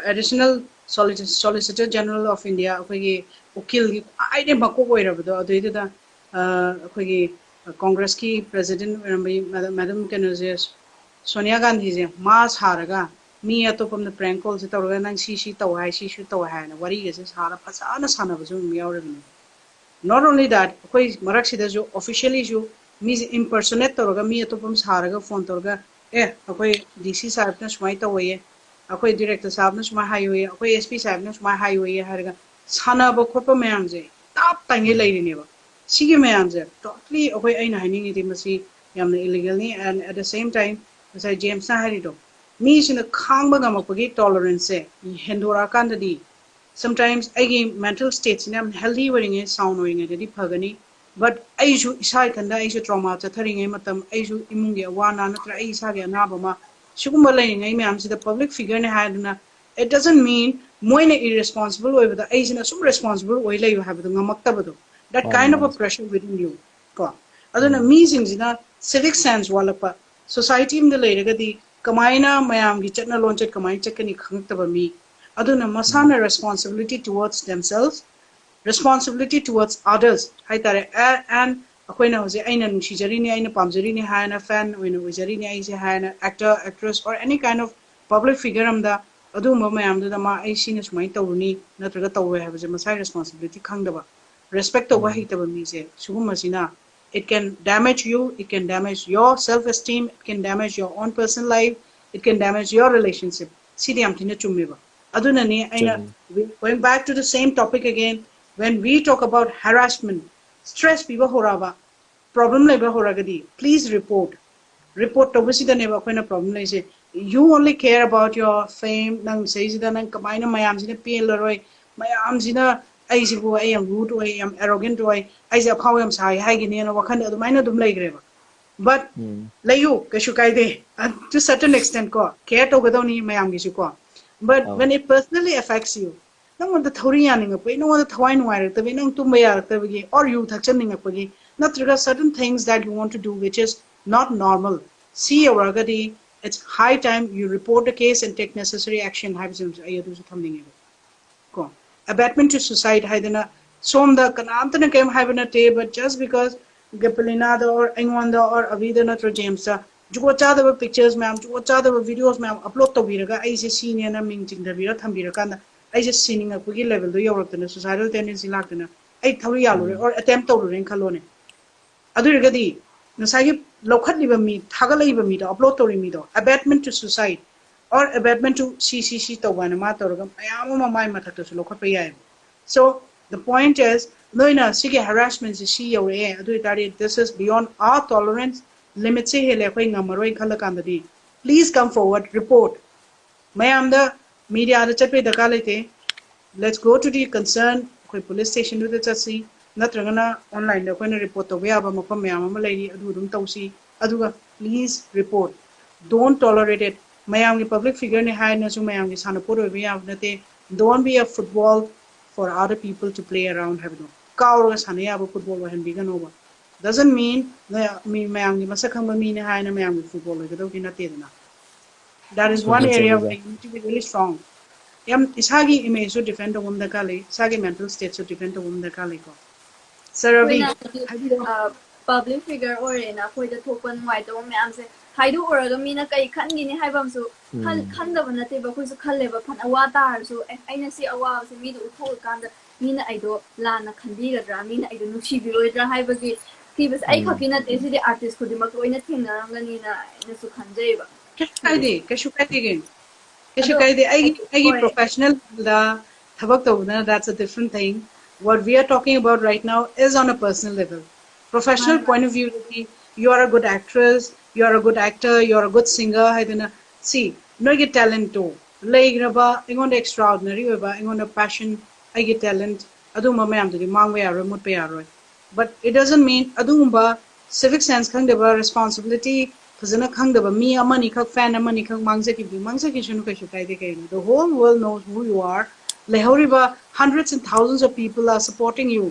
additional solicitor general of India, ꯑꯩꯈꯣꯏꯒꯤ ꯎꯀꯤꯜꯒꯤ ꯈ꯭ꯋꯥꯏꯗꯒꯤ ꯃꯀꯣꯛ ꯑꯣꯏꯔꯕꯗꯣ, ꯑꯗꯨꯏꯗꯨꯗ ꯑꯩꯈꯣꯏꯒꯤ ꯀꯣꯡꯒ꯭ꯔꯦꯁꯀꯤ ꯄ꯭ꯔꯦꯁꯤꯗꯦꯟꯠ ꯑꯣꯏꯔꯝꯕ ꯃꯦꯗꯥꯝ ꯀꯩꯅꯣꯁꯦ, ꯁꯣꯅꯤꯌꯥ ꯒꯥꯟꯙꯤꯁꯦ ꯃꯥ ꯁꯥꯔꯒ ꯃꯤ ꯑꯇꯣꯞꯄ ꯑꯃꯗ prank callꯁꯦ ꯇꯧꯔꯒ, "ꯅꯪ ꯁꯤ ꯁꯤ ꯇꯧ ꯍꯥꯏ, ꯁꯤ ꯁꯤ ꯇꯧ ꯍꯥꯏ" ꯍꯥꯏꯅ ꯋꯥꯔꯤꯒꯁꯦ ꯁꯥꯔ ꯐꯖꯅ ꯁꯥꯟꯅꯕꯁꯨ ꯑꯗꯨꯝ ꯌꯥꯎꯔꯤꯕꯅꯤ꯫ Not only that, ꯑꯩꯈꯣꯏ ꯃꯔꯛꯁꯤꯗꯁꯨ officiallyꯁꯨ ꯃꯤꯁꯦ impersonate ꯇꯧꯔꯒ, ꯃꯤ ꯑꯇꯣꯞꯄ ꯑꯃ ꯁꯥꯔꯒ ꯐꯣꯟ ꯇꯧꯔꯒ, "ꯑꯦ, ꯑꯩꯈꯣꯏ ꯗꯤ ꯁꯤ ꯁꯥꯍꯦꯕꯅ ꯁꯨꯃꯥꯏꯅ ꯇꯧꯋꯦꯌꯦ, ꯑꯩꯈꯣꯏ ꯗꯤꯔꯦꯛꯇꯔ ꯁꯥꯍꯦꯕꯅ ꯁꯨꯃꯥꯏꯅ ꯍꯥꯏꯌꯣꯌꯦ, ꯑꯩꯈꯣꯏ ꯑꯦꯁ ꯄꯤ ꯁꯥꯍꯦꯕꯅ ꯁꯨꯃꯥꯏꯅ ꯍꯥꯏꯌꯣꯌꯦ" ꯍꯥꯏꯔꯒ ꯁꯥꯟꯅꯕ ꯈꯣꯠꯄ ꯃꯌꯥꯝꯁꯦ ꯇꯞ ꯇꯥꯏꯉꯩ ꯂꯩꯔꯤꯅꯦꯕ꯫ ꯁꯤꯒꯤ ꯃꯌꯥꯝꯁꯦ totally, ꯑꯩꯈꯣꯏ, ꯑꯩꯅ ꯍꯥꯏꯅꯤꯡꯉꯤꯗꯤ ꯃꯁꯤ ꯌꯥꯝꯅ illegalꯅꯤ, and at the same time ꯉꯁꯥꯏ ꯖꯦꯝꯁꯅ ꯍꯥꯏꯔꯤꯗꯣ, ꯃꯤꯁꯤꯅ ꯈꯥꯡꯕ ꯉꯝꯃꯛꯄꯒꯤ toleranceꯁꯦ ꯍꯦꯟꯗꯣꯔꯛꯑꯀꯥꯟꯗꯗꯤ, sometimes ꯑꯩꯒꯤ mental stateꯁꯤꯅ ꯌꯥꯝ healthy ꯑꯣꯏꯔꯤꯉꯩ, sound ꯑꯣꯏꯔꯤꯉꯩꯗꯗꯤ ꯐꯒꯅꯤ, but ꯑꯩꯁꯨ ꯏꯁꯥ ꯏꯊꯟꯗ ꯑꯩꯁꯨ trauma ꯆꯠꯊꯔꯤꯉꯩ ꯃꯇꯝ, ꯑꯩꯁꯨ ꯏꯃꯨꯡꯒꯤ ꯑꯋꯥ ꯑꯅꯥ ꯅꯠꯇ꯭ꯔꯒ ꯑꯩ ꯏꯁꯥꯒꯤ ꯑꯅꯥꯕ ꯑꯃ, ꯁꯤꯒꯨꯝꯕ ꯂꯩꯔꯤꯉꯩ ꯃꯌꯥꯝꯁꯤꯗ public figureꯅꯦ ꯍꯥꯏꯗꯨꯅ, it doesn't mean ꯃꯣꯏꯅ irresponsible ꯑꯣꯏꯕꯗ ꯑꯩꯁꯤꯅ ꯁꯨꯝ responsible ꯑꯣꯏ ꯂꯩꯌꯨ ꯍꯥꯏꯕꯗꯣ ꯉꯝꯃꯛꯇꯕꯗꯣ, that kind of a pressure within you ꯀꯣ꯫ ꯑꯗꯨꯅ ꯃꯤꯁꯤꯡꯁꯤꯅ civic sense ꯋꯥꯠꯂꯛꯄ, society ꯑꯃꯗ ꯂꯩꯔꯒꯗꯤ ꯀꯃꯥꯏꯅ ꯃꯌꯥꯝꯒꯤ ꯆꯠꯅ ꯂꯣꯟꯆꯠ ꯀꯃꯥꯏꯅ ꯆꯠꯀꯅꯤ ꯈꯪꯉꯛꯇꯕ ꯃꯤ, ꯑꯗꯨꯅ ꯃꯁꯥꯅ responsibility towards themselves, responsibility towards others ꯍꯥꯏꯇꯥꯔꯦ, and ꯑꯩꯈꯣꯏꯅ ꯍꯧꯖꯤꯛ ꯑꯩꯅ ꯅꯨꯡꯁꯤꯖꯔꯤꯅꯤ, ꯑꯩꯅ ꯄꯥꯝꯖꯔꯤꯅꯤ ꯍꯥꯏꯅ, fan ꯑꯣꯏꯅ ꯑꯣꯏꯖꯔꯤꯅꯤ ꯑꯩꯁꯦ ꯍꯥꯏꯅ, actor, actress or any kind of public figure ꯑꯃꯗ ꯑꯗꯨꯒꯨꯝꯕ ꯃꯌꯥꯝꯗꯨꯗ ꯃꯥ ꯑꯩ ꯁꯤꯅ ꯁꯨꯃꯥꯏꯅ ꯇꯧꯔꯨꯅꯤ ꯅꯠꯇ꯭ꯔꯒ ꯇꯧꯔꯣꯏ ꯍꯥꯏꯕꯁꯦ ꯃꯁꯥꯒꯤ responsibility ꯈꯪꯗꯕ, respect ꯇꯧꯕ ꯍꯩꯇꯕ ꯃꯤꯁꯦ ꯁꯤꯒꯨꯝꯕꯁꯤꯅ, it can damage you, it can damage your self esteem, it can damage your own personal life, it can damage your relationship. ꯁꯤꯗꯤ ꯌꯥꯝ ꯊꯤꯅ ꯆꯨꯝꯃꯦꯕ꯫ ꯑꯗꯨꯅꯅꯦ ꯑꯩꯅ, going back to the same topic again, when we talk about harassment, stress ꯄꯤꯕ ꯍꯧꯔꯛꯑꯕ, problem ꯂꯩꯕ ꯍꯧꯔꯒꯗꯤ please report. Report ꯇꯧꯕꯁꯤꯗꯅꯦꯕ ꯑꯩꯈꯣꯏꯅ problem ꯂꯩꯁꯦ. You only care about your fame. ꯅꯪ ꯁꯤꯗꯩꯁꯤꯗ ꯅꯪ ꯀꯃꯥꯏꯅ ꯃꯌꯥꯝꯁꯤꯅ ꯄꯦꯜꯂꯔꯣꯏ, ꯃꯌꯥꯝꯁꯤꯅ ꯑꯩꯁꯤꯕꯨ, ꯑꯩ ꯌꯥꯝ rude ꯑꯣꯏ, ꯌꯥꯝ arrogant ꯑꯣꯏ, ꯑꯩꯁꯦ ꯑꯐꯥꯎ ꯌꯥꯝ ꯁꯥꯏ ꯍꯥꯏꯒꯤꯅꯦꯅ ꯋꯥꯈꯜꯗ ꯑꯗꯨꯃꯥꯏꯅ ꯑꯗꯨꯝ ꯂꯩꯈ꯭ꯔꯦꯕ꯫ But ꯂꯩꯌꯨ, ꯀꯩꯁꯨ ꯀꯥꯏꯗꯦ, to certain extent ꯀꯣ, care ꯇꯧꯒꯗꯧꯅꯤ ꯃꯌꯥꯝꯒꯤꯁꯨ ꯀꯣ. But when it personally affects you, ꯅꯪꯉꯣꯟꯗ ꯊꯧꯔꯤ ꯌꯥꯅꯤꯡꯉꯛꯄꯒꯤ, ꯅꯪꯉꯣꯟꯗ ꯊꯋꯥꯏ ꯅꯨꯡꯉꯥꯏꯔꯛꯇꯕꯒꯤ, ꯅꯪ ꯇꯨꯝꯕ ꯌꯥꯔꯛꯇꯕꯒꯤ, or you ꯊꯛꯆꯟꯅꯤꯡꯉꯛꯄꯒꯤ, ꯅꯠꯇ꯭ꯔꯒ certain things that you want to do which is not normal, ꯁꯤ ꯌꯧꯔꯛꯑꯒꯗꯤ it's high time you report the case and take necessary action ꯍꯥꯏꯕꯁꯤꯃꯁꯨ ꯑꯩ ꯑꯗꯨꯁꯨ ꯊꯝꯅꯤꯡꯉꯦꯕ꯫ ꯀꯣ, abetment to suicide ꯍꯥꯏꯗꯅ ꯁꯣꯝꯗ ꯀꯅꯥꯝꯇꯅ ꯀꯔꯤꯝ ꯍꯥꯏꯕ ꯅꯠꯇꯦ, but just because ꯒꯦꯄꯂꯤꯅꯥꯗ or ꯑꯩꯉꯣꯟꯗ or ꯑꯕꯤꯗ ꯅꯠꯇ꯭ꯔ ꯖꯦꯝꯁꯇ ꯖꯨꯒꯣꯠ ꯆꯥꯗꯕ pictures ꯃꯌꯥꯝ, ꯖꯨꯒꯣꯠ ꯆꯥꯗꯕ videos ꯃꯌꯥꯝ upload ꯇꯧꯕꯤꯔꯒ ꯑꯩꯁꯦ ꯁꯤꯅꯦꯅ ꯃꯤꯡ ꯆꯤꯡꯊꯕꯤꯔ ꯊꯝꯕꯤꯔꯀꯥꯟꯗ ꯑꯩꯁꯦ ꯁꯤꯅꯤꯡꯉꯛꯄꯒꯤ levelꯗꯣ ꯌꯧꯔꯛꯇꯅ, suicidal tendency ꯂꯥꯛꯇꯅ ꯑꯩ ꯊꯧꯔꯤ ꯌꯥꯜꯂꯨꯔꯦ or attempt ꯇꯧꯔꯨꯔꯦꯅ ꯈꯜꯂꯣꯅꯦ꯫ ꯑꯗꯨ ꯑꯣꯏꯔꯒꯗꯤ ꯉꯁꯥꯏꯒꯤ ꯂꯧꯈꯠꯂꯤꯕ ꯃꯤ, ꯊꯥꯒꯠꯂꯛꯏꯕ ꯃꯤꯗꯣ, upload ꯇꯧꯔꯤ ꯃꯤꯗꯣ, abetment to suicide or abetment to C C C ꯇꯧꯕ ꯍꯥꯏꯅ ꯃꯥ ꯇꯧꯔꯒ ꯃꯌꯥꯝ ꯑꯃ ꯃꯥꯏ ꯃꯊꯛꯇꯁꯨ ꯂꯧꯈꯠꯄ ꯌꯥꯏꯑꯕ꯫ So the point is, ꯅꯣꯏꯅ ꯁꯤꯒꯤ harassmentꯁꯦ ꯁꯤ ꯌꯧꯔꯛꯑꯦ, ꯑꯗꯨ ꯑꯣꯏꯇꯥꯔꯗꯤ this is beyond our tolerance, limitꯁꯦ ꯍꯦꯜꯂꯦ, ꯑꯩꯈꯣꯏ ꯉꯝꯃꯔꯣꯏ ꯈꯜꯂꯀꯥꯟꯗꯗꯤ please come forward, report. ꯃꯌꯥꯝꯗ mediaꯗ ꯆꯠꯄꯩ ꯗꯔꯀꯥꯔ ꯂꯩꯇꯦ꯫ Let's go to the concern, ꯑꯩꯈꯣꯏ police stationꯗꯨꯗ ꯆꯠꯁꯤ, ꯅꯠꯇ꯭ꯔꯒꯅ onlineꯗ ꯑꯩꯈꯣꯏꯅ report ꯇꯧꯕ ꯌꯥꯕ ꯃꯐꯝ ꯃꯌꯥꯝ ꯑꯃ ꯂꯩꯔꯤ, ꯑꯗꯨ ꯑꯗꯨꯝ ꯇꯧꯁꯤ꯫ ꯑꯗꯨꯒ please report, don't tolerate it. ꯃꯌꯥꯝꯒꯤ public figureꯅꯤ ꯍꯥꯏꯅꯁꯨ ꯃꯌꯥꯝꯒꯤ ꯁꯥꯟꯅꯄꯣꯠ ꯑꯣꯏꯕ ꯌꯥꯕ ꯅꯠꯇꯦ꯫ Don't be a football for other people to play around ꯍꯥꯏꯕꯗꯣ, ꯀꯥꯎꯔꯒ ꯁꯥꯟꯅ ꯌꯥꯕ football ꯑꯣꯏꯍꯟꯕꯤꯒꯅꯣꯕ꯫ Doesn't mean ꯅꯣꯏ ꯃꯤ ꯃꯌꯥꯝꯒꯤ ꯃꯁꯛ ꯈꯪꯕ ꯃꯤꯅꯤ ꯍꯥꯏꯅ ꯃꯌꯥꯝꯒꯤ football ꯑꯣꯏꯒꯗꯧꯗꯤ ꯅꯠꯇꯦꯗꯅ꯫ That is one area where you need to be really strong. ꯌꯥꯝ ꯏꯁꯥꯒꯤ imageꯁꯨ defend ꯇꯧꯕ ꯑꯃ ꯗꯔꯀꯥꯔ ꯂꯩ, ꯏꯁꯥꯒꯤ mental stateꯁꯨ defend ꯇꯧꯕ ꯑꯃ ꯗꯔꯀꯥꯔ ꯂꯩꯀꯣ꯫ Sir Ravi, ꯑꯩꯈꯣꯏꯅ ꯍꯥꯏꯕꯤꯔꯣ꯫ ꯑ, Public figure ꯑꯣꯏꯔꯦꯅ ꯑꯩꯈꯣꯏꯗ ꯊꯣꯛꯄ ꯅꯨꯡꯉꯥꯏꯇꯕ ꯃꯌꯥꯝꯁꯦ ꯍꯥꯏꯗꯣꯛꯎꯔꯒ ꯃꯤꯅ ꯀꯩ ꯈꯟꯒꯤꯅꯤ ꯍꯥꯏꯕ ꯑꯃꯁꯨ ꯈꯟ- ꯎꯝ. ꯈꯟꯗꯕ ꯅꯠꯇꯦꯕ꯫ ꯑꯩꯈꯣꯏꯁꯨ ꯈꯜꯂꯦꯕ, ꯐꯅ ꯋꯥ ꯇꯥꯔꯁꯨ, "ꯑꯦ, ꯑꯩꯅ ꯁꯤ ꯑꯋꯥꯕꯁꯦ ꯃꯤꯗ ꯎꯠꯊꯣꯛꯑꯀꯥꯟꯗ ꯃꯤꯅ ꯑꯩꯗꯣ ꯂꯥꯟꯅ ꯈꯟꯕꯤꯒꯗ꯭ꯔꯥ, ꯃꯤꯅ ꯑꯩꯗꯣ ꯅꯨꯡꯁꯤꯕꯤꯔꯣꯏꯗ꯭ꯔꯥ" ꯍꯥꯏꯕꯒꯤ ꯊꯤꯕꯁꯦ ꯑꯩ ꯎꯝ. ꯈꯛꯀꯤ ꯅꯠꯇꯦ, ꯁꯤꯗꯤ artist ꯈꯨꯗꯤꯡꯃꯛ ꯂꯣꯏꯅ ꯊꯦꯡꯅꯔꯝꯒꯅꯤꯅ ꯑꯩꯅꯁꯨ ꯈꯟꯖꯩꯕ꯫ ꯀꯩꯁꯨ ꯀꯥꯏꯗꯦ, ꯀꯩꯁꯨ ꯀꯥꯏꯗꯦ ꯀꯩꯅꯣ, ꯀꯩꯁꯨ ꯑꯗꯣ, ꯀꯥꯏꯗꯦ꯫ ꯑꯩꯒꯤ ꯑꯩꯒꯤ ꯍꯣꯏ. Professional level ꯗ ꯊꯕꯛ ꯇꯧꯕꯗꯅ, that's a different thing. What we are talking about right now is on a personal level. Professional ꯃꯥꯅꯦ, point of view ꯗꯗꯤ, "You are a good actress, you are a good actor, you are a good singer" ꯍꯥꯏꯗꯅ, ꯁꯤ ꯅꯣꯏꯒꯤ talent ꯇꯣ, ꯂꯩꯈ꯭ꯔꯕ, ꯑꯩꯉꯣꯟꯗ extraordinary ꯑꯣꯏꯕ, ꯑꯩꯉꯣꯟꯗ passion, ꯑꯩꯒꯤ talent, ꯑꯗꯨꯒꯨꯝꯕ ꯃꯌꯥꯝꯗꯨꯗꯤ ꯃꯥꯡꯕ ꯌꯥꯔꯣꯏ, ꯃꯨꯠꯄ ꯌꯥꯔꯣꯏ꯫ But it doesn't mean ꯑꯗꯨꯒꯨꯝꯕ civic sense ꯈꯪꯗꯕ, responsibility ꯐꯖꯅ ꯈꯪꯗꯕ ꯃꯤ ꯑꯃꯅꯤꯈꯛ, fan ꯑꯃꯅꯤꯈꯛ ꯃꯥꯡꯖꯈꯤꯕꯗꯤ ꯃꯥꯡꯖꯈꯤꯁꯅꯨ, ꯀꯩꯁꯨ ꯀꯥꯏꯗꯦ꯫ ꯀꯩꯅꯣ, the whole world knows who you are. ꯂꯩꯍꯧꯔꯤꯕ hundreds and thousands of people are supporting you.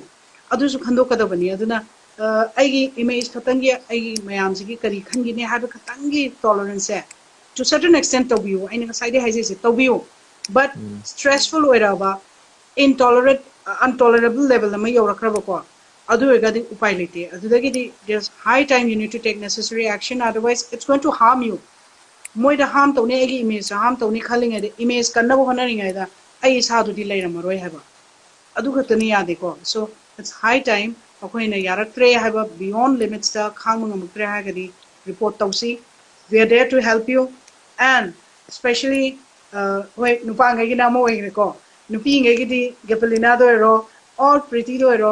ꯑꯗꯨꯁꯨ ꯈꯟꯗꯣꯛꯀꯗꯕꯅꯤ꯫ ꯑꯗꯨꯅ, ꯑ, ꯑꯩꯒꯤ image ꯈꯛꯇꯪꯒꯤ, ꯑꯩꯒꯤ ꯃꯌꯥꯝꯁꯤꯒꯤ ꯀꯔꯤ ꯈꯟꯒꯤꯅꯤ ꯍꯥꯏꯕ ꯈꯛꯇꯪꯒꯤ tolerance say to certain extent ꯇꯧꯕꯤꯌꯨ꯫ ꯑꯩꯅ ꯉꯁꯥꯏꯗꯩ ꯍꯥꯏꯖꯩꯁꯦ, ꯇꯧꯕꯤꯌꯨ꯫ But stressful ꯑꯣꯏꯔꯛꯑꯕ, intolerate intolerable level ꯑꯃ ꯌꯧꯔꯛꯈ꯭ꯔꯕꯀꯣ, ꯑꯗꯨ ꯑꯣꯏꯔꯒꯗꯤ ꯎꯄꯥꯏ ꯂꯩꯇꯦ꯫ ꯑꯗꯨꯗꯒꯤꯗꯤ there's high time you need to take necessary action, otherwise it's going to harm you. ꯃꯣꯏꯗ harm ꯇꯧꯅꯤ, ꯑꯩꯒꯤ image ꯇ harm ꯇꯧꯅꯤ ꯈꯜꯂꯤꯉꯩꯗ, image ꯀꯟꯅꯕ ꯍꯣꯠꯅꯔꯤꯉꯩꯗ ꯑꯩ ꯏꯁꯥꯗꯨꯗꯤ ꯂꯩꯔꯝꯃꯔꯣꯏ ꯍꯥꯏꯕ, ꯑꯗꯨ ꯈꯛꯇꯅꯤ ꯌꯥꯗꯦꯀꯣ꯫ So it's high time ꯑꯩꯈꯣꯏꯅ ꯌꯥꯔꯛꯇ꯭ꯔꯦ ꯍꯥꯏꯕ, beyond limits ꯇ ꯈꯥꯡꯕ ꯉꯝꯃꯛꯇ꯭ꯔꯦ ꯍꯥꯏꯔꯒꯗꯤ report ꯇꯧꯁꯤ꯫ We are there to help you, and especially, ꯑ, ꯍꯣꯏ, ꯅꯨꯄꯥꯉꯩꯒꯤꯅ ꯑꯃ ꯑꯣꯏꯈ꯭ꯔꯦꯀꯣ, ꯅꯨꯄꯤꯉꯩꯒꯤꯗꯤ ꯒꯦꯄꯂꯤꯅꯥꯗ ꯑꯣꯏꯔꯣ, or ꯄ꯭ꯔꯤꯇꯤꯗ ꯑꯣꯏꯔꯣ,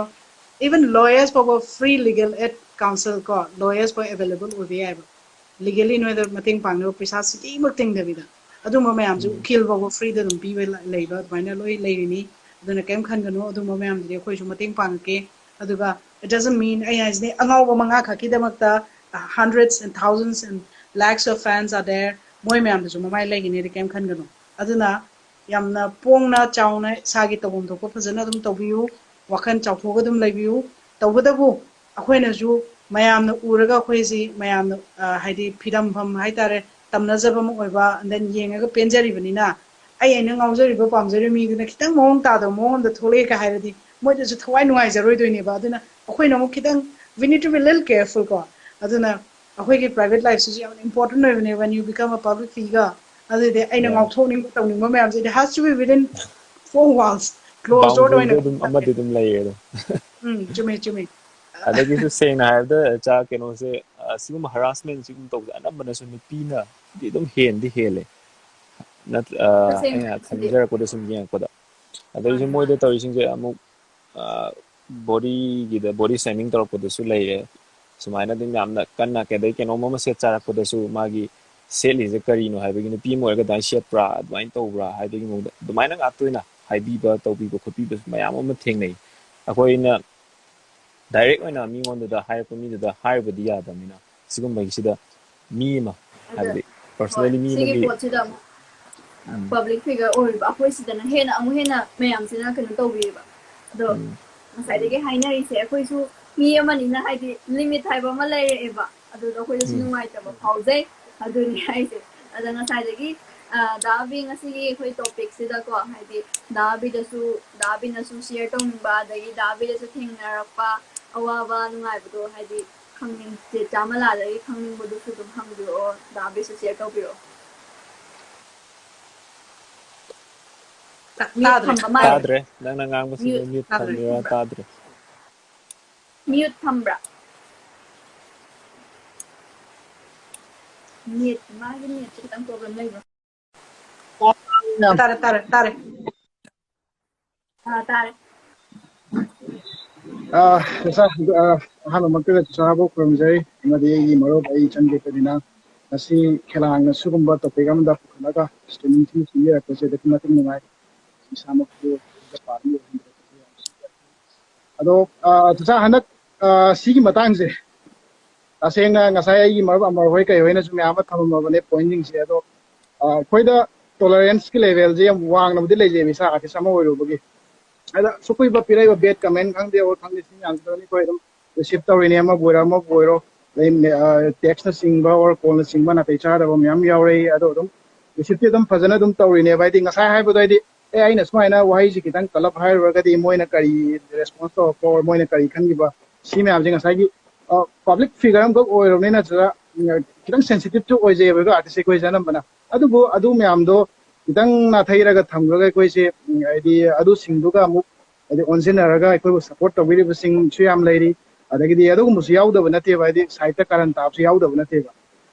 even lawyers ꯐꯥꯎꯕ free legal aid counsel ꯀꯣ, lawyers ꯐꯥꯎ available ꯑꯣꯏꯕ ꯌꯥꯏꯕ꯫ Legally ꯅꯣꯏꯗ ꯃꯇꯦꯡ ꯄꯥꯡꯅꯕ ꯄꯩꯁꯥ ꯁꯤꯀꯤꯃꯛ ꯇꯤꯡꯗꯕꯤꯗ, ꯑꯗꯨꯝꯕ ꯃꯌꯥꯝꯁꯨ ꯎꯀꯤꯜ ꯐꯥꯎꯕ free ꯗ ꯑꯗꯨꯝ ꯄꯤꯕ ꯂ- ꯂꯩꯕ ꯑꯗꯨꯃꯥꯏꯅ ꯂꯣꯏ ꯂꯩꯔꯤꯅꯤ꯫ ꯑꯗꯨꯅ ꯀꯩꯝ ꯈꯟꯒꯅꯨ, ꯑꯗꯨꯝꯕ ꯃꯌꯥꯝꯗꯨꯗꯤ ꯑꯩꯈꯣꯏꯁꯨ ꯃꯇꯦꯡ ꯄꯥꯡꯉꯛꯀꯦ꯫ ꯑꯗꯨꯒ it doesn't mean, ꯑꯩ ꯍꯥꯏꯁꯤꯅꯤ, ꯑꯉꯥꯎꯕ ꯃꯉꯥ ꯈꯛꯀꯤꯗꯃꯛꯇ hundreds and thousands and lakhs of fans are there, ꯃꯣꯏ ꯃꯌꯥꯝꯗꯨꯁꯨ ꯃꯃꯥꯏ ꯂꯩꯒꯅꯤꯗꯤ ꯀꯩꯝ ꯈꯟꯒꯅꯨ꯫ ꯑꯗꯨꯅ ꯌꯥꯝꯅ ꯄꯣꯡꯅ ꯆꯥꯎꯅ ꯏꯁꯥꯒꯤ ꯇꯧꯐꯝ ꯊꯣꯛꯄ ꯐꯖꯅ ꯑꯗꯨꯝ ꯇꯧꯕꯤꯌꯨ, ꯋꯥꯈꯜ ꯆꯥꯎꯊꯣꯛꯑꯒ ꯑꯗꯨꯝ ꯂꯩꯕꯤꯌꯨ꯫ ꯇꯧꯕꯇꯕꯨ ꯑꯩꯈꯣꯏꯅꯁꯨ ꯃꯌꯥꯝꯅ ꯎꯔꯒ ꯑꯩꯈꯣꯏꯁꯤ ꯃꯌꯥꯝꯅ, ꯑ, ꯍꯥꯏꯗꯤ ꯐꯤꯗꯝꯐꯝ ꯍꯥꯏꯇꯥꯔꯦ, ꯇꯝꯅꯖꯕ ꯑꯃ ꯑꯣꯏꯕ, and then ꯌꯦꯡꯉꯒ ꯄꯦꯟꯖꯔꯤꯕꯅꯤꯅ, ꯑꯩ ꯑꯩꯅ ꯉꯥꯎꯖꯔꯤꯕ ꯄꯥꯝꯖꯔꯤꯕ ꯃꯤꯗꯨꯅ ꯈꯤꯇꯪ ꯃꯑꯣꯡ ꯇꯥꯗꯕ ꯃꯑꯣꯡ ꯑꯃꯗ ꯊꯣꯛꯂꯛꯑꯦ ꯀ ꯍꯥꯏꯔꯗꯤ ꯃꯣꯏꯗꯁꯨ ꯊꯋꯥꯏ ꯅꯨꯡꯉꯥꯏꯖꯔꯣꯏꯗꯣꯏꯅꯦꯕ꯫ ꯑꯗꯨꯅ ꯑꯩꯈꯣꯏꯅ ꯑꯃꯨꯛ ꯈꯤꯇꯪ We need to be little careful ꯀꯣ꯫ ꯑꯗꯨꯅ ꯑꯩꯈꯣꯏꯒꯤ private life ꯁꯤꯁꯨ ꯌꯥꯝ important ꯑꯣꯏꯕꯅꯦ when you become a public figure꯫ ꯑꯗꯨꯗꯤ ꯑꯩꯅ ꯉꯥꯎꯊꯣꯛꯅꯤꯡꯕ ꯇꯧꯅꯤꯡꯕ ꯃꯌꯥꯝꯁꯦ it has to be within four walls, closed door ꯑꯣꯏꯅ꯫ ꯑꯗꯨꯝ ꯑꯃꯗꯤ ꯑꯗꯨꯝ ꯂꯩꯌꯦ ꯑꯗꯨꯝ꯫ ꯎꯝ, ꯆꯨꯝꯃꯦ ꯆꯨꯝꯃꯦ꯫ ꯑꯗꯒꯤꯁꯨ ꯁꯦꯡꯅ ꯍꯥꯏꯔꯕꯗ ꯆꯥ ꯀꯩꯅꯣꯁꯦ, ꯑ, ꯁꯤꯒꯨꯝꯕ harassment ꯁꯤꯒꯨꯝꯕ ꯇꯧꯕꯁꯦ ꯑꯅꯝꯕꯅꯁꯨ ꯅꯨꯄꯤꯅꯗꯤ ꯑꯗꯨꯝ ꯍꯦꯟꯗꯤ ꯍꯦꯜꯂꯦ꯫ ꯅꯠꯇ꯭ꯔ-, ꯑ, ꯑꯩꯅ ꯈꯟꯖꯔꯛꯄꯗ, ꯁꯨꯝ ꯌꯦꯡꯉꯛꯄꯗ꯫ ꯑꯗꯩꯁꯨ ꯃꯣꯏꯗ ꯇꯧꯔꯤꯁꯤꯡꯁꯦ ꯑꯃꯨꯛ, ꯑ, bodyꯒꯤꯗ body shaming ꯇꯧꯔꯛꯄꯗꯁꯨ ꯂꯩꯔꯦ꯫ ꯁꯨꯃꯥꯏꯅ ꯑꯗꯨꯝ ꯌꯥꯝꯅ ꯀꯟꯅ ꯀꯩꯗꯩ ꯀꯩꯅꯣꯝ ꯑꯃ ꯁꯦꯠ ꯆꯥꯔꯛꯄꯗꯁꯨ ꯃꯥꯒꯤ ꯁꯦꯠꯂꯤꯁꯦ ꯀꯔꯤꯅꯣ ꯍꯥꯏꯕꯒꯤ, ꯅꯨꯄꯤ ꯑꯃ ꯑꯣꯏꯔꯒ ꯑꯗꯨꯃꯥꯏꯅ ꯁꯦꯠꯄ꯭ꯔꯥ, ꯑꯗꯨꯃꯥꯏꯅ ꯇꯧꯕ꯭ꯔꯥ ꯍꯥꯏꯕꯒꯤ ꯃꯑꯣꯡꯗ ꯑꯗꯨꯃꯥꯏꯅ ꯉꯥꯛꯇ ꯑꯣꯏꯅ ꯍꯥꯏꯕꯤꯕ, ꯇꯧꯕꯤꯕ ꯈꯣꯠꯄꯤꯕꯁꯨ ꯃꯌꯥꯝ ꯑꯃ ꯊꯦꯡꯅꯩ꯫ ꯑꯩꯈꯣꯏꯅ direct ꯑꯣꯏꯅ ꯃꯤꯉꯣꯟꯗꯨꯗ ꯍꯥꯏꯔꯛꯄ ꯃꯤꯗꯨꯗ ꯍꯥꯏꯔꯨꯕꯗꯤ ꯌꯥꯗꯕꯅꯤꯅ, ꯁꯤꯒꯨꯝꯕꯒꯤꯁꯤꯗ ꯃꯤ ꯑꯃ, ꯍꯥꯏꯕꯗꯤ personally ꯃꯤ ꯑꯃꯒꯤ ꯄꯣꯠꯁꯤꯗ ꯑꯃꯨꯛ ꯎꯝ꯫ Public figure ꯑꯣꯏꯔꯤꯕ ꯑꯩꯈꯣꯏ ꯁꯤꯗꯅ ꯍꯦꯟꯅ ꯑꯃꯨꯛ ꯍꯦꯟꯅ ꯃꯌꯥꯝꯁꯤꯅ ꯀꯩꯅꯣ ꯇꯧꯕꯤꯌꯦꯕ꯫ ꯑꯗꯣ ꯎꯝ꯫ ꯉꯁꯥꯏꯗꯒꯤ ꯍꯥꯏꯅꯔꯤꯁꯦ ꯑꯩꯈꯣꯏꯁꯨ ꯃꯤ ꯑꯃꯅꯤꯅ ꯍꯥꯏꯗꯤ limit ꯍꯥꯏꯕ ꯑꯃ ꯂꯩꯔꯛꯑꯦꯕ꯫ ꯑꯗꯨꯗ ꯑꯩꯈꯣꯏꯗꯁꯨ ꯎꯝ꯫ ꯅꯨꯡꯉꯥꯏꯇꯕ ꯐꯥꯎꯖꯩ꯫ ꯑꯗꯨꯅꯤ ꯍꯥꯏꯁꯦ꯫ ꯑꯗ ꯉꯁꯥꯏꯗꯒꯤ, ꯑ, ꯗꯥ ꯑꯕꯤ ꯉꯁꯤꯒꯤ ꯑꯩꯈꯣꯏ topicꯁꯤꯗꯀꯣ, ꯍꯥꯏꯗꯤ ꯗꯥ ꯑꯕꯤꯗꯁꯨ, ꯗꯥ ꯑꯕꯤꯅꯁꯨ share ꯇꯧꯅꯤꯡꯕ, ꯑꯗꯒꯤ ꯗꯥ ꯑꯕꯤꯗꯁꯨ ꯊꯦꯡꯅꯔꯛꯄ ꯑꯋꯥꯕ ꯅꯨꯡꯉꯥꯏꯕꯗꯣ, ꯍꯥꯏꯗꯤ ꯈꯪꯅꯤꯡ-, ꯆꯦ ꯆꯥꯃꯂꯥꯗꯒꯤ ꯈꯪꯅꯤꯡꯕꯗꯨꯁꯨ ꯑꯗꯨꯝ ꯍꯪꯕꯤꯔꯛꯑꯣ, ꯗꯥ ꯑꯕꯤꯁꯨ share ꯇꯧꯕꯤꯔꯛꯑꯣ꯫ ꯇꯥ-, mute ꯇꯥꯗ꯭ꯔꯦ꯫ ꯊꯝꯕ ꯃꯥꯜꯂꯦ꯫ ꯇꯥꯗ꯭ꯔꯦ꯫ ꯅꯪꯅ ꯉꯥꯡꯕꯁꯤꯡꯗꯣ mute mute ꯇꯥꯗ꯭ꯔꯦ꯫ ꯊꯝꯃꯤꯔꯥ ꯇꯥꯗ꯭ꯔꯦ꯫ Mute ꯊꯝꯕ꯭ꯔꯥ? Net, ꯃꯥꯒꯤ netꯁꯦ ꯈꯤꯇꯪ problem ꯂꯩꯕ꯭ꯔꯥ? ꯇꯥꯔꯦ, ꯇꯥꯔꯦ, ꯇꯥꯔꯦ꯫ ꯑꯥ, ꯇꯥꯔꯦ꯫ ꯑꯥ, ꯆꯥꯆꯥ, ꯑꯥ, ꯑꯍꯥꯟꯕꯃꯛꯇꯗ ꯆꯥꯆꯥꯕꯨ ꯈꯨꯔꯨꯝꯖꯔꯤ, ꯑꯃꯗꯤ ꯑꯩꯒꯤ ꯃꯔꯨꯞ, ꯑꯩ ꯏꯆꯟ ꯕꯦꯇꯅꯤꯅ ꯉꯁꯤ ꯈꯦꯂꯥꯡꯅ ꯁꯤꯒꯨꯝꯕ topic ꯑꯃꯗ ꯄꯨꯈꯠꯂꯒ statement ꯊꯤꯅ ꯁꯤꯟꯕꯤꯔꯛꯄꯁꯦ ꯑꯗꯨꯛꯀꯤ ꯃꯇꯤꯛ ꯅꯨꯡꯉꯥꯏ꯫ ꯏꯁꯥꯃꯛꯁꯨ ꯄꯥꯕ ꯑꯣꯏꯍꯟꯗꯕ ꯑꯗꯣ, ꯑ, ꯆꯥꯆꯥ, ꯍꯟꯗꯛ, ꯑ, ꯁꯤꯒꯤ ꯃꯇꯥꯡꯁꯦ, ꯇꯁꯦꯡꯅ ꯉꯁꯥꯏ ꯑꯩꯒꯤ ꯃꯔꯨꯞ ꯑꯃꯔ ꯍꯣꯏ ꯀꯩ ꯍꯣꯏꯅꯁꯨ ꯃꯌꯥꯝ ꯑꯃ ꯊꯝꯃꯝꯃꯕꯅꯦ pointꯁꯤꯡꯁꯦ꯫ ꯑꯗꯣ, ꯑ, ꯑꯩꯈꯣꯏꯗ toleranceꯀꯤ levelꯁꯦ ꯌꯥꯝ ꯋꯥꯡꯅꯕꯨꯗꯤ ꯂꯩꯖꯩꯕ, ꯏꯁꯥ artist ꯑꯃ ꯑꯣꯏꯔꯨꯕꯒꯤ꯫ ꯑꯗ ꯁꯨꯛ ꯀꯨꯏꯕ ꯄꯤꯔꯛꯏꯕ bad comment ꯈꯪꯗꯦ, ꯑꯣꯔ ꯈꯪꯗꯦ, ꯁꯤ ꯃꯌꯥꯝꯁꯤꯗ ꯑꯩꯈꯣꯏ ꯑꯗꯨꯝ receive ꯇꯧꯔꯤꯅꯦ, ꯑꯃꯕꯨ ꯑꯣꯏꯔꯣ, ꯑꯃꯕꯨ ꯑꯣꯏꯔꯣ꯫ ꯑꯗꯩ, ꯑ, textꯅꯆꯤꯡꯕ ꯑꯣꯔ callꯅꯆꯤꯡꯕ ꯅꯥꯇꯩ ꯆꯥꯗꯕ ꯃꯌꯥꯝ ꯌꯥꯎꯔꯛꯏ꯫ ꯑꯗꯣ ꯑꯗꯨꯝ receiveꯇꯤ ꯑꯗꯨꯝ ꯐꯖꯅ ꯑꯗꯨꯝ ꯇꯧꯔꯤꯅꯦꯕ꯫ ꯍꯥꯏꯗꯤ ꯉꯁꯥꯏ ꯍꯥꯏꯕꯗꯣ, ꯍꯥꯏꯗꯤ, ꯑꯦ, ꯑꯩꯅ ꯁꯨꯃꯥꯏꯅ ꯋꯥꯍꯩꯁꯤ ꯈꯤꯇꯪ ꯀꯜꯂꯞ ꯍꯥꯏꯔꯨꯔꯒꯗꯤ ꯃꯣꯏꯅ ꯀꯔꯤ response ꯇꯧꯔꯛꯄ, or ꯃꯣꯏꯅ ꯀꯔꯤ ꯈꯟꯈꯤꯕ, ꯁꯤ ꯃꯌꯥꯝꯁꯦ ꯉꯁꯥꯏꯒꯤ ꯄꯕ꯭ꯂꯤꯛ ꯐꯤꯒꯔ ꯑꯃꯈꯛ ꯑꯣꯏꯔꯕꯅꯤꯅ ꯁꯤꯗ ꯎꯝ, ꯈꯤꯇꯪ ꯁꯦꯟꯁꯤꯇꯤꯞꯁꯨ ꯑꯣꯏꯖꯩꯑꯕ ꯑꯩꯈꯣꯏ ꯑꯥꯔꯇꯤꯁ ꯑꯩꯈꯣꯏꯁꯦ ꯑꯅꯝꯕꯅ꯫ ꯑꯗꯨꯕꯨ ꯑꯗꯨ ꯃꯌꯥꯝꯗꯣ ꯈꯤꯇꯪ ꯅꯥꯊꯩꯔꯒ ꯊꯝꯈ꯭ꯔꯒ ꯑꯩꯈꯣꯏꯁꯦ ꯎꯝ, ꯍꯥꯏꯗꯤ ꯑꯗꯨꯁꯤꯡꯗꯨꯒ ꯑꯃꯨꯛ ꯍꯥꯏꯗꯤ ꯑꯣꯟꯁꯤꯟꯅꯔꯒ ꯑꯩꯈꯣꯏꯕꯨ ꯁꯞꯄꯣꯔꯠ ꯇꯧꯕꯤꯔꯤꯕꯁꯤꯡꯁꯨ ꯌꯥꯝ ꯂꯩꯔꯤ꯫ ꯑꯗꯒꯤꯗꯤ ꯑꯗꯨꯒꯨꯝꯕꯁꯨ ꯌꯥꯎꯗꯕ ꯅꯠꯇꯦꯕ, ꯍꯥꯏꯗꯤ ꯁꯥꯏꯠꯇ ꯀꯥꯔꯟ ꯇꯥꯕꯁꯨ ꯌꯥꯎꯗꯕ ꯅꯠꯇꯦꯕ꯫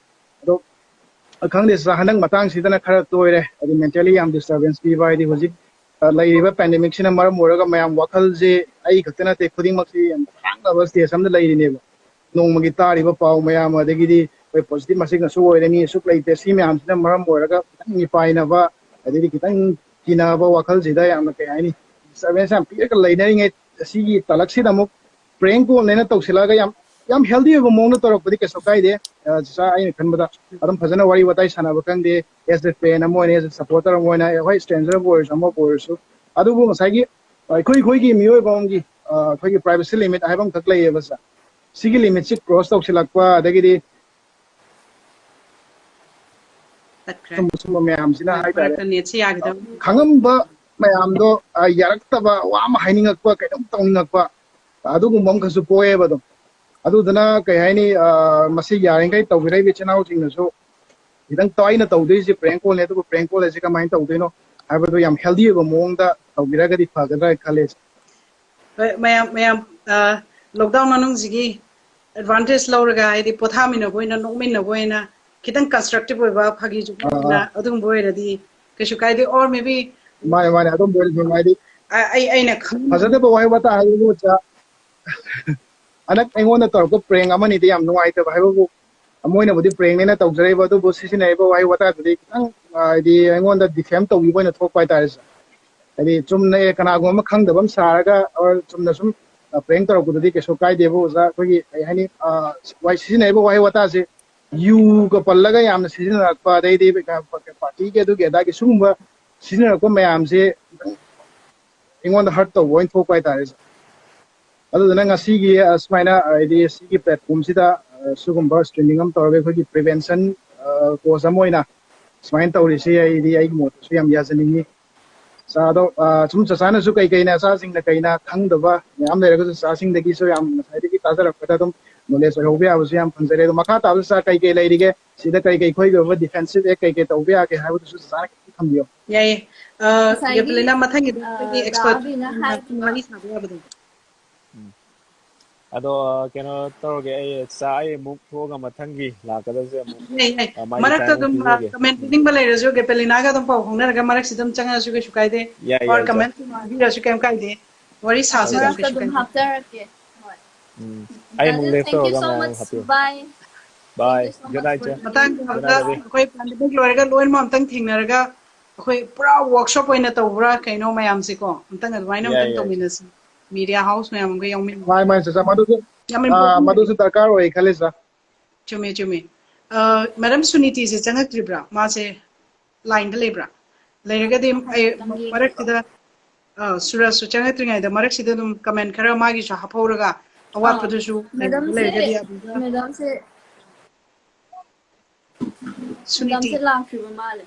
ꯑꯗꯣ ꯈꯪꯗꯦ ꯁꯤꯗ ꯍꯟꯗꯛ ꯃꯇꯥꯡꯁꯤꯗꯅ ꯈꯔ ꯇꯣꯏꯔꯦ, ꯍꯥꯏꯗꯤ ꯃꯦꯟꯇꯦꯜꯂꯤ ꯌꯥꯝ ꯗꯤꯁꯇꯔꯕꯦꯟꯁ ꯄꯤꯕ, ꯍꯥꯏꯗꯤ ꯍꯧꯖꯤꯛ ꯑ, ꯂꯩꯔꯤꯕ ꯄꯦꯟꯗꯦꯃꯤꯛꯁꯤꯅ ꯃꯔꯝ ꯑꯣꯏꯔꯒ ꯃꯌꯥꯝ ꯋꯥꯈꯜꯁꯦ ꯑꯩ ꯈꯛꯇ ꯅꯠꯇꯦ, ꯈꯨꯗꯤꯡꯃꯛꯁꯤ ꯌꯥꯝ ꯍꯥꯡꯅꯕ ꯁ꯭ꯇꯦꯖ ꯑꯃꯗ ꯂꯩꯔꯤꯅꯦꯕ꯫ ꯅꯣꯡꯃꯒꯤ ꯇꯥꯔꯤꯕ ꯄꯥꯎ ꯃꯌꯥꯝ, ꯑꯗꯒꯤꯗꯤ ꯑꯩꯈꯣꯏ ꯄꯣꯖꯤꯇꯤꯚ ꯃꯁꯤꯡ ꯑꯁꯨꯛ ꯑꯣꯏꯔꯦ, ꯃꯤ ꯑꯁꯨꯛ ꯂꯩꯇꯦ, ꯁꯤ ꯃꯌꯥꯝꯁꯤꯅ ꯃꯔꯝ ꯑꯣꯏꯔꯒ ꯈꯤꯇꯪ ꯃꯤꯄꯥꯏꯅꯕ, ꯑꯗꯩꯗꯤ ꯈꯤꯇꯪ ꯀꯤꯅꯕ ꯋꯥꯈꯜꯁꯤꯗ ꯌꯥꯝꯅ, ꯀꯩ ꯍꯥꯏꯅꯤ, ꯗꯤꯁꯇꯔꯕꯦꯟꯁ ꯌꯥꯝ ꯄꯤꯔꯒ ꯂꯩꯅꯔꯤꯉꯩ, ꯑꯁꯤꯒꯤ ꯇꯥꯂꯛꯁꯤꯗ ꯑꯃꯨꯛ ꯄ꯭ꯔꯦꯡ ꯀꯣꯜꯅꯦꯅ ꯇꯧꯁꯤꯜꯂꯛꯑꯒ ꯌꯥꯝ, ꯌꯥꯝ ꯍꯦꯜꯗꯤ ꯑꯣꯏꯕ ꯃꯑꯣꯡꯗ ꯇꯧꯔꯛꯄꯗꯤ ꯀꯩꯁꯨ ꯀꯥꯏꯗꯦ꯫ ꯑ, ꯆꯤꯆꯥ, ꯑꯩꯅ ꯈꯟꯕꯗ ꯑꯗꯨꯝ ꯐꯖꯅ ꯋꯥꯔꯤ ꯋꯥꯇꯥꯏ ꯁꯥꯟꯅꯕ ꯈꯪꯗꯦ, ꯑꯦꯁ ꯑꯦ ꯐꯦꯟ ꯑꯃ ꯑꯣꯏꯅ, ꯑꯦꯁ ꯑꯦ ꯁꯞꯄꯣꯔꯇꯔ ꯑꯃ ꯑꯣꯏꯅ, ꯍꯣꯏ, ꯁ꯭ꯇ꯭ꯔꯦꯟꯖꯔꯕꯨ ꯑꯣꯏꯔꯁꯨ, ꯑꯃꯕꯨ ꯑꯣꯏꯔꯁꯨ꯫ ꯑꯗꯨꯕꯨ ꯉꯁꯥꯏꯒꯤ ꯑꯩꯈꯣꯏ, ꯑꯩꯈꯣꯏꯒꯤ ꯃꯤꯑꯣꯏꯕ ꯑꯃꯒꯤ, ꯑ, ꯑꯩꯈꯣꯏꯒꯤ ꯄ꯭ꯔꯥꯏꯚꯦꯁꯤ ꯂꯤꯃꯤꯠ ꯍꯥꯏꯕ ꯑꯃꯈꯛ ꯂꯩꯌꯦꯕ ꯁꯥꯔ꯫ ꯁꯤꯒꯤ ꯂꯤꯃꯤꯠꯁꯤ ꯀ꯭ꯔꯣꯁ ꯇꯧꯁꯤꯜꯂꯛꯄ, ꯑꯗꯒꯤꯗꯤ ꯇꯠꯈ꯭ꯔꯦ꯫ ꯁꯨꯝꯕ, ꯁꯨꯝꯕ ꯃꯌꯥꯝꯁꯤꯅ ꯉꯥꯏꯈꯣ, ꯍꯥꯏꯇꯥꯔꯦ, ꯃꯔꯛꯇ ꯅꯦꯠꯁꯤ ꯌꯥꯈꯤꯗꯕ꯫ ꯈꯪꯉꯝꯕ ꯃꯌꯥꯝꯗꯣ, ꯑ, ꯌꯥꯔꯛꯇꯕ, ꯋꯥ ꯑꯃ ꯍꯥꯏꯅꯤꯡꯉꯛꯄ, ꯀꯩꯅꯣꯝ ꯇꯧꯅꯤꯡꯉꯛꯄ, ꯑꯗꯨꯒꯨꯝꯕ ꯑꯃꯈꯛꯁꯨ ꯄꯣꯛꯑꯦꯕ ꯑꯗꯨꯝ꯫ ꯑꯗꯨꯗꯨꯅ ꯀꯩ ꯍꯥꯏꯅꯤ, ꯑ, ꯃꯁꯤ ꯌꯥꯔꯤꯈꯩ ꯇꯧꯕꯤꯔꯛꯏꯕ ꯏꯆꯤꯟ ꯏꯅꯥꯎꯁꯤꯡꯅꯁꯨ ꯈꯤꯇꯪ ꯇ-, ꯑꯩꯅ ꯇꯧꯗꯣꯏꯁꯦ ꯄ꯭ꯔꯦꯡ ꯀꯣꯜꯅꯦ, ꯑꯗꯨꯕꯨ ꯄ꯭ꯔꯦꯡ ꯀꯣꯜ ꯑꯁꯤ ꯀꯃꯥꯏꯅ ꯇꯧꯗꯣꯏꯅꯣ ꯍꯥꯏꯕꯗꯨ ꯌꯥꯝ ꯍꯦꯜꯗꯤ ꯑꯣꯏꯕ ꯃꯑꯣꯡꯗ ꯇꯧꯕꯤꯔꯒꯗꯤ ꯐꯒꯗ꯭ꯔꯥ ꯈꯜꯂꯦ꯫ ꯍꯣꯏ, ꯃꯌꯥꯝ, ꯃꯌꯥꯝ, ꯑ, ꯂꯣꯛꯗꯥꯎꯟ ꯃꯅꯨꯡꯁꯤꯒꯤ ꯑꯦꯗꯚꯥꯟꯇꯦꯖ ꯂꯧꯔꯒ, ꯍꯥꯏꯗꯤ ꯄꯣꯊꯥꯃꯤꯟꯅꯕ ꯑꯣꯏꯅ, ꯅꯣꯛꯃꯤꯟꯅꯕ ꯑꯣꯏꯅ, ꯈꯤꯇꯪ ꯀꯟꯁꯇ꯭ꯔꯛꯇꯤꯚ ꯑꯣꯏꯕ, ꯐꯥꯒꯤ ꯖꯨꯒꯤ ꯑꯥ, ꯑꯣꯏꯅ ꯑꯥ꯫ ꯑꯗꯨꯒꯨꯝꯕ ꯑꯣꯏꯔꯗꯤ ꯀꯩꯁꯨ ꯀꯥꯏꯗꯦ꯫ Or maybe ꯃꯥꯅꯦ, ꯃꯥꯅꯦ, ꯑꯗꯨꯝꯕ ꯑꯣꯏꯔꯗꯤ ꯅꯨꯡꯉꯥꯏꯔꯤ꯫ ꯑ-, ꯑꯩ, ꯑꯩꯅ ꯈꯪ- ꯐꯖꯗꯕ ꯋꯥꯍꯩ ꯋꯥꯇꯥ ꯍꯥꯏꯕꯕꯨ ꯆꯥ-, ꯍꯟꯗꯛ ꯑꯩꯉꯣꯟꯗ ꯇꯧꯔꯛꯄ ꯄ꯭ꯔꯦꯡ ꯑꯃꯅꯤꯗꯤ ꯌꯥꯝ ꯅꯨꯡꯉꯥꯏꯇꯕ ꯍꯥꯏꯕꯕꯨ, ꯃꯣꯏꯅꯕꯨꯗꯤ ꯄ꯭ꯔꯦꯡꯅꯦꯅ ꯇꯧꯖꯔꯛꯏꯕ, ꯑꯗꯨꯕꯨ ꯁꯤꯖꯤꯟꯅꯔꯤꯕ ꯋꯥꯍꯩ ꯋꯥꯇꯥꯗꯨꯗꯤ ꯈꯤꯇꯪ, ꯑ, ꯍꯥꯏꯗꯤ ꯑꯩꯉꯣꯟꯗ ꯗꯤꯐꯦꯝ ꯇꯧꯕꯤꯕ ꯑꯣꯏꯅ ꯊꯣꯛꯄ ꯍꯥꯏꯇꯥꯔꯦ ꯁꯥꯔ꯫ ꯍꯥꯏꯗꯤ ꯆꯨꯝꯅ, ꯑꯦ, ꯀꯅꯥꯒꯨꯝꯕ ꯑꯃ ꯈꯪꯗꯕ ꯑꯃ ꯁꯥꯔꯒ, or ꯆꯨꯝꯅ ꯁꯨꯝ, ꯑ, ꯄ꯭ꯔꯦꯡ ꯇꯧꯔꯛꯄꯗꯨꯗꯤ ꯀꯩꯁꯨ ꯀꯥꯏꯗꯦꯕ ꯑꯣꯖꯥ꯫ ꯑꯩꯈꯣꯏꯒꯤ, ꯀꯩ ꯍꯥꯏꯅꯤ, ꯑ, ꯋꯥꯍꯩ, ꯁꯤꯖꯤꯟꯅꯔꯤꯕ ꯋꯥꯍꯩ ꯋꯥꯇꯥꯁꯦ ꯌꯨꯒ ꯄꯜꯂꯒ ꯌꯥꯝꯅ ꯁꯤꯖꯤꯟꯅꯔꯛꯄ, ꯑꯗꯩꯗꯤ ꯄꯥꯔꯇꯤꯒꯤ ꯑꯗꯨꯒꯤ ꯑꯗꯥꯒꯤ ꯁꯤꯒꯨꯝꯕ ꯁꯤꯖꯤꯟꯅꯔꯛꯄ ꯃꯌꯥꯝꯁꯦ ꯑꯩꯉꯣꯟꯗ ꯍꯔꯠ ꯇꯧꯕ ꯑꯣꯏꯅ ꯊꯣꯛꯄ ꯍꯥꯏꯇꯥꯔꯦ ꯁꯥꯔ꯫ ꯑꯗꯨꯗꯨꯅ ꯉꯁꯤꯒꯤ, ꯑ, ꯁꯨꯃꯥꯏꯅ, ꯍꯥꯏꯗꯤ ꯁꯤꯒꯤ ꯄ꯭ꯂꯦꯠꯐꯣꯝꯁꯤꯗ, ꯑ, ꯁꯤꯒꯨꯝꯕ ꯁ꯭ꯇ꯭ꯔꯤꯃꯤꯡ ꯑꯃ ꯇꯧꯔꯒ ꯑꯩꯈꯣꯏꯒꯤ ꯄ꯭ꯔꯤꯚꯦꯟꯁꯟ, ꯑ, ꯀꯣꯁ ꯑꯃ ꯑꯣꯏꯅ ꯁꯨꯃꯥꯏꯅ ꯇꯧꯔꯤꯁꯤ ꯑꯩꯗꯤ ꯑꯩꯒꯤ ꯃꯣꯠꯇꯁꯨ ꯌꯥꯝ ꯌꯥꯖꯅꯤꯡꯉꯤ꯫ ꯆꯥꯗꯣ, ꯑ, ꯁꯨꯝ ꯆꯆꯥꯅꯁꯨ ꯀꯩ ꯀꯩꯅ, ꯆꯆꯥꯁꯤꯡꯅ ꯀꯩꯅ ꯈꯪꯗꯕ ꯃꯌꯥꯝ ꯂꯩꯔꯒꯁꯨ ꯆꯆꯥꯁꯤꯡꯗꯒꯤꯁꯨ ꯌꯥꯝ ꯉꯁꯥꯏꯗꯒꯤ ꯇꯥꯖꯔꯛꯄꯗ ꯑꯗꯨꯝ knowledge ꯑꯣꯏꯍꯧꯕ ꯌꯥꯕꯁꯨ ꯌꯥꯝ ꯐꯪꯖꯔꯦ꯫ ꯑꯗꯣ ꯃꯈꯥ ꯇꯥꯕꯗ ꯆꯆꯥ ꯀꯩ ꯀꯩ ꯂꯩꯔꯤꯒꯦ, ꯁꯤꯗ ꯀꯩ ꯀꯩ ꯑꯩꯈꯣꯏꯒꯤ ꯑꯣꯏꯕ defensive act ꯀꯩ ꯀꯩ ꯇꯧꯕ ꯌꯥꯒꯦ ꯍꯥꯏꯕꯗꯨꯁꯨ ꯆꯆꯥꯅ ꯈꯤꯇꯪ ꯊꯝꯕꯤꯌꯣ꯫ ꯌꯥꯏꯌꯦ꯫ ꯑ, ꯉꯁꯥꯏꯒꯤ, ꯒꯦꯄꯂꯤꯅꯥ, ꯃꯊꯪꯒꯤꯗ ꯑ, ꯑꯩꯈꯣꯏꯒꯤ ꯗꯥ expert ꯑꯕꯤꯅ ꯍꯥꯏꯈꯤꯕ ꯋꯥꯔꯤ ꯁꯥꯕ ꯌꯥꯕꯗꯣ꯫ ꯎꯝ꯫ ꯑꯗꯣ, ꯑ, ꯀꯩꯅꯣ ꯇꯧꯔꯒꯦ, ꯑꯩ ꯆꯥ, ꯑꯩ ꯑꯃꯨꯛ ꯊꯣꯛꯑꯒ ꯃꯊꯪꯒꯤ ꯂꯥꯛꯀꯗꯕꯁꯦ ꯑꯃꯨꯛ, ꯌꯥꯏ, ꯌꯥꯏ꯫ ꯑ, ꯃꯥꯒꯤ ꯃꯔꯛꯇ time ꯑꯗꯨꯝ, ꯑ, ꯄꯤꯖꯒꯦ꯫ Comment ꯎꯝ꯫ ꯄꯤꯅꯤꯡꯕ ꯂꯩꯔꯁꯨ ꯒꯦꯄꯦꯂꯤꯅꯥꯒ ꯑꯗꯨꯝ ꯄꯥꯎ ꯐꯥꯎꯅꯔꯒ ꯃꯔꯛꯁꯤꯗ ꯑꯗꯨꯝ ꯆꯪꯉꯛꯑꯁꯨ ꯀꯩꯁꯨ ꯀꯥꯏꯗꯦ꯫ ꯌꯥꯏ, or ꯌꯥꯏ, ꯏꯆꯥ꯫ Comment ꯄꯤꯕꯤꯔꯁꯨ ꯀꯩꯝ ꯀꯥꯏꯗꯦ꯫ ꯋꯥꯔꯤ ꯁꯥꯁꯤ ꯑꯗꯨꯝ ꯃꯔꯛꯇ ꯀꯩꯁꯨ ꯑꯗꯨꯝ ꯀꯥꯏꯗꯦ꯫ ꯍꯥꯞꯆꯔꯛꯀꯦ꯫ ꯍꯣꯏ꯫ ꯎꯝ꯫ ꯑꯩ ꯑꯃꯨꯛ ꯗꯥꯗꯥ, left thank you ꯇꯧꯔꯒ so ꯃꯌꯥꯝ much꯫ ꯍꯥꯞꯄꯤꯌꯨ꯫ Bye꯫ Bye꯫ Thank you so Good much night, for ꯏꯆꯦ꯫ ꯃꯇꯥꯡ ꯆꯥꯕꯗ ꯑꯩꯈꯣꯏ pandemic ꯂꯣꯏꯔꯒ ꯂꯣꯏꯅꯃꯛ ꯑꯝꯇꯪ ꯊꯦꯡꯅꯔꯒ ꯑꯩꯈꯣꯏ ꯄꯨꯔꯥ workshop ꯑꯣꯏꯅ ꯇꯧꯕ꯭ꯔꯥ ꯀꯩꯅꯣ ꯃꯌꯥꯝꯁꯦꯀꯣ꯫ ꯑꯝꯇꯪ ꯑꯗꯨꯃꯥꯏꯅ ꯌꯥꯏ, ꯑꯝꯇꯪ ꯌꯥꯏ, ꯏꯆꯦ꯫ ꯇꯧꯃꯤꯟꯅꯁꯤ꯫ Media house ꯃꯌꯥꯝ ꯑꯃꯒ ꯌꯥꯎꯃꯤꯟꯅ-, ꯃꯥꯅꯤ, ꯃꯥꯅꯤ, ꯆꯆꯥ꯫ ꯃꯗꯨꯁꯨ, ꯌꯥꯝ ꯑ, important ꯑꯣꯏ꯫ ꯃꯗꯨꯁꯨ ꯗꯔꯀꯥꯔ ꯑꯣꯏ ꯈꯜꯂꯤ, ꯆꯆꯥ꯫ ꯆꯨꯝꯃꯦ, ꯆꯨꯝꯃꯦ꯫ ꯑ, Madam ꯁꯨꯅꯤꯇꯤꯁꯦ ꯆꯪꯉꯛꯇ꯭ꯔꯤꯕ꯭ꯔꯥ? ꯃꯥꯁꯦ line ꯗ ꯂꯩꯕ꯭ꯔꯥ? ꯂꯩꯔꯒꯗꯤ ꯑꯩ ꯍꯥꯏꯐꯦꯠꯇꯪ ꯌꯦꯡꯒꯦꯀꯣ꯫ ꯃꯔꯛꯁꯤꯗ, ꯑ, ꯁꯨꯔꯖꯁꯨ ꯆꯪꯉꯛꯇ꯭ꯔꯤꯉꯩꯗ ꯃꯔꯛꯁꯤꯗ ꯑꯗꯨꯝ comment ꯈꯔ ꯃꯥꯒꯤꯁꯨ ꯍꯥꯞꯍꯧꯔꯒ ꯑꯥ, ꯑꯋꯥꯠꯄꯗꯨꯁꯨ ꯀꯩꯅꯣꯗ madam ꯁꯦ, ꯂꯩꯔꯒꯗꯤ ꯑꯗꯨꯗ madam ꯁꯦ ꯁꯨꯅꯤꯇꯤ꯫ Madam ꯁꯦ ꯂꯥꯛꯇ꯭ꯔꯤꯕ ꯃꯥꯜꯂꯦ꯫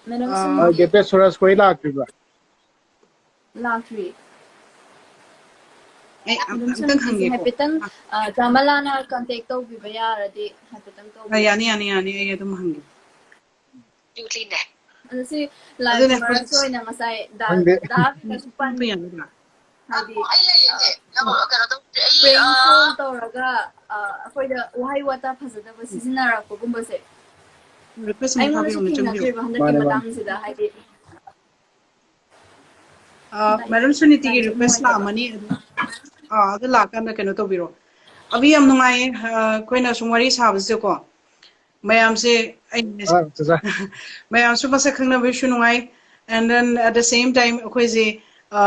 Madam ꯑꯥ, ꯁꯨꯅꯤꯇꯤ꯫ ꯒꯦꯄꯦ ꯁꯨꯔꯖ ꯈꯣꯏ ꯂꯥꯛꯇ꯭ꯔꯤꯕ꯭ꯔꯥ? ꯂꯥꯛꯇ꯭ꯔꯤ꯫ ꯑꯩ ꯑꯝ-, madam ꯑꯝꯇꯪ ꯁꯨꯅꯤꯇꯤꯁꯦ ꯍꯪꯒꯦꯀꯣ꯫ ꯍꯥꯏꯐꯦꯠꯇꯪ, ꯑꯥ, ꯆꯥꯃꯂꯥꯅ contact ꯇꯧꯕꯤꯕ ꯌꯥꯔꯗꯤ ꯍꯥꯏꯐꯦꯠꯇꯪ ꯑꯥ, ꯇꯧꯕꯤꯌꯣ꯫ ꯌꯥꯅꯤ, ꯌꯥꯅꯤ, ꯌꯥꯅꯤ, ꯑꯩ ꯑꯗꯨꯝ ꯍꯪꯒꯦ꯫ ꯑꯗꯨ ꯁꯤ live ꯑꯗꯨꯅꯦ, ꯃꯔꯛꯁꯦ ꯍꯧꯖꯤꯛ ꯑꯣꯏꯅ ꯉꯁꯥꯏ ꯗꯥ-, ꯈꯪꯗꯦ꯫ ꯗꯥ ꯑꯕꯤꯅꯁꯨ ꯄꯟ-, ꯄꯟꯕ ꯌꯥꯒꯗ꯭ꯔꯥ? ꯍꯥꯏꯗꯤ, ꯑꯩ ꯂꯩꯌꯦ, ꯑ, ꯀꯩꯅꯣ ꯇꯧꯗ꯭ꯔꯤ, ꯑꯩ, prank ꯑ, call ꯇꯧꯔꯒ, ꯑ, ꯑꯩꯈꯣꯏꯗ ꯋꯥꯍꯩ ꯋꯥꯇꯥ ꯐꯖꯗꯕ ꯁꯤꯖꯤꯟꯅꯔꯛꯄꯒꯨꯝꯕꯁꯦ request ꯑꯃ ꯑꯩꯉꯣꯟꯗꯁꯨ ꯊꯥꯕꯤꯔꯝꯃꯣ, ꯆꯪꯕꯤꯔꯝꯃꯣ꯫ ꯊꯦꯡꯅꯈ꯭ꯔꯦꯕ ꯍꯟꯗꯛꯀꯤ ꯃꯥꯅꯦ, ꯃꯥꯅꯦ꯫ ꯃꯇꯥꯡꯁꯤꯗ, ꯍꯥꯏꯗꯤ, ꯑ, ꯚꯥꯏ, madam ꯁꯨꯅꯤꯇꯤꯒꯤ ꯂꯥꯏꯕꯛꯁꯦ request ꯅꯨꯡꯉꯥꯏꯇꯕ꯫ ꯂꯥꯛꯑꯝꯃꯅꯤ꯫ ꯑꯗꯨ, ꯑ, ꯑꯗꯨ ꯂꯥꯛꯀꯥꯟꯗ ꯀꯩꯅꯣ ꯇꯧꯕꯤꯔꯣ꯫ ꯑꯕꯤ, ꯌꯥꯝ ꯅꯨꯡꯉꯥꯏꯌꯦ, ꯑ, ꯑꯩꯈꯣꯏꯅ ꯁꯨꯝ ꯋꯥꯔꯤ ꯁꯥꯕꯁꯤꯗꯀꯣ꯫ ꯃꯌꯥꯝꯁꯦ ꯑꯩ ꯑ, ꯆꯆꯥ꯫ ꯃꯌꯥꯝꯁꯨ ꯃꯁꯛ ꯈꯪꯅꯕꯁꯨ ꯅꯨꯡꯉꯥꯏ꯫ And then at the same time, ꯑꯩꯈꯣꯏꯁꯦ, ꯑ,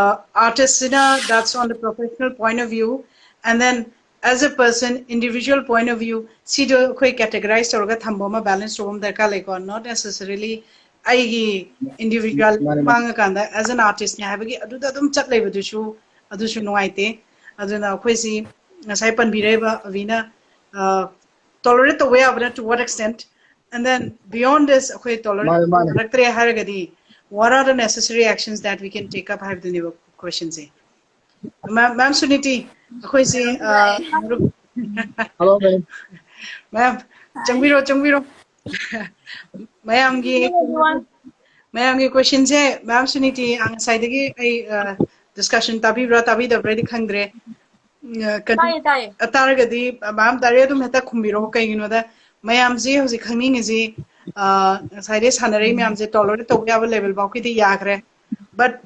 artist ꯁꯤꯅ, that's on the professional point of view, and then as a person, individual point of view, ꯁꯤꯗꯣ ꯑꯩꯈꯣꯏ categorize ꯇꯧꯔꯒ ꯊꯝꯕ ꯑꯃ, balance ꯇꯧꯕ ꯑꯃ ꯗꯔꯀꯥꯔ ꯂꯩꯀꯣ꯫ Not necessarily ꯑꯩꯒꯤ individual ꯃꯥꯅꯦ, ꯃꯥꯅꯦ꯫ ꯃꯥꯡꯉꯀꯥꯟꯗ as an artist ꯅꯦ ꯍꯥꯏꯕꯒꯤ ꯑꯗꯨꯗ ꯑꯗꯨꯝ ꯆꯠ ꯂꯩꯕꯗꯨꯁꯨ, ꯑꯗꯨꯁꯨ ꯅꯨꯡꯉꯥꯏꯇꯦ꯫ ꯑꯗꯨꯅ ꯑꯩꯈꯣꯏꯁꯤ ꯉꯁꯥꯏ ꯄꯟꯕꯤꯔꯛꯏꯕ ꯑꯕꯤꯅ, ꯑ, tolerate ꯇꯧꯕ ꯌꯥꯕꯅ to what extent, and then beyond this ꯑꯩꯈꯣꯏ tolerate ꯃꯥꯅꯦ, ꯃꯥꯅꯦ꯫ ꯇꯧꯔꯛꯇ꯭ꯔꯦ ꯍꯥꯏꯔꯒꯗꯤ What are the necessary actions that we can take up ꯍꯥꯏꯕꯗꯨꯅꯦꯕ question say. Ma'am, Ma'am Suniti, ꯑꯩꯈꯣꯏꯁꯦ, ꯑ, ꯃꯔꯨꯞ, Hello, ma'am. Ma'am, ꯆꯪꯕꯤꯔꯣ, ꯆꯪꯕꯤꯔꯣ꯫ ꯃꯌꯥꯝꯒꯤ, ꯃꯌꯥꯝꯒꯤ question ꯁꯦ, Ma'am Suniti, ꯑ, ꯉꯁꯥꯏꯗꯒꯤ ꯑꯩ, ꯑ, discussion ꯇꯥꯕꯤꯕ꯭ꯔꯥ, ꯇꯥꯕꯤꯗꯕ꯭ꯔꯥꯗꯤ ꯈꯪꯗ꯭ꯔꯦ꯫ ꯎꯝ, ꯑ, ꯀꯔꯤ-, ꯇꯥꯏꯌꯦ, ꯇꯥꯏꯌꯦ꯫ ꯑ, ꯇꯥꯔꯒꯗꯤ, ꯑ, Ma'am direct ꯑꯗꯨꯝ ꯍꯦꯛꯇ ꯈꯨꯝꯕꯤꯔꯛꯑꯣ꯫ ꯀꯩꯒꯤꯅꯣꯗ, ꯃꯌꯥꯝꯁꯤ ꯍꯧꯖꯤꯛ ꯈꯪꯅꯤꯡꯉꯤꯁꯤ, ꯑ, ꯉꯁꯥꯏꯗꯩ ꯁꯥꯟꯅꯔꯛꯏ ꯃꯌꯥꯝꯁꯦ tolerate ꯇꯧꯕ ꯌꯥꯕ level ꯐꯥꯎꯒꯤꯗꯤ ꯌꯥꯈ꯭ꯔꯦ꯫ But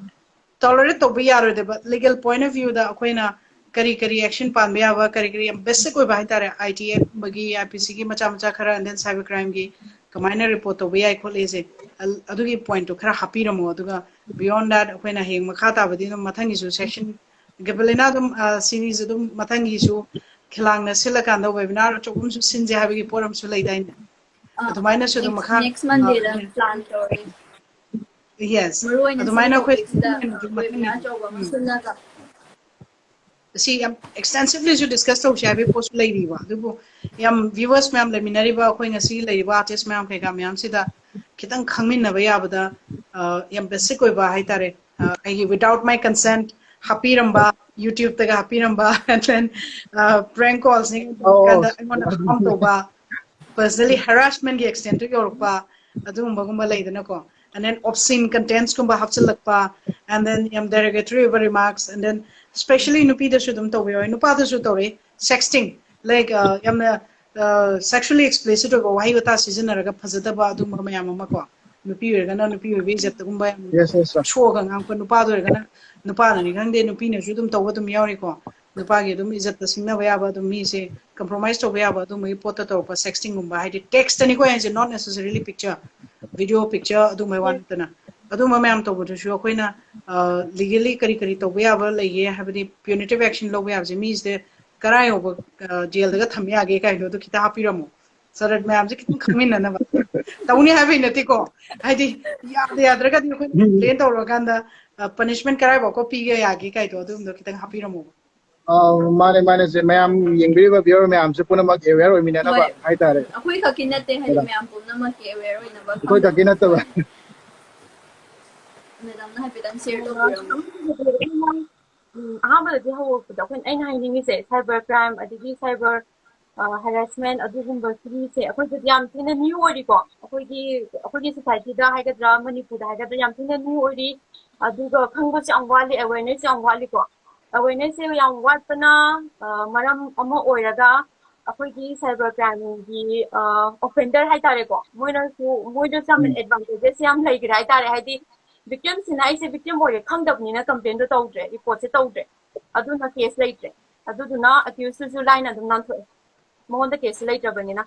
tolerate ꯇꯧꯕ ꯌꯥꯔꯣꯏꯗꯕ legal point of view ꯗ ꯑꯩꯈꯣꯏꯅ ꯀꯔꯤ ꯀꯔꯤ action ꯄꯥꯟꯕ ꯌꯥꯕ, ꯀꯔꯤ ꯀꯔꯤ ꯌꯥꯝ basic ꯑꯣꯏꯕ ꯍꯥꯏꯇꯥꯔꯦ, I T Act ꯀꯨꯝꯕꯒꯤ, I P C ꯒꯤ ꯃꯆꯥ ꯃꯆꯥ ꯈꯔ, and then cyber crime ꯒꯤ ꯀꯃꯥꯏꯅ report ꯇꯧꯕ ꯌꯥꯏ ꯈꯣꯠꯂꯤꯁꯦ, ꯑꯜ-, ꯑꯗꯨꯒꯤ point ꯇꯣ ꯈꯔ ꯍꯥꯞꯄꯤꯔꯝꯃꯣ꯫ ꯑꯗꯨꯒ beyond that ꯑꯩꯈꯣꯏꯅ ꯍꯌꯦꯡ ꯃꯈꯥ ꯇꯥꯕꯗꯤ ꯑꯗꯨꯝ ꯃꯊꯪꯒꯤꯁꯨ session, ꯒꯕꯂꯤꯅꯥ ꯑꯗꯨꯝ, ꯑ, series ꯑꯗꯨꯝ ꯃꯊꯪꯒꯤꯁꯨ ꯈꯤꯂꯥꯡꯅ ꯁꯤꯜꯂꯀꯥꯟꯗ webinar ꯑꯆꯧꯕ ꯑꯃꯁꯨ ꯁꯤꯟꯁꯦ ꯍꯥꯏꯕꯒꯤ ꯄꯣꯠ ꯑꯃꯁꯨ ꯂꯩꯗꯥꯏꯅꯦ? ꯑꯥ, ꯑꯗꯨꯃꯥꯏꯅꯁꯨ ꯑꯗꯨꯝ next, ꯃꯈꯥ, next Monday ꯗ ꯑ, plan ꯇꯧꯔꯤ꯫ Yes. ꯃꯔꯨ ꯑꯣꯏꯅ ꯑꯗꯨꯃꯥꯏꯅ ꯁꯤꯒꯤ ꯑꯩꯈꯣꯏ topic ꯁꯤꯗ ꯃꯊꯪ webinar ꯑꯆꯧꯕ ꯑꯃ ꯎꯝ꯫ ꯁꯤꯜꯂꯒ ꯁꯤ ꯌꯥꯝ extensively ꯁꯨ discuss ꯇꯧꯁꯦ ꯍꯥꯏꯕꯒꯤ ꯄꯣꯠꯁꯨ ꯂꯩꯔꯤꯕ, ꯑꯗꯨꯕꯨ ꯌꯥꯝ viewers ꯃꯌꯥꯝ ꯂꯩꯃꯤꯟꯅꯔꯤꯕ ꯑꯩꯈꯣꯏ ꯉꯁꯤ ꯂꯩꯔꯤꯕ artist ꯃꯌꯥꯝ ꯀꯩꯀꯥ ꯃꯌꯥꯝꯁꯤꯗ ꯈꯤꯇꯪ ꯈꯪꯃꯤꯟꯅꯕ ꯌꯥꯕꯗ, ꯑ, ꯌꯥꯝ basic ꯑꯣꯏꯕ ꯍꯥꯏꯇꯥꯔꯦ, ꯑ, ꯑꯩꯒꯤ without my consent ꯍꯥꯞꯄꯤꯔꯝꯕ, YouTube tug ꯍꯥꯞꯄꯤꯔꯝꯕ, and then, ꯑ, prank call ꯁꯤꯡ ꯑꯣ꯫ ꯀꯥꯟꯗ ꯑꯩꯉꯣꯟꯗ harm ꯇꯧꯕ, personally harassment ꯀꯤ extent ꯇ ꯌꯧꯔꯛꯄ, ꯑꯗꯨꯒꯨꯝꯕꯒꯨꯝꯕ ꯂꯩꯗꯅꯀꯣ, and then obscene contents ꯀꯨꯝꯕ ꯍꯥꯞꯆꯤꯜꯂꯛꯄ, and then ꯌꯥꯝ derogatory ꯑꯣꯏꯕ remarks, and then specially ꯅꯨꯄꯤꯗꯁꯨ ꯑꯗꯨꯝ ꯇꯧꯕ ꯌꯥꯎꯋꯦ, ꯅꯨꯄꯥꯗꯁꯨ ꯇꯧꯔꯛꯏ, sexting, like, ꯑ, ꯌꯥꯝꯅ, ꯑ, sexually explicit ꯑꯣꯏꯕ ꯋꯥꯍꯩ ꯋꯥꯇꯥ ꯁꯤꯖꯤꯟꯅꯔꯒ ꯐꯖꯗꯕ ꯑꯗꯨꯒꯨꯝꯕ ꯃꯌꯥꯝ ꯑꯃ ꯀꯣ, ꯅꯨꯄꯤ ꯑꯣꯏꯔꯒꯅ ꯅꯨꯄꯤ ꯑꯣꯏꯕ ꯏꯖꯠꯇꯒꯨꯝꯕ ꯌꯥꯝ Yes, yes, sir. ꯁꯣꯛꯑꯒ ꯉꯥꯡꯕ, ꯅꯨꯄꯥꯗ ꯑꯣꯏꯔꯒꯅ, ꯅꯨꯄꯥꯅꯅꯤ ꯈꯪꯗꯦ, ꯅꯨꯄꯤꯅꯁꯨ ꯑꯗꯨꯝ ꯇꯧꯕ ꯑꯗꯨꯝ ꯌꯥꯎꯔꯤꯀꯣ꯫ ꯅꯨꯄꯥꯒꯤ ꯑꯗꯨꯝ ꯏꯖꯠꯇ ꯁꯤꯡꯅꯕ ꯌꯥꯕ, ꯑꯗꯨꯝ ꯃꯤꯁꯦ compromise ꯇꯧꯕ ꯌꯥꯕ ꯑꯗꯨꯝꯕꯒꯤ ꯄꯣꯠꯇ ꯇꯧꯔꯛꯄ, sexting ꯒꯨꯝꯕ, ꯍꯥꯏꯗꯤ text ꯇꯅꯤꯀꯣ ꯍꯥꯏꯁꯦ, not necessarily picture, video, picture ꯑꯗꯨꯝꯕꯩ ꯋꯥ ꯅꯠꯇꯅ, ꯑꯗꯨꯝꯕ ꯃꯌꯥꯝ ꯇꯧꯕꯗꯨꯁꯨ ꯑꯩꯈꯣꯏꯅ, ꯑ, legally ꯀꯔꯤ ꯀꯔꯤ ꯇꯧꯕ ꯌꯥꯕ ꯂꯩꯒꯦ, ꯍꯥꯏꯕꯗꯤ punitive action ꯂꯧꯕ ꯌꯥꯕꯁꯦ, ꯃꯤꯁꯦ ꯀꯔꯥꯏ ꯌꯧꯕ, ꯑ, jail ꯗꯒ ꯊꯝ ꯌꯥꯒꯦ ꯀꯥꯏꯗꯣ ꯑꯗꯨ ꯈꯤꯇ ꯍꯥꯞꯄꯤꯔꯝꯃꯣ꯫ ꯁꯔꯠ ꯃꯌꯥꯝꯁꯦ ꯈꯤꯇꯪ ꯈꯪꯃꯤꯟꯅꯅꯕ꯫ ꯇꯧꯅꯤ ꯍꯥꯏꯕꯩ ꯅꯠꯇꯦꯀꯣ, ꯍꯥꯏꯗꯤ ꯌꯥꯗ ꯌꯥꯗ꯭ꯔꯒꯗꯤ ꯑꯩꯈꯣꯏꯅ complain ꯇꯧꯔꯀꯥꯟꯗ, ꯑ, punishment ꯀꯔꯥꯏꯐꯥꯎꯀ ꯄꯤꯒꯦ ꯌꯥꯒꯦ ꯀꯥꯏꯗꯣ ꯑꯗꯨꯝꯕꯗꯣ ꯈꯤꯇꯪ ꯍꯥꯞꯄꯤꯔꯝꯃꯣꯕ꯫ ꯑꯥ, ꯃꯥꯅꯦ, ꯃꯥꯅꯦ, ꯁꯦ, ꯃꯌꯥꯝ ꯌꯦꯡꯕꯤꯔꯤꯕ viewer ꯃꯌꯥꯝꯁꯦ ꯄꯨꯝꯅꯃꯛ aware ꯑꯣꯏꯃꯤꯟꯅꯅꯕ ꯍꯣꯏ꯫ ꯍꯥꯏꯇꯥꯔꯦ꯫ ꯑꯩꯈꯣꯏ ꯈꯛꯀꯤ ꯅꯠꯇꯦ, ꯍꯥꯏꯗꯤ ꯍꯣꯏ꯫ ꯃꯌꯥꯝ ꯄꯨꯝꯅꯃꯛꯀꯤ aware ꯑꯣꯏꯅꯕ ꯑꯩꯈꯣꯏ ꯈꯛꯀꯤ ꯅꯠꯇꯕ꯫ ꯃꯦꯗꯥꯝꯅ ꯍꯥꯏꯐꯦꯠꯇꯪ ꯁꯤꯌꯔ ꯇꯧꯕꯤꯔꯝꯃꯣ꯫ ꯎꯝ, ꯑꯍꯥꯟꯕꯗꯗꯤ ꯍꯧꯔꯛꯄꯗ ꯑꯩꯈꯣꯏꯅ, ꯑꯩꯅ ꯍꯥꯏꯅꯤꯡꯉꯤꯁꯦ, ꯁꯥꯏꯕꯔ ꯀ꯭ꯔꯥꯏꯝ ꯑꯗꯒꯤ ꯁꯥꯏꯕꯔ ꯍꯦꯔꯥꯁꯃꯦꯟ ꯑꯗꯨꯒꯨꯝꯕꯒꯤꯁꯦ ꯑꯩꯈꯣꯏꯗꯗꯤ ꯌꯥꯝ ꯊꯤꯅ ꯅ꯭ꯌꯨ ꯑꯣꯏꯔꯤꯀꯣ꯫ ꯑꯩꯈꯣꯏꯒꯤ, ꯑꯩꯈꯣꯏꯒꯤ ꯁꯣꯁꯥꯏꯇꯤꯗ ꯍꯥꯏꯒꯗ꯭ꯔꯥ, ꯃꯅꯤꯄꯨꯔꯗ ꯍꯥꯏꯒꯗ꯭ꯔꯥ, ꯌꯥꯝ ꯊꯤꯅ ꯅ꯭ꯌꯨ ꯑꯣꯏꯔꯤ꯫ ꯑꯗꯨꯒ ꯈꯪꯕꯁꯨ ꯌꯥꯝ ꯋꯥꯠꯂꯤ, ꯑꯦꯋꯦꯔꯅꯦꯁ ꯌꯥꯝ ꯋꯥꯠꯂꯤꯀꯣ꯫ ꯑꯦꯋꯦꯔꯅꯦꯁꯁꯦ ꯌꯥꯝ ꯋꯥꯠꯄꯅ, ꯑ, ꯃꯔꯝ ꯑꯃ ꯑꯣꯏꯔꯒ ꯑꯩꯈꯣꯏꯒꯤ ꯁꯥꯏꯕꯔ ꯀ꯭ꯔꯥꯏꯝꯒꯤ, ꯑ, ꯑꯣꯐꯦꯟꯗꯔ ꯍꯥꯏꯇꯥꯔꯦꯀꯣ, ꯃꯣꯏꯅꯁꯨ, ꯃꯣꯏꯗꯁꯨ ꯌꯥꯝꯅ ꯎꯝ꯫ ꯑꯦꯗꯚꯥꯟꯇꯦꯖꯦꯁ ꯌꯥꯝ ꯂꯩꯈ꯭ꯔꯦ ꯍꯥꯏꯇꯥꯔꯦ꯫ ꯍꯥꯏꯗꯤ ꯚꯤꯛꯇꯤꯝꯁꯤꯅ ꯑꯩꯁꯦ ꯚꯤꯛꯇꯤꯝ ꯑꯣꯏꯔꯦ ꯈꯪꯗꯕꯅꯤꯅ ꯀꯝꯄ꯭ꯂꯦꯟꯗꯣ ꯇꯧꯗ꯭ꯔꯦ, ꯔꯤꯄꯣꯔꯠꯁꯦ ꯇꯧꯗ꯭ꯔꯦ꯫ ꯑꯗꯨꯅ ꯀꯦꯁ ꯂꯩꯇ꯭ꯔꯦ꯫ ꯑꯗꯨꯗꯨꯅ ꯑꯦꯀ꯭ꯌꯨꯁꯇꯨꯁꯨ ꯂꯥꯏꯅ ꯑꯗꯨꯝ ꯅꯥꯟꯊꯣꯛꯑꯦ, ꯃꯉꯣꯟꯗ ꯀꯦꯁꯁꯦ ꯂꯩꯇ꯭ꯔꯕꯅꯤꯅ꯫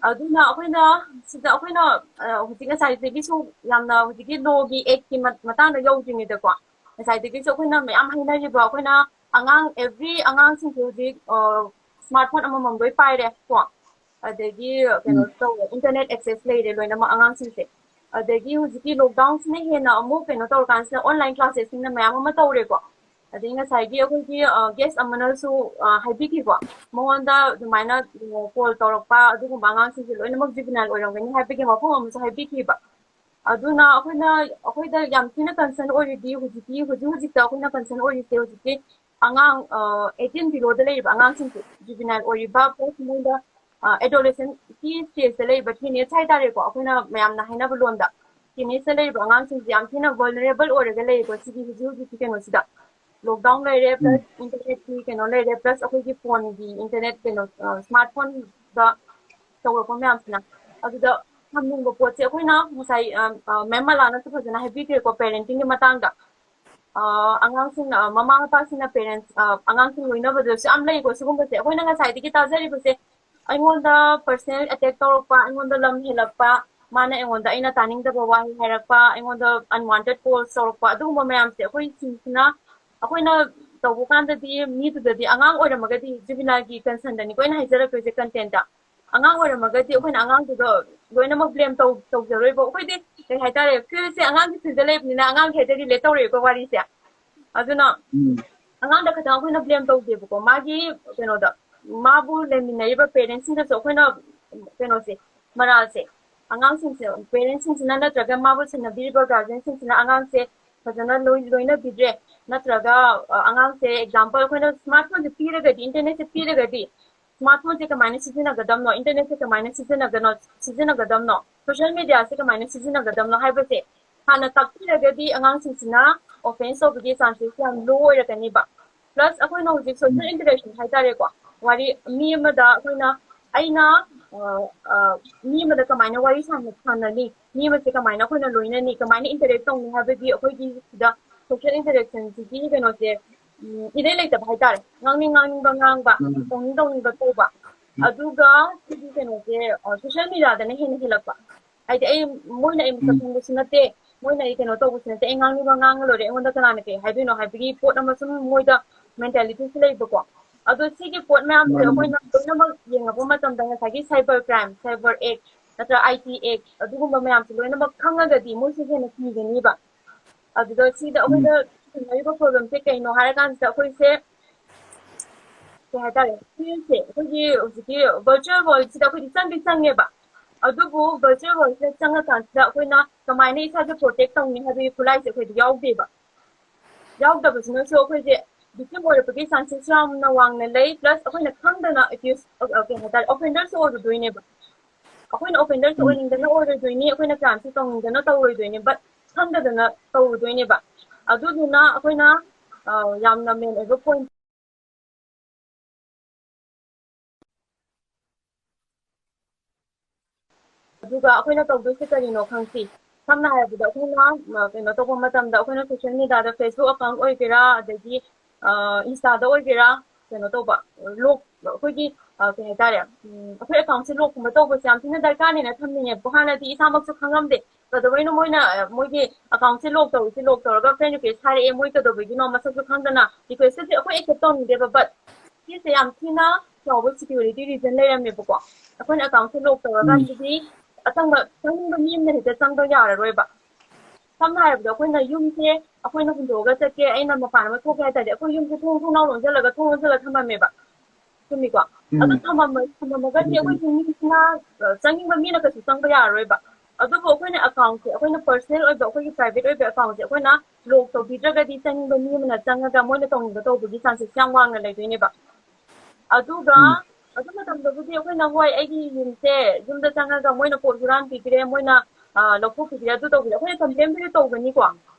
ꯑꯗꯨꯅ ꯑꯩꯈꯣꯏꯅ ꯁꯤꯗ ꯑꯩꯈꯣꯏꯅ, ꯑ, ꯍꯧꯖꯤꯛ ꯉꯁꯥꯏꯗꯒꯤꯁꯨ ꯌꯥꯝꯅ ꯍꯧꯖꯤꯛꯀꯤ ꯂꯣꯒꯤ ꯑꯦꯛꯀꯤ ꯃ-, ꯃꯇꯥꯡꯗ ꯌꯧꯗ꯭ꯔꯤꯉꯩꯗꯀꯣ, ꯉꯁꯥꯏꯗꯒꯤꯁꯨ ꯑꯩꯈꯣꯏꯅ ꯃꯌꯥꯝ ꯍꯥꯏꯅꯔꯤꯕ, ꯑꯩꯈꯣꯏꯅ ꯑꯉꯥꯡ, ꯑꯦꯚ꯭ꯔꯤ ꯑꯉꯥꯡꯁꯤꯡꯁꯦ ꯍꯧꯖꯤꯛ, ꯑ, ꯁ꯭ꯃꯥꯔꯠ ꯐꯣꯟ ꯑꯃꯃꯝ ꯂꯣꯏ ꯄꯥꯏꯔꯦ ꯀꯣ, ꯑꯗꯒꯤ, ꯑ, ꯀꯩꯅꯣ ꯎꯝ꯫ ꯇꯧꯔꯦ, ꯏꯟꯇꯔꯅꯦꯠ ꯑꯦꯛꯁꯦꯁ ꯂꯩꯔꯦ ꯂꯣꯏꯅꯃꯛ ꯑꯉꯥꯡꯁꯤꯡꯁꯦ꯫ ꯑꯗꯒꯤ ꯍꯧꯖꯤꯛꯀꯤ ꯂꯣꯛꯗꯥꯎꯟꯁꯤꯅ ꯍꯦꯟꯅ ꯑꯃꯨꯛ ꯀꯩꯅꯣ ꯇꯧꯔꯀꯥꯟꯁꯤꯗ ꯑꯣꯟꯂꯥꯏꯟ ꯀ꯭ꯂꯥꯁꯦꯁꯁꯤꯡꯅ ꯃꯌꯥꯝ ꯑꯃ ꯇꯧꯔꯦꯀꯣ꯫ ꯑꯗꯩ ꯉꯁꯥꯏꯒꯤ ꯑꯩꯈꯣꯏꯒꯤ, ꯑ, ꯒꯦꯁ ꯑꯃꯅꯁꯨ, ꯑ, ꯍꯥꯏꯕꯤꯈꯤꯀꯣ, ꯃꯉꯣꯟꯗ ꯑꯗꯨꯃꯥꯏꯅ, ꯑ, ꯀꯣꯜ ꯇꯧꯔꯛꯄ ꯑꯗꯨꯒꯨꯝꯕ ꯑꯉꯥꯡꯁꯤꯡꯁꯦ ꯂꯣꯏꯅꯃꯛ ꯖꯨꯕꯤꯅꯥꯏꯜ ꯑꯣꯏꯔꯝꯒꯅꯤ ꯍꯥꯏꯕꯒꯤ ꯋꯥꯐꯝ ꯑꯃꯁꯨ ꯍꯥꯏꯕꯤꯈꯤꯕ꯫ ꯑꯗꯨꯅ ꯑꯩꯈꯣꯏꯅ, ꯑꯩꯈꯣꯏꯗ ꯌꯥꯝ ꯊꯤꯅ ꯀꯟꯁꯔꯟ ꯑꯣꯏꯔꯤꯗꯤ ꯍꯧꯖꯤꯛꯀꯤ, ꯍꯧꯖꯤꯛ ꯍꯧꯖꯤꯛꯇ ꯑꯩꯈꯣꯏꯅ ꯀꯟꯁꯔꯟ ꯑꯣꯏꯔꯤꯁꯦ ꯍꯧꯖꯤꯛꯀꯤ ꯑꯉꯥꯡ, ꯑ, ꯑꯩꯠꯇꯤꯟ ꯕꯤꯂꯣꯗ ꯂꯩꯔꯤꯕ ꯑꯉꯥꯡꯁꯤꯡꯁꯦ, ꯖꯨꯕꯤꯅꯥꯏꯜ ꯑꯣꯏꯔꯤꯕ, ꯄ꯭ꯂꯁ ꯃꯣꯏꯗ, ꯑ, ꯑꯦꯗꯣꯂꯦꯁꯦꯟꯀꯤ ꯁ꯭ꯇꯦꯖꯇ ꯂꯩꯔꯤꯕ ꯇꯤꯅꯦꯖ ꯍꯥꯏꯇꯥꯔꯦꯀꯣ, ꯑꯩꯈꯣꯏꯅ ꯃꯌꯥꯝꯅ ꯍꯥꯏꯅꯕ ꯂꯣꯟꯗ ꯇꯤꯅꯦꯖꯇ ꯂꯩꯔꯤꯕ ꯑꯉꯥꯡꯁꯤꯡꯁꯦ ꯌꯥꯝ ꯊꯤꯅ ꯚꯜꯅꯔꯦꯕꯜ ꯑꯣꯏꯔꯒ ꯂꯩꯌꯦꯀꯣ ꯁꯤꯒꯤ ꯍꯧꯖꯤꯛ ꯍꯧꯖꯤꯛꯀꯤ ꯀꯩꯅꯣꯁꯤꯗ꯫ ꯂꯣꯛꯗꯥꯎꯟ ꯂꯩꯔꯦ, ꯎꯝ꯫ ꯄ꯭ꯂꯁ ꯏꯟꯇꯔꯅꯦꯠꯀꯤ ꯀꯩꯅꯣ ꯂꯩꯔꯦ, ꯄ꯭ꯂꯁ ꯑꯩꯈꯣꯏꯒꯤ ꯐꯣꯟꯒꯤ ꯏꯟꯇꯔꯅꯦꯠ ꯀꯩꯅꯣ, ꯑ, ꯁ꯭ꯃꯥꯔꯠ ꯐꯣꯟꯗ ꯇꯧꯔꯛꯄ ꯃꯌꯥꯝꯁꯤꯅ꯫ ꯑꯗꯨꯗ ꯊꯝꯅꯤꯡꯕ ꯄꯣꯠꯁꯦ ꯑꯩꯈꯣꯏꯅ ꯉꯁꯥꯏ, ꯑ, ꯑ, ꯃꯦꯝ ꯃꯂꯥꯅꯁꯨ ꯐꯖꯅ ꯍꯥꯏꯕꯤꯈ꯭ꯔꯦꯀꯣ, ꯄꯦꯔꯦꯟꯇꯤꯡꯒꯤ ꯃꯇꯥꯡꯗ꯫ ꯑ, ꯑꯉꯥꯡꯁꯤꯡꯅ, ꯃꯃꯥ ꯃꯄꯥꯁꯤꯡꯅ ꯄꯦꯔꯦꯟꯠꯁ, ꯑ, ꯑꯉꯥꯡꯁꯤꯡ ꯂꯣꯏꯅꯕꯗꯁꯨ ꯌꯥꯝ ꯂꯩꯀꯣ ꯁꯤꯒꯨꯝꯕꯁꯦ꯫ ꯑꯩꯈꯣꯏꯅ ꯉꯁꯥꯏꯗꯒꯤ ꯇꯥꯖꯔꯤꯕꯁꯦ, ꯑꯩꯉꯣꯟꯗ ꯄꯔꯁꯅꯦꯜ ꯑꯦꯇꯦꯛ ꯇꯧꯔꯛꯄ, ꯑꯩꯉꯣꯟꯗ ꯂꯝ ꯍꯦꯜꯂꯛꯄ, ꯃꯥꯅ ꯑꯩꯉꯣꯟꯗ ꯑꯩꯅ ꯇꯥꯅꯤꯡꯗꯕ ꯋꯥꯍꯩ ꯍꯥꯏꯔꯛꯄ, ꯑꯩꯉꯣꯟꯗ ꯑꯟꯋꯥꯟꯇꯦꯗ ꯀꯣꯜꯁ ꯇꯧꯔꯛꯄ, ꯑꯗꯨꯒꯨꯝꯕ ꯃꯌꯥꯝꯁꯦ ꯑꯩꯈꯣꯏꯁꯤꯡꯁꯤꯅ, ꯑꯩꯈꯣꯏꯅ ꯇꯧꯕ ꯀꯥꯟꯗꯗꯤ ꯃꯤꯗꯨꯗꯗꯤ, ꯑꯉꯥꯡ ꯑꯣꯏꯔꯝꯃꯒꯗꯤ ꯖꯨꯕꯤꯅꯥꯏꯜꯒꯤ ꯀꯟꯁꯔꯟꯗꯅꯤꯀꯣ ꯑꯩꯅ ꯍꯥꯏꯖꯔꯛꯇꯣꯏꯁꯦ, ꯀꯟꯇꯦꯟꯗ꯫ ꯑꯉꯥꯡ ꯑꯣꯏꯔꯝꯃꯒꯗꯤ ꯑꯩꯈꯣꯏꯅ ꯑꯉꯥꯡꯗꯨꯗ ꯂꯣꯏꯅꯃꯛ ꯕ꯭ꯂꯦꯝ ꯇꯧ-, ꯇꯧꯖꯔꯣꯏꯕ꯫ ꯑꯩꯈꯣꯏꯗꯤ ꯀꯩ ꯍꯥꯏꯇꯥꯔꯦ, ꯐꯤꯜꯁꯦ ꯑꯉꯥꯡꯒꯤ ꯐꯤꯜꯗ ꯂꯩꯕꯅꯤꯅ ꯑꯉꯥꯡꯒꯤ ꯍꯦꯛꯇ ꯔꯤꯂꯦꯠ ꯇꯧꯔꯛꯑꯦꯀꯣ ꯋꯥꯔꯤꯁꯦ꯫ ꯑꯗꯨꯅ ꯎꯝ꯫ ꯑꯉꯥꯡꯗ ꯈꯛꯇꯪ ꯑꯩꯈꯣꯏꯅ ꯕ꯭ꯂꯦꯝ ꯇꯧꯗꯦꯕꯀꯣ, ꯃꯥꯒꯤ ꯀꯩꯅꯣꯗ, ꯃꯥꯕꯨ ꯂꯩꯃꯤꯟꯅꯔꯤꯕ ꯄꯦꯔꯦꯟꯁꯁꯤꯡꯗꯁꯨ ꯑꯩꯈꯣꯏꯅ ꯀꯩꯅꯣꯁꯦ, ꯃꯔꯥꯜꯁꯦ, ꯑꯉꯥꯡꯁꯤꯡꯁꯦ, ꯄꯦꯔꯦꯟꯁꯁꯤꯡꯁꯤꯅ ꯅꯠꯇ꯭ꯔꯒ ꯃꯥꯕꯨ ꯁꯦꯟꯅꯕꯤꯔꯤꯕ ꯒꯥꯔꯖꯤꯌꯟꯁꯤꯡꯁꯤꯅ ꯑꯉꯥꯡꯁꯦ ꯐꯖꯅ ꯂꯣꯏ ꯂꯣꯏꯅꯕꯤꯗ꯭ꯔꯦ, ꯅꯠꯇ꯭ꯔꯒ ꯑ, ꯑꯉꯥꯡꯁꯦ ꯑꯦꯛꯖꯥꯝꯄꯜ ꯑꯩꯈꯣꯏꯅ ꯁ꯭ꯃꯥꯔꯠ ꯐꯣꯟꯁꯦ ꯄꯤꯔꯒꯗꯤ, ꯏꯟꯇꯔꯅꯦꯠꯁꯦ ꯄꯤꯔꯒꯗꯤ ꯁ꯭ꯃꯥꯔꯠ ꯐꯣꯟꯁꯦ ꯀꯃꯥꯏꯅ ꯁꯤꯖꯤꯟꯅꯒꯗꯕꯅꯣ, ꯏꯟꯇꯔꯅꯦꯠꯁꯦ ꯀꯃꯥꯏꯅ ꯁꯤꯖꯤꯟꯅꯒꯅꯣ ꯁꯤꯖꯤꯟꯅꯒꯗꯕꯅꯣ, ꯁꯣꯁꯤꯌꯦꯜ ꯃꯦꯗꯤꯌꯥꯁꯦ ꯀꯃꯥꯏꯅ ꯁꯤꯖꯤꯟꯅꯒꯗꯕꯅꯣ ꯍꯥꯏꯕꯁꯦ ꯍꯥꯟꯅ ꯇꯥꯛꯄꯤꯔꯒꯗꯤ ꯑꯉꯥꯡꯁꯤꯡꯁꯤꯅ ꯑꯣꯐꯦꯟꯁ ꯇꯧꯕꯒꯤ ꯆꯥꯟꯁꯦꯁ ꯌꯥꯝ ꯂꯣ ꯑꯣꯏꯔꯛꯀꯅꯤꯕ꯫ ꯄ꯭ꯂꯁ ꯑꯩꯈꯣꯏꯅ ꯍꯧꯖꯤꯛ ꯁꯣꯁꯤꯌꯦꯜ ꯏꯟꯇꯔꯦꯛꯁꯟ ꯍꯥꯏꯇꯥꯔꯦꯀꯣ, ꯋꯥꯔꯤ ꯃꯤ ꯑꯃꯗ ꯑꯩꯈꯣꯏꯅ ꯑꯩꯅ ꯑ, ꯑ, ꯃꯤ ꯑꯃꯗ ꯀꯃꯥꯏꯅ ꯋꯥꯔꯤ ꯁꯥꯟꯅ- ꯁꯥꯟꯅꯅꯤ, ꯃꯤ ꯑꯃꯁꯦ ꯀꯃꯥꯏꯅ ꯑꯩꯈꯣꯏꯅ ꯂꯣꯏꯅꯅꯤ, ꯀꯃꯥꯏꯅ ꯏꯟꯇꯔꯦꯛ ꯇꯧꯅꯤ ꯍꯥꯏꯕꯒꯤ ꯑꯩꯈꯣꯏꯒꯤ ꯁꯤꯗ ꯁꯣꯁꯤꯌꯦꯜ ꯏꯟꯇꯔꯦꯛꯁꯟꯁꯤꯒꯤ ꯀꯩꯅꯣꯁꯦ ꯎꯝ, ꯏꯔꯩ ꯂꯩꯇꯕ ꯍꯥꯏꯇꯥꯔꯦ꯫ ꯉꯥꯡꯅꯤꯡ ꯉꯥꯡꯅꯤꯡꯕ ꯉꯥꯡꯕ, ꯎꯝ꯫ ꯇꯧꯅꯤꯡ ꯇꯧꯅꯤꯡꯕ ꯇꯧꯕ꯫ ꯎꯝ꯫ ꯑꯗꯨꯒ ꯁꯤꯒꯤ ꯀꯩꯅꯣꯁꯦ, ꯑ, ꯁꯣꯁꯤꯌꯦꯜ ꯃꯦꯗꯤꯌꯥꯗꯅ ꯍꯦꯟꯅ ꯍꯦꯜꯂꯛꯄ꯫ ꯍꯥꯏꯗꯤ ꯑꯩ, ꯃꯣꯏꯅ ꯑꯩ ꯃꯁꯛ ꯎꯝ꯫ ꯈꯪꯕꯁꯨ ꯅꯠꯇꯦ, ꯃꯣꯏꯅ ꯑꯩ ꯀꯩꯅꯣ ꯇꯧꯕꯁꯨ ꯅꯠꯇꯦ, ꯑꯩ ꯉꯥꯡꯅꯤꯡꯕ ꯉꯥꯡꯉ ꯂꯣꯏꯔꯦ, ꯑꯩꯉꯣꯟꯗ ꯀꯅꯥꯅ ꯀꯩ ꯍꯥꯏꯗꯣꯏꯅꯣ ꯍꯥꯏꯕꯒꯤ ꯄꯣꯠ ꯑꯃ ꯁꯨꯝ ꯃꯣꯏꯗ ꯃꯦꯟꯇꯦꯂꯤꯇꯤꯁꯨ ꯂꯩꯕꯀꯣ꯫ ꯑꯗꯣ ꯁꯤꯒꯤ ꯄꯣꯠ ꯃꯌꯥꯝꯁꯦ ꯃꯥꯅꯤ꯫ ꯑꯩꯈꯣꯏꯅ ꯂꯣꯏꯅꯃꯛ ꯌꯦꯡꯉꯛꯄ ꯃꯇꯝꯗ ꯉꯁꯥꯏꯒꯤ cyber crime, cyber act ꯅꯠꯇ꯭ꯔ I T act ꯑꯗꯨꯒꯨꯝꯕ ꯃꯌꯥꯝꯁꯦ ꯂꯣꯏꯅꯃꯛ ꯈꯪꯉꯒꯗꯤ ꯃꯣꯏꯁꯨ ꯍꯦꯟꯅ ꯀꯤꯒꯅꯤꯕ꯫ ꯑꯗꯨꯗ ꯁꯤꯗ ꯎꯝ꯫ ꯑꯩꯈꯣꯏꯗ ꯊꯦꯡꯅꯔꯤꯕ problemꯁꯦ ꯀꯩꯅꯣ ꯍꯥꯏꯔꯀꯥꯟꯁꯤꯗ ꯑꯩꯈꯣꯏꯁꯦ ꯀꯩ ꯍꯥꯏꯇꯥꯔꯦ, ꯐꯤꯜꯁꯦ ꯑꯩꯈꯣꯏꯒꯤ ꯍꯧꯖꯤꯛꯀꯤ virtual worldꯁꯤꯗ ꯑꯩꯈꯣꯏꯗꯤ ꯆꯪꯗꯤ ꯆꯪꯉꯦꯕ, ꯑꯗꯨꯕꯨ virtual worldꯁꯤꯗ ꯆꯪꯉꯀꯥꯟꯁꯤꯗ ꯑꯩꯈꯣꯏꯅ ꯀꯃꯥꯏꯅ ꯏꯁꯥꯁꯦ protect ꯇꯧꯅꯤ ꯍꯥꯏꯕꯒꯤ ꯈꯨꯠꯂꯥꯏꯁꯦ ꯑꯩꯈꯣꯏꯗꯤ ꯌꯥꯎꯗꯦꯕ꯫ ꯌꯥꯎꯗꯕꯁꯤꯅꯁꯨ ꯑꯩꯈꯣꯏꯁꯦ victim ꯑꯣꯏꯔꯛꯄꯒꯤ chances ꯌꯥꯝꯅ ꯋꯥꯡꯅ ꯂꯩ, plus ꯑꯩꯈꯣꯏꯅ ꯈꯪꯗꯅ accused, ꯑ, ꯀꯩ ꯍꯥꯏꯇꯥꯔꯦ, offenderꯁꯨ ꯑꯣꯏꯔꯨꯗꯣꯏꯅꯦꯕ꯫ ꯑꯩꯈꯣꯏꯅ offenderꯁꯨ ꯎꯝ꯫ ꯑꯣꯏꯅꯤꯡꯗꯅ ꯑꯣꯏꯔꯣꯏꯗꯣꯏꯅꯤ, ꯑꯩꯈꯣꯏꯅ crimeꯁꯦ ꯇꯧꯅꯤꯡꯗꯅ ꯇꯧꯔꯣꯏꯗꯣꯏꯅꯤ, but ꯈꯪꯗꯗꯅ ꯇꯧꯔꯨꯗꯣꯏꯅꯦꯕ꯫ ꯑꯗꯨꯗꯨꯅ ꯑꯩꯈꯣꯏꯅ, ꯑ, ꯌꯥꯝꯅ main ꯑꯣꯏꯕ point ꯑꯗꯨꯒ ꯑꯩꯈꯣꯏꯅ ꯇꯧꯗꯣꯏꯁꯦ ꯀꯔꯤꯅꯣ ꯈꯪꯁꯤ꯫ ꯁꯝꯅ ꯍꯥꯏꯔꯕꯗ ꯑꯩꯈꯣꯏꯅ, ꯑ, ꯀꯩꯅꯣ ꯇꯧꯕ ꯃꯇꯝꯗ ꯑꯩꯈꯣꯏꯅ social mediaꯗ Facebook account ꯑꯣꯏꯒꯦꯔꯥ, ꯑꯗꯒꯤ, ꯑ, Instaꯗ ꯑꯣꯏꯒꯦꯔꯥ, ꯀꯩꯅꯣ ꯇꯧꯕ, lock, ꯑꯩꯈꯣꯏꯒꯤ, ꯑ, ꯀꯩ ꯍꯥꯏꯇꯥꯔꯦ, ꯎꯝ, ꯑꯩꯈꯣꯏ accountꯁꯦ lockꯀꯨꯝꯕ ꯇꯧꯕꯁꯦ ꯌꯥꯝ ꯊꯤꯅ ꯗꯔꯀꯥꯔꯅꯦꯅ ꯊꯝꯅꯤꯡꯉꯦꯕꯀꯣ꯫ ꯍꯥꯟꯅꯗꯤ ꯏꯁꯥꯃꯛꯁꯨ ꯈꯪꯉꯝꯗꯦ, ꯀꯩꯗꯧꯕꯩꯅꯣ ꯃꯣꯏꯅ, ꯑ, ꯃꯣꯏꯒꯤ accountꯁꯦ lock ꯇꯧꯔꯤꯁꯦ, lock ꯇꯧꯔꯒ friend request ꯊꯥꯔꯛꯑꯦ, ꯃꯣꯏ ꯀꯩꯗꯧꯕꯒꯤꯅꯣ ꯃꯁꯛꯁꯨ ꯈꯪꯗꯅ꯫ Requestꯁꯦ ꯑꯩꯈꯣꯏ accept ꯇꯧꯅꯤꯡꯗꯦꯕ, but ꯁꯤꯁꯦ ꯌꯥꯝ ꯊꯤꯅ ꯆꯥꯎꯕ security reason ꯂꯩꯔꯝꯃꯦꯕꯀꯣ꯫ ꯑꯩꯈꯣꯏꯅ accountꯁꯦ lock ꯎꯝ꯫ ꯇꯧꯔꯀꯥꯟꯗꯗꯤ ꯑꯆꯪꯕ, ꯆꯪꯅꯤꯡꯕ ꯃꯤ ꯑꯃꯅ ꯍꯦꯛꯇ ꯆꯪꯕ ꯌꯥꯔꯔꯣꯏꯕ꯫ ꯁꯝꯅ ꯍꯥꯏꯔꯕꯗ ꯑꯩꯈꯣꯏꯅ ꯌꯨꯝꯁꯦ ꯑꯩꯈꯣꯏꯅ ꯍꯨꯟꯗꯣꯛꯑꯒ ꯆꯠꯀꯦ, ꯑꯩꯅ ꯃꯄꯥꯟ ꯑꯃ ꯊꯣꯛꯀꯦ ꯍꯥꯏ ꯇꯥꯔꯗꯤ ꯑꯩꯈꯣꯏ ꯌꯨꯝꯁꯦ ꯊꯣꯡ ꯊꯣꯡꯅꯥꯎ ꯂꯣꯟꯁꯤꯜꯂꯒ, ꯊꯣꯡ ꯂꯣꯟꯁꯤꯜꯂꯒ ꯊꯝꯃꯝꯃꯦꯕ꯫ ꯆꯨꯝꯃꯤꯀꯣ? ꯑꯗꯨ ꯊꯝꯃꯝꯃ- ꯊꯝꯃꯝꯃꯒꯗꯤ ꯑꯩꯈꯣꯏꯒꯤ ꯃꯤꯁꯤꯅ, ꯑ, ꯆꯪꯅꯤꯡꯕ ꯃꯤꯅ ꯀꯩꯁꯨ ꯆꯪꯕ ꯌꯥꯔꯔꯣꯏꯕ꯫ ꯑꯗꯨꯕꯨ ꯑꯩꯈꯣꯏꯅ account ꯁꯦ, ꯑꯩꯈꯣꯏꯅ personal ꯑꯣꯏꯕ, ꯑꯩꯈꯣꯏꯒꯤ private ꯑꯣꯏꯕ account ꯁꯦ ꯑꯩꯈꯣꯏꯅ lock ꯇꯧꯕꯤꯗ꯭ꯔꯒꯗꯤ ꯆꯪꯅꯤꯡꯕ ꯃꯤ ꯑꯃꯅ ꯆꯪꯉꯒ ꯃꯣꯏꯅ ꯇꯧꯅꯤꯡꯕ ꯇꯧꯕꯒꯤ chances ꯌꯥꯝ ꯋꯥꯡꯅ ꯂꯩꯗꯣꯏꯅꯦꯕ꯫ ꯑꯗꯨꯒ ꯑꯗꯨ ꯃꯇꯝꯗꯕꯨꯗꯤ ꯑꯩꯈꯣꯏꯅ, ꯍꯣꯏ, ꯑꯩꯒꯤ ꯌꯨꯝꯁꯦ ꯌꯨꯝꯗ ꯆꯪꯉꯒ ꯃꯣꯏꯅ ꯄꯣꯠ ꯍꯨꯔꯥꯟꯕꯤꯈ꯭ꯔꯦ, ꯃꯣꯏꯅ, ꯑ, ꯂꯧꯊꯣꯛꯄꯤꯈ꯭ꯔꯦ, ꯑꯗꯨ ꯇꯧꯕꯤꯔꯦ, ꯑꯩꯈꯣꯏꯅ complain ꯕꯨꯗꯤ ꯇꯧꯒꯅꯤꯀꯣ꯫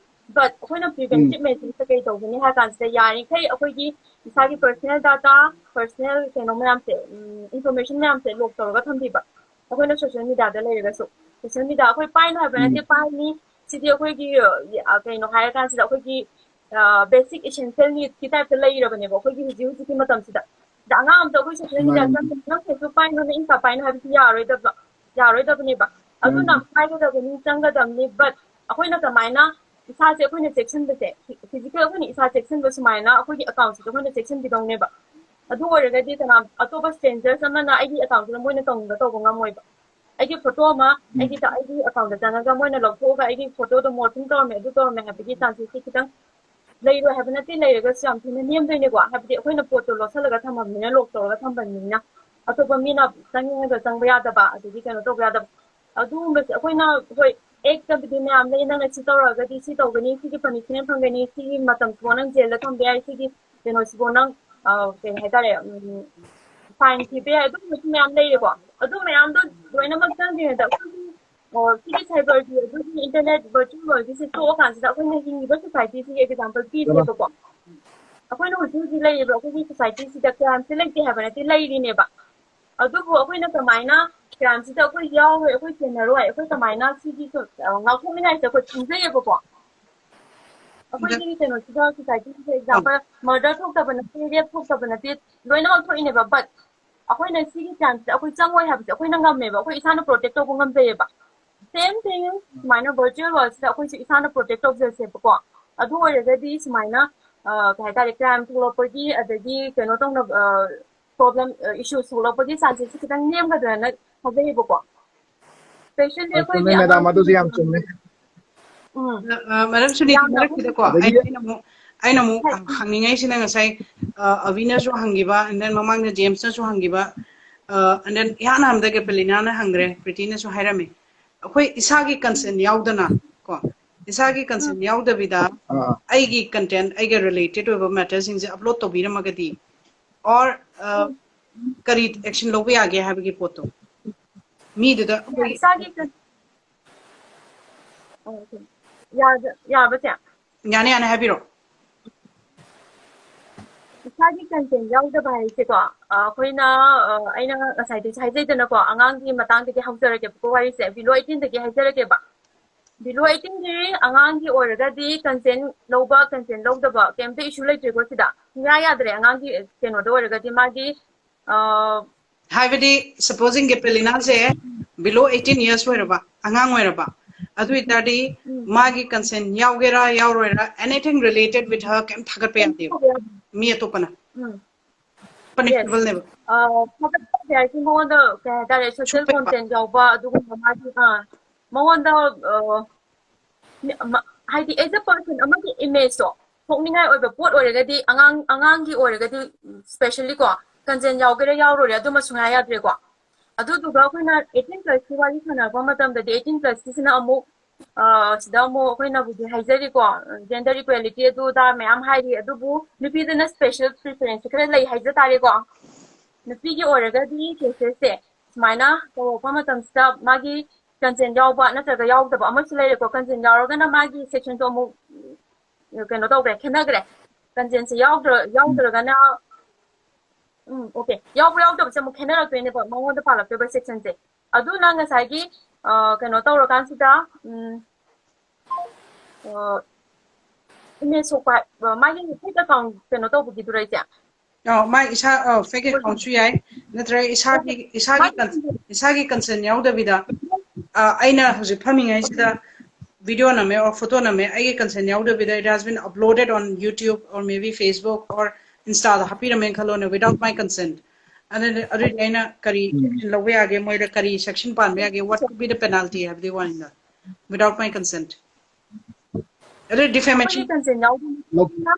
But ꯑꯩꯈꯣꯏꯅ preventive measures ꯁꯦ ꯀꯩ ꯇꯧꯒꯅꯤ ꯍꯥꯏ ꯀꯥꯟꯁꯤꯗ, ꯌꯥꯔꯤꯈꯩ ꯑꯩꯈꯣꯏꯒꯤ ꯏꯁꯥꯒꯤ personal data, personal ꯀꯩꯅꯣ ꯃꯌꯥꯝꯁꯦ, ꯎꯝ, information ꯃꯌꯥꯝꯁꯦ lock ꯇꯧꯔꯒ ꯊꯝꯕꯤꯕ꯫ ꯑꯩꯈꯣꯏꯅ social media ꯗ ꯂꯩꯔꯒꯁꯨ, social media ꯑꯩꯈꯣꯏ ꯄꯥꯏꯅꯣ ꯍꯥꯏꯕ ꯅꯠꯇꯦ, ꯄꯥꯏꯅꯤ꯫ ꯁꯤꯗꯤ ꯑꯩꯈꯣꯏꯒꯤ, ꯑ, ꯀꯩꯅꯣ ꯍꯥꯏꯔ ꯀꯥꯟꯁꯤꯗ ꯑꯩꯈꯣꯏꯒꯤ, ꯑ, basic essential needs ꯀꯤ type ꯇ ꯂꯩꯔꯕꯅꯦꯕ ꯑꯩꯈꯣꯏꯒꯤ ꯍꯧꯖꯤꯛ ꯍꯧꯖꯤꯛꯀꯤ ꯃꯇꯝꯁꯤꯗ꯫ ꯑꯗ ꯑꯉꯥꯡ ꯑꯝꯗ ꯑꯩꯈꯣꯏ social media ꯆꯪꯗꯅ ꯅꯪ Facebook ꯄꯥꯏꯅꯣ, ꯅꯪ Insta ꯄꯥꯏꯅꯣ ꯍꯥꯏꯕꯁꯤ ꯌꯥꯔꯣꯏꯗꯕ, ꯌꯥꯔꯣꯏꯗꯕꯅꯦꯕ꯫ ꯑꯗꯨꯅ ꯄꯥꯏꯒꯗꯕꯅꯤ, ꯆꯪꯒꯗꯕꯅꯤ, but ꯑꯩꯈꯣꯏꯅ ꯀꯃꯥꯏꯅ ꯏꯁꯥꯁꯦ ꯑꯩꯈꯣꯏꯅ ꯆꯦꯛꯁꯤꯟꯕꯁꯦ, physical ꯑꯩꯈꯣꯏꯅ ꯏꯁꯥ ꯆꯦꯛꯁꯤꯟꯕ ꯁꯨꯃꯥꯏꯅ ꯑꯩꯈꯣꯏꯒꯤ account ꯁꯤꯁꯨ ꯑꯩꯈꯣꯏꯅ ꯆꯦꯛꯁꯤꯟꯕꯤꯗꯧꯅꯦꯕ꯫ ꯑꯗꯨ ꯑꯣꯏꯔꯒꯗꯤ ꯀꯅꯥ, ꯑꯇꯣꯞꯄ strangers ꯑꯃꯅ ꯑꯩꯒꯤ account ꯁꯤꯗ ꯃꯣꯏꯅ ꯇꯧꯅꯤꯡꯕ ꯇꯧꯕ ꯉꯝꯃꯣꯏꯕ꯫ ꯑꯩꯒꯤ photo ꯑꯃ ꯑꯩꯒꯤ, ꯑꯩꯒꯤ account ꯇ ꯆꯪꯉꯒ ꯃꯣꯏꯅ ꯂꯧꯊꯣꯛꯑꯒ ꯑꯩꯒꯤ photo ꯗꯣ morphing ꯇꯧꯔꯝꯃꯦ, ꯑꯗꯨ ꯇꯧꯔꯝꯃꯦ ꯍꯥꯏꯕꯒꯤ chances ꯁꯦ ꯈꯤꯇꯪ ꯂꯩꯔꯣꯏ ꯍꯥꯏꯕ ꯅꯠꯇꯦ, ꯂꯩꯔꯒꯁꯨ ꯌꯥꯝ ꯊꯤꯅ ꯅꯦꯝꯗꯣꯏꯅꯦꯀꯣ꯫ ꯍꯥꯏꯕꯗꯤ ꯑꯩꯈꯣꯏꯅ ꯄꯣꯠꯇꯣ ꯂꯣꯠꯁꯤꯜꯂꯒ ꯊꯝꯃꯕꯅꯤꯅ, lock ꯇꯧꯔꯒ ꯊꯝꯕꯅꯤꯅ, ꯑꯇꯣꯞꯄ ꯃꯤꯅ ꯆꯪꯅꯤꯡꯉꯒ ꯆꯪꯕ ꯌꯥꯗꯕ, ꯑꯗꯒꯤ ꯀꯩꯅꯣ ꯇꯧꯕ ꯌꯥꯗꯕ, ꯑꯗꯨꯒꯨꯝꯕꯁꯦ ꯑꯩꯈꯣꯏꯅ, ꯍꯣꯏ, act ꯇꯕꯨꯗꯤ ꯃꯌꯥꯝ ꯂꯩ, ꯅꯪꯅ ꯁꯤ ꯇꯧꯔꯒꯗꯤ ꯁꯤ ꯇꯧꯒꯅꯤ, ꯁꯤꯒꯤ punishment ꯐꯪꯒꯅꯤ, ꯁꯤꯒꯤ ꯃꯇꯝꯁꯤꯐꯥꯎ ꯅꯪ jail ꯗ ꯊꯝꯕ ꯌꯥꯏ, ꯁꯤꯒꯤ ꯀꯩꯅꯣꯁꯤꯐꯥꯎ ꯅꯪ, ꯑ, ꯀꯩ ꯍꯥꯏꯇꯥꯔꯦ, ꯎꯝ, fine ꯊꯤꯕ ꯌꯥꯏ, ꯑꯗꯨꯒꯨꯝꯕꯁꯨ ꯃꯌꯥꯝ ꯂꯩꯔꯦꯀꯣ꯫ ꯑꯗꯨ ꯃꯌꯥꯝꯗꯣ ꯂꯣꯏꯅꯃꯛ ꯆꯪꯗ꯭ꯔꯤꯉꯩꯗ ꯑꯩꯈꯣꯏꯒꯤ, ꯑ, ꯁꯤꯒꯤ cyber ꯒꯤ, ꯑꯗꯨꯒꯤ internet virtual world ꯒꯤꯁꯦ ꯇꯣꯛꯑꯀꯥꯟꯁꯤꯗ ꯑꯩꯈꯣꯏꯅ ꯍꯤꯡꯉꯤꯕ society ꯁꯤꯒꯤ example ꯄꯤꯒꯦꯕꯀꯣ꯫ ꯑꯩꯈꯣꯏꯅ ꯍꯧꯖꯤꯛ ꯍꯧꯖꯤꯛ ꯂꯩꯔꯤꯕ ꯑꯩꯈꯣꯏꯒꯤ society ꯁꯤꯗ crime ꯁꯦ ꯂꯩꯇꯦ ꯍꯥꯏꯕ ꯅꯠꯇꯦ, ꯂꯩꯔꯤꯅꯦꯕ꯫ ꯑꯗꯨꯕꯨ ꯑꯩꯈꯣꯏꯅ ꯀꯃꯥꯏꯅ crime ꯁꯤꯗ ꯑꯩꯈꯣꯏ ꯌꯥꯎꯔꯣꯏ, ꯑꯩꯈꯣꯏ ꯆꯦꯟꯅꯔꯣꯏ, ꯑꯩꯈꯣꯏ ꯀꯃꯥꯏꯅ ꯁꯤꯒꯤ, ꯑ, ꯉꯥꯛꯊꯣꯛꯅꯤꯡꯉꯥꯏꯁꯦ ꯑꯩꯈꯣꯏ ꯈꯪꯖꯩꯌꯦꯕꯀꯣ꯫ ꯑꯩꯈꯣꯏꯒꯤ ꯀꯩꯅꯣꯁꯤꯗ, society ꯁꯤꯗ example, murder ꯊꯣꯛꯇꯕ ꯅꯠꯇꯦ, rape ꯊꯣꯛꯇꯕ ꯅꯠꯇꯦ, ꯂꯣꯏꯅꯃꯛ ꯊꯣꯛꯏꯅꯦꯕ, but ꯑꯩꯈꯣꯏꯅ ꯁꯤꯒꯤ crime ꯁꯤꯗ ꯑꯩꯈꯣꯏ ꯆꯪꯉꯣꯏ ꯍꯥꯏꯕꯁꯦ ꯑꯩꯈꯣꯏꯅ ꯉꯝꯃꯦꯕ, ꯑꯩꯈꯣꯏ ꯏꯁꯥꯅ protect ꯇꯧꯕ ꯉꯝꯖꯩꯌꯦꯕ꯫ Same thing, ꯁꯨꯃꯥꯏꯅ virtual world ꯁꯤꯗ ꯑꯩꯈꯣꯏꯁꯨ ꯏꯁꯥꯅ protect ꯇꯧꯖꯁꯦꯕꯀꯣ꯫ ꯑꯗꯨ ꯑꯣꯏꯔꯒꯗꯤ ꯁꯨꯃꯥꯏꯅ, ꯑ, ꯀꯩ ꯍꯥꯏꯇꯥꯔꯦ, crime ꯊꯣꯛꯂꯛꯄꯒꯤ, ꯑꯗꯒꯤ ꯀꯩꯅꯣ ꯇꯧꯅꯕ, ꯑ, problem, ꯑ, issues ꯊꯣꯛꯂꯛꯄꯒꯤ chances ꯁꯤ ꯈꯤꯇꯪ ꯅꯦꯝꯒꯗ꯭ꯔꯅ ꯈꯟꯖꯩꯌꯦꯕꯀꯣ꯫ Specially ꯑ, ꯆꯨꯝꯃꯦ, ꯑꯩꯈꯣꯏꯒꯤ madam, ꯑꯉꯥꯡ ꯑꯗꯨꯁꯨ ꯌꯥꯝ ꯆꯨꯝꯃꯦ꯫ ꯎꯝ꯫ ꯑ, ꯑ, madam ꯁꯨꯅꯤꯇꯤ, ꯌꯥꯝꯅ ꯃꯔꯛꯁꯤꯗꯀꯣ ꯑꯗꯒꯤ ꯑꯩ, ꯑꯩꯅ ꯑꯃꯨꯛ, ꯑꯩꯅ ꯑꯃꯨꯛ ꯍꯪꯅꯤꯡꯉꯩꯁꯤꯅ ꯉꯁꯥꯏ ꯑ, ꯑꯕꯤꯅꯁꯨ ꯍꯪꯈꯤꯕ, and then ꯃꯃꯥꯡꯗ ꯖꯦꯝꯁꯅꯁꯨ ꯍꯪꯈꯤꯕ, ꯑ, and then ꯏꯍꯥꯟ ꯍꯥꯟꯕꯗ ꯀꯦꯄꯦꯂꯤꯅꯥꯅ ꯍꯪꯈ꯭ꯔꯦ, ꯄ꯭ꯔꯤꯇꯤꯅꯁꯨ ꯍꯥꯏꯔꯝꯃꯤ꯫ ꯑꯩꯈꯣꯏ ꯏꯁꯥꯒꯤ ꯀꯟꯁꯦꯟ ꯌꯥꯎꯗꯅ ꯀꯣ, ꯏꯁꯥꯒꯤ ꯀꯟꯁꯦꯟ ꯌꯥꯎꯗꯕꯤꯗ ꯑꯥ꯫ ꯑꯩꯒꯤ ꯀꯟꯇꯦꯟ, ꯑꯩꯒ ꯔꯤꯂꯦꯇꯦꯠ ꯑꯣꯏꯕ ꯃꯦꯇꯔꯁꯤꯡꯁꯦ ꯑꯞꯂꯣꯗ ꯇꯧꯕꯤꯔꯝꯃꯒꯗꯤ, or ꯑ, ꯀꯔꯤ ꯑꯦꯛꯁꯟ ꯂꯧꯕ ꯌꯥꯒꯦ ꯍꯥꯏꯕꯒꯤ ꯄꯣꯠꯇꯣ ꯃꯤꯗꯨꯗ ꯑꯩꯈꯣꯏ ꯏꯁꯥꯒꯤ ꯀꯟ- ꯑꯣ, okay. ꯌꯥꯕ- ꯌꯥꯕꯁꯦ? ꯌꯥꯅꯤ, ꯌꯥꯅꯤ, ꯍꯥꯏꯕꯤꯔꯣ꯫ ꯏꯁꯥꯒꯤ ꯀꯟꯇꯦꯟ ꯌꯥꯎꯗꯕ ꯍꯥꯏꯁꯦꯀꯣ, ꯑ, ꯑꯩꯈꯣꯏꯅ, ꯑ, ꯑꯩꯅ ꯉꯁꯥꯏꯗꯩꯁꯨ ꯍꯥꯏꯖꯩꯗꯅꯀꯣ, ꯑꯉꯥꯡꯒꯤ ꯃꯇꯥꯡꯗꯒꯤ ꯍꯧꯖꯔꯒꯦꯕꯀꯣ ꯋꯥꯔꯤꯁꯦ, ꯕꯤꯂꯣ ꯑꯩꯠꯇꯤꯟꯗꯒꯤ ꯍꯥꯏꯖꯔꯒꯦꯕ꯫ ꯕꯤꯂꯣ ꯑꯩꯠꯇꯤꯟꯒꯤ ꯑꯉꯥꯡꯒꯤ ꯑꯣꯏꯔꯒꯗꯤ ꯀꯟꯁꯦꯟ ꯂꯧꯕ, ꯀꯟꯁꯦꯟ ꯂꯧꯗꯕ ꯀꯩꯝꯇ ꯏꯁꯨ ꯂꯩꯇ꯭ꯔꯦꯀꯣ ꯁꯤꯗ꯫ ꯁꯨꯡꯌꯥ ꯌꯥꯗ꯭ꯔꯦ ꯑꯉꯥꯡꯒꯤ ꯀꯩꯅꯣꯗ ꯑꯣꯏꯔꯒꯗꯤ ꯃꯥꯒꯤ, ꯑ, ꯍꯥꯏꯕꯗꯤ, supposing ꯀꯦꯄꯦꯂꯤꯅꯥꯁꯦ below eighteen years ꯑꯣꯏꯔꯕ, ꯑꯉꯥꯡ ꯑꯣꯏꯔꯕ, ꯑꯗꯨ ꯑꯣꯏꯇꯥꯔꯗꯤ ꯎꯝ꯫ ꯃꯥꯒꯤ ꯀꯟꯁꯦꯟ ꯌꯥꯎꯒꯦꯔꯥ ꯌꯥꯎꯔꯣꯏꯔꯥ, anything related with her ꯀꯩꯝ ꯊꯥꯒꯠꯄ ꯌꯥꯗꯦꯕ ꯃꯤ ꯑꯇꯣꯞꯄꯅ꯫ ꯎꯝ꯫ Yes. Punishable ꯅꯦꯕ꯫ ꯑ, ꯊꯥꯒꯠꯄ ꯌꯥꯏꯁꯦ ꯃꯉꯣꯟꯗ ꯀꯩ ꯍꯥꯏꯇꯥꯔꯦ, social ꯁꯣꯛꯄ content ꯌꯥꯎꯕ ꯑꯗꯨꯒꯨꯝꯕ ꯃꯥꯒꯤ, ꯑ, ꯃꯉꯣꯟꯗ, ꯑ, ꯃ- ꯍꯥꯏꯗꯤ as a person ꯑꯃꯒꯤ ꯏꯃꯦꯖꯇꯣ ꯊꯣꯛꯅꯤꯡꯉꯥꯏ ꯑꯣꯏꯕ ꯄꯣꯠ ꯑꯣꯏꯔꯒꯗꯤ, ꯑꯉꯥꯡ ꯑꯉꯥꯡꯒꯤ ꯑꯣꯏꯔꯒꯗꯤ specially ꯀꯣ, ꯀꯟꯖꯦꯟ ꯌꯥꯎꯒꯦꯔꯥ ꯌꯥꯎꯔꯣꯏꯔꯥ ꯑꯗꯨꯃ ꯁꯨꯡꯌꯥ ꯌꯥꯗ꯭ꯔꯦꯀꯣ꯫ ꯑꯗꯨꯗꯨꯒ ꯑꯩꯈꯣꯏꯅ eighteen plus ꯀꯤ ꯋꯥꯔꯤ ꯁꯥꯟꯅꯔꯛꯄ ꯃꯇꯝꯗꯗꯤ eighteen plus ꯀꯤꯁꯤꯅ ꯑꯃꯨꯛ, ꯑ, ꯁꯤꯗ ꯑꯃꯨꯛ ꯑꯩꯈꯣꯏꯅꯕꯨꯗꯤ ꯍꯥꯏꯖꯔꯤꯀꯣ, gender equality ꯑꯗꯨ ꯑꯗꯥ ꯃꯌꯥꯝ ꯍꯥꯏꯔꯤ, ꯑꯗꯨꯕꯨ ꯅꯨꯄꯤꯗꯅ special preference ꯈꯔ ꯂꯩ ꯍꯥꯏꯖ ꯇꯥꯔꯦꯀꯣ꯫ ꯅꯨꯄꯤꯒꯤ ꯑꯣꯏꯔꯒꯗꯤ cases ꯁꯦ ꯁꯨꯃꯥꯏꯅ ꯇꯧꯔꯛꯄ ꯃꯇꯝꯁꯤꯗ ꯃꯥꯒꯤ ꯀꯟꯖꯦꯟ ꯌꯥꯎꯕ ꯅꯠꯇ꯭ꯔꯒ ꯌꯥꯎꯗꯕ ꯑꯃꯁꯨ ꯂꯩꯔꯦꯀꯣ꯫ ꯀꯟꯖꯦꯟ ꯌꯥꯎꯔꯒꯅ ꯃꯥꯒꯤ section ꯗꯣ ꯑꯃꯨꯛ, ꯎꯝ, ꯀꯩꯅꯣ ꯇꯧꯈ꯭ꯔꯦ, ꯈꯦꯠꯅꯈ꯭ꯔꯦ꯫ ꯀꯟꯖꯦꯟꯁꯦ ꯌꯥꯎꯗ꯭ꯔ- ꯌꯥꯎꯗ꯭ꯔꯒꯅ, ꯎꯝ, okay, ꯌꯥꯎꯕ ꯌꯥꯎꯗꯕꯁꯦ ꯑꯃꯨꯛ ꯈꯦꯠꯅꯔꯛꯇꯣꯏꯅꯦꯕ, ꯃꯉꯣꯟꯗ ꯄꯥꯜꯂꯛꯇꯣꯏꯕ section ꯁꯦ꯫ ꯑꯗꯨꯅ ꯉꯁꯥꯏꯒꯤ, ꯑ, ꯀꯩꯅꯣ ꯇꯧꯔꯀꯥꯟꯁꯤꯗ, ꯎꯝ, ꯑ, image ꯁꯣꯛꯄ ꯍꯥꯏ-, ꯑ, ꯃꯥꯒꯤ fake account ꯀꯩꯅꯣ ꯇꯧꯕꯒꯤꯗꯨꯔ ꯏꯆꯦ? ꯑꯧ, ꯃꯥꯏ ꯏꯁꯥ, ꯑ, fake account ꯁꯨ ꯌꯥꯏ, ꯅꯠꯇ꯭ꯔꯒ ꯏꯁꯥꯒꯤ, ꯏꯁꯥꯒꯤ ꯃꯥꯒꯤ ꯀꯟ-, ꯏꯁꯥꯒꯤ consent ꯌꯥꯎꯗꯕꯤꯗ, ꯑ, ꯑꯩꯅ ꯍꯧꯖꯤꯛ ꯐꯝꯃꯤꯉꯩꯁꯤꯗ video ꯅꯝꯃꯦ or photo ꯅꯝꯃꯦ, ꯑꯩꯒꯤ consent ꯌꯥꯎꯗꯕꯤꯗ it has been uploaded on YouTube or maybe Facebook or Insta the ꯍꯥꯞꯄꯤꯔꯝꯃꯦꯅ ꯈꯜꯂꯣꯅꯦ, without my consent꯫ ꯑꯗꯨꯗꯤ, ꯑꯗꯨꯗꯤ ꯑꯩꯅ ꯀꯔꯤ ꯎꯝ꯫ Action ꯂꯧꯕ ꯌꯥꯒꯦ, ꯃꯣꯏꯗ ꯀꯔꯤ section ꯄꯥꯟꯕ ꯌꯥꯒꯦ, what could be the penalty ꯍꯥꯏꯕꯗꯤ ꯋꯥꯅꯤꯗ, without my consent꯫ ꯑꯗꯨ ꯑꯩꯈꯣꯏꯒꯤ ꯗꯤꯐꯦꯃꯦꯁꯟ ꯀꯟꯁꯦꯟ ꯌꯥꯎꯗꯣꯏꯅ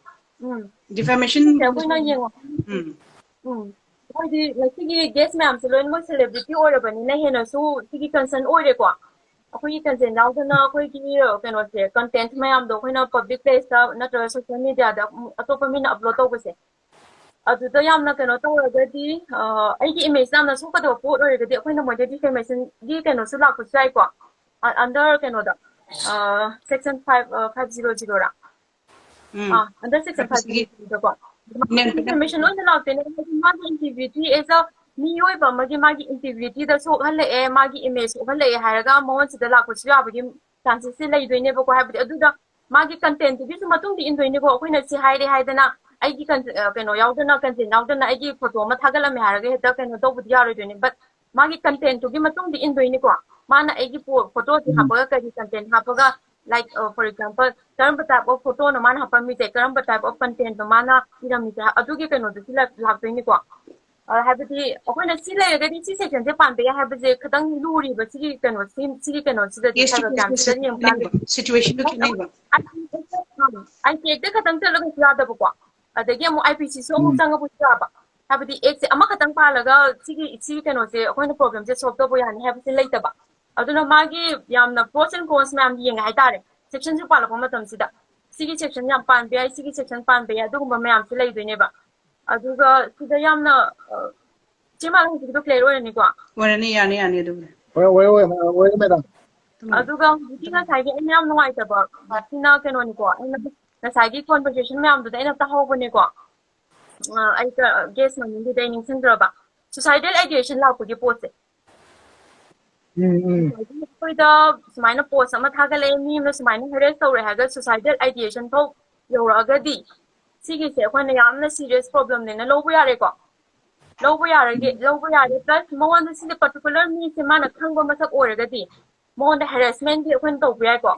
ꯎꯝ ꯗꯤꯐꯦꯃꯦꯁꯟ ꯁꯦ ꯑꯩꯈꯣꯏꯅ ꯌꯦꯡꯉꯣ ꯎꯝ ꯎꯝ ꯑꯩꯈꯣꯏꯗꯤ ꯉꯁꯤꯒꯤ ꯒꯦꯁ ꯃꯌꯥꯝꯁꯦ ꯂꯣꯏꯅꯃꯛ ꯁꯦꯂꯦꯕ꯭ꯔꯤꯇꯤ ꯑꯣꯏꯔꯕꯅꯤꯅ ꯍꯦꯟꯅꯁꯨ ꯁꯤꯒꯤ ꯀꯟꯁꯔꯟ ꯑꯣꯏꯔꯦꯀꯣ꯫ ꯑꯩꯈꯣꯏꯒꯤ ꯀꯟꯁꯦꯟ ꯌꯥꯎꯗꯅ ꯑꯩꯈꯣꯏꯒꯤ ꯀꯩꯅꯣꯁꯦ ꯀꯟꯇꯦꯟꯠ ꯃꯌꯥꯝꯗꯣ ꯑꯩꯈꯣꯏꯅ ꯄꯕ꯭ꯂꯤꯛ ꯄ꯭ꯂꯦꯁꯇ ꯅꯠꯇ꯭ꯔꯒ ꯁꯣꯁꯤꯌꯦꯜ ꯃꯦꯗꯤꯌꯥꯗ ꯑꯇꯣꯞꯄ ꯃꯤꯅ ꯑꯞꯂꯣꯗ ꯇꯧꯕꯁꯦ ꯑꯗꯨꯗ ꯌꯥꯝꯅ ꯀꯩꯅꯣ ꯇꯧꯔꯒꯗꯤ ꯑꯩꯒꯤ ꯏꯃꯦꯖ ꯌꯥꯝꯅ ꯁꯣꯛꯀꯗꯕ ꯄꯣꯠ ꯑꯣꯏꯔꯒꯗꯤ ꯑꯩꯈꯣꯏꯅ ꯃꯣꯏꯗ ꯗꯤꯐꯦꯃꯦꯁꯟꯒꯤ ꯀꯩꯅꯣꯁꯨ ꯂꯥꯛꯄꯁꯨ ꯌꯥꯏꯀꯣ꯫ ꯑꯟꯗꯔ ꯀꯩꯅꯣꯗ section five five zero zero ꯔ ꯑꯥ under section five zero zero ꯗꯀꯣ ꯗꯤꯐꯦꯃꯦꯁꯟ ꯑꯣꯏꯅ ꯂꯥꯛꯇꯣꯏꯅꯦ꯫ ꯍꯥꯏꯗꯤ ꯃꯥꯒꯤ ꯏꯟꯇꯤꯒ꯭ꯔꯤꯇꯤ ꯑꯦꯁ ꯑ ꯃꯤꯑꯣꯏꯕ ꯑꯃꯒꯤ ꯃꯥꯒꯤ ꯏꯟꯇꯤꯒ꯭ꯔꯤꯇꯤꯗ ꯁꯣꯛꯍꯜꯂꯛꯑꯦ, ꯃꯥꯒꯤ ꯏꯃꯦꯖ ꯁꯣꯛꯍꯜꯂꯛꯑꯦ ꯍꯥꯏꯔꯒ ꯃꯉꯣꯟꯁꯤꯗ ꯂꯥꯛꯄꯁꯨ ꯌꯥꯕꯒꯤ ꯆꯥꯟꯁꯦꯁꯁꯦ ꯂꯩꯗꯣꯏꯅꯦꯕꯀꯣ꯫ ꯍꯥꯏꯕꯗꯤ ꯑꯗꯨꯗ ꯃꯥꯒꯤ ꯀꯟꯇꯦꯟꯠꯇꯨꯒꯤꯁꯨ ꯃꯇꯨꯡꯗ ꯏꯟꯗꯣꯏꯅꯦꯀꯣ꯫ ꯑꯩꯈꯣꯏꯅ ꯁꯤ ꯍꯥꯏꯔꯦ ꯍꯥꯏꯗꯅ ꯑꯩꯒꯤ ꯀꯩꯅꯣ ꯌꯥꯎꯗꯅ ꯀꯟꯇꯦꯟꯠ ꯌꯥꯎꯗꯅ ꯑꯩꯒꯤ ꯐꯣꯇꯣ ꯑꯃ ꯊꯥꯒꯠꯂꯝꯃꯦ ꯍꯥꯏꯔꯒ ꯍꯦꯛꯇ ꯀꯩꯅꯣ ꯇꯧꯕꯗꯤ ꯌꯥꯔꯣꯏꯗꯣꯏꯅꯦ꯫ ꯕꯠ ꯃꯥꯒꯤ ꯀꯟꯇꯦꯟꯠꯇꯨꯒꯤ ꯃꯇꯨꯡꯗ ꯏꯟꯗꯣꯏꯅꯤꯀꯣ꯫ ꯃꯥꯅ ꯑꯩꯒꯤ ꯐꯣꯇꯣꯁꯦ ꯍꯥꯞꯄꯒ ꯀꯔꯤ ꯀꯟꯇꯦꯟꯠ ꯍꯥꯞꯄꯒ, ꯂꯥꯏꯛ, ꯐꯣꯔ ꯑꯦꯛꯖꯥꯝꯄꯜ, ꯀꯔꯝꯕ ꯇꯥꯏꯞ ꯑꯣꯐ ꯐꯣꯇꯣꯅꯣ ꯃꯥꯅ ꯍꯥꯞꯄꯝꯃꯤꯁꯦ, ꯀꯔꯝꯕ ꯇꯥꯏꯞ ꯑꯣꯐ ꯀꯟꯇꯦꯟꯠꯅꯣ ꯃꯥꯅ ꯏꯔꯝꯃꯤꯁꯦ, ꯑꯗꯨꯒꯤ ꯀꯩꯅꯣꯗꯨꯁꯨ ꯂꯥꯛꯇꯣꯏꯅꯤꯀꯣ꯫ ꯍꯥꯏꯕꯗꯤ ꯑꯩꯈꯣꯏꯅ ꯁꯤ ꯂꯩꯔꯒꯗꯤ ꯁꯤ ꯁꯦꯛꯁꯟꯁꯦ ꯄꯥꯟꯕ ꯌꯥꯏ ꯍꯥꯏꯕꯁꯦ ꯈꯤꯇꯪ ꯂꯨꯔꯤꯕ ꯁꯤꯒꯤ ꯀꯩꯅꯣ ꯁꯤꯒꯤ ꯀꯩꯅꯣꯁꯤꯗꯗꯤ ꯁꯥꯏꯕꯔ ꯀ꯭ꯔꯥꯏꯝꯁꯤꯗꯗꯤ ꯌꯦꯡꯕ ꯀꯥꯟꯗ ꯁꯤꯆꯨꯋꯦꯁꯟꯗꯨ ꯈꯦꯠꯅꯩꯕ꯫ ꯑꯥꯏ ꯄꯤ ꯑꯦꯛꯇ ꯈꯛꯇꯪ ꯆꯠꯂꯒꯁꯨ ꯌꯥꯗꯕꯀꯣ꯫ ꯑꯗꯒꯤ ꯑꯃꯨꯛ ꯑꯥꯏ ꯄꯤ ꯁꯤꯁꯨ ꯑꯃꯨꯛ ꯆꯪꯉꯛꯄꯁꯨ ꯌꯥꯕ꯫ ꯍꯥꯏꯕꯗꯤ ꯑꯦꯛꯁꯦ ꯑꯃꯈꯛꯇꯪ ꯄꯥꯜꯂꯒ ꯁꯤꯒꯤ ꯁꯤꯒꯤ ꯀꯩꯅꯣꯁꯦ ꯑꯩꯈꯣꯏꯅ ꯄ꯭ꯔꯣꯕ꯭ꯂꯦꯝꯁꯦ ꯁꯣꯜꯕ ꯇꯧꯕ ꯌꯥꯅꯤ ꯍꯥꯏꯕꯁꯦ ꯂꯩꯇꯕ꯫ ꯑꯗꯨꯅ ꯃꯥꯒꯤ ꯌꯥꯝꯅ ꯄ꯭ꯔꯣꯁ ꯑꯦꯟ ꯀꯣꯟꯁ ꯃꯌꯥꯝ ꯌꯦꯡꯉꯦ ꯍꯥꯏꯇꯥꯔꯦ꯫ ꯁꯦꯛꯁꯟꯁꯨ ꯄꯥꯜꯂꯛꯄ ꯃꯇꯝꯁꯤꯗ ꯁꯤꯒꯤ ꯁꯦꯛꯁꯟ ꯌꯥꯝ ꯄꯥꯟꯕ ꯌꯥꯏ, ꯁꯤꯒꯤ ꯁꯦꯛꯁꯟ ꯄꯥꯟꯕ ꯌꯥꯏ, ꯑꯗꯨꯒꯨꯝꯕ ꯃꯌꯥꯝꯁꯨ ꯂꯩꯗꯣꯏꯅꯦꯕ꯫ ꯑꯗꯨꯒ ꯁꯤꯗ ꯌꯥꯝꯅ ꯏꯆꯦ ꯃꯥꯂꯪ ꯍꯧꯖꯤꯛꯀꯤꯗꯣ ꯀ꯭ꯂꯤꯌꯥꯔ ꯑꯣꯏꯔꯅꯤꯀꯣ? ꯑꯣꯏꯔꯅꯤ, ꯌꯥꯅꯤ, ꯌꯥꯅꯤ ꯑꯗꯨꯕꯨꯗꯤ꯫ ꯑꯣꯏꯔꯦ, ꯑꯣꯏꯔꯦ, ꯑꯣꯏꯔꯦ, ꯑꯣꯏꯔꯦ, ꯃꯦꯗꯥꯝ꯫ ꯑꯗꯨꯒ ꯍꯧꯖꯤꯛꯀꯤ ꯉꯁꯥꯏꯒꯤ ꯑꯩꯅ ꯌꯥꯝ ꯅꯨꯡꯉꯥꯏꯇꯕ ꯁꯤꯅ ꯀꯩꯅꯣꯅꯤꯀꯣ, ꯑꯩꯅ ꯉꯁꯥꯏꯒꯤ ꯀꯣꯟꯚꯔꯁꯦꯁꯟ ꯃꯌꯥꯝꯗꯨꯗ ꯑꯩꯅ ꯇꯥꯍꯧꯕꯅꯦꯀꯣ꯫ ꯑꯩ ꯒꯦꯁ ꯃꯃꯤꯡꯗꯨꯗꯤ ꯑꯩ ꯅꯤꯡꯁꯤꯡꯗ꯭ꯔꯕ꯫ ꯁꯨꯁꯥꯏꯗꯦꯜ ꯑꯥꯏꯗꯤꯌꯦꯁꯟ ꯂꯥꯛꯄꯒꯤ ꯄꯣꯠꯁꯦ꯫ ꯎꯝ, ꯎꯝ꯫ ꯑꯩꯈꯣꯏꯗ ꯁꯨꯃꯥꯏꯅ ꯄꯣꯁ ꯑꯃ ꯊꯥꯒꯠꯂꯛꯑꯦ, ꯃꯤ ꯑꯃꯅ ꯁꯨꯃꯥꯏꯅ ꯍꯦꯔꯦꯁ ꯇꯧꯔꯦ ꯍꯥꯏꯔꯒ ꯁꯨꯁꯥꯏꯗꯦꯜ ꯑꯥꯏꯗꯤꯌꯦꯁꯟ ꯐꯥꯎ ꯌꯧꯔꯛꯑꯒꯗꯤ ꯁꯤꯒꯤꯁꯦ ꯑꯩꯈꯣꯏꯅ ꯌꯥꯝꯅ ꯁꯤꯔꯤꯌꯁ ꯄ꯭ꯔꯣꯕ꯭ꯂꯦꯝꯅꯦꯅ ꯂꯧꯕ ꯌꯥꯔꯦꯀꯣ꯫ ꯂꯧꯕ ꯌꯥꯔꯒꯦ, ꯂꯧꯕ ꯌꯥꯔꯦ꯫ ꯄ꯭ꯂꯁ ꯃꯉꯣꯟꯗ ꯁꯤꯁꯦ ꯄꯥꯔꯇꯤꯀꯨꯂꯔ ꯃꯤꯁꯦ ꯃꯥꯅ ꯈꯪꯕ ꯃꯁꯛ ꯑꯣꯏꯔꯒꯗꯤ ꯃꯉꯣꯟꯗ ꯍꯦꯔꯦꯁꯃꯦꯟꯗꯤ ꯑꯩꯈꯣꯏꯅ ꯇꯧꯕ ꯌꯥꯏꯀꯣ꯫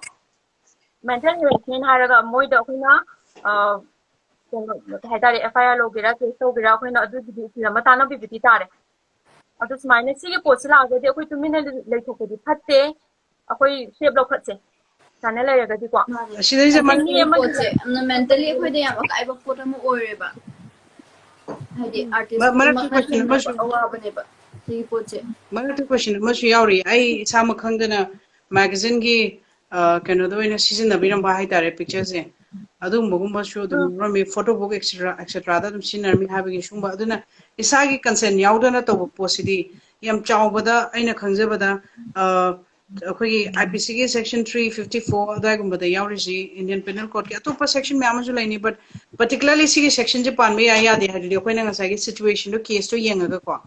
ꯃꯦꯟꯇꯦꯜ ꯍꯦꯔꯦꯁꯃꯦꯟ ꯍꯥꯏꯔꯒ ꯃꯣꯏꯗ ꯑꯩꯈꯣꯏꯅ ꯀꯩꯅꯣ ꯀꯩ ꯍꯥꯏꯇꯥꯔꯦ, ꯑꯦꯐ ꯑꯥꯏ ꯑꯥꯔ ꯂꯧꯒꯦꯔꯥ, ꯀꯦꯁ ꯇꯧꯒꯦꯔꯥ, ꯑꯩꯈꯣꯏꯅ ꯑꯗꯨꯒꯤꯗꯤ ꯎꯀꯤꯜ ꯑꯃ ꯇꯥꯟꯅꯕꯤꯕꯗꯤ ꯇꯥꯔꯦ꯫ ꯑꯗꯨ ꯁꯨꯃꯥꯏꯅ ꯁꯤꯒꯤ ꯄꯣꯠꯁꯤ ꯂꯥꯛꯑꯒꯗꯤ ꯑꯩꯈꯣꯏ ꯇꯨꯃꯤꯟꯅ ꯂꯩꯊꯣꯛꯄꯗꯤ ꯐꯠꯇꯦ꯫ ꯑꯩꯈꯣꯏ ꯁ꯭ꯇꯦꯞ ꯂꯧꯈꯠꯁꯦ꯫ ꯁꯨꯃꯥꯏꯅ ꯂꯩꯔꯒꯗꯤꯀꯣ꯫ ꯑꯁꯤꯗꯩꯁꯤꯗ ꯍꯥꯏꯗꯤ ꯃꯤ ꯑꯃꯒꯤ ꯄꯣꯠꯁꯦ ꯌꯥꯝꯅ mentally ꯑꯩꯈꯣꯏꯗ ꯌꯥꯝ ꯑꯀꯥꯏꯕ ꯄꯣꯠ ꯑꯃ ꯑꯣꯏꯔꯦꯕ꯫ ꯍꯥꯏꯗꯤ artist ꯃ- ꯃꯔꯛꯇ ꯑꯃ question ꯑꯃꯁꯨ- ꯑꯋꯥꯕꯅꯦꯕ ꯁꯤꯒꯤ ꯄꯣꯠꯁꯦ꯫ ꯃꯔꯛꯇ question ꯑꯃꯁꯨ ꯌꯥꯎꯔꯤ꯫ ꯑꯩ ꯏꯁꯥꯃꯛ ꯈꯪꯗꯅ magazineꯒꯤ ꯀꯩꯅꯣꯗ ꯑꯣꯏꯅ ꯁꯤꯖꯤꯟꯅꯕꯤꯔꯝꯕ ꯍꯥꯏꯇꯥꯔꯦ, pictureꯁꯦ꯫ ꯑꯗꯨꯒꯨꯝꯕꯒꯨꯝꯕꯁꯨ ꯑꯗꯨꯝ ꯌꯥꯎꯔꯝꯃꯤ, photo book, etcetera etceteraꯗ ꯑꯗꯨꯝ ꯁꯤꯖꯤꯟꯅꯔꯝꯃꯤ ꯍꯥꯏꯕꯒꯤ ꯁꯨꯝꯕ꯫ ꯑꯗꯨꯅ ꯏꯁꯥꯒꯤ consent ꯌꯥꯎꯗꯅ ꯇꯧꯕ ꯄꯣꯠꯁꯤꯗꯤ ꯌꯥꯝ ꯆꯥꯎꯕꯗ, ꯑꯩꯅ ꯈꯪꯖꯕꯗ, ꯑ, ꯑꯩꯈꯣꯏꯒꯤ IPCꯒꯤ section three fifty four ꯑꯗꯨꯋꯥꯏꯒꯨꯝꯕꯗ ꯌꯥꯎꯔꯤꯁꯤ, Indian Penal Codeꯀꯤ ꯑꯇꯣꯞꯄ section ꯃꯌꯥꯝ ꯑꯃꯁꯨ ꯂꯩꯅꯤ, but particularly ꯁꯤꯒꯤ sectionꯁꯦ ꯄꯥꯟꯕ ꯌꯥꯏ ꯌꯥꯗꯦ ꯍꯥꯏꯗꯨꯗꯤ ꯑꯩꯈꯣꯏꯅ ꯉꯁꯥꯏꯒꯤ situationꯗꯣ, caseꯇꯣ ꯌꯦꯡꯉꯒꯀꯣ,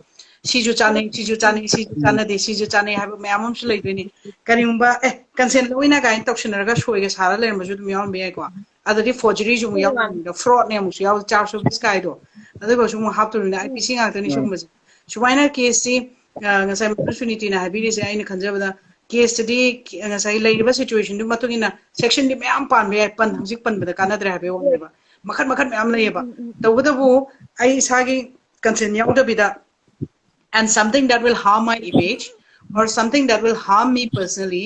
ꯁꯤꯁꯨ ꯆꯥꯅꯩ, ꯁꯤꯁꯨ ꯆꯥꯅꯩ, ꯁꯤꯁꯨ ꯆꯥꯟꯅꯗꯦ, ꯁꯤꯁꯨ ꯆꯥꯅꯩ ꯍꯥꯏꯕ ꯃꯌꯥꯝ ꯑꯃꯁꯨ ꯂꯩꯗꯣꯏꯅꯤ꯫ ꯀꯔꯤꯒꯨꯝꯕ ꯑꯦ consent ꯂꯧꯏꯅ ꯀꯥꯏꯅ ꯇꯧꯁꯤꯟꯅꯔꯒ ꯁꯣꯏꯒ ꯁꯥꯔ ꯂꯩꯔꯝꯕꯁꯨ ꯑꯗꯨꯝ ꯌꯥꯎꯔꯝꯕ ꯌꯥꯏꯀꯣ꯫ ꯑꯗꯨꯗꯤ forgeryꯁꯨ ꯑꯃꯨꯛ ꯌꯥꯎꯔꯝꯕꯅꯤꯗ, fraudꯅꯦ ꯑꯃꯨꯛꯁꯨ ꯌꯥꯎ, charge of disguise ꯀꯥꯏꯗꯣ, ꯑꯗꯨꯒꯁꯨ ꯑꯃꯨꯛ ꯍꯥꯞꯇꯣꯔꯤꯕꯅꯤꯅ IPC ꯉꯥꯛꯇꯅꯤ ꯁꯤꯒꯨꯝꯕꯁꯦ꯫ ꯁꯨꯃꯥꯏꯅ caseꯁꯤ, ꯑ, ꯉꯁꯥꯏ ꯃꯗꯨ ꯁꯨꯅꯤꯇꯤꯅ ꯍꯥꯏꯕꯤꯔꯤꯁꯦ, ꯑꯩꯅ ꯈꯟꯖꯕꯗ caseꯇꯗꯤ ꯉꯁꯥꯏ ꯂꯩꯔꯤꯕ situationꯗꯨꯒꯤ ꯃꯇꯨꯡ ꯏꯟꯅ sectionꯗꯤ ꯃꯌꯥꯝ ꯄꯥꯟꯕ ꯌꯥꯏ, ꯄꯟ ꯍꯧꯖꯤꯛ ꯄꯟꯕꯗ ꯀꯥꯟꯅꯗ꯭ꯔꯦ ꯍꯥꯏꯕꯒꯤ ꯋꯥꯅꯦꯕ꯫ ꯃꯈꯜ ꯃꯈꯜ ꯃꯌꯥꯝ ꯂꯩꯌꯦꯕ꯫ ꯇꯧꯕꯇꯕꯨ ꯑꯩ ꯏꯁꯥꯒꯤ consent ꯌꯥꯎꯗꯕꯤꯗ and something that will harm my image or something that will harm me personally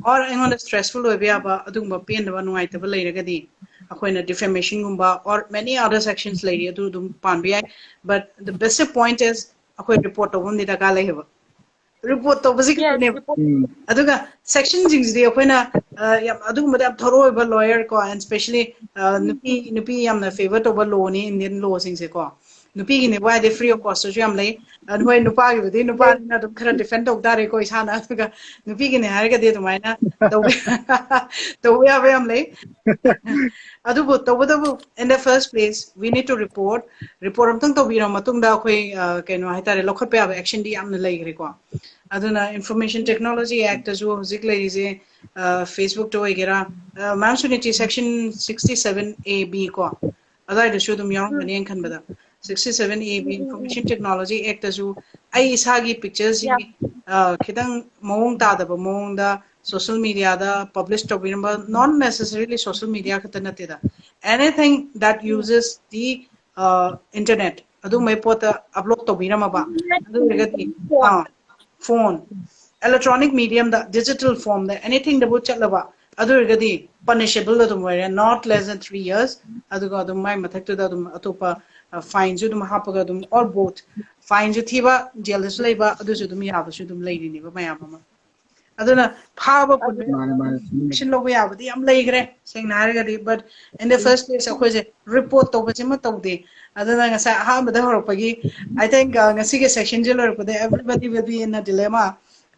or ꯑꯩꯉꯣꯟꯗ stressful ꯑꯣꯏꯕ ꯌꯥꯕ ꯑꯗꯨꯒꯨꯝꯕ ꯄꯦꯟꯗꯕ ꯅꯨꯡꯉꯥꯏꯇꯕ ꯂꯩꯔꯒꯗꯤ ꯑꯩꯈꯣꯏꯅ defamationꯒꯨꯝꯕ or many other sections ꯂꯩꯔꯤ, ꯑꯗꯨ ꯑꯗꯨꯝ ꯄꯥꯟꯕ ꯌꯥꯏ, but the basic point is ꯑꯩꯈꯣꯏ report ꯇꯧꯕ ꯑꯃꯗꯤ ꯗꯔꯀꯥꯔ ꯂꯩꯌꯦꯕ꯫ Report ꯇꯧꯕꯁꯤ ꯈꯛꯇꯅꯦꯕ꯫ ꯑꯗꯨꯒ sectionꯁꯤꯡꯁꯤꯗꯤ ꯑꯩꯈꯣꯏꯅ ꯑ, ꯌꯥꯝ ꯑꯗꯨꯒꯨꯝꯕꯗ ꯌꯥꯝ thorough ꯑꯣꯏꯕ lawyer ꯀꯣ, and specially ꯑ, ꯅꯨꯄꯤ ꯅꯨꯄꯤ ꯌꯥꯝꯅ favour ꯇꯧꯕ lawꯅꯤ Indian lawꯁꯤꯡꯁꯦꯀꯣ꯫ ꯅꯨꯄꯤꯒꯤꯅꯦꯕꯨ ꯍꯥꯏꯔꯗꯤ free of costꯇꯁꯨ ꯌꯥꯝ ꯂꯩ꯫ ꯑꯗꯨ ꯍꯣꯏ, ꯅꯨꯄꯥꯒꯤꯕꯨꯗꯤ ꯅꯨꯄꯥꯅꯤꯅ ꯑꯗꯨꯝ ꯈꯔ defend ꯇꯧ ꯇꯥꯔꯦꯀꯣ ꯏꯁꯥꯅ, ꯑꯗꯨꯒ ꯅꯨꯄꯤꯒꯤꯅꯦ ꯍꯥꯏꯔꯒꯗꯤ ꯑꯗꯨꯃꯥꯏꯅ ꯇꯧꯕ ꯇꯧꯕ ꯌꯥꯕ ꯌꯥꯝ ꯂꯩ꯫ ꯑꯗꯨꯕꯨ ꯇꯧꯕꯇꯕꯨ in the first place we need to report, report ꯑꯝꯇꯪ ꯇꯧꯕꯤꯔ ꯃꯇꯨꯡꯗ ꯑꯩꯈꯣꯏ ꯑ, ꯀꯩꯅꯣ ꯍꯥꯏꯇꯥꯔꯦ, ꯂꯧꯈꯠꯄ ꯌꯥꯕ actionꯗꯤ ꯌꯥꯝꯅ ꯂꯩꯈ꯭ꯔꯦꯀꯣ꯫ ꯑꯗꯨꯅ Information Technology Actꯇꯁꯨ ꯍꯧꯖꯤꯛ ꯂꯩꯔꯤꯁꯦ, ꯑ, Facebookꯇ ꯑꯣꯏꯒꯦꯔꯥ, ꯑ, ꯃꯌꯥꯝ Suniti section sixty seven A B ꯀꯣ, ꯑꯗꯨꯋꯥꯏꯗꯁꯨ ꯑꯗꯨꯝ ꯌꯥꯎꯔꯝꯒꯅꯤ ꯑꯩꯅ ꯈꯟꯕꯗ꯫ Sixty seven A B Information Technology Actꯇꯁꯨ ꯑꯩ ꯏꯁꯥꯒꯤ pictureꯁꯤ, ꯑ, ꯈꯤꯇꯪ ꯃꯑꯣꯡ ꯇꯥꯗꯕ ꯃꯑꯣꯡꯗ social mediaꯗ publish ꯇꯧꯕꯤꯔꯝꯕ, not necessarily social media ꯈꯛꯇ ꯅꯠꯇꯦꯗ, anything that uses the, uh, internet, ꯑꯗꯨꯒꯨꯝꯕꯩ ꯄꯣꯠꯇ upload ꯇꯧꯕꯤꯔꯝꯃꯕ, ꯑꯗꯨ ꯑꯣꯏꯔꯒꯗꯤ, ꯑꯥ, phone, electronic mediumꯗ, digital formꯗ, anythingꯗꯕꯨ ꯆꯠꯂꯕ, ꯑꯗꯨ ꯑꯣꯏꯔꯒꯗꯤ ꯄꯅꯤꯁꯦꯕꯜ ꯑꯗꯨꯝ ꯑꯣꯏꯔꯦ, not less than three years. ꯑꯗꯨꯒ ꯑꯗꯨꯝ ꯃꯥꯏ ꯃꯊꯛꯇꯨꯗ ꯑꯗꯨꯝ ꯑꯇꯣꯞꯄ ꯐꯥꯏꯟꯁꯨ ꯑꯗꯨꯝ ꯍꯥꯞꯄꯒ ꯑꯗꯨꯝ, or both, ꯐꯥꯏꯟꯁꯨ ꯊꯤꯕ, ꯖꯦꯜꯗꯁꯨ ꯂꯩꯕ, ꯑꯗꯨꯁꯨ ꯑꯗꯨꯝ ꯌꯥꯕꯁꯨ ꯑꯗꯨꯝ ꯂꯩꯔꯤꯅꯦꯕ ꯃꯌꯥꯝ ꯑꯃ꯫ ꯑꯗꯨꯅ ꯐꯥꯕ ꯄꯨꯟꯕ, ꯃꯥꯅꯦ ꯃꯥꯅꯦ ꯆꯨꯝꯃꯦ꯫ Action ꯂꯧꯕ ꯌꯥꯕꯗꯤ ꯌꯥꯝ ꯂꯩꯈ꯭ꯔꯦ, ꯁꯦꯡꯅ ꯍꯥꯏꯔꯒꯗꯤ, but in the first place ꯑꯩꯈꯣꯏꯁꯦ ꯔꯤꯄꯣꯔꯠ ꯇꯧꯕꯁꯤꯃ ꯇꯧꯗꯦ꯫ ꯑꯗꯨꯅ ꯉꯁꯥꯏ ꯑꯍꯥꯟꯕꯗ ꯍꯧꯔꯛꯄꯒꯤ, I think, uh, ꯉꯁꯤꯒꯤ ꯁꯦꯁꯟꯁꯦ ꯂꯣꯏꯔꯛꯄꯗ everybody will be in a dilemma.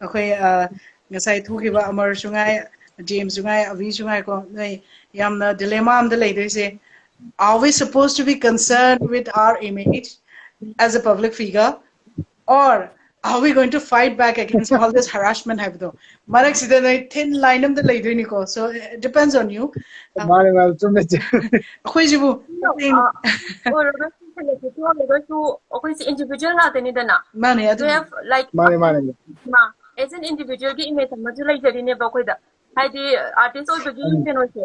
ꯑꯩꯈꯣꯏ, uh, ꯉꯁꯥꯏ ꯊꯣꯛꯈꯤꯕ ꯑꯃꯔꯁꯨ ꯉꯥꯏ, ꯖꯦꯝꯁꯁꯨ ꯉꯥꯏ, ꯑꯕꯤꯁꯨ ꯉꯥꯏꯀꯣ, ꯅꯣꯏ ꯌꯥꯝꯅ dilemma ꯑꯃꯗ ꯂꯩꯗꯣꯏꯁꯦ. Are we supposed to be concerned with our image as a public figure, or are we going to fight back against all this harassment ꯍꯥꯏꯕꯗꯣ? ꯃꯔꯛꯁꯤꯗ ꯅꯣꯏ thin line ꯑꯃꯗ ꯂꯩꯗꯣꯏꯅꯤꯀꯣ, so it depends on you. ꯃꯥꯅꯦ ꯃꯥꯅꯦ ꯆꯨꯝꯃꯦ ꯆꯨꯝꯃꯦ꯫ ꯑꯩꯈꯣꯏꯁꯤꯕꯨ ꯑꯣꯏꯔꯒꯁꯨ ꯑꯩꯈꯣꯏꯁꯦ individual ꯉꯥꯛꯇꯅꯤꯗꯅ, ꯃꯥꯅꯦ ꯑꯗꯨ we have, like, ꯃꯥꯅꯦ ꯃꯥꯅꯦ as an individual ꯒꯤ image ꯑꯃꯁꯨ ꯂꯩꯖꯔꯤꯅꯦꯕ ꯑꯩꯈꯣꯏꯗ꯫ ꯍꯥꯏꯗꯤ artist ꯑꯣꯏꯕꯒꯤ ꯀꯩꯅꯣꯁꯦ,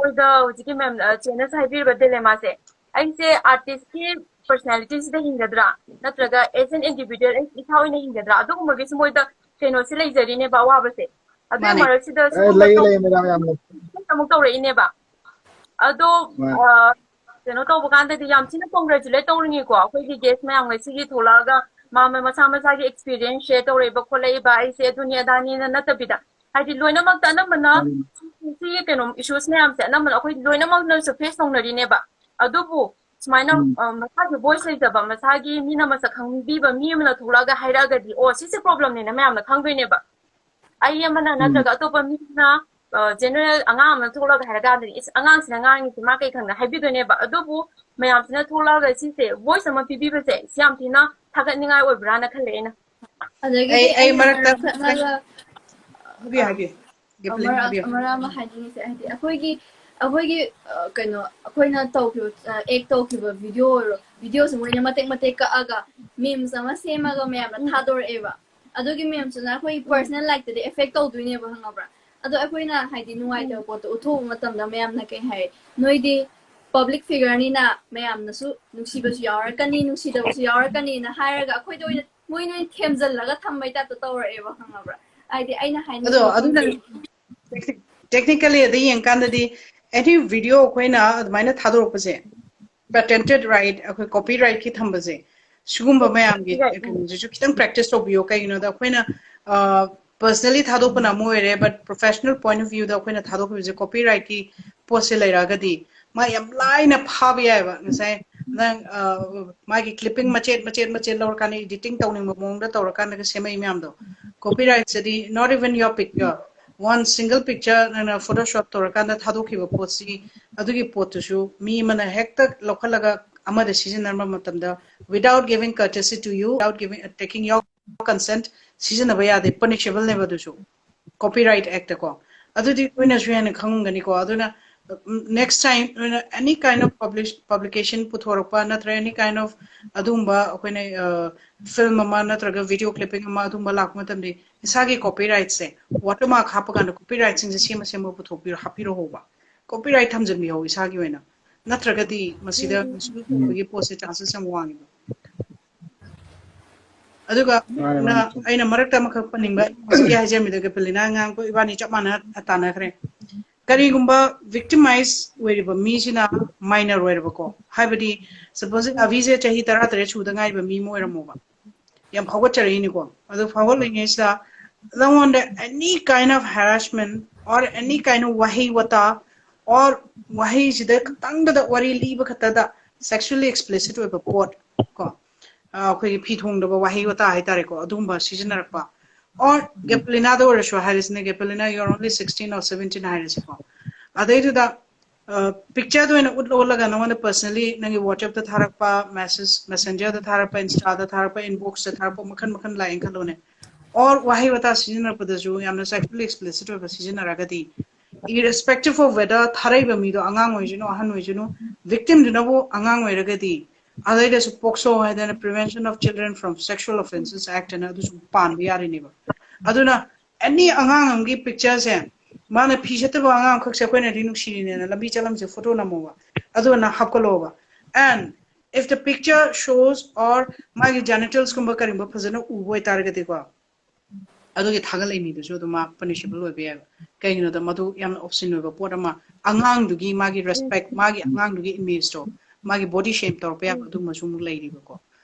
ꯃꯣꯏꯗ ꯍꯧꯖꯤꯛꯀꯤ ꯃꯦꯝ ꯆꯦꯅꯁꯨ ꯍꯥꯏꯕꯤꯔꯤꯕ dilemma ꯁꯦ, ꯑꯩꯁꯦ artist ꯀꯤ personality ꯁꯤꯗ ꯍꯤꯡꯒꯗ꯭ꯔꯥ, ꯅꯠꯇ꯭ꯔꯒ as an individual ꯑꯩ ꯏꯁꯥ ꯑꯣꯏꯅ ꯍꯤꯡꯒꯗ꯭ꯔꯥ, ꯑꯗꯨꯒꯨꯝꯕꯒꯤꯁꯨ ꯃꯣꯏꯗ ꯀꯩꯅꯣꯁꯦ ꯂꯩꯖꯔꯤꯅꯦꯕ, ꯑꯋꯥꯕꯁꯦ꯫ ꯑꯗꯨꯒꯤ ꯃꯥꯅꯦ꯫ ꯃꯔꯛꯁꯤꯗ ꯑꯦ, ꯂꯩ ꯂꯩ ꯃꯦꯗꯥꯝ ꯌꯥꯝ ꯂꯩ꯫ ꯑꯃꯨꯛ ꯇꯧꯔꯛꯏꯅꯦꯕ꯫ ꯑꯗꯣ ꯃꯥꯅꯦ꯫ ꯑ, ꯀꯩꯅꯣ ꯇꯧꯕ ꯀꯥꯟꯗꯗꯤ ꯌꯥꯝ ꯊꯤꯅ congratulate ꯇꯧꯅꯤꯡꯉꯤꯀꯣ, ꯑꯩꯈꯣꯏꯒꯤ guest ꯃꯌꯥꯝ ꯉꯁꯤꯒꯤ ꯊꯣꯛꯂꯛꯑꯒ ꯃꯥ ꯃꯥ ꯃꯁꯥ ꯃꯁꯥꯒꯤ experience share ꯇꯧꯔꯛꯏꯕ ꯈꯣꯠꯂꯛꯏꯕ, ꯑꯩꯁꯦ ꯑꯗꯨꯅꯤ ꯑꯗꯥꯅꯤꯅ ꯅꯠꯇꯕꯤꯗ, ꯍꯥꯏꯗꯤ ꯂꯣꯏꯅꯃꯛꯇ ꯑꯅꯝꯕꯅ ꯎꯝ꯫ ꯁꯤꯒꯤ ꯀꯩꯅꯣ issues ꯃꯌꯥꯝꯁꯦ ꯑꯅꯝꯕꯅ ꯑꯩꯈꯣꯏ ꯂꯣꯏꯅꯃꯛꯅꯁꯨ face ꯇꯧꯅꯔꯤꯅꯦꯕ꯫ ꯑꯗꯨꯕꯨ ꯁꯨꯃꯥꯏꯅ ꯎꯝ꯫ ꯑ, ꯃꯁꯥꯒꯤ voice ꯂꯩꯖꯕ, ꯃꯁꯥꯒꯤ ꯃꯤꯅ ꯃꯁꯛ ꯈꯪꯕꯤꯕ ꯃꯤ ꯑꯃꯅ ꯊꯣꯛꯂꯛꯑꯒ ꯍꯥꯏꯔꯛꯑꯒꯗꯤ, ꯑꯣ, ꯁꯤꯁꯦ problem ꯅꯦꯅ ꯃꯌꯥꯝꯅ ꯈꯪꯗꯣꯏꯅꯦꯕ꯫ ꯑꯩ ꯑꯃꯅ ꯎꯝ꯫ ꯅꯠꯇ꯭ꯔꯒ ꯑꯇꯣꯞꯄ ꯃꯤ ꯑꯃꯅ, ꯑ, general ꯑꯉꯥꯡ ꯑꯃꯅ ꯊꯣꯛꯂꯛꯑꯒ ꯍꯥꯏꯔ ꯀꯥꯟꯗꯗꯤ, "ꯏꯁ, ꯑꯉꯥꯡꯁꯤꯅ ꯉꯥꯡꯉꯤꯁꯤ ꯃꯥ ꯀꯩ ꯈꯪꯗꯅ?" ꯍꯥꯏꯕꯤꯗꯣꯏꯅꯦꯕ꯫ ꯑꯗꯨꯕꯨ ꯃꯌꯥꯝꯁꯤꯅ ꯊꯣꯛꯂꯛꯑꯒ ꯁꯤꯁꯦ voice ꯑꯃ ꯄꯤꯕꯤꯕꯁꯦ, ꯁꯤ ꯌꯥꯝ ꯊꯤꯅ ꯊꯥꯒꯠꯅꯤꯡꯉꯥꯏ ꯑꯣꯏꯕ꯭ꯔꯥꯅ ꯈꯜꯂꯦ ꯑꯩꯅ꯫ ꯑꯩ, ꯑꯩ ꯃꯔꯛꯇ ꯈꯤꯇꯪ ꯍꯥꯏꯕꯤꯌꯨ, ꯍꯥꯏꯕꯤꯌꯨ꯫ Gabriel, ꯃꯔꯛ ꯍꯥꯏꯕꯤꯌꯨ꯫ ꯃꯔꯛ ꯑꯃ ꯍꯥꯏꯅꯤꯡꯉꯤꯁꯦ ꯍꯥꯏꯗꯤ ꯑꯩꯈꯣꯏꯒꯤ ꯑꯩꯈꯣꯏꯒꯤ ꯑ, ꯀꯩꯅꯣ ꯑꯩꯈꯣꯏꯅ ꯇꯧꯈꯤꯕ act ꯇꯧꯈꯤꯕ video ꯑꯣꯏꯔꯣ, video ꯁꯦ ꯃꯣꯏꯅ ꯃꯇꯦꯛ ꯃꯇꯦꯛ ꯀꯛꯑꯒ memes ꯑꯃ ꯁꯦꯝꯃꯒ ꯃꯌꯥꯝꯅ ꯊꯥꯗꯣꯔꯛꯑꯦꯕ꯫ ꯑꯗꯨꯒꯤ memes ꯇꯨꯅ ꯑꯩꯈꯣꯏꯒꯤ personal life ꯇꯗꯤ effect ꯇꯧꯗꯣꯏꯅꯦꯕ, ꯈꯪꯉꯕ꯭ꯔꯥ? ꯑꯗꯣ ꯑꯩꯈꯣꯏꯅ ꯍꯥꯏꯗꯤ ꯅꯨꯡꯉꯥꯏꯇꯕ ꯄꯣꯠꯇꯣ ꯎꯠꯊꯣꯛꯄ ꯃꯇꯝꯗ ꯃꯌꯥꯝꯅ ꯀꯩ ꯍꯥꯏ, "ꯅꯣꯏꯗꯤ public figure ꯅꯤꯅ ꯃꯌꯥꯝꯅꯁꯨ ꯅꯨꯡꯁꯤꯕꯁꯨ ꯌꯥꯎꯔꯛꯀꯅꯤ, ꯅꯨꯡꯁꯤꯗꯕꯁꯨ ꯌꯥꯎꯔꯛꯀꯅꯤꯅ" ꯍꯥꯏꯔꯒ ꯑꯩꯈꯣꯏꯗ ꯑꯣꯏꯅ ꯃꯣꯏꯅ ꯑꯣꯏꯅ ꯊꯦꯝꯖꯤꯜꯂꯒ ꯊꯝꯕꯩ type ꯇ ꯇꯧꯔꯛꯑꯦꯕ, ꯈꯪꯉꯕ꯭ꯔꯥ? ꯍꯥꯏꯗꯤ ꯑꯩꯅ ꯑꯗꯣ ꯑꯗꯨꯅ ꯍꯥꯏꯅꯤꯡꯕ Technically ꯑꯗ ꯌꯦꯡꯀꯥꯟꯗꯗꯤ any video ꯑꯩꯈꯣꯏꯅ ꯑꯗꯨꯃꯥꯏꯅ ꯊꯥꯗꯣꯔꯛꯄꯁꯦ patented right, ꯑꯩꯈꯣꯏ copyrightꯀꯤ ꯊꯝꯕꯁꯦ, ꯁꯤꯒꯨꯝꯕ ꯃꯌꯥꯝꯒꯤ Copyright. ꯀꯩꯅꯣꯁꯤꯁꯨ ꯈꯤꯇꯪ practice ꯇꯧꯕꯤꯌꯣ꯫ ꯀꯩꯒꯤꯅꯣꯗ ꯑꯩꯈꯣꯏꯅ personally ꯊꯥꯗꯣꯛꯄꯅ ꯑꯃ ꯑꯣꯏꯔꯦ, but professional point of viewꯗ ꯑꯩꯈꯣꯏꯅ ꯊꯥꯗꯣꯛꯈꯤꯕꯁꯦ copyrightꯀꯤ ꯄꯣꯠꯁꯦ ꯂꯩꯔꯛꯑꯒꯗꯤ ꯃꯥ ꯌꯥꯝ ꯂꯥꯏꯅ ꯐꯥꯕ ꯌꯥꯏꯑꯕ꯫ ꯉꯁꯥꯏ ꯅꯪ ꯃꯥꯒꯤ clipping ꯃꯆꯦꯠ ꯃꯆꯦꯠ ꯃꯆꯦꯠ ꯂꯧꯔꯀꯥꯟꯗ editing ꯇꯧꯅꯤꯡꯕ ꯃꯑꯣꯡꯗ ꯇꯧꯔꯀꯥꯟꯗꯒ ꯁꯦꯝꯃꯛꯏ ꯃꯌꯥꯝꯗꯣ, copyrightꯁꯤꯗꯤ not even your picture, one single picture ꯅꯪꯅ Photoshop ꯇꯧꯔꯀꯥꯟꯗ ꯊꯥꯗꯣꯛꯈꯤꯕ ꯄꯣꯠꯁꯤ, ꯑꯗꯨꯒꯤ ꯄꯣꯠꯇꯨꯁꯨ ꯃꯤ ꯑꯃꯅ ꯍꯦꯛꯇ ꯂꯧꯈꯠꯂꯒ ꯑꯃꯗ ꯁꯤꯖꯤꯟꯅꯔꯝꯕ ꯃꯇꯝꯗ without giving courtesy to you, without giving, taking your consent ꯁꯤꯖꯤꯟꯅꯕ ꯌꯥꯗꯦ, punishable ꯅꯦꯕ ꯑꯗꯨꯁꯨ copyright act ꯀꯣ꯫ ꯑꯗꯨꯗꯤ ꯅꯣꯏꯅꯁꯨ ꯍꯦꯟꯅ ꯈꯪꯉꯝꯒꯅꯤꯀꯣ꯫ ꯑꯗꯨꯅ next time ꯅꯣꯏꯅ any kind of publish publication ꯄꯨꯊꯣꯔꯛꯄ ꯅꯠꯇ꯭ꯔꯒ any kind of ꯑꯗꯨꯒꯨꯝꯕ ꯑꯩꯈꯣꯏꯅ film ꯑꯃ ꯅꯠꯇ꯭ꯔꯒ video clipping ꯑꯃ ꯑꯗꯨꯒꯨꯝꯕ ꯂꯥꯛꯄ ꯃꯇꯝꯗ ꯏꯁꯥꯒꯤ copyrightꯁꯦ watermark ꯍꯥꯞꯄ ꯀꯥꯟꯗ copyrightꯁꯤꯡꯁꯦ ꯁꯦꯝꯃ ꯁꯦꯝꯃ ꯄꯨꯊꯣꯛꯄꯤꯔꯣ, ꯍꯥꯞꯄꯤꯔꯣ ꯍꯧꯕ꯫ Copyright ꯊꯝꯖꯤꯟꯕꯤꯍꯧ ꯏꯁꯥꯒꯤ ꯑꯣꯏꯅ, ꯅꯠꯇ꯭ꯔꯒꯗꯤ ꯃꯁꯤꯗ misuse ꯇꯧꯕꯒꯤ ꯄꯣꯠꯁꯦ chances ꯌꯥꯝ ꯋꯥꯡꯉꯦꯕ꯫ ꯑꯗꯨꯒ ꯃꯥꯅꯦ, ꯅ-, ꯃꯥꯅꯦ꯫ ꯑꯩꯅ ꯃꯔꯛꯇ ꯑꯃꯈꯛ ꯄꯟꯅꯤꯡꯕ, ꯍꯧꯖꯤꯛꯀꯤ ꯍꯥꯏꯖꯔꯝꯃꯤꯗꯣ ꯒꯦꯄꯂꯤꯅꯥ ꯉꯥꯡꯕ ꯏꯕꯥꯅꯤ ꯆꯞ ꯃꯥꯟꯅ ꯇꯥꯟꯅꯈ꯭ꯔꯦ꯫ ꯀꯔꯤꯒꯨꯝꯕ victimize ꯑꯣꯏꯔꯤꯕ ꯃꯤꯁꯤꯅ minor ꯑꯣꯏꯔꯕꯀꯣ, ꯍꯥꯏꯕꯗꯤ suppose ꯑꯚꯤꯁꯦ ꯆꯍꯤ ꯇꯔꯥꯇꯔꯦꯠ ꯁꯨꯗ ꯉꯥꯏꯔꯤꯕ ꯃꯤ ꯑꯃ ꯑꯣꯏꯔꯝꯃꯣꯕ, ꯌꯥꯝ ꯐꯥꯎꯒꯠꯆꯔꯛꯏꯅꯤꯀꯣ꯫ ꯑꯗꯨ ꯐꯥꯎꯒꯠꯂꯤꯉꯩꯁꯤꯗ ꯅꯉꯣꯟꯗ any kind of harassment or any kind of ꯋꯥꯍꯩ ꯋꯥꯇꯥ or ꯋꯥꯍꯩꯁꯤꯗ ꯈꯇꯪꯗꯗ ꯋꯥꯔꯤ ꯂꯤꯕ ꯈꯛꯇꯗ sexually explicit ꯑꯣꯏꯕ ꯄꯣꯠ ꯀꯣ, ꯑ, ꯑꯩꯈꯣꯏꯒꯤ ꯐꯤ ꯊꯣꯡꯗꯕ ꯋꯥꯍꯩ ꯋꯥꯇꯥ ꯍꯥꯏꯇꯥꯔꯦꯀꯣ, ꯑꯗꯨꯒꯨꯝꯕ ꯁꯤꯖꯤꯟꯅꯔꯛꯄ, or ꯒꯦꯄꯂꯤꯅꯥꯗ ꯑꯣꯏꯔꯁꯨ ꯍꯥꯏꯔꯤꯁꯤꯅꯦ, ꯒꯦꯄꯂꯤꯅꯥ, you're only sixteen or seventeen ꯍꯥꯏꯔꯁꯤꯀꯣ, ꯑꯗꯩꯗꯨꯗ pictureꯗ ꯑꯣꯏꯅ ꯎꯠꯂ ꯎꯠꯂꯒ ꯅꯉꯣꯟꯗ personally ꯅꯪꯒꯤ WhatsAppꯇ ꯊꯥꯔꯛꯄ, message, messengerꯗ ꯊꯥꯔꯛꯄ, Instaꯗ ꯊꯥꯔꯛꯄ, inboxꯇ ꯊꯥꯔꯛꯄ, ꯃꯈꯜ ꯃꯈꯜ ꯂꯥꯛꯑꯦꯅ ꯈꯜꯂꯣꯅꯦ꯫ Or ꯋꯥꯍꯩ ꯋꯥꯇꯥ ꯁꯤꯖꯤꯟꯅꯔꯛꯄꯗꯁꯨ ꯌꯥꯝꯅ sexually explicit ꯑꯣꯏꯕ ꯁꯤꯖꯤꯟꯅꯔꯒꯗꯤ, irrespective of whether ꯊꯥꯔꯛꯏꯕ ꯃꯤꯗꯣ ꯑꯉꯥꯡ ꯑꯣꯏꯁꯅꯨ ꯑꯍꯟ ꯑꯣꯏꯁꯅꯨ, victimꯗꯨꯅꯕꯨ ꯑꯉꯥꯡ ꯑꯣꯏꯔꯒꯗꯤ, ꯑꯗꯩꯗꯁꯨ POCSO ꯍꯥꯏꯗꯅ Prevention of Children from Sexual Offences Actꯑꯅ ꯑꯗꯨꯁꯨ ꯄꯥꯟꯕ ꯌꯥꯔꯤꯅꯦꯕ꯫ ꯑꯗꯨꯅ any ꯑꯉꯥꯡ ꯑꯃꯒꯤ pictureꯁꯦ, ꯃꯥꯅ ꯐꯤ ꯁꯦꯠꯇꯕ ꯑꯉꯥꯡ ꯑꯃꯈꯛꯁꯦ ꯑꯩꯈꯣꯏꯅꯗꯤ ꯅꯨꯡꯁꯤꯔꯤꯅꯦꯅ ꯂꯝꯕꯤ ꯆꯠꯂꯝꯁꯦ photo ꯅꯝꯃꯣꯕ, ꯑꯗꯨꯒ ꯅꯪ ꯍꯥꯞꯀꯠꯂꯣꯕ, and if the picture shows or ꯃꯥꯒꯤ genitalsꯀꯨꯝꯕ ꯀꯔꯤꯒꯨꯝꯕ ꯐꯖꯅ ꯎꯕ ꯑꯣꯏꯇꯥꯔꯒꯗꯤꯀꯣ, ꯑꯗꯨꯒꯤ ꯊꯥꯒꯠꯂꯛꯏ ꯃꯤꯗꯨꯁꯨ ꯑꯗꯨꯝ ꯃꯥ ꯄꯅꯤꯁꯦꯕꯜ ꯑꯣꯏꯕ ꯌꯥꯏꯕ꯫ ꯀꯩꯒꯤꯅꯣꯗ ꯃꯗꯨ ꯌꯥꯝꯅ ꯑꯣꯞꯁꯤꯟ ꯑꯣꯏꯕ ꯄꯣꯠ ꯑꯃ, ꯑꯉꯥꯡꯗꯨꯒꯤ, ꯃꯥꯒꯤ ꯔꯦꯁꯄꯦꯛ, ꯃꯥꯒꯤ ꯑꯉꯥꯡꯗꯨꯒꯤ ꯏꯃꯦꯖꯇꯣ, ꯃꯥꯒꯤ ꯕꯣꯗꯤ ꯁꯦꯝ ꯇꯧꯔꯛꯄ ꯌꯥꯕ ꯑꯗꯨꯒꯨꯝꯕꯁꯨ ꯑꯃꯨꯛ ꯂꯩꯔꯤꯕꯀꯣ꯫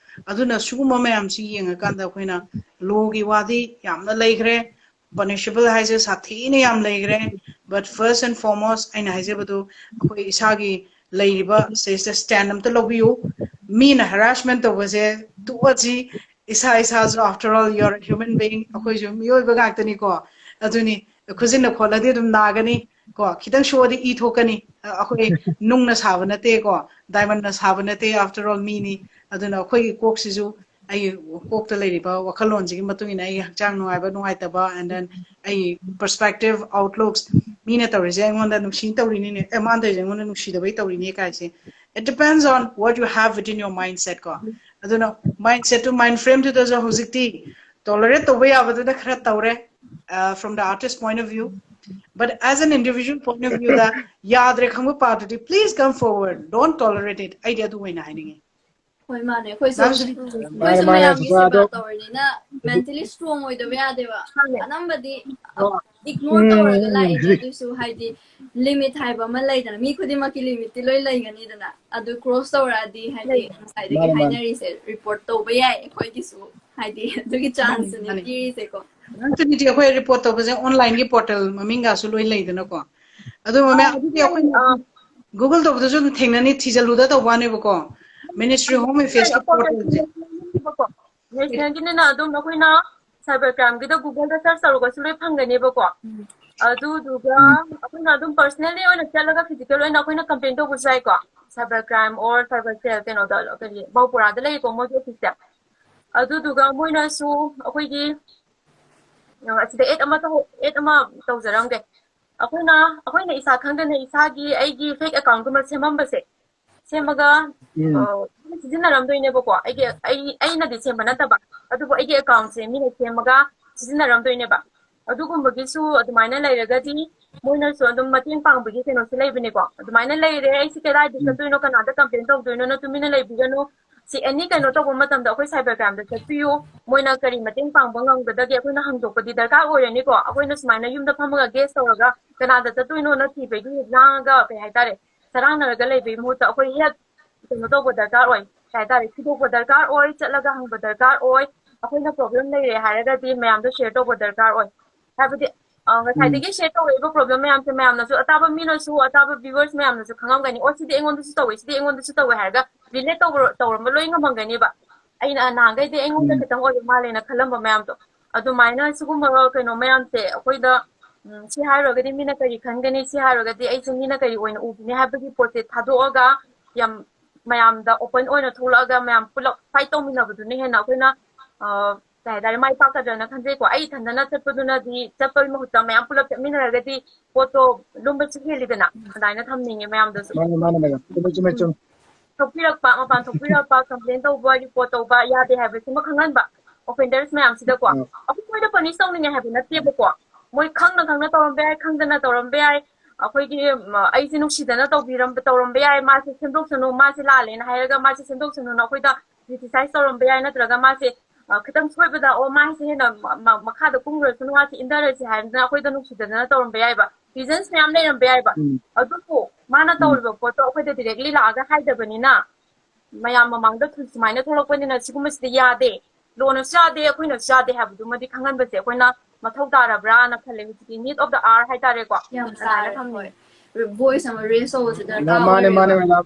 ꯑꯗꯨꯅ ꯁꯤꯒꯨꯝꯕ ꯃꯌꯥꯝꯁꯤ ꯌꯦꯡꯉꯀꯥꯟꯗ ꯑꯩꯈꯣꯏꯅ ꯂꯣꯒꯤ ꯋꯥꯗꯤ ꯌꯥꯝꯅ ꯂꯩꯈ꯭ꯔꯦ, ꯄꯅꯤꯁꯦꯕꯜ ꯍꯥꯏꯁꯦ ꯁꯥꯊꯤꯅ ꯌꯥꯝ ꯂꯩꯈ꯭ꯔꯦ꯫ But first and foremost ꯑꯩꯅ ꯍꯥꯏꯖꯕꯗꯨ, ꯑꯩꯈꯣꯏ ꯏꯁꯥꯒꯤ ꯂꯩꯔꯤꯕ ꯁꯤꯗꯩꯁꯤꯗ ꯁ꯭ꯇꯦꯟ ꯑꯝꯇ ꯂꯧꯕꯤꯌꯨ꯫ ꯃꯤꯅ ꯍꯔꯥꯁꯃꯦꯟ ꯇꯧꯕꯁꯦ ꯇꯣꯛꯑꯁꯤ꯫ ꯏꯁꯥ ꯏꯁꯥꯁꯨ, after all, you are a human being, ꯑꯩꯈꯣꯏꯁꯨ ꯃꯤꯑꯣꯏꯕ ꯉꯥꯛꯇꯅꯤꯀꯣ꯫ ꯑꯗꯨꯅꯤ, ꯈꯨꯖꯤꯟꯅ ꯈꯣꯠꯂꯗꯤ ꯑꯗꯨꯝ ꯅꯥꯒꯅꯤ ꯀꯣ, ꯈꯤꯇꯪ ꯁꯣꯛꯑꯗꯤ ꯏ ꯊꯣꯛꯀꯅꯤ꯫ ꯑ, ꯑꯩꯈꯣꯏ ꯅꯨꯡꯅ ꯁꯥꯕ ꯅꯠꯇꯦꯀꯣ, ꯗꯥꯏꯃꯟꯅ ꯁꯥꯕ ꯅꯠꯇꯦ, after all ꯃꯤꯅꯤ꯫ ꯑꯗꯨꯅ ꯑꯩꯈꯣꯏꯒꯤ ꯀꯣꯛꯁꯤꯁꯨ, ꯑꯩꯒꯤ ꯀꯣꯛꯇ ꯂꯩꯔꯤꯕ ꯋꯥꯈꯜꯂꯣꯟꯁꯤꯒꯤ ꯃꯇꯨꯡ ꯏꯟꯅ ꯑꯩꯒꯤ ꯍꯛꯆꯥꯡ ꯅꯨꯡꯉꯥꯏꯕ ꯅꯨꯡꯉꯥꯏꯇꯕ, and then ꯑꯩꯒꯤ perspective, outlooks, ꯃꯤꯅ ꯇꯧꯔꯤꯁꯦ ꯑꯩꯉꯣꯟꯗ ꯅꯨꯡꯁꯤꯅ ꯇꯧꯔꯤꯅꯤꯅꯦ, ꯑꯦ, ꯃꯥꯅ ꯇꯧꯔꯤꯁꯦ ꯑꯩꯉꯣꯟꯗ ꯅꯨꯡꯁꯤꯗꯕꯩ ꯇꯧꯔꯤꯅꯦ ꯀꯥꯏꯁꯦ, it depends on what you have within your mindset ꯀꯣ꯫ ꯑꯗꯨꯅ mindset ꯇꯨ, mind frame ꯇꯨꯗꯁꯨ ꯍꯧꯖꯤꯛꯇꯤ tolerate ꯇꯧꯕ ꯌꯥꯕꯗꯨꯅ ꯈꯔ ꯇꯧꯔꯦ, uh, from the artist point of view, but as an individual point of view ꯗ ꯌꯥꯗ꯭ꯔꯦ ꯈꯪꯕ ꯄꯥꯗꯨꯗꯤ, please come forward, don't tolerate it. ꯑꯩꯗꯤ ꯑꯗꯨ ꯑꯣꯏꯅ ꯍꯥꯏꯅꯤꯡꯉꯤ꯫ ꯍꯣꯏ, ꯃꯥꯅꯦ꯫ ꯑꯩꯈꯣꯏꯁꯨ ꯃꯥꯅꯦ, ꯑꯩꯈꯣꯏꯁꯨ ꯃꯥꯅꯦ, ꯃꯌꯥꯝꯒꯤ ꯁꯤꯕꯥ ꯇꯧꯔꯤꯅꯤꯅ mentally strong ꯑꯣꯏꯗꯕ ꯌꯥꯗꯦꯕ꯫ ꯑꯅꯝꯕꯗꯤ ignore ꯇꯧꯔꯒ ꯂꯥꯛꯏꯅꯦ꯫ ꯑꯗꯨꯏꯁꯨ ꯍꯥꯏꯗꯤ limit ꯍꯥꯏꯕ ꯑꯃ ꯂꯩꯗꯅ, ꯃꯤ ꯈꯨꯗꯤꯡꯃꯛꯀꯤ limit ꯇꯤ ꯂꯣꯏ ꯂꯩꯒꯅꯤꯗꯅ꯫ ꯑꯗꯨ cross ꯇꯧꯔꯛꯑꯗꯤ ꯍꯥꯏꯗꯤ ꯉꯁꯥꯏꯗꯒꯤ ꯍꯥꯏꯅꯔꯤꯁꯦ report ꯇꯧꯕ ꯌꯥꯏ ꯑꯩꯈꯣꯏꯒꯤꯁꯨ꯫ ꯍꯥꯏꯗꯤ ꯑꯗꯨꯒꯤ chance ꯇꯨꯅꯦ ꯄꯤꯔꯤꯁꯦꯀꯣ꯫ Actually ꯑꯩꯈꯣꯏ report ꯇꯧꯕꯁꯦ online ꯒꯤ portal ꯃꯃꯤꯡꯒꯁꯨ ꯂꯣꯏ ꯂꯩꯗꯅꯀꯣ꯫ ꯑꯗꯨ ꯃꯃꯥ, ꯑꯗꯨꯗꯤ ꯑꯩꯈꯣꯏꯅ Google ꯇꯧꯕꯗꯁꯨ ꯑꯗꯨꯝ ꯊꯦꯡꯅꯅꯤ, ꯊꯤꯖꯤꯜꯂꯨꯗ ꯇꯧꯕ ꯋꯥꯅꯦꯕꯀꯣ꯫ Ministry Home Affairs ꯀꯤ portal ꯁꯦ꯫ National ꯒꯤꯅꯤꯅ ꯑꯗꯨꯝ ꯑꯩꯈꯣꯏꯅ cyber crime ꯒꯤꯗ Google ꯗ search ꯇꯧꯔꯒꯁꯨ ꯂꯣꯏ ꯐꯪꯒꯅꯦꯕꯀꯣ꯫ ꯑꯗꯨꯗꯨꯒ ꯑꯩꯈꯣꯏꯅ ꯑꯗꯨꯝ personally ꯑꯣꯏꯅ ꯆꯠꯂꯒ physical ꯑꯣꯏꯅ ꯑꯩꯈꯣꯏꯅ complain ꯇꯧꯕꯁꯨ ꯌꯥꯏꯀꯣ꯫ Cyber crime or cyber cell ꯀꯩꯅꯣꯗ, ꯀꯔꯤ, ꯕꯧꯄꯨꯔꯥꯗ ꯂꯩꯀꯣ ꯃꯣꯏꯒꯤ office ꯁꯦ꯫ ꯑꯗꯨꯗꯨꯒ ꯃꯣꯏꯅꯁꯨ ꯑꯩꯈꯣꯏꯒꯤ, ꯑ, ꯑꯁꯤꯗ add ꯑꯃ ꯇꯧ-, add ꯑꯃ ꯇꯧꯖꯔꯝꯒꯦ꯫ ꯑꯩꯈꯣꯏꯅ, ꯑꯩꯈꯣꯏꯅ ꯏꯁꯥ ꯈꯪꯗꯅ ꯏꯁꯥꯒꯤ, ꯑꯩꯒꯤ fake account ꯒꯨꯝꯕ ꯁꯦꯝꯃꯝꯕꯁꯦ, ꯁꯦꯝꯃꯒ, ꯑ, ꯁꯤꯖꯤꯟꯅꯔꯝꯗꯣꯏꯅꯦꯕꯀꯣ꯫ ꯑꯩꯒꯤ, ꯑꯩ, ꯑꯩꯅꯗꯤ ꯁꯦꯝꯕ ꯅꯠꯇꯕ, ꯑꯗꯨꯕꯨ ꯑꯩꯒꯤ account ꯁꯦ ꯃꯤꯅ ꯁꯦꯝꯃꯒ ꯁꯤꯖꯤꯟꯅꯔꯝꯗꯣꯏꯅꯦꯕ꯫ ꯑꯗꯨꯒꯨꯝꯕꯒꯤꯁꯨ ꯑꯗꯨꯃꯥꯏꯅ ꯂꯩꯔꯒꯗꯤ ꯃꯣꯏꯅꯁꯨ ꯑꯗꯨꯝ ꯃꯇꯦꯡ ꯄꯥꯡꯕꯒꯤ ꯀꯩꯅꯣꯁꯦ ꯂꯩꯕꯅꯦꯀꯣ꯫ ꯑꯗꯨꯃꯥꯏꯅ ꯂꯩꯔꯦ, ꯑꯩꯁꯦ ꯀꯗꯥꯏꯗ ꯆꯠꯇꯣꯏꯅꯣ, ꯀꯅꯥꯗ complain ꯇꯧꯗꯣꯏꯅꯣꯅ ꯇꯨꯃꯤꯟꯅ ꯂꯩꯕꯤꯒꯅꯨ꯫ ꯑꯦꯅꯤ ꯀꯩꯅꯣ ꯇꯧꯕ ꯃꯇꯝꯗ ꯑꯩꯈꯣꯏ cyber crimeꯗ ꯆꯠꯄꯤꯌꯨ, ꯃꯣꯏꯅ ꯀꯔꯤ ꯃꯇꯦꯡ ꯄꯥꯡꯕ ꯉꯝꯒꯗꯒꯦ ꯑꯩꯈꯣꯏꯅ ꯍꯪꯗꯣꯛꯄꯗꯤ ꯗꯔꯀꯥꯔ ꯑꯣꯏꯔꯅꯤꯀꯣ꯫ ꯑꯩꯈꯣꯏꯅ ꯁꯨꯃꯥꯏꯅ ꯌꯨꯝꯗ ꯐꯝꯃꯒ guess ꯇꯧꯔꯒ ꯀꯅꯥꯗ ꯆꯠꯇꯣꯏꯅꯣꯅ ꯊꯤꯕꯒꯤ ꯂꯥꯡꯉꯒ, ꯀꯩ ꯍꯥꯏꯇꯥꯔꯦ, ꯆꯔꯥꯡꯅꯔꯒ ꯂꯩꯕꯒꯤ ꯃꯍꯨꯠꯇ ꯑꯩꯈꯣꯏ help ꯀꯩꯅꯣ ꯇꯧꯕ ꯗꯔꯀꯥꯔ ꯑꯣꯏ, ꯀꯩ ꯍꯥꯏꯇꯥꯔꯦ, ꯊꯤꯗꯣꯛꯄ ꯗꯔꯀꯥꯔ ꯑꯣꯏ, ꯆꯠꯂꯒ ꯍꯪꯕ ꯗꯔꯀꯥꯔ ꯑꯣꯏ꯫ ꯑꯩꯈꯣꯏꯅ problem ꯂꯩꯔꯦ ꯍꯥꯏꯔꯒꯗꯤ ꯃꯌꯥꯝꯗ share ꯇꯧꯕ ꯗꯔꯀꯥꯔ ꯑꯣꯏ꯫ ꯍꯥꯏꯕꯗꯤ, ꯑ, ꯉꯁꯥꯏꯗꯒꯤ share ꯇꯧꯔꯛꯏꯕ problem ꯃꯌꯥꯝꯁꯦ ꯃꯌꯥꯝꯅꯁꯨ, ꯑꯇꯥꯕ ꯃꯤꯅꯁꯨ, ꯑꯇꯥꯕ viewers ꯃꯌꯥꯝꯅꯁꯨ ꯈꯪꯉꯝꯒꯅꯤ, "ꯑꯣ, ꯁꯤꯗꯤ ꯑꯩꯉꯣꯟꯗꯁꯨ ꯇꯧꯋꯦ, ꯁꯤꯗꯤ ꯑꯩꯉꯣꯟꯗꯁꯨ ꯇꯧꯋꯦ" ꯍꯥꯏꯔꯒ relate ꯇꯧꯕ, ꯇꯧꯔꯝꯕ ꯂꯣꯏ ꯉꯝꯃꯝꯒꯅꯦꯕ꯫ ꯑꯩꯅ ꯅꯍꯥꯟꯈꯩꯗꯤ ꯑꯩꯉꯣꯟꯗ ꯎꯝ꯫ ꯈꯤꯇꯪ ꯑꯣꯏꯕ ꯃꯥꯜꯂꯦꯅ ꯈꯜꯂꯝꯕ ꯃꯌꯥꯝꯗꯣ꯫ ꯑꯗꯨꯃꯥꯏꯅ ꯁꯤꯒꯨꯝꯕ ꯀꯩꯅꯣ ꯃꯌꯥꯝꯁꯦ ꯑꯩꯈꯣꯏꯗ, ꯎꯝ, ꯁꯤ ꯍꯥꯏꯔꯨꯔꯒꯗꯤ ꯃꯤꯅ ꯀꯔꯤ ꯈꯟꯒꯅꯤ, ꯁꯤ ꯍꯥꯏꯔꯨꯔꯒꯗꯤ ꯑꯩꯁꯦ ꯃꯤꯅ ꯀꯔꯤ ꯑꯣꯏꯅ ꯎꯕꯅꯤ ꯍꯥꯏꯕꯒꯤ ꯄꯣꯠꯁꯦ ꯊꯥꯗꯣꯛꯑꯒ ꯌꯥꯝ ꯃꯌꯥꯝꯗ open ꯑꯣꯏꯅ ꯊꯣꯛꯂꯛꯑꯒ ꯃꯌꯥꯝ ꯄꯨꯂꯞ fight ꯇꯧꯃꯤꯟꯅꯕꯗꯨꯅ ꯍꯦꯟꯅ ꯑꯩꯈꯣꯏꯅ, ꯑ, ꯀꯩ ꯍꯥꯏꯇꯥꯔꯦ, ꯃꯥꯏ ꯄꯥꯛꯀꯗ꯭ꯔꯅ ꯈꯟꯖꯩꯀꯣ꯫ ꯑꯩ ꯏꯊꯟꯗꯅ ꯆꯠꯄꯗꯨꯅꯗꯤ, ꯆꯠꯄꯒꯤ ꯃꯍꯨꯠꯇ ꯃꯌꯥꯝ ꯄꯨꯂꯞ ꯆꯠꯃꯤꯟꯅꯔꯒꯗꯤ ꯄꯣꯠꯇꯣ ꯂꯨꯝꯕꯁꯨ ꯍꯦꯜꯂꯤꯗꯅ, ꯑꯗꯨꯃꯥꯏꯅ ꯊꯝꯅꯤꯡꯉꯦ ꯃꯌꯥꯝꯗꯁꯨ꯫ ꯃꯥꯅꯦ, ꯃꯥꯅꯦ, madam꯫ ꯆꯨꯝꯃꯦ, ꯆꯨꯝꯃꯦ, ꯆꯨꯝꯃꯦ꯫ ꯊꯣꯛꯄꯤꯔꯛꯄ, ꯃꯄꯥꯟ ꯊꯣꯛꯄꯤꯔꯛꯄ, complain ꯇꯧꯕ, report ꯇꯧꯕ ꯌꯥꯗꯦ ꯍꯥꯏꯕꯁꯤꯃ ꯈꯪꯍꯟꯕ offenders ꯃꯌꯥꯝꯁꯤꯗꯀꯣ꯫ ꯑꯥ꯫ ꯑꯩꯈꯣꯏ ꯃꯣꯏꯗ punish ꯇꯧꯅꯤꯡꯉꯦ ꯍꯥꯏꯕ ꯅꯠꯇꯦꯕꯀꯣ꯫ ꯃꯣꯏ ꯈꯪꯅ ꯈꯪꯅ ꯇꯧꯔꯝꯕ ꯌꯥꯏ, ꯈꯪꯗꯅ ꯇꯧꯔꯝꯕ ꯌꯥꯏ꯫ ꯑꯩꯈꯣꯏꯒꯤ, ꯎꯝ, ꯑꯩꯁꯦ ꯅꯨꯡꯁꯤꯗꯅ ꯇꯧꯕꯤꯔꯝꯕ, ꯇꯧꯔꯝꯕ ꯌꯥꯏ, ꯃꯥꯁꯦ ꯁꯦꯝꯗꯣꯛꯁꯅꯨ, ꯃꯥꯁꯦ ꯂꯥꯜꯂꯦꯅ ꯍꯥꯏꯔꯒ ꯃꯥꯁꯦ ꯁꯦꯝꯗꯣꯛꯁꯅꯨꯅ ꯑꯩꯈꯣꯏꯗ criticize ꯇꯧꯔꯝꯕ ꯌꯥꯏ, ꯅꯠꯇ꯭ꯔꯒ ꯃꯥꯁꯦ, ꯑ, ꯈꯤꯇꯪ ꯁꯣꯏꯕꯗ, "ꯑꯣ, ꯃꯥꯁꯦ ꯍꯦꯟꯅ ꯃ-, ꯃ-, ꯃꯈꯥꯗ ꯀꯨꯝꯈ꯭ꯔꯁꯅꯨ, ꯃꯥꯁꯦ ꯏꯟꯊꯔꯁꯤ" ꯍꯥꯏꯗꯅ ꯑꯩꯈꯣꯏꯗ ꯅꯨꯡꯁꯤꯗꯅ ꯇꯧꯔꯝꯕ ꯌꯥꯏꯕ, reasons ꯃꯌꯥꯝ ꯂꯩꯔꯝꯕ ꯌꯥꯏꯕ꯫ ꯎꯝ꯫ ꯑꯗꯨꯕꯨ ꯃꯥꯅ ꯎꯝ꯫ ꯇꯧꯔꯤꯕ ꯄꯣꯠꯇꯣ ꯑꯩꯈꯣꯏꯗ directly ꯂꯥꯛꯑꯒ ꯍꯥꯏꯗꯕꯅꯤꯅ, ꯃꯌꯥꯝ ꯃꯃꯥꯡꯗ ꯊꯨ-, ꯁꯨꯃꯥꯏꯅ ꯊꯣꯛꯂꯛꯄꯅꯤꯅ ꯁꯤꯒꯨꯝꯕꯁꯤꯗꯤ ꯌꯥꯗꯦ, ꯂꯣꯅꯁꯨ ꯌꯥꯗꯦ, ꯑꯩꯈꯣꯏꯅꯁꯨ ꯌꯥꯗꯦ ꯍꯥꯏꯕꯗꯨꯃꯗꯤ ꯈꯪꯍꯟꯕꯁꯦ ꯑꯩꯈꯣꯏꯅ ꯃꯊꯧ ꯇꯥꯔꯕ꯭ꯔꯥꯅ ꯈꯜꯂꯦ꯫ ꯍꯧꯖꯤꯛꯇꯤ need of the hour ꯍꯥꯏꯇꯥꯔꯦꯀꯣ, ꯌꯥꯝ ꯑꯗꯨꯃꯥꯏꯅ ꯆꯥꯔꯦ, ꯊꯝꯅꯤꯡꯉꯦ꯫ ꯍꯣꯏ꯫ Voice ꯑꯃ raise ꯇꯧꯕꯁꯦ ꯗꯔꯀꯥꯔ ꯃꯥꯅꯦ, ꯃꯥꯅꯦ, ꯑꯣꯏꯔꯦꯕ꯫ Madam꯫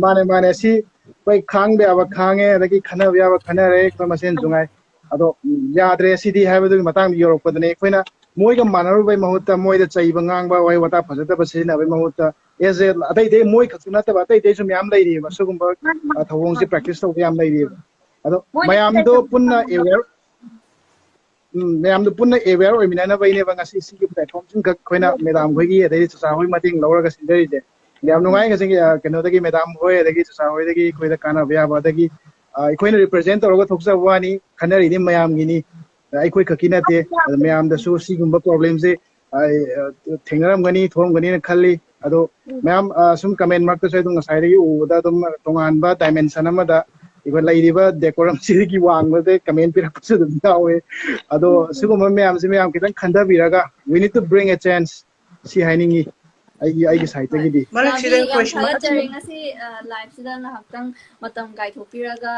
ꯃꯥꯅꯦ, ꯃꯥꯅꯦ꯫ ꯁꯤ ꯑꯩꯈꯣꯏ ꯈꯥꯡꯕ ꯌꯥꯕ ꯈꯥꯡꯉꯦ, ꯑꯗꯒꯤ ꯈꯟꯅꯕ ꯌꯥꯕ ꯈꯟꯅꯔꯦ, ꯑꯩꯈꯣꯏ ꯃꯁꯦꯟꯁꯨ ꯉꯥꯏ꯫ ꯑꯗꯣ, ꯎꯝ, ꯌꯥꯗ꯭ꯔꯦ ꯁꯤꯗꯤ ꯍꯥꯏꯕꯗꯨꯒꯤ ꯃꯇꯥꯡꯗ ꯌꯧꯔꯛꯄꯗꯅꯦ ꯑꯩꯈꯣꯏꯅ ꯃꯣꯏꯒ ꯃꯥꯟꯅꯔꯨꯕꯩ ꯃꯍꯨꯠꯇ, ꯃꯣꯏꯗ ꯆꯩꯕ ꯉꯥꯡꯕ, ꯋꯥꯍꯩ ꯋꯥꯇꯥ ꯐꯖꯗꯕ ꯁꯤꯖꯤꯟꯅꯕꯩ ꯃꯍꯨꯠꯇ, as a, ꯑꯇꯩ ꯑꯇꯩ ꯃꯣꯏ ꯈꯛꯇ ꯅꯠꯇꯕ ꯑꯇꯩ ꯑꯇꯩꯁꯨ ꯃꯌꯥꯝ ꯂꯩꯔꯤꯑꯕ ꯁꯤꯒꯨꯝꯕ, ꯑ, ꯊꯧꯑꯣꯡꯁꯦ practice ꯇꯧꯕ ꯌꯥꯝ ꯂꯩꯔꯤꯑꯕ꯫ ꯑꯗꯣ ꯃꯣꯏꯅ ꯃꯌꯥꯝꯗꯣ ꯄꯨꯟꯅ aware, ꯎꯝ, ꯃꯌꯥꯝꯗꯣ ꯄꯨꯟꯅ aware ꯑꯣꯏꯃꯤꯟꯅꯅꯕꯩꯅꯦꯕ ꯉꯁꯤ ꯁꯤꯒꯤ platformꯁꯤꯡꯈꯛ ꯑꯩꯈꯣꯏꯅ madam ꯍꯣꯏꯒꯤ ꯑꯗꯩ ꯆꯆꯥ ꯍꯣꯏ ꯃꯇꯦꯡ ꯂꯧꯔꯒ ꯁꯤꯟꯖꯔꯤꯁꯦ꯫ ꯌꯥꯝ ꯅꯨꯡꯉꯥꯏ ꯉꯁꯤꯒꯤ, ꯑ, ꯀꯩꯅꯣꯗꯒꯤ madam ꯍꯣꯏ ꯑꯗꯒꯤ ꯆꯆꯥ ꯍꯣꯏꯗꯒꯤ ꯑꯩꯈꯣꯏꯗ ꯀꯥꯟꯅꯕ ꯌꯥꯕ, ꯑꯗꯒꯤ, ꯑ, ꯑꯩꯈꯣꯏꯅ represent ꯇꯧꯔꯒ ꯊꯣꯛꯆꯕ ꯋꯥꯅꯤ, ꯈꯟꯅꯔꯤꯗꯤ ꯃꯌꯥꯝꯒꯤꯅꯤ꯫ ꯑ, ꯑꯩꯈꯣꯏ ꯈꯛꯀꯤ ꯅꯠꯇꯦ꯫ ꯑꯗ ꯃꯌꯥꯝꯗꯁꯨ ꯁꯤꯒꯨꯝꯕ problemꯁꯦ, ꯑ, ꯑ, ꯊꯦꯡꯅꯔꯝꯒꯅꯤ, ꯊꯣꯛꯑꯝꯒꯅꯤꯅ ꯈꯜꯂꯤ꯫ ꯑꯗꯣ ꯃꯌꯥꯝ ꯑ, ꯁꯨꯝ ꯀꯃꯦꯟ ꯃꯔꯛꯇꯁꯨ ꯑꯗꯨꯝ ꯉꯁꯥꯏꯗꯒꯤ ꯎꯕꯗ ꯑꯗꯨꯝ ꯇꯣꯉꯥꯟꯕ ꯗꯥꯏꯃꯦꯟꯁꯟ ꯑꯃꯗ ꯑꯩꯈꯣꯏ ꯂꯩꯔꯤꯕ ꯗꯦꯀꯣꯔꯝꯁꯤꯗꯒꯤ ꯋꯥꯡꯕꯗ ꯀꯃꯦꯟ ꯄꯤꯔꯛꯄꯁꯨ ꯑꯗꯨꯝ ꯌꯥꯎꯋꯦ꯫ ꯑꯗꯣ ꯁꯤꯒꯨꯝꯕ ꯃꯌꯥꯝꯁꯤ ꯃꯌꯥꯝ ꯈꯤꯇꯪ ꯈꯟꯊꯕꯤꯔꯒ we need to bring a change ꯁꯤ ꯍꯥꯏꯅꯤꯡꯉꯤ ꯑꯩꯒꯤ ꯑꯩꯒꯤ ꯁꯥꯏꯠꯇꯒꯤꯗꯤ꯫ ꯃꯔꯛꯁꯤꯗ ꯌꯥꯝ question ꯊꯥꯒꯠꯆꯔꯤ꯫ ꯉꯁꯤ ꯂꯥꯏꯐꯁꯤꯗ ꯉꯥꯏꯍꯥꯛꯇꯪ ꯃꯇꯝ ꯀꯥꯏꯊꯣꯛꯄꯤꯔꯒ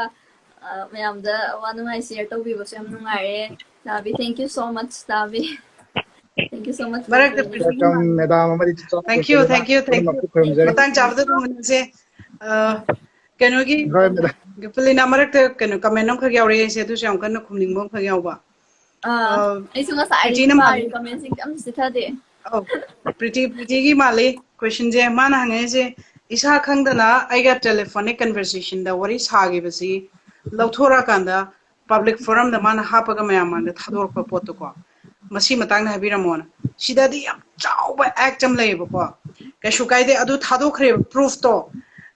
ꯑ, ꯃꯌꯥꯝꯗ ꯑꯋꯥ ꯅꯨꯡꯉꯥꯏ ꯁꯤꯌꯔ ꯇꯧꯕꯤꯕꯁꯨ ꯌꯥꯝ ꯅꯨꯡꯉꯥꯏꯔꯦ꯫ ꯇꯥꯕꯤ, thank you so much, ꯇꯥꯕꯤ꯫ Thank you so much for ꯃꯔꯛꯇ joining. Welcome, madam ꯑꯃꯗꯤ ꯆꯥꯛ Thank you, thank you, thank you. ꯈꯨꯔꯨꯝꯖꯔꯤ꯫ ꯃꯇꯥꯡ ꯆꯥꯕꯗ ꯑꯗꯨꯝ ꯎꯅꯁꯦ꯫ ꯑ, ꯀꯩꯅꯣꯒꯤ ꯍꯣꯏ, madam. ꯒꯣꯄꯤꯂꯤꯅꯥ, ꯃꯔꯛꯇ ꯀꯩꯅꯣ ꯀꯃꯦꯟ ꯑꯃꯈꯛ ꯌꯥꯎꯔꯛꯑꯦ ꯑꯩꯁꯦ, ꯑꯗꯨꯁꯨ ꯌꯥꯝ ꯀꯟꯅ ꯈꯨꯝꯅꯤꯡꯕ ꯑꯃꯈꯛ ꯌꯥꯎꯕ꯫ ꯑꯥ, ꯑ, ꯑꯩꯁꯨ ꯉꯁꯥꯏ ꯏꯆꯦꯅ ꯄꯥꯔꯤ ꯃꯥꯜꯂꯤ꯫ ꯀꯃꯦꯟꯁꯤꯡꯁꯦ ꯑꯝꯇ ꯆꯤꯊꯗꯦ꯫ ꯑꯧ, ꯄ꯭ꯔꯤꯇꯤ, ꯄ꯭ꯔꯤꯇꯤꯒꯤ ꯃꯥꯜꯂꯤ questionꯁꯦ꯫ ꯃꯥꯅ ꯍꯪꯉꯛꯏꯁꯦ, "ꯏꯁꯥ ꯈꯪꯗꯅ ꯑꯩꯒ telephonic conversationꯗ ꯋꯥꯔꯤ ꯁꯥꯈꯤꯕꯁꯤ ꯂꯧꯊꯣꯔꯛꯑꯀꯥꯟꯗ public forumꯗ ꯃꯥꯅ ꯍꯥꯞꯄꯒ ꯃꯌꯥꯝ ꯃꯥꯡꯗ ꯊꯥꯗꯣꯔꯛꯄ ꯄꯣꯠꯇꯣꯀꯣ, ꯃꯁꯤ ꯃꯇꯥꯡꯗ ꯍꯥꯏꯕꯤꯔꯝꯃꯣꯅ"꯫ ꯁꯤꯗꯗꯤ ꯌꯥꯝ ꯆꯥꯎꯕ act ꯑꯃ ꯂꯩꯌꯦꯕꯀꯣ꯫ ꯀꯩꯁꯨ ꯀꯥꯏꯗꯦ, ꯑꯗꯨ ꯊꯥꯗꯣꯛꯈ꯭ꯔꯦꯕ proofꯇꯣ꯫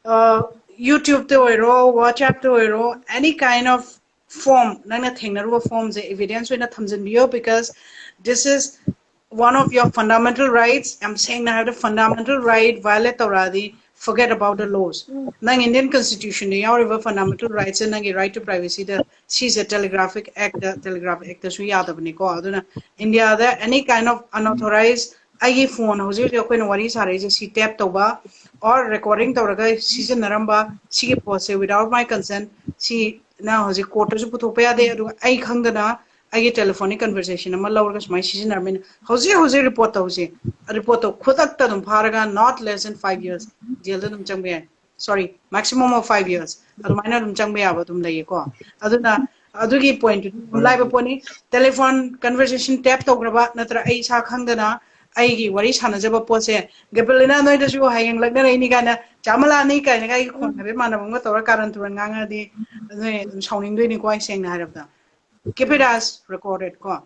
ꯑ, YouTubeꯇ ꯑꯣꯏꯔꯣ, WhatsAppꯇ ꯑꯣꯏꯔꯣ, any kind of form, ꯅꯪꯅ ꯊꯦꯡꯅꯔꯨꯕ formꯁꯦ evidence ꯑꯣꯏꯅ ꯊꯝꯖꯤꯟꯕꯤꯌꯣ, because this is one of your fundamental rights. ꯌꯥꯝ ꯁꯦꯡꯅ ꯍꯥꯏꯔꯕꯗ fundamental right violate ꯇꯧꯔꯛꯑꯗꯤ forget about the laws. ꯅꯪ Indian Constitutionꯗ ꯌꯥꯎꯔꯤꯕ fundamental rightsꯁꯦ, ꯅꯪꯒꯤ right to privacyꯗ, ꯁꯤꯁꯦ Telegraphic Actꯇ, Telegraph Actꯇꯁꯨ ꯌꯥꯗꯕꯅꯤꯀꯣ꯫ ꯑꯗꯨꯅ Indiaꯗ any kind of unauthorized, ꯑꯩꯒꯤ phone ꯍꯧꯖꯤꯛ ꯍꯧꯖꯤꯛ ꯑꯩꯈꯣꯏꯅ ꯋꯥꯔꯤ ꯁꯥꯔꯛꯏꯁꯦ, ꯁꯤ tap ꯇꯧꯕ or recording ꯇꯧꯔꯒ ꯁꯤꯖꯤꯟꯅꯔꯝꯕ, ꯁꯤꯒꯤ ꯄꯣꯠꯁꯦ without my consent, ꯁꯤ ꯅꯪ ꯍꯧꯖꯤꯛ courtꯇꯁꯨ ꯄꯨꯊꯣꯛꯄ ꯌꯥꯗꯦ꯫ ꯑꯗꯨꯒ ꯑꯩ ꯈꯪꯗꯅ ꯑꯩꯒꯤ telephonic conversation ꯑꯃ ꯂꯧꯔꯒ ꯁꯨꯃꯥꯏꯅ ꯁꯤꯖꯤꯟꯅꯔꯝꯃꯤꯅ ꯍꯧꯖꯤꯛ ꯍꯧꯖꯤꯛ report ꯇꯧꯁꯦ꯫ Reportꯇꯣ ꯈꯨꯗꯛꯇ ꯑꯗꯨꯝ ꯐꯥꯔꯒ not less than five years jailꯗ ꯑꯗꯨꯝ ꯆꯪꯕ ꯌꯥꯏ꯫ Sorry, maximum of five years, ꯑꯗꯨꯃꯥꯏꯅ ꯑꯗꯨꯝ ꯆꯪꯕ ꯌꯥꯕ ꯑꯗꯨꯝ ꯂꯩꯌꯦꯀꯣ꯫ ꯑꯗꯨꯅ ꯑꯗꯨꯒꯤ pointꯇꯨꯗꯤ ꯑꯗꯨꯝ ꯂꯥꯏꯕ ꯄꯣꯠꯅꯤ꯫ Telephone conversation tap ꯇꯧꯈ꯭ꯔꯕ ꯅꯠꯇ꯭ꯔ ꯑꯩ ꯏꯁꯥ ꯈꯪꯗꯅ ꯑꯩꯒꯤ ꯋꯥꯔꯤ ꯁꯥꯟꯅꯖꯕ ꯄꯣꯠꯁꯦ, ꯒꯕꯤꯂꯤꯅꯥ, ꯅꯣꯏꯗꯁꯨ ꯍꯌꯦꯡ ꯂꯛꯅꯔꯛꯏꯅꯤ ꯀꯥꯏꯅ, ꯆꯥꯃꯂꯥꯅꯤ ꯀꯥꯏꯅꯒ ꯑꯩꯒꯤ ꯈꯣꯟ ꯍꯥꯏꯐꯦꯠ ꯃꯥꯟꯅꯕ ꯑꯃꯒ ꯇꯧꯔ ꯀꯥꯔꯟ ꯇꯨꯔꯟ ꯉꯥꯡꯉꯗꯤ ꯅꯣꯏ ꯑꯗꯨꯝ ꯁꯥꯎꯅꯤꯡꯗꯣꯏꯅꯤꯀꯣ꯫ ꯑꯩ ꯁꯦꯡꯅ ꯍꯥꯏꯔꯕꯗ, keep it as recorded ꯀꯣ꯫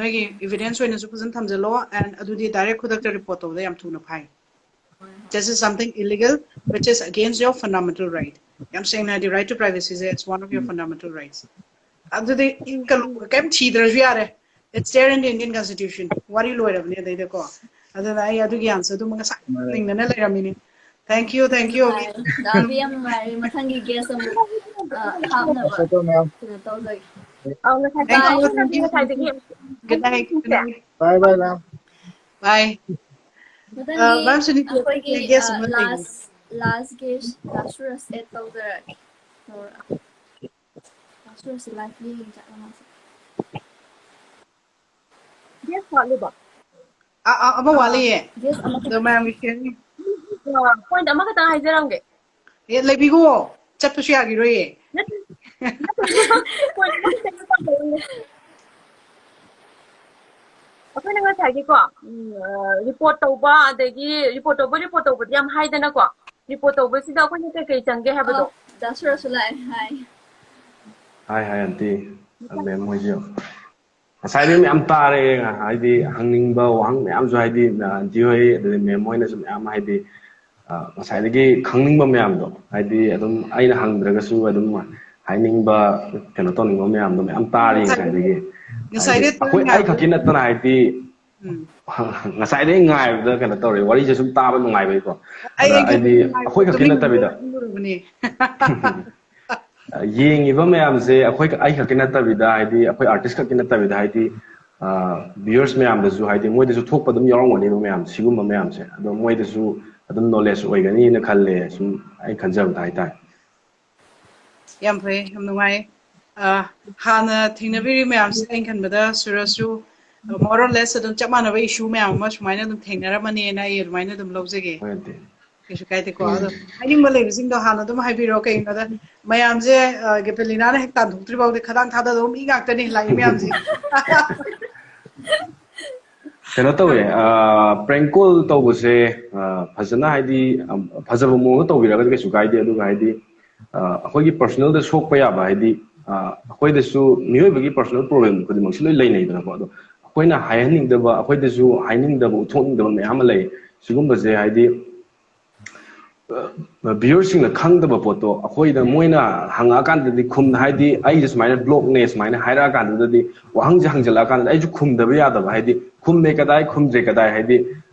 ꯅꯣꯏꯒꯤ evidence ꯑꯣꯏꯅꯁꯨ ꯐꯖꯅ ꯊꯝꯖꯜꯂꯣ, and ꯑꯗꯨꯗꯤ direct ꯈꯨꯗꯛꯇ report ꯇꯧꯕꯗ ꯌꯥꯝ ꯊꯨꯅ ꯐꯥꯏ꯫ This is something illegal, which is against your fundamental right. ꯌꯥꯝ ꯁꯦꯡꯅ ꯍꯥꯏꯗꯤ, right to privacy say, it's one of your fundamental rights. ꯑꯗꯨꯗꯤ ꯀꯩꯅꯣ, ꯀꯩꯝ ꯊꯤꯗ꯭ꯔꯁꯨ ꯌꯥꯔꯦ, it's there in the Indian Constitution. ꯋꯥꯔꯤ ꯂꯣꯏꯔꯕꯅꯦ ꯑꯗꯩꯗꯀꯣ꯫ ꯑꯗꯨꯅ ꯑꯩ ꯑꯗꯨꯒꯤ answer ꯗꯨꯃ ꯉꯁꯥꯏ ꯅꯤꯡꯗꯅ ꯂꯩꯔꯝꯃꯤꯅꯤ꯫ Thank you, thank you. Dhabi ꯌꯥꯝ ꯅꯨꯡꯉꯥꯏꯔꯦ꯫ ꯃꯊꯪꯒꯤ guest ꯑꯃꯨꯛ ꯑ, ꯍꯥꯞꯅꯕ Thank you, ma'am. ꯀꯩꯅꯣ ꯇꯧꯖꯒꯦ꯫ ꯑꯧ, ꯉꯁꯥꯏ Thank you, ꯉꯁꯥꯏ thank you. ꯉꯁꯥꯏꯗꯒꯤ Good night, good night. Bye bye, ma'am. Bye. ꯃꯊꯪꯒꯤ ꯑ, ma'am ꯁꯨꯅꯤꯇꯥ, ꯑꯩꯈꯣꯏꯒꯤ guest ꯑꯃ ꯂꯩꯔꯦ꯫ Last last guest ꯗꯥ ꯁꯨꯔꯖ add ꯇꯧꯖꯔꯒꯦ꯫ ꯇꯧꯔꯛꯑꯣ꯫ ꯗꯥ ꯁꯨꯔꯖꯁꯦ live ꯌꯦꯡꯉꯤ ꯖꯥꯠꯂ ꯃꯥꯁꯦ? Guest ꯋꯥꯠꯂꯤꯕꯣ? ꯑ, ꯑ, ꯑꯃ ꯋꯥꯠꯂꯤꯌꯦ꯫ Guest ꯑꯃꯈꯛ ꯑꯗꯣ ꯃꯌꯥꯝꯒꯤ sharing. ꯑ, point ꯑꯃꯈꯛꯇꯪ ꯍꯥꯏꯖꯔꯝꯒꯦ꯫ ꯑꯦ, ꯂꯩꯕꯤꯈꯣ꯫ ꯆꯠꯄꯁꯨ ꯌꯥꯈꯤꯔꯣꯏꯌꯦ꯫ Point ꯑꯃꯈꯛꯇꯪ ꯍꯥꯏꯖꯔꯝꯒꯦ꯫ ꯑꯩꯈꯣꯏꯅ ꯉꯁꯥꯏꯒꯤꯀꯣ, ꯎꯝ, ꯑ, report ꯇꯧꯕ, ꯑꯗꯒꯤ report ꯇꯧꯕ, report ꯇꯧꯕꯗꯤ ꯌꯥꯝ ꯍꯥꯏꯗꯅꯀꯣ꯫ Report ꯇꯧꯕꯁꯤꯗ ꯑꯩꯈꯣꯏꯅ ꯀꯩꯀꯩ ꯆꯪꯒꯦ ꯍꯥꯏꯕꯗꯣ꯫ ꯑꯣ, ꯗꯥ ꯁꯨꯔꯖꯁꯨ ꯂꯥꯛꯑꯦ꯫ Hi꯫ Hi, hi, aunty꯫ Ma'am ꯍꯣꯏꯁꯨ꯫ ꯉꯁꯥꯏꯗꯤ ꯃꯌꯥꯝ ꯇꯥꯔꯦ, ꯍꯥꯏꯗꯤ ꯍꯪꯅꯤꯡꯕ ꯋꯥꯍꯪ ꯃꯌꯥꯝꯁꯨ, ꯍꯥꯏꯗꯤ aunty ꯍꯣꯏ ꯑꯗꯩ ma'am ꯍꯣꯏꯅꯁꯨ ꯃꯌꯥꯝ, ꯍꯥꯏꯗꯤ ꯑ, ꯉꯁꯥꯏꯗꯒꯤ ꯈꯪꯅꯤꯡꯕ ꯃꯌꯥꯝꯗꯣ, ꯍꯥꯏꯗꯤ ꯑꯗꯨꯝ ꯑꯩꯅ ꯍꯪꯗ꯭ꯔꯒꯁꯨ ꯑꯗꯨꯝ ꯍꯥꯏꯅꯤꯡꯕ, ꯀꯩꯅꯣ ꯇꯧꯅꯤꯡꯕ ꯃꯌꯥꯝꯗꯣ ꯃꯌꯥꯝ ꯇꯥꯔꯤ ꯉꯁꯥꯏꯗꯒꯤ꯫ ꯍꯥꯏꯗꯤ ꯉꯁꯥꯏꯗꯩ ꯑꯩꯈꯣꯏ, ꯑꯩ ꯈꯛꯀꯤ ꯅꯠꯇꯅ, ꯍꯥꯏꯗꯤ ꯎꯝ꯫ ꯉꯁꯥꯏꯗꯩ ꯉꯥꯏꯕꯗ ꯀꯩꯅꯣ ꯇꯧꯔꯦ, ꯋꯥꯔꯤꯁꯦ ꯁꯨꯝ ꯇꯥꯕ ꯅꯨꯡꯉꯥꯏꯕꯩꯀꯣ꯫ ꯑꯩ ꯑꯗ ꯑꯩ ꯍꯥꯏꯗꯤ ꯑꯩꯈꯣꯏ ꯈꯛꯀꯤ ꯅꯠꯇꯕꯤꯗ, ꯇꯨꯝꯃꯨꯔꯕꯅꯤ꯫ ꯌꯦꯡꯉꯤꯕ ꯃꯌꯥꯝꯁꯦ ꯑꯩꯈꯣꯏ, ꯑꯩ ꯈꯛꯀꯤ ꯅꯠꯇꯕꯤꯗ, ꯍꯥꯏꯗꯤ ꯑꯩꯈꯣꯏ artist ꯈꯛꯀꯤ ꯅꯠꯇꯕꯤꯗ, ꯍꯥꯏꯗꯤ viewers ꯃꯌꯥꯝꯗꯁꯨ, ꯍꯥꯏꯗꯤ ꯃꯣꯏꯗꯁꯨ ꯊꯣꯛꯄ ꯑꯗꯨꯝ ꯌꯥꯎꯔꯝꯒꯅꯦꯕ ꯃꯌꯥꯝ, ꯁꯤꯒꯨꯝꯕ ꯃꯌꯥꯝꯁꯦ꯫ ꯑꯗꯣ ꯃꯣꯏꯗꯁꯨ ꯑꯗꯨꯝ knowledge ꯑꯣꯏꯒꯅꯤꯅ ꯈꯜꯂꯦ, ꯁꯨꯝ ꯑꯩ ꯈꯟꯖꯕꯗ ꯍꯥꯏꯇꯥꯔꯦ꯫ ꯌꯥꯝ ꯐꯩ, ꯌꯥꯝ ꯅꯨꯡꯉꯥꯏ꯫ ꯑ, ꯍꯥꯟꯅ ꯊꯦꯡꯅꯕꯤꯔꯤ ꯃꯌꯥꯝꯁꯦ ꯑꯩꯅ ꯈꯟꯕꯗ ꯁꯨꯔꯖꯁꯨ, ꯑ, more or less ꯑꯗꯨꯝ ꯆꯞ ꯃꯥꯟꯅꯕ issue ꯃꯌꯥꯝ ꯑꯃ ꯁꯨꯃꯥꯏꯅ ꯑꯗꯨꯝ ꯊꯦꯡꯅꯔꯝꯃꯅꯤꯅ ꯑꯩ ꯑꯗꯨꯃꯥꯏꯅ ꯑꯗꯨꯝ ꯂꯧꯖꯒꯦ꯫ ꯍꯣꯏ, aunty꯫ ꯀꯩꯁꯨ ꯀꯥꯏꯗꯦꯀꯣ꯫ ꯎꯝ꯫ ꯑꯗꯣ ꯍꯥꯏꯅꯤꯡꯕ ꯂꯩꯕꯁꯤꯡꯗꯣ ꯍꯥꯟꯅ ꯑꯗꯨꯝ ꯍꯥꯏꯕꯤꯔꯣ꯫ ꯀꯩꯒꯤꯅꯣꯗ ꯃꯌꯥꯝꯁꯦ, ꯑ, ꯒꯦꯄꯦꯂꯤꯅꯥꯅ ꯍꯦꯛ ꯇꯥꯟꯊꯣꯛꯇ꯭ꯔꯤ ꯐꯥꯎꯗꯤ ꯈꯗꯥꯡ ꯊꯥꯗꯗꯧ ꯃꯤ ꯉꯥꯛꯇꯅꯤ ꯂꯥꯛꯏ ꯃꯌꯥꯝꯁꯦ꯫ ꯀꯩꯅꯣ ꯇꯧꯋꯦ, ꯑ, prank call ꯇꯧꯕꯁꯦ, ꯑ, ꯐꯖꯅ, ꯍꯥꯏꯗꯤ, ꯑ, ꯐꯖꯕ ꯃꯑꯣꯡꯗ ꯇꯧꯕꯤꯔꯒꯗꯤ ꯀꯩꯁꯨ ꯀꯥꯏꯗꯦ꯫ ꯑꯗꯨꯒ, ꯍꯥꯏꯗꯤ, ꯑ, ꯑꯩꯈꯣꯏꯒꯤ personal ꯗ ꯁꯣꯛꯄ ꯌꯥꯕ, ꯍꯥꯏꯗꯤ, ꯑ, ꯑꯩꯈꯣꯏꯗꯁꯨ ꯃꯤꯑꯣꯏꯕꯒꯤ personal problem ꯈꯨꯗꯤꯡꯃꯛꯁꯨ ꯂꯣꯏ ꯂꯩꯅꯩꯗꯅꯀꯣ꯫ ꯑꯗꯣ ꯑꯩꯈꯣꯏꯅ ꯍꯥꯏꯍꯟꯅꯤꯡꯗꯕ, ꯑꯩꯈꯣꯏꯗꯁꯨ ꯍꯥꯏꯅꯤꯡꯗꯕ, ꯎꯠꯊꯣꯛꯅꯤꯡꯗꯕ ꯃꯌꯥꯝ ꯑꯃ ꯂꯩ꯫ ꯁꯤꯒꯨꯝꯕꯁꯦ, ꯍꯥꯏꯗꯤ, ꯑ, viewer ꯁꯤꯡꯅ ꯈꯪꯗꯕ ꯄꯣꯠꯇꯣ ꯑꯩꯈꯣꯏꯗ ꯃꯣꯏꯅ ꯍꯪꯉꯛꯑꯀꯥꯟꯗꯗꯤ ꯈꯨꯝ-, ꯍꯥꯏꯗꯤ ꯑꯩꯁꯦ ꯁꯨꯃꯥꯏꯅ block ꯅꯦ ꯁꯨꯃꯥꯏꯅ ꯍꯥꯏꯔꯛꯑꯀꯥꯟꯗꯨꯗꯗꯤ, ꯋꯥꯍꯪꯁꯦ ꯍꯪꯖꯜꯂꯛꯑꯀꯥꯟꯗ ꯑꯩꯁꯨ ꯈꯨꯝꯗꯕ ꯌꯥꯗꯕ, ꯍꯥꯏꯗꯤ ꯈꯨꯝꯃꯦ ꯀꯗꯥꯏ, ꯈꯨꯝꯗ꯭ꯔꯦ ꯀꯗꯥꯏ, ꯍꯥꯏꯗꯤ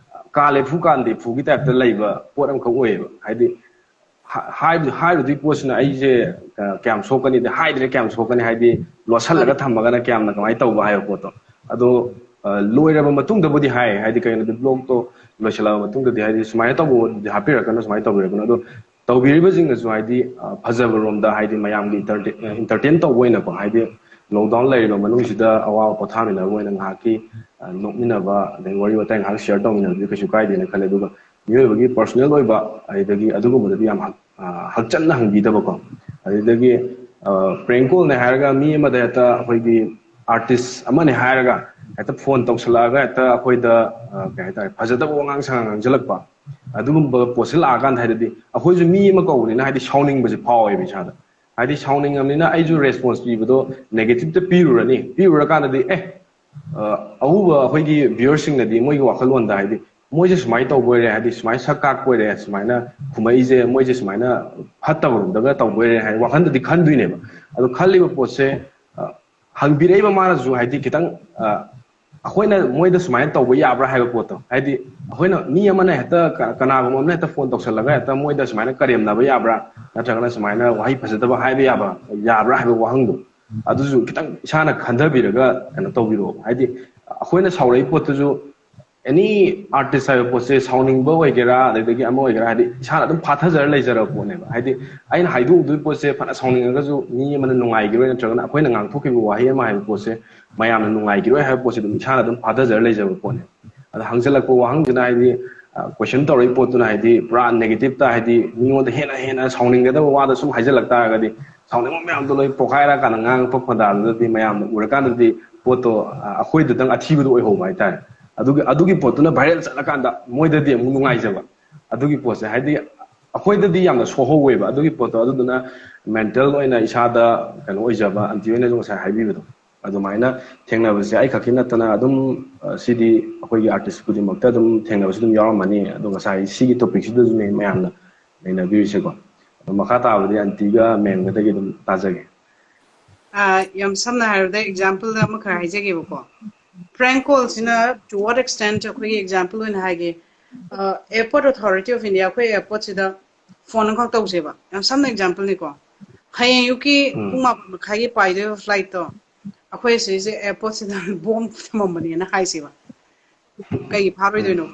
ꯀꯥꯂꯦ ꯐꯨ ꯀꯥꯟꯗꯦ ꯐꯨꯒꯤ ꯇꯥꯏꯞꯇ ꯂꯩꯕ ꯄꯣꯠ ꯑꯃꯈꯛ ꯑꯣꯏꯌꯦꯕ꯫ ꯍꯥꯏꯗꯤ ꯍꯥꯏꯕ ꯍꯥꯏꯔꯨꯗꯣꯏ ꯄꯣꯠꯁꯤꯅ ꯑꯩꯁꯦ ꯀꯌꯥꯝ ꯁꯣꯛꯀꯅꯤ, ꯑꯗꯩ ꯍꯥꯏꯗ꯭ꯔꯦ ꯀꯌꯥꯝ ꯁꯣꯛꯀꯅꯤ, ꯍꯥꯏꯗꯤ ꯂꯣꯠꯁꯤꯜꯂꯒ ꯊꯝꯃꯒꯅ ꯀꯌꯥꯝꯅ ꯀꯃꯥꯏꯅ ꯇꯧꯕ ꯍꯥꯏꯕ ꯄꯣꯠꯇꯣ꯫ ꯑꯗꯣ ꯂꯣꯏꯔꯕ ꯃꯇꯨꯡꯗꯕꯨꯗꯤ ꯍꯥꯏ, ꯍꯥꯏꯗꯤ ꯀꯩꯅꯣꯗꯤ blog ꯇꯣ ꯂꯣꯏꯁꯤꯜꯂꯛꯑꯕ ꯃꯇꯨꯡꯗꯗꯤ ꯍꯥꯏꯗꯤ ꯁꯨꯃꯥꯏꯅ ꯇꯧꯕꯗꯤ ꯍꯥꯞꯄꯤꯔꯛꯀꯅꯨ, ꯁꯨꯃꯥꯏꯅ ꯇꯧꯕꯤꯔꯛꯀꯅꯨ꯫ ꯑꯗꯣ ꯇꯧꯕꯤꯔꯤꯕꯁꯤꯡꯅꯁꯨ ꯍꯥꯏꯗꯤ ꯐꯖꯕ ꯔꯣꯝꯗ ꯍꯥꯏꯗꯤ ꯃꯌꯥꯝꯒꯤ entertain ꯇꯧꯕ ꯑꯣꯏꯅꯀꯣ, ꯍꯥꯏꯗꯤ lockdown ꯂꯩꯔꯤꯕ ꯃꯅꯨꯡꯁꯤꯗ ꯑꯋꯥꯕ ꯄꯣꯊꯥꯃꯤꯟꯅꯕ ꯑꯣꯏꯅ ꯉꯥꯏꯍꯥꯛꯀꯤ ꯅꯣꯛꯃꯤꯟꯅꯕ, ꯑꯗꯩ ꯋꯥꯔꯤ ꯋꯥꯇꯥꯏ ꯉꯥꯏꯍꯥꯛ share ꯇꯧꯃꯤꯟꯅꯕꯗꯤ ꯀꯩꯁꯨ ꯀꯥꯏꯗꯦꯅ ꯈꯜꯂꯦ꯫ ꯑꯗꯨꯒ ꯃꯤꯑꯣꯏꯕꯒꯤ personal ꯑꯣꯏꯕ ꯑꯗꯨꯗꯒꯤ ꯑꯗꯨꯒꯨꯝꯕꯗꯗꯤ ꯌꯥꯝ ꯍꯛꯆꯟꯅ ꯍꯪꯕꯤꯗꯕꯀꯣ꯫ ꯑꯗꯨꯗꯒꯤ prank call ꯅꯦ ꯍꯥꯏꯔꯒ ꯃꯤ ꯑꯃꯗ ꯍꯦꯛꯇ ꯑꯩꯈꯣꯏꯒꯤ artist ꯑꯃꯅꯦ ꯍꯥꯏꯔꯒ ꯍꯦꯛꯇ phone ꯇꯧꯁꯜꯂꯛꯑꯒ ꯍꯦꯛꯇ ꯑꯩꯈꯣꯏꯗ ꯀꯩ ꯍꯥꯏꯇꯥꯔꯦ, ꯐꯖꯗꯕ ꯋꯥꯉꯥꯡ ꯁꯉꯥꯡ ꯉꯥꯡꯁꯤꯜꯂꯛꯄ, ꯑꯗꯨꯒꯨꯝꯕ ꯄꯣꯠꯁꯤ ꯂꯥꯛꯑꯀꯥꯟꯗ ꯍꯥꯏꯗꯗꯤ ꯑꯩꯈꯣꯏꯁꯨ ꯃꯤ ꯑꯃ ꯀꯧꯕꯅꯤꯅ ꯍꯥꯏꯗꯤ ꯁꯥꯎꯅꯤꯡꯕꯁꯦ ꯐꯥꯎꯋꯦꯕ ꯏꯁꯥꯗ꯫ ꯍꯥꯏꯗꯤ ꯁꯥꯎꯅꯤꯡꯉꯕꯅꯤꯅ ꯑꯩꯁꯨ response ꯄꯤꯕꯗꯣ negative ꯇ ꯄꯤꯔꯨꯔꯅꯤ꯫ ꯄꯤꯔꯨꯔꯀꯥꯟꯗꯗꯤ ꯑꯦ, ꯑꯍꯨꯕ ꯑꯩꯈꯣꯏꯒꯤ viewer ꯁꯤꯡꯅꯗꯤ ꯃꯣꯏꯒꯤ ꯋꯥꯈꯜꯂꯣꯟꯗ ꯍꯥꯏꯗꯤ ꯃꯣꯏꯁꯦ ꯁꯨꯃꯥꯏꯅ ꯇꯧꯕ ꯑꯣꯏꯔꯦ, ꯍꯥꯏꯗꯤ ꯁꯨꯃꯥꯏꯅ ꯁꯛ ꯀꯥꯛꯄ ꯑꯣꯏꯔꯦ, ꯁꯨꯃꯥꯏꯅ ꯈꯨꯝꯃꯛꯏꯁꯦ ꯃꯣꯏꯁꯦ ꯁꯨꯃꯥꯏꯅ ꯐꯠꯇꯕꯔꯣꯝꯗꯒ ꯇꯧꯕ ꯑꯣꯏꯔꯦ ꯍꯥꯏꯅ ꯋꯥꯈꯜꯗꯗꯤ ꯈꯟꯗꯣꯏꯅꯦꯕ꯫ ꯑꯗꯣ ꯈꯜꯂꯤꯕ ꯄꯣꯠꯁꯦ ꯍꯪꯕꯤꯔꯛꯏꯕ ꯃꯥꯅꯁꯨ ꯍꯥꯏꯗꯤ ꯈꯤꯇꯪ ꯑꯩꯈꯣꯏꯅ ꯃꯣꯏꯗ ꯁꯨꯃꯥꯏꯅ ꯇꯧꯕ ꯌꯥꯕ꯭ꯔꯥ ꯍꯥꯏꯕ ꯄꯣꯠꯇꯣ, ꯍꯥꯏꯗꯤ ꯑꯩꯈꯣꯏꯅ ꯃꯤ ꯑꯃꯅ ꯍꯦꯛꯇ ꯀꯅꯥꯒꯨꯝꯕ ꯑꯃꯅ ꯍꯦꯛꯇ phone ꯇꯧꯁꯜꯂꯒ ꯍꯦꯛꯇ ꯃꯣꯏꯗ ꯁꯨꯃꯥꯏꯅ ꯀꯔꯦꯝꯅꯕ ꯌꯥꯕ꯭ꯔꯥ, ꯅꯠꯇ꯭ꯔꯒꯅ ꯁꯨꯃꯥꯏꯅ ꯋꯥꯍꯩ ꯐꯖꯗꯕ ꯍꯥꯏꯕ ꯌꯥꯕ ꯌꯥꯕ꯭ꯔꯥ ꯍꯥꯏꯕ ꯋꯥꯍꯪꯗꯣ ꯑꯗꯨꯁꯨ ꯈꯤꯇꯪ ꯏꯁꯥꯅ ꯈꯟꯊꯕꯤꯔꯒ ꯀꯩꯅꯣ ꯇꯧꯕꯤꯔꯛꯑꯣ꯫ ꯍꯥꯏꯗꯤ ꯑꯩꯈꯣꯏꯅ ꯁꯥꯎꯔꯛꯏ ꯄꯣꯠꯇꯨꯁꯨ any artist ꯍꯥꯏꯕ ꯄꯣꯠꯁꯦ ꯁꯥꯎꯅꯤꯡꯕ ꯑꯣꯏꯒꯦꯔꯥ ꯑꯗꯒꯤ ꯑꯃ ꯑꯣꯏꯒꯦꯔꯥ ꯍꯥꯏꯗꯤ ꯏꯁꯥꯅ ꯑꯗꯨꯝ ꯐꯥꯊꯖꯔ ꯂꯩꯖꯔꯕ ꯄꯣꯠꯅꯦꯕ꯫ ꯍꯥꯏꯗꯤ ꯑꯩꯅ ꯍꯥꯏꯗꯣꯛꯎꯗꯣꯏ ꯄꯣꯠꯁꯦ ꯐꯅ ꯁꯥꯎꯅꯤꯡꯉꯒꯁꯨ ꯃꯤ ꯑꯃꯅ ꯅꯨꯡꯉꯥꯏꯈꯤꯔꯣꯏ, ꯅꯠꯇ꯭ꯔꯒꯅ ꯑꯩꯈꯣꯏꯅ ꯉꯥꯡꯊꯣꯛꯈꯤꯕ ꯋꯥꯍꯩ ꯑꯃ ꯍꯥꯏꯕ ꯄꯣꯠꯁꯦ ꯃꯌꯥꯝꯅ ꯅꯨꯡꯉꯥꯏꯈꯤꯔꯣꯏ ꯍꯥꯏꯕ ꯄꯣꯠꯁꯦ ꯑꯗꯨꯝ ꯏꯁꯥꯅ ꯑꯗꯨꯝ ꯐꯥꯊꯖꯔ ꯂꯩꯖꯕ ꯄꯣꯠꯅꯦ꯫ ꯑꯗ ꯍꯪꯖꯜꯂꯛꯄ ꯋꯥꯍꯪꯁꯤꯅ ꯍꯥꯏꯗꯤ question ꯇꯧꯔꯛꯏ ꯄꯣꯠꯇꯨꯅ ꯍꯥꯏꯗꯤ ꯄꯨꯔꯥ negative ꯇ ꯍꯥꯏꯗꯤ ꯃꯤꯉꯣꯟꯗ ꯍꯦꯟꯅ ꯍꯦꯟꯅ ꯁꯥꯎꯅꯤꯡꯒꯗꯕ ꯋꯥꯗ ꯁꯨꯝ ꯍꯥꯏꯖꯜꯂꯛ ꯇꯥꯔꯒꯗꯤ ꯁꯥꯎꯅꯤꯡꯕ ꯃꯌꯥꯝꯗꯣ ꯂꯣꯏ ꯄꯣꯈꯥꯏꯔꯀꯥꯟꯗ ꯉꯥꯡꯉꯛꯄ ꯈꯣꯟꯗꯥꯗꯨꯗꯗꯤ ꯃꯌꯥꯝꯅ ꯎꯔꯀꯥꯟꯗꯗꯤ ꯄꯣꯠꯇꯣ ꯑꯩꯈꯣꯏꯗꯗꯪ ꯑꯊꯤꯕꯗꯣ ꯑꯣꯏꯍꯧꯕ ꯍꯥꯏꯇꯥꯔꯦ꯫ ꯑꯗꯨꯒꯤ ꯑꯗꯨꯒꯤ ꯄꯣꯠꯇꯨꯅ viral ꯆꯠꯂꯀꯥꯟꯗ ꯃꯣꯏꯗꯗꯤ ꯑꯃꯨꯛ ꯅꯨꯡꯉꯥꯏꯖꯕ꯫ ꯑꯗꯨꯒꯤ ꯄꯣꯠꯁꯦ ꯍꯥꯏꯗꯤ ꯑꯩꯈꯣꯏꯗꯗꯤ ꯌꯥꯝꯅ ꯁꯣꯛꯍꯧꯋꯦꯕ ꯑꯗꯨꯒꯤ ꯄꯣꯠꯇꯣ꯫ ꯑꯗꯨꯗꯨꯅ mental ꯑꯣꯏꯅ ꯏꯁꯥꯗ ꯀꯩꯅꯣ ꯑꯣꯏꯖꯕ, aunty ꯍꯣꯏꯅꯁꯨ ꯉꯁꯥꯏ ꯍꯥꯏꯕꯤꯕꯗꯣ ꯑꯗꯨꯃꯥꯏꯅ ꯊꯦꯡꯅꯕꯁꯦ ꯑꯩ ꯈꯛꯀꯤ ꯅꯠꯇꯅ ꯑꯗꯨꯝ ꯁꯤꯗꯤ ꯑꯩꯈꯣꯏꯒꯤ artist ꯈꯨꯗꯤꯡꯃꯛꯇ ꯑꯗꯨꯝ ꯊꯦꯡꯅꯕꯁꯨ ꯑꯗꯨꯝ ꯌꯥꯎꯔꯝꯃꯅꯤ꯫ ꯑꯗꯣ ꯉꯁꯥꯏ ꯁꯤꯒꯤ topic ꯁꯤꯗꯁꯨꯅꯦ ꯃꯌꯥꯝꯅ ꯅꯩꯅꯕꯤꯔꯤꯁꯦꯀꯣ꯫ ꯑꯗꯣ ꯃꯈꯥ ꯇꯥꯕꯗꯤ aunty ꯒ ma'am ꯒꯗꯒꯤ ꯑꯗꯨꯝ ꯇꯥꯖꯒꯦ꯫ ꯑ, ꯌꯥꯝ ꯁꯝꯅ ꯍꯥꯏꯔꯕꯗ example ꯑꯃꯈꯛ ꯍꯥꯏꯖꯒꯦꯕꯀꯣ꯫ Prank call ꯁꯤꯅ to what extent ꯑꯩꯈꯣꯏꯒꯤ example ꯑꯣꯏꯅ ꯍꯥꯏꯒꯦ, ꯑꯦꯌꯔꯄꯣꯔꯠ ꯑꯣꯊꯣꯔꯤꯇꯤ ꯑꯣꯐ ꯏꯟꯗꯤꯌꯥ ꯑꯩꯈꯣꯏ ꯑꯦꯌꯔꯄꯣꯔꯠꯁꯤꯗ ꯐꯣꯟ ꯑꯃꯈꯛ ꯇꯧꯁꯦꯕ, ꯌꯥꯝ ꯁꯝꯅ example ꯅꯤꯀꯣ. ꯍꯌꯦꯡ ꯑꯌꯨꯛꯀꯤ ꯄꯨꯡ ꯃꯥꯄꯟ ꯃꯈꯥꯏꯒꯤ ꯄꯥꯏꯗꯣꯏꯕ ꯐ꯭ꯂꯥꯏꯠꯇꯣ ꯑꯩꯈꯣꯏ ꯁꯤꯁꯦ ꯑꯦꯌꯔꯄꯣꯔꯠꯁꯤꯗ ꯕꯣꯝ ꯊꯝꯃꯝꯕꯅꯦꯅ ꯍꯥꯏꯁꯦꯕ. ꯀꯩꯒꯤ ꯐꯥꯔꯣꯏꯗꯣꯏꯅꯣ?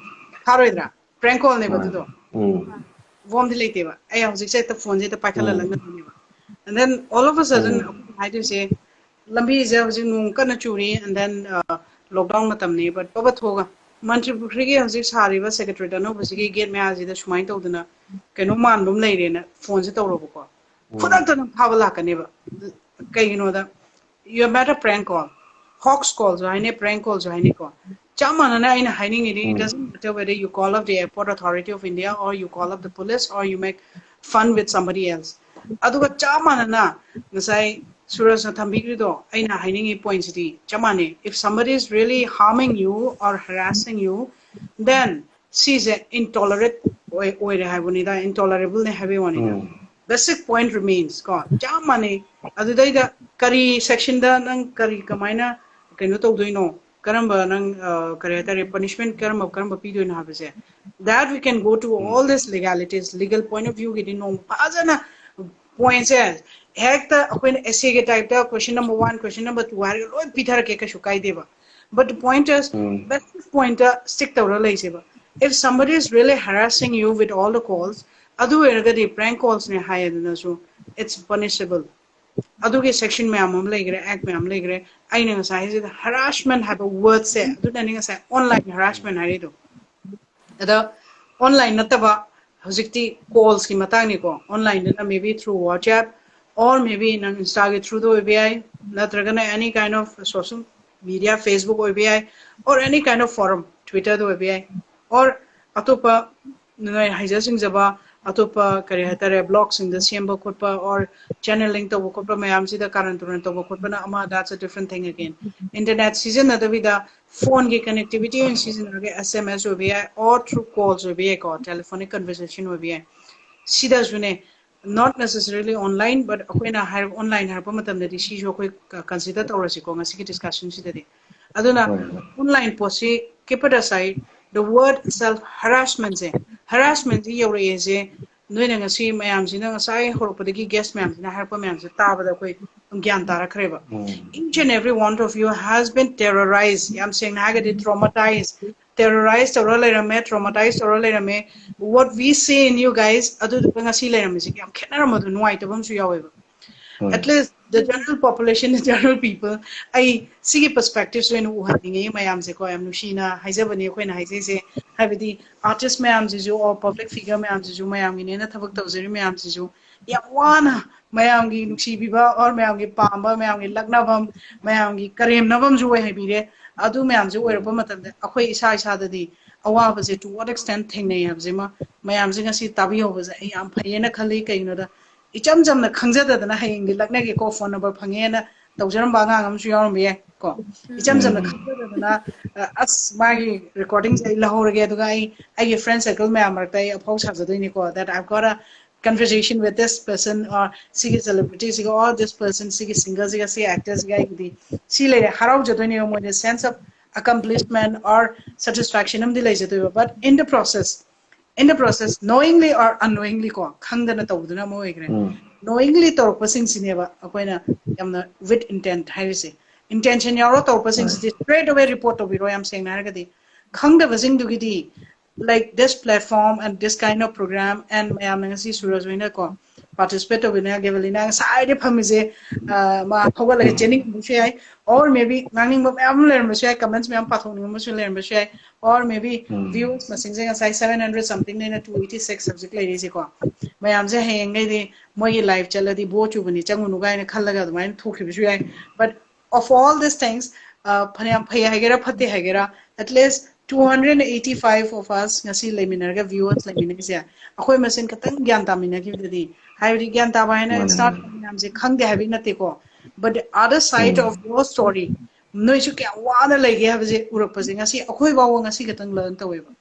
ꯐꯥꯔꯣꯏꯗ꯭ꯔꯥ? Prank call ꯅꯦꯕ ꯑꯗꯨꯗꯣ. ꯕꯣꯝꯗꯤ ꯂꯩꯇꯦꯕ. ꯑꯩ ꯍꯧꯖꯤꯛꯁꯦ ꯍꯦꯛꯇ ꯐꯣꯟꯁꯦ ꯍꯦꯛꯇ ꯄꯥꯏꯈꯠꯂ ꯂꯪꯒꯗꯣꯏꯅꯦꯕ. And then all of a sudden ꯑꯩꯈꯣꯏꯅ ꯍꯥꯏꯗꯣꯏꯁꯦ, ꯂꯝꯕꯤꯁꯦ ꯍꯧꯖꯤꯛ ꯅꯣꯡ ꯀꯟꯅ ꯆꯨꯔꯤ, and then ꯂꯣꯛꯗꯥꯎꯟ ꯃꯇꯝꯅꯤ, but ꯕꯕ ꯊꯣꯛꯑꯒ ꯃꯟꯇ꯭ꯔꯤ ꯄꯨꯈ꯭ꯔꯤꯒꯤ ꯍꯧꯖꯤꯛ ꯁꯥꯔꯤꯕ ꯁꯦꯀ꯭ꯔꯦꯇꯔꯤꯌꯦꯠ ꯑꯅꯧꯕꯁꯤꯒꯤ ꯒꯦꯠ ꯃꯌꯥꯁꯤꯗ ꯁꯨꯃꯥꯏꯅ ꯇꯧꯗꯅ ꯀꯩꯅꯣ ꯃꯥꯟꯕ ꯑꯃ ꯂꯩꯔꯦꯅ ꯐꯣꯟꯁꯦ ꯇꯧꯔꯕꯀꯣ. ꯈꯨꯗꯛꯇ ꯑꯗꯨꯝ ꯐꯥꯕ ꯂꯥꯛꯀꯅꯦꯕ. ꯀꯩꯒꯤꯅꯣꯗ, you made a prank call, hoax call ꯁꯨ ꯍꯥꯏꯅꯩ, prank call ꯁꯨ ꯍꯥꯏꯅꯩꯀꯣ. ꯆꯞ ꯃꯥꯟꯅꯅ ꯑꯩꯅ ꯍꯥꯏꯅꯤꯡꯉꯤꯗꯤ, it doesn't matter whether you call up the airport authority of India or you call up the police or you make fun with somebody else. ꯑꯗꯨꯒ ꯆꯞ ꯃꯥꯟꯅꯅ ꯉꯁꯥꯏ ꯁꯨꯔꯖꯅ ꯊꯝꯕꯤꯈ꯭ꯔꯤꯗꯣ, ꯑꯩꯅ ꯍꯥꯏꯅꯤꯡꯉꯤ ꯄꯣꯏꯟꯁꯤꯗꯤ ꯆꯞ ꯃꯥꯟꯅꯩ. If somebody is really harming you or harassing you, then ꯁꯤꯁꯦ intolerate ꯑꯣꯏ- ꯑꯣꯏꯔꯦ ꯍꯥꯏꯕꯅꯤꯗ, intolerable ꯅꯦ ꯍꯥꯏꯕꯒꯤ ꯋꯥꯅꯤꯗ. Basic point remains ꯀꯣ, ꯆꯞ ꯃꯥꯟꯅꯩ. ꯑꯗꯨꯗꯩꯗ ꯀꯔꯤ ꯁꯦꯛꯁꯟꯗ ꯅꯪ ꯀꯔꯤ ꯀꯃꯥꯏꯅ ꯀꯩꯅꯣ ꯇꯧꯗꯣꯏꯅꯣ, ꯀꯔꯝꯕ ꯅꯪ ꯑ, ꯀꯔꯤ ꯍꯥꯏꯇꯥꯔꯦ, ꯄꯅꯤꯁꯃꯦꯟ ꯀꯔꯝꯕ ꯀꯔꯝꯕ ꯄꯤꯗꯣꯏꯅꯣ ꯍꯥꯏꯕꯁꯦ, that we can go to all this legalities, legal point of view ꯒꯤꯗꯤ ꯅꯣꯡꯃ ꯐꯖꯅ ꯄꯣꯏꯟꯁꯦ ꯍꯦꯛꯇ ꯑꯩꯈꯣꯏꯅ essay ꯒꯤ type ꯇ question number one, question number two ꯍꯥꯏꯔꯒ ꯂꯣꯏ ꯄꯤꯊꯔꯛꯀꯦ, ꯀꯩꯁꯨ ꯀꯥꯏꯗꯦꯕ. But the point is, basic point ꯇ stick ꯇꯧꯔ ꯂꯩꯁꯦꯕ. If somebody is really harassing you with all the calls, ꯑꯗꯨ ꯑꯣꯏꯔꯒꯗꯤ prank calls ꯅꯦ ꯍꯥꯏꯗꯅꯁꯨ, it's punishable. ꯑꯗꯨꯒꯤ ꯁꯦꯛꯁꯟ ꯃꯌꯥꯝ ꯑꯃ ꯂꯩꯈ꯭ꯔꯦ, ꯑꯦꯛ ꯃꯌꯥꯝ ꯂꯩꯈ꯭ꯔꯦ. ꯑꯩꯅ ꯉꯁꯥꯏ ꯍꯥꯏꯁꯤꯗ ꯍꯔꯥꯁꯃꯦꯟ ꯍꯥꯏꯕ ꯋꯥꯔꯗꯁꯦ, ꯑꯗꯨꯅꯅꯤ ꯉꯁꯥꯏ ꯑꯣꯟꯂꯥꯏꯟ ꯍꯔꯥꯁꯃꯦꯟ ꯍꯥꯏꯔꯤꯗꯣ. ꯑꯗ ꯑꯣꯟꯂꯥꯏꯟ ꯅꯠꯇꯕ ꯍꯧꯖꯤꯛꯇꯤ ꯀꯣꯜꯁꯀꯤ ꯃꯇꯥꯡꯅꯤꯀꯣ. ꯑꯣꯟꯂꯥꯏꯟꯗꯅ maybe through WhatsApp, or maybe ꯅꯪ ꯏꯟꯁꯇꯥꯒꯤ ꯊ꯭ꯔꯨꯗ ꯑꯣꯏꯕ ꯌꯥꯏ, ꯅꯠꯇ꯭ꯔꯒꯅ any kind of social media, Facebook ꯑꯣꯏꯕ ꯌꯥꯏ, or any kind of forum, Twitter ꯗ ꯑꯣꯏꯕ ꯌꯥꯏ, or ꯑꯇꯣꯞꯄ ꯅꯣꯏ ꯍꯩꯖ ꯁꯤꯡꯖꯕ ꯑꯇꯣꯞꯄ ꯀꯔꯤ ꯍꯥꯏꯇꯥꯔꯦ, ꯕ꯭ꯂꯣꯒꯁꯤꯡꯗ ꯁꯦꯝꯕ ꯈꯣꯠꯄ, or channel link ꯇꯧꯕ ꯈꯣꯠꯄ ꯃꯌꯥꯝꯁꯤꯗ ꯀꯥꯔꯟ ꯇꯨꯔꯟ ꯇꯧꯕ ꯈꯣꯠꯄꯅ ꯑꯃ, that's a different thing again. Internet ꯁꯤꯖꯤꯟꯅꯗꯕꯤꯗ ꯐꯣꯟꯒꯤ connectivity ꯑꯣꯏꯅ ꯁꯤꯖꯤꯟꯅꯔꯒ S M S ꯑꯣꯏꯕ ꯌꯥꯏ, or through calls ꯑꯣꯏꯕ ꯌꯥꯏꯀꯣ, telephonic conversation ꯑꯣꯏꯕ ꯌꯥꯏ. ꯁꯤꯗꯁꯨꯅꯦ, not necessarily online, but ꯑꯩꯈꯣꯏꯅ ꯍꯥꯏꯔ online ꯍꯥꯏꯔꯛꯄ ꯃꯇꯝꯗꯗꯤ ꯁꯤꯁꯨ ꯑꯩꯈꯣꯏ consider ꯇꯧꯔꯁꯤꯀꯣ ꯉꯁꯤꯒꯤ discussion ꯁꯤꯗꯗꯤ. ꯑꯗꯨꯅ online ꯄꯣꯠꯁꯤ keep it aside. The word itself, harassment say, harassment ꯁꯤ ꯌꯧꯔꯛꯑꯦꯁꯦ, ꯅꯣꯏꯅ ꯉꯁꯤ ꯃꯌꯥꯝꯁꯤꯅ, ꯉꯁꯥꯏ ꯍꯧꯔꯛꯄꯗꯒꯤ guest ꯃꯌꯥꯝꯁꯤꯅ ꯍꯥꯏꯔꯛꯄ ꯃꯌꯥꯝꯁꯦ ꯇꯥꯕꯗ ꯑꯩꯈꯣꯏ ꯒ꯭ꯌꯥꯟ ꯇꯥꯔꯛꯈ꯭ꯔꯦꯕ. Each and every one of you has been terrorized. ꯌꯥꯝ ꯁꯦꯡꯅ ꯍꯥꯏꯔꯒꯗꯤ traumatize, terrorize ꯇꯧꯔ ꯂꯩꯔꯝꯃꯦ, traumatize ꯇꯧꯔ ꯂꯩꯔꯝꯃꯦ. What we see in you guys, ꯑꯗꯨꯗꯨꯒ ꯉꯁꯤ ꯂꯩꯔꯝꯃꯤꯁꯤꯒ ꯌꯥꯝ ꯈꯦꯠꯅꯔꯝꯕꯗꯣ ꯅꯨꯡꯉꯥꯏꯇꯕ ꯑꯃꯁꯨ ꯌꯥꯎꯋꯦꯕ. At least the general population, the general people, ꯑꯩ ꯁꯤꯒꯤ perspective ꯁꯦ ꯑꯣꯏꯅ ꯎꯍꯟꯅꯤꯡꯉꯦ ꯃꯌꯥꯝꯁꯦꯀꯣ. ꯌꯥꯝ ꯅꯨꯡꯁꯤꯅ ꯍꯥꯏꯖꯕꯅꯦ ꯑꯩꯈꯣꯏꯅ ꯍꯥꯏꯖꯩꯁꯦ. ꯍꯥꯏꯕꯗꯤ artist ꯃꯌꯥꯝꯁꯤꯁꯨ, or public figure ꯃꯌꯥꯝꯁꯤꯁꯨ, ꯃꯌꯥꯝꯒꯤꯅꯦꯅ ꯊꯕꯛ ꯇꯧꯖꯔꯤ ꯃꯌꯥꯝꯁꯤꯁꯨ ꯌꯥꯝ ꯋꯥꯅ ꯃꯌꯥꯝꯒꯤ ꯅꯨꯡꯁꯤꯕꯤꯕ, or ꯃꯌꯥꯝꯒꯤ ꯄꯥꯝꯕ, ꯃꯌꯥꯝꯒꯤ ꯂꯛꯅꯐꯝ, ꯃꯌꯥꯝꯒꯤ ꯀꯔꯦꯝꯅꯐꯝꯁꯨ ꯑꯣꯏꯍꯟꯕꯤꯔꯦ꯫ ꯑꯗꯨ ꯃꯌꯥꯝꯁꯦ ꯑꯣꯏꯔꯛꯄ ꯃꯇꯝꯗ ꯑꯩꯈꯣꯏ ꯏꯁꯥ ꯏꯁꯥꯗꯗꯤ ꯑꯋꯥꯕꯁꯦ to what extent ꯊꯦꯡꯅꯩ ꯍꯥꯏꯕꯁꯤꯃ ꯃꯌꯥꯝꯁꯦ ꯉꯁꯤ ꯇꯥꯕꯤꯍꯧꯕꯁꯦ ꯑꯩ ꯌꯥꯝ ꯐꯩꯌꯦꯅ ꯈꯜꯂꯤ꯫ ꯀꯩꯒꯤꯅꯣꯗ ꯏꯆꯝ ꯆꯝꯅ ꯈꯪꯖꯗꯗꯅ ꯍꯌꯦꯡꯗꯤ ꯂꯛꯅꯒꯦꯀꯣ, phone number ꯐꯪꯉꯦꯅ ꯇꯧꯖꯔꯝꯕ ꯑꯉꯥꯡ ꯑꯃꯁꯨ ꯌꯥꯎꯔꯝꯕ ꯌꯥꯏ ꯀꯣ꯫ ꯏꯆꯝ ꯆꯝꯅ ꯈꯪꯖꯗꯗꯅ, ꯑ, ꯑꯁ, ꯃꯥꯒꯤ recording ꯁꯦ ꯑꯩ ꯂꯧꯍꯧꯔꯒꯦ, ꯑꯗꯨꯒ ꯑꯩ ꯑꯩꯒꯤ friend circle ꯃꯌꯥꯝ ꯃꯔꯛꯇ ꯑꯩ ꯑꯐꯥꯎ ꯁꯥꯖꯗꯣꯏꯅꯤꯀꯣ, that I've got a conversation with this person, or ꯁꯤꯒꯤ celebrity ꯁꯤꯒ, or this person, ꯁꯤꯒꯤ singer ꯁꯤꯒ, ꯁꯤ actor ꯁꯤꯒ ꯑꯩꯒꯤꯗꯤ ꯁꯤ ꯂꯩꯔꯦ, ꯍꯔꯥꯎꯖꯗꯣꯏꯅꯦꯕ ꯃꯣꯏꯗ, sense of accomplishment or satisfaction ꯑꯃꯗꯤ ꯂꯩꯖꯗꯣꯏꯕ꯫ But in the process, in the process, knowingly or unknowingly ꯀꯣ, ꯈꯪꯗꯅ ꯇꯧꯕꯗꯨꯅ ꯑꯃ ꯑꯣꯏꯈ꯭ꯔꯦ꯫ Knowingly ꯇꯧꯔꯛꯄꯁꯤꯡꯁꯤꯅꯦꯕ ꯑꯩꯈꯣꯏꯅ ꯌꯥꯝꯅ with intent ꯍꯥꯏꯔꯤꯁꯦ꯫ Intention ꯌꯥꯎꯔ ꯇꯧꯔꯛꯄꯁꯤꯡꯁꯤꯗꯤ straight away report ꯇꯧꯕꯤꯔꯣ, ꯌꯥꯝ ꯁꯦꯡꯅ ꯍꯥꯏꯔꯒꯗꯤ꯫ ꯈꯪꯗꯕꯁꯤꯡꯗꯨꯒꯤꯗꯤ, like, this platform and this kind of program and ꯃꯌꯥꯝꯅ ꯉꯁꯤ ꯁꯨꯔꯖ ꯍꯣꯏꯅ ꯀꯣ participate ꯇꯧꯕꯤꯅ, ꯒꯦꯕꯂꯤꯅ ꯉꯁꯥꯏꯗꯤ ꯐꯝꯃꯤꯁꯦ, ꯑ, ꯃꯥ ꯍꯧꯒꯠꯂꯒ ꯆꯦꯟꯅꯤꯡꯉꯝꯕꯁꯨ ꯌꯥꯏ, or maybe ꯉꯥꯡꯅꯤꯡꯕ ꯃꯌꯥꯝ ꯑꯃ ꯂꯩꯔꯝꯕꯁꯨ ꯌꯥꯏ, comments ꯃꯌꯥꯝ ꯄꯥꯊꯣꯛꯅꯤꯡꯉꯝꯕꯁꯨ ꯂꯩꯔꯝꯕꯁꯨ ꯌꯥꯏ, or maybe viewers ꯃꯁꯤꯡꯁꯦ ꯉꯁꯥꯏ seven hundred something ꯅꯩꯅ two eighty six ꯍꯧꯖꯤꯛ ꯂꯩꯔꯤꯁꯦꯀꯣ꯫ ꯃꯌꯥꯝꯁꯦ ꯍꯌꯦꯡꯈꯩꯗꯤ ꯃꯣꯏꯒꯤ live ꯆꯠꯂꯗꯤ ꯕꯣ ꯆꯨꯕꯅꯤ, ꯆꯪꯉꯨꯅꯨ ꯀꯥꯏꯅ ꯈꯜꯂꯒ ꯑꯗꯨꯃꯥꯏꯅ ꯊꯣꯛꯈꯤꯕꯁꯨ ꯌꯥꯏ꯫ But of all these things, ꯑ, ꯐꯅꯌꯥꯝ ꯐꯩ ꯍꯥꯏꯒꯦꯔꯥ ꯐꯠꯇꯦ ꯍꯥꯏꯒꯦꯔꯥ, at least two hundred eighty five of us ꯉꯁꯤ ꯂꯩꯃꯤꯟꯅꯔꯒ viewers ꯂꯩꯃꯤꯟꯅꯔꯤꯁꯦ, ꯑꯩꯈꯣꯏ ꯃꯁꯦꯟ ꯈꯛꯇꯪ ꯒ꯭ꯌꯥꯟ ꯇꯥꯃꯤꯟꯅꯈꯤꯕꯗꯗꯤ, ꯍꯥꯏꯕꯗꯤ ꯒ꯭ꯌꯥꯟ ꯇꯥꯕ ꯍꯥꯏꯅ start ꯃꯌꯥꯝꯁꯦ ꯈꯪꯗꯦ ꯍꯥꯏꯕꯒꯤ ꯅꯠꯇꯦꯀꯣ, but the other side of your story, ꯅꯣꯏꯁꯨ ꯀꯌꯥꯝ ꯋꯥꯅ ꯂꯩꯒꯦ ꯍꯥꯏꯕꯁꯦ ꯎꯔꯛꯄꯁꯦ ꯉꯁꯤ ꯑꯩꯈꯣꯏ ꯐꯥꯎꯕ ꯉꯁꯤ ꯈꯛꯇꯪ learn ꯇꯧꯋꯦꯕ꯫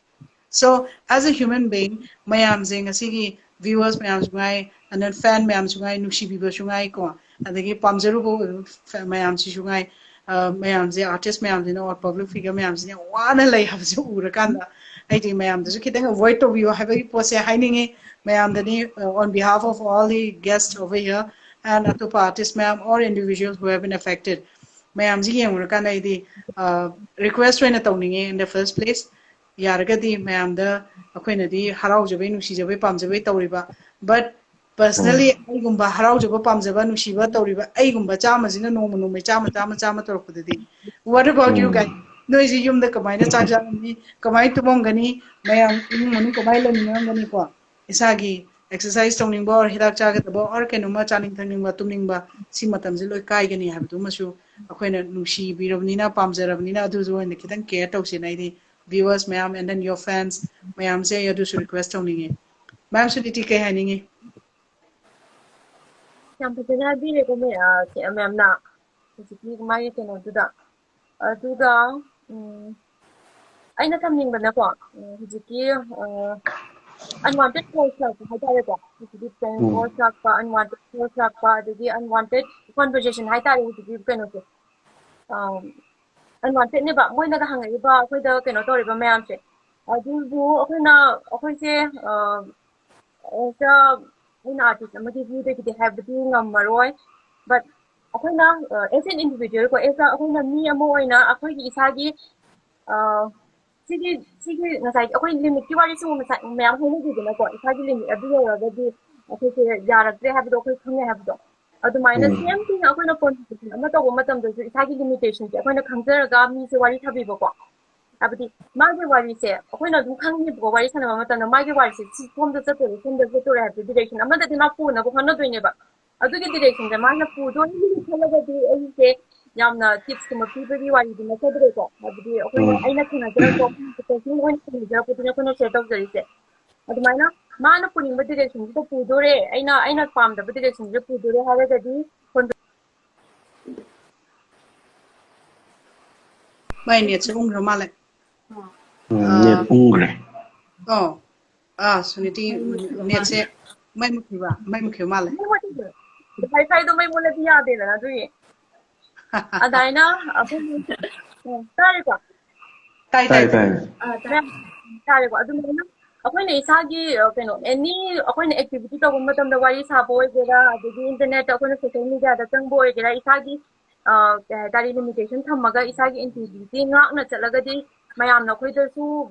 So as a human being, ꯃꯌꯥꯝꯁꯦ ꯉꯁꯤꯒꯤ viewers ꯃꯌꯥꯝꯁꯨ ꯉꯥꯏ, ꯑꯗꯨꯅ fan ꯃꯌꯥꯝꯁꯨ ꯉꯥꯏ, ꯅꯨꯡꯁꯤꯕꯤꯕꯁꯨ ꯉꯥꯏ ꯀꯣ, ꯑꯗꯒꯤ ꯄꯥꯝꯖꯔꯨꯕ ꯑꯣꯏꯕ ꯃꯌꯥꯝꯁꯤꯁꯨ ꯉꯥꯏ, ꯃꯌꯥꯝꯁꯦ, ꯑꯥꯔꯇꯤꯁ ꯃꯌꯥꯝꯁꯤꯅ, ꯑꯣꯔ ꯄꯕ꯭ꯂꯤꯛ ꯐꯤꯒꯔ ꯃꯌꯥꯝꯁꯤꯅ ꯋꯥꯅ ꯂꯩ ꯍꯥꯏꯕꯁꯦ ꯎꯔꯀꯥꯟꯗ ꯑꯩꯗꯤ ꯃꯌꯥꯝꯗꯁꯨ ꯈꯤꯇꯪ ꯑꯦꯚꯣꯏꯗ ꯇꯧꯕꯤꯌꯣ ꯍꯥꯏꯕꯒꯤ ꯄꯣꯠꯁꯦ ꯍꯥꯏꯅꯤꯡꯉꯤ꯫ ꯃꯌꯥꯝꯗꯗꯤ, on behalf of all the guests over here and ꯑꯇꯣꯞꯄ ꯑꯥꯔꯇꯤꯁ ꯃꯌꯥꯝ, or individual who have been affected, ꯃꯌꯥꯝꯁꯤ ꯌꯦꯡꯉꯨꯔꯀꯥꯟꯗ ꯑꯩꯗꯤ ꯔꯤꯀ꯭ꯋꯦꯁ ꯑꯣꯏꯅ ꯇꯧꯅꯤꯡꯉꯦ꯫ In the first place, ꯌꯥꯔꯒꯗꯤ ꯃꯌꯥꯝꯗ ꯑꯩꯈꯣꯏꯅꯗꯤ ꯍꯔꯥꯎꯖꯕꯩ, ꯅꯨꯡꯁꯤꯖꯕꯩ, ꯄꯥꯝꯖꯕꯩ ꯇꯧꯔꯤꯕ, but personally ꯑꯩꯒꯨꯝꯕ ꯍꯔꯥꯎꯖꯕ, ꯄꯥꯝꯖꯕ, ꯅꯨꯡꯁꯤꯕ ꯇꯧꯔꯤꯕ ꯑꯩꯒꯨꯝꯕ ꯆꯥꯝꯃꯁꯤꯅ ꯅꯣꯡꯃ ꯅꯣꯡꯃꯩ ꯆꯥꯝꯃ, ꯆꯥꯝꯃ, ꯆꯥꯝꯃ ꯇꯧꯔꯛꯄꯗꯗꯤ, what about you guys? ꯅꯣꯏꯁꯤ ꯌꯨꯝꯗ ꯀꯃꯥꯏꯅ ꯆꯥꯛ ꯆꯥꯔꯝꯅꯤ, ꯀꯃꯥꯏꯅ ꯇꯨꯝꯃꯝꯒꯅꯤ, ꯃꯌꯥꯝ ꯏꯃꯨꯡ ꯃꯅꯨꯡ ꯀꯃꯥꯏꯅ ꯂꯩꯃꯤꯟꯅꯔꯝꯒꯅꯤꯀꯣ? ꯏꯁꯥꯒꯤ ꯑꯦꯛꯁꯔꯁꯥꯏꯁ ꯇꯧꯅꯤꯡꯕ ꯑꯣꯔ ꯍꯤꯗꯥꯛ ꯆꯥꯒꯗꯕ ꯑꯣꯔ ꯀꯩꯅꯣꯝꯃ ꯆꯥꯅꯤꯡ ꯊꯛꯅꯤꯡꯕ, ꯇꯨꯝꯅꯤꯡꯕ, ꯁꯤ ꯃꯇꯝꯁꯤ ꯂꯣꯏ ꯀꯥꯏꯒꯅꯤ ꯍꯥꯏꯕꯗꯨꯃꯁꯨ ꯑꯩꯈꯣꯏꯅ ꯅꯨꯡꯁꯤꯕꯤꯔꯕꯅꯤꯅ, ꯄꯥꯝꯖꯔꯕꯅꯤꯅ ꯑꯗꯨꯁꯨ ꯑꯣꯏꯅ ꯈꯤꯇꯪ ꯀꯦꯌꯔ ꯇꯧꯁꯦꯅ ꯑꯩꯗꯤ viewers ꯃꯌꯥꯝ and then your fans ꯃꯌꯥꯝꯁꯦ ꯑꯩ ꯑꯗꯨꯁꯨ ꯔꯤꯀ꯭ꯋꯦꯁ ꯇꯧꯅꯤꯡꯉꯦ꯫ ꯃꯦꯝ ꯁꯨꯅꯤꯇꯤ ꯀꯩ ꯍꯥꯏꯅꯤꯡꯉꯤ? ꯌꯥꯝ ꯐꯖꯅ ꯍꯥꯏꯕꯤꯔꯦꯀꯣ ꯃꯦ- ꯑ, ꯁꯤ- ꯃꯦꯝꯅ ꯍꯧꯖꯤꯛꯀꯤ ꯃꯥꯒꯤ ꯀꯩꯅꯣꯗꯨꯗ꯫ ꯑꯗꯨꯒ ꯎꯝ, ꯑꯩꯅ ꯊꯝꯅꯤꯡꯕꯅꯀꯣ, ꯎꯝ, ꯍꯧꯖꯤꯛꯀꯤ ꯑꯟꯋꯥꯟꯇꯦꯠ ꯀꯣꯜꯁ ꯂꯥꯛꯄ ꯍꯥꯏꯇꯥꯔꯦꯀꯣ꯫ ꯍꯧꯖꯤꯛꯀꯤ ꯄ꯭ꯔꯦꯡ ꯀꯣꯜꯁ ꯂꯥꯛꯄ, ꯑꯟꯋꯥꯟꯇꯦꯠ ꯀꯣꯜꯁ ꯂꯥꯛꯄ, ꯑꯗꯒꯤ ꯑꯟꯋꯥꯟꯇꯦꯠ ꯀꯣꯟꯚꯔꯖꯦꯁꯟ ꯍꯥꯏꯇꯥꯔꯦ ꯍꯧꯖꯤꯛꯀꯤ ꯀꯩꯅꯣꯁꯦ꯫ ꯑꯟꯋꯥꯟꯇꯦꯠꯅꯦꯕ ꯃꯣꯏꯅꯒ ꯍꯪꯉꯛꯏꯕ, ꯑꯩꯈꯣꯏꯗ ꯀꯩꯅꯣ ꯇꯧꯔꯤꯕ ꯃꯌꯥꯝꯁꯦ꯫ ꯑꯗꯨꯕꯨ ꯑꯩꯈꯣꯏꯅ, ꯑꯩꯈꯣꯏꯁꯦ ꯑ, ꯑꯦꯁ ꯑꯩꯅ ꯑꯥꯔꯇꯤꯁ ꯑꯃꯒꯤ ꯚ꯭ꯌꯨꯗꯒꯤꯗꯤ ꯍꯥꯏꯕꯗꯤ ꯉꯝꯃꯔꯣꯏ꯫ But ꯑꯩꯈꯣꯏꯅ ꯑꯦꯁ ꯑꯦꯟ ꯏꯟꯗꯤꯚꯤꯖꯨꯋꯦꯜ ꯀꯣ, ꯑꯦꯁ ꯑꯩꯈꯣꯏꯅ ꯃꯤ ꯑꯃ ꯑꯣꯏꯅ ꯑꯩꯈꯣꯏꯒꯤ ꯏꯁꯥꯒꯤ ꯑ, ꯁꯤꯒꯤ ꯁꯤꯒꯤ ꯉꯁꯥꯏꯒꯤ ꯑꯩꯈꯣꯏ ꯂꯤꯃꯤꯠꯀꯤ ꯋꯥꯔꯤꯁꯨ ꯉꯁꯥꯏ ꯃꯌꯥꯝ ꯍꯥꯏꯅꯈꯤꯗꯅꯀꯣ, ꯏꯁꯥꯒꯤ ꯂꯤꯃꯤꯠ ꯑꯗꯨ ꯌꯧꯔꯒꯗꯤ ꯑꯩꯈꯣꯏꯁꯦ ꯌꯥꯔꯛꯇ꯭ꯔꯦ ꯍꯥꯏꯕꯗꯣ ꯑꯩꯈꯣꯏ ꯈꯪꯉꯦ ꯍꯥꯏꯕꯗꯣ꯫ ꯑꯗꯨꯃꯥꯏꯅ ꯁꯦꯝ ꯊꯤꯡ ꯑꯩꯈꯣꯏꯅ ꯀꯣꯟꯚꯔꯁꯦꯁꯟ ꯑꯃ ꯇꯧꯕ ꯃꯇꯝꯗꯁꯨ ꯏꯁꯥꯒꯤ ꯂꯤꯃꯤꯇꯦꯁꯟꯁꯦ ꯑꯩꯈꯣꯏꯅ ꯈꯪꯖꯔꯒ ꯃꯤꯁꯦ ꯋꯥꯔꯤ ꯁꯥꯕꯤꯕꯀꯣ꯫ ꯍꯥꯏꯕꯗꯤ ꯃꯥꯒꯤ ꯋꯥꯔꯤꯁꯦ ꯑꯩꯈꯣꯏꯅ ꯑꯗꯨꯝ ꯈꯪꯉꯦꯕꯀꯣ, ꯋꯥꯔꯤ ꯁꯥꯟꯅꯕ ꯃꯇꯝꯗ ꯃꯥꯒꯤ ꯋꯥꯔꯤꯁꯦ ꯁꯤ ꯁꯣꯝꯗ ꯆꯠꯇꯣꯔꯦ, ꯁꯣꯝꯗ ꯆꯠꯇꯣꯔꯦ ꯍꯥꯏꯕꯗꯤ ꯗꯤꯔꯦꯛꯁꯟ ꯑꯃꯗꯗꯤ ꯃꯥ ꯄꯨꯅꯕ ꯍꯣꯠꯅꯗꯣꯏꯅꯦꯕ꯫ ꯑꯗꯨꯒꯤ ꯗꯤꯔꯦꯛꯁꯟꯁꯦ ꯃꯥꯅ ꯄꯨꯗꯣꯏꯅꯤ ꯈꯜꯂꯒꯗꯤ ꯑꯩꯁꯦ ꯌꯥꯝꯅ ꯇꯤꯞꯁꯀꯨꯝꯕ ꯄꯤꯕꯒꯤ ꯋꯥꯔꯤꯗꯤ ꯅꯠꯆꯗ꯭ꯔꯦꯀꯣ꯫ ꯍꯥꯏꯕꯗꯤ ꯑꯩꯈꯣꯏꯅ, ꯑꯩꯅ ꯊꯦꯡꯅꯖꯔꯛꯄ, ꯄꯔꯁꯅꯦꯜ ꯑꯣꯏꯅ ꯊꯦꯡꯅꯖꯔꯛꯄꯗꯨꯅ ꯑꯩꯈꯣꯏꯅ ꯁꯤꯌꯔ ꯇꯧꯖꯔꯤꯁꯦ꯫ ꯑꯗꯨꯃꯥꯏꯅ ꯃꯥꯅ ꯄꯨꯅꯤꯡꯕ ꯗꯤꯔꯦꯛꯁꯟꯁꯤꯗ ꯄꯨꯗꯣꯔꯦ, ꯑꯩꯅ ꯑꯩꯅ ꯄꯥꯝꯗꯕ ꯗꯤꯔꯦꯛꯁꯟꯁꯤꯗ ꯄꯨꯗꯣꯔꯦ ꯍꯥꯏꯔꯒꯗꯤ ꯃꯥꯏ ꯅꯦꯠꯁꯦ ꯎꯪꯈ꯭ꯔ ꯃꯥꯜꯂꯦ꯫ ꯎꯝ, ꯅꯦꯠ ꯎꯪꯈ꯭ꯔꯦ꯫ ꯑꯣ, ꯑꯥ, ꯁꯨꯅꯤꯇꯤ, ꯅꯦꯠꯁꯦ ꯃꯩ ꯃꯨꯠꯈꯤꯕ, ꯃꯩ ꯃꯨꯠꯈꯤꯕ ꯃꯥꯜꯂꯦ꯫ ꯋꯥꯏ ꯐꯥꯏꯗꯣ ꯃꯩ ꯃꯨꯠꯂꯗꯤ ꯌꯥꯗꯦꯗꯅ, ꯑꯗꯨꯒꯤ꯫ ꯑꯗꯥꯏꯅ ꯑꯩꯈꯣꯏꯒꯤ, ꯎꯝ, ꯇꯥꯔꯦꯀꯣ? ꯇꯥꯏ ꯇꯥꯏ ꯇꯥꯏ ꯇꯥꯏ ꯇꯥꯔꯦꯀꯣ? ꯑꯗꯨꯃꯥꯏꯅ ꯑꯩꯈꯣꯏꯅ ꯏꯁꯥꯒꯤ, ꯑ, ꯀꯩꯅꯣ, ꯑꯦꯅꯤ ꯑꯩꯈꯣꯏꯅ ꯑꯦꯛꯇꯤꯚꯤꯇꯤ ꯇꯧꯕ ꯃꯇꯝꯗ, ꯋꯥꯔꯤ ꯁꯥꯕ ꯑꯣꯏꯒꯦꯔꯥ, ꯑꯗꯒꯤ ꯏꯟꯇꯔꯅꯦꯠꯇ ꯑꯩꯈꯣꯏꯅ ꯁꯣꯁꯤꯌꯦꯜ ꯃꯤꯗꯤꯌꯥꯗ ꯆꯪꯕ ꯑꯣꯏꯒꯦꯔꯥ, ꯏꯁꯥꯒꯤ, ꯑ, ꯀꯩ ꯍꯥꯏꯇꯥꯔꯦ, ꯂꯤꯃꯤꯇꯦꯁꯟ ꯊꯝꯃꯒ ꯏꯁꯥꯒꯤ ꯏꯟꯇꯤꯒ꯭ꯔꯤꯇꯤ ꯉꯥꯛꯅ ꯆꯠꯂꯒꯗꯤ ꯃꯌꯥꯝꯅ ꯑꯩꯈꯣꯏꯗꯁꯨ,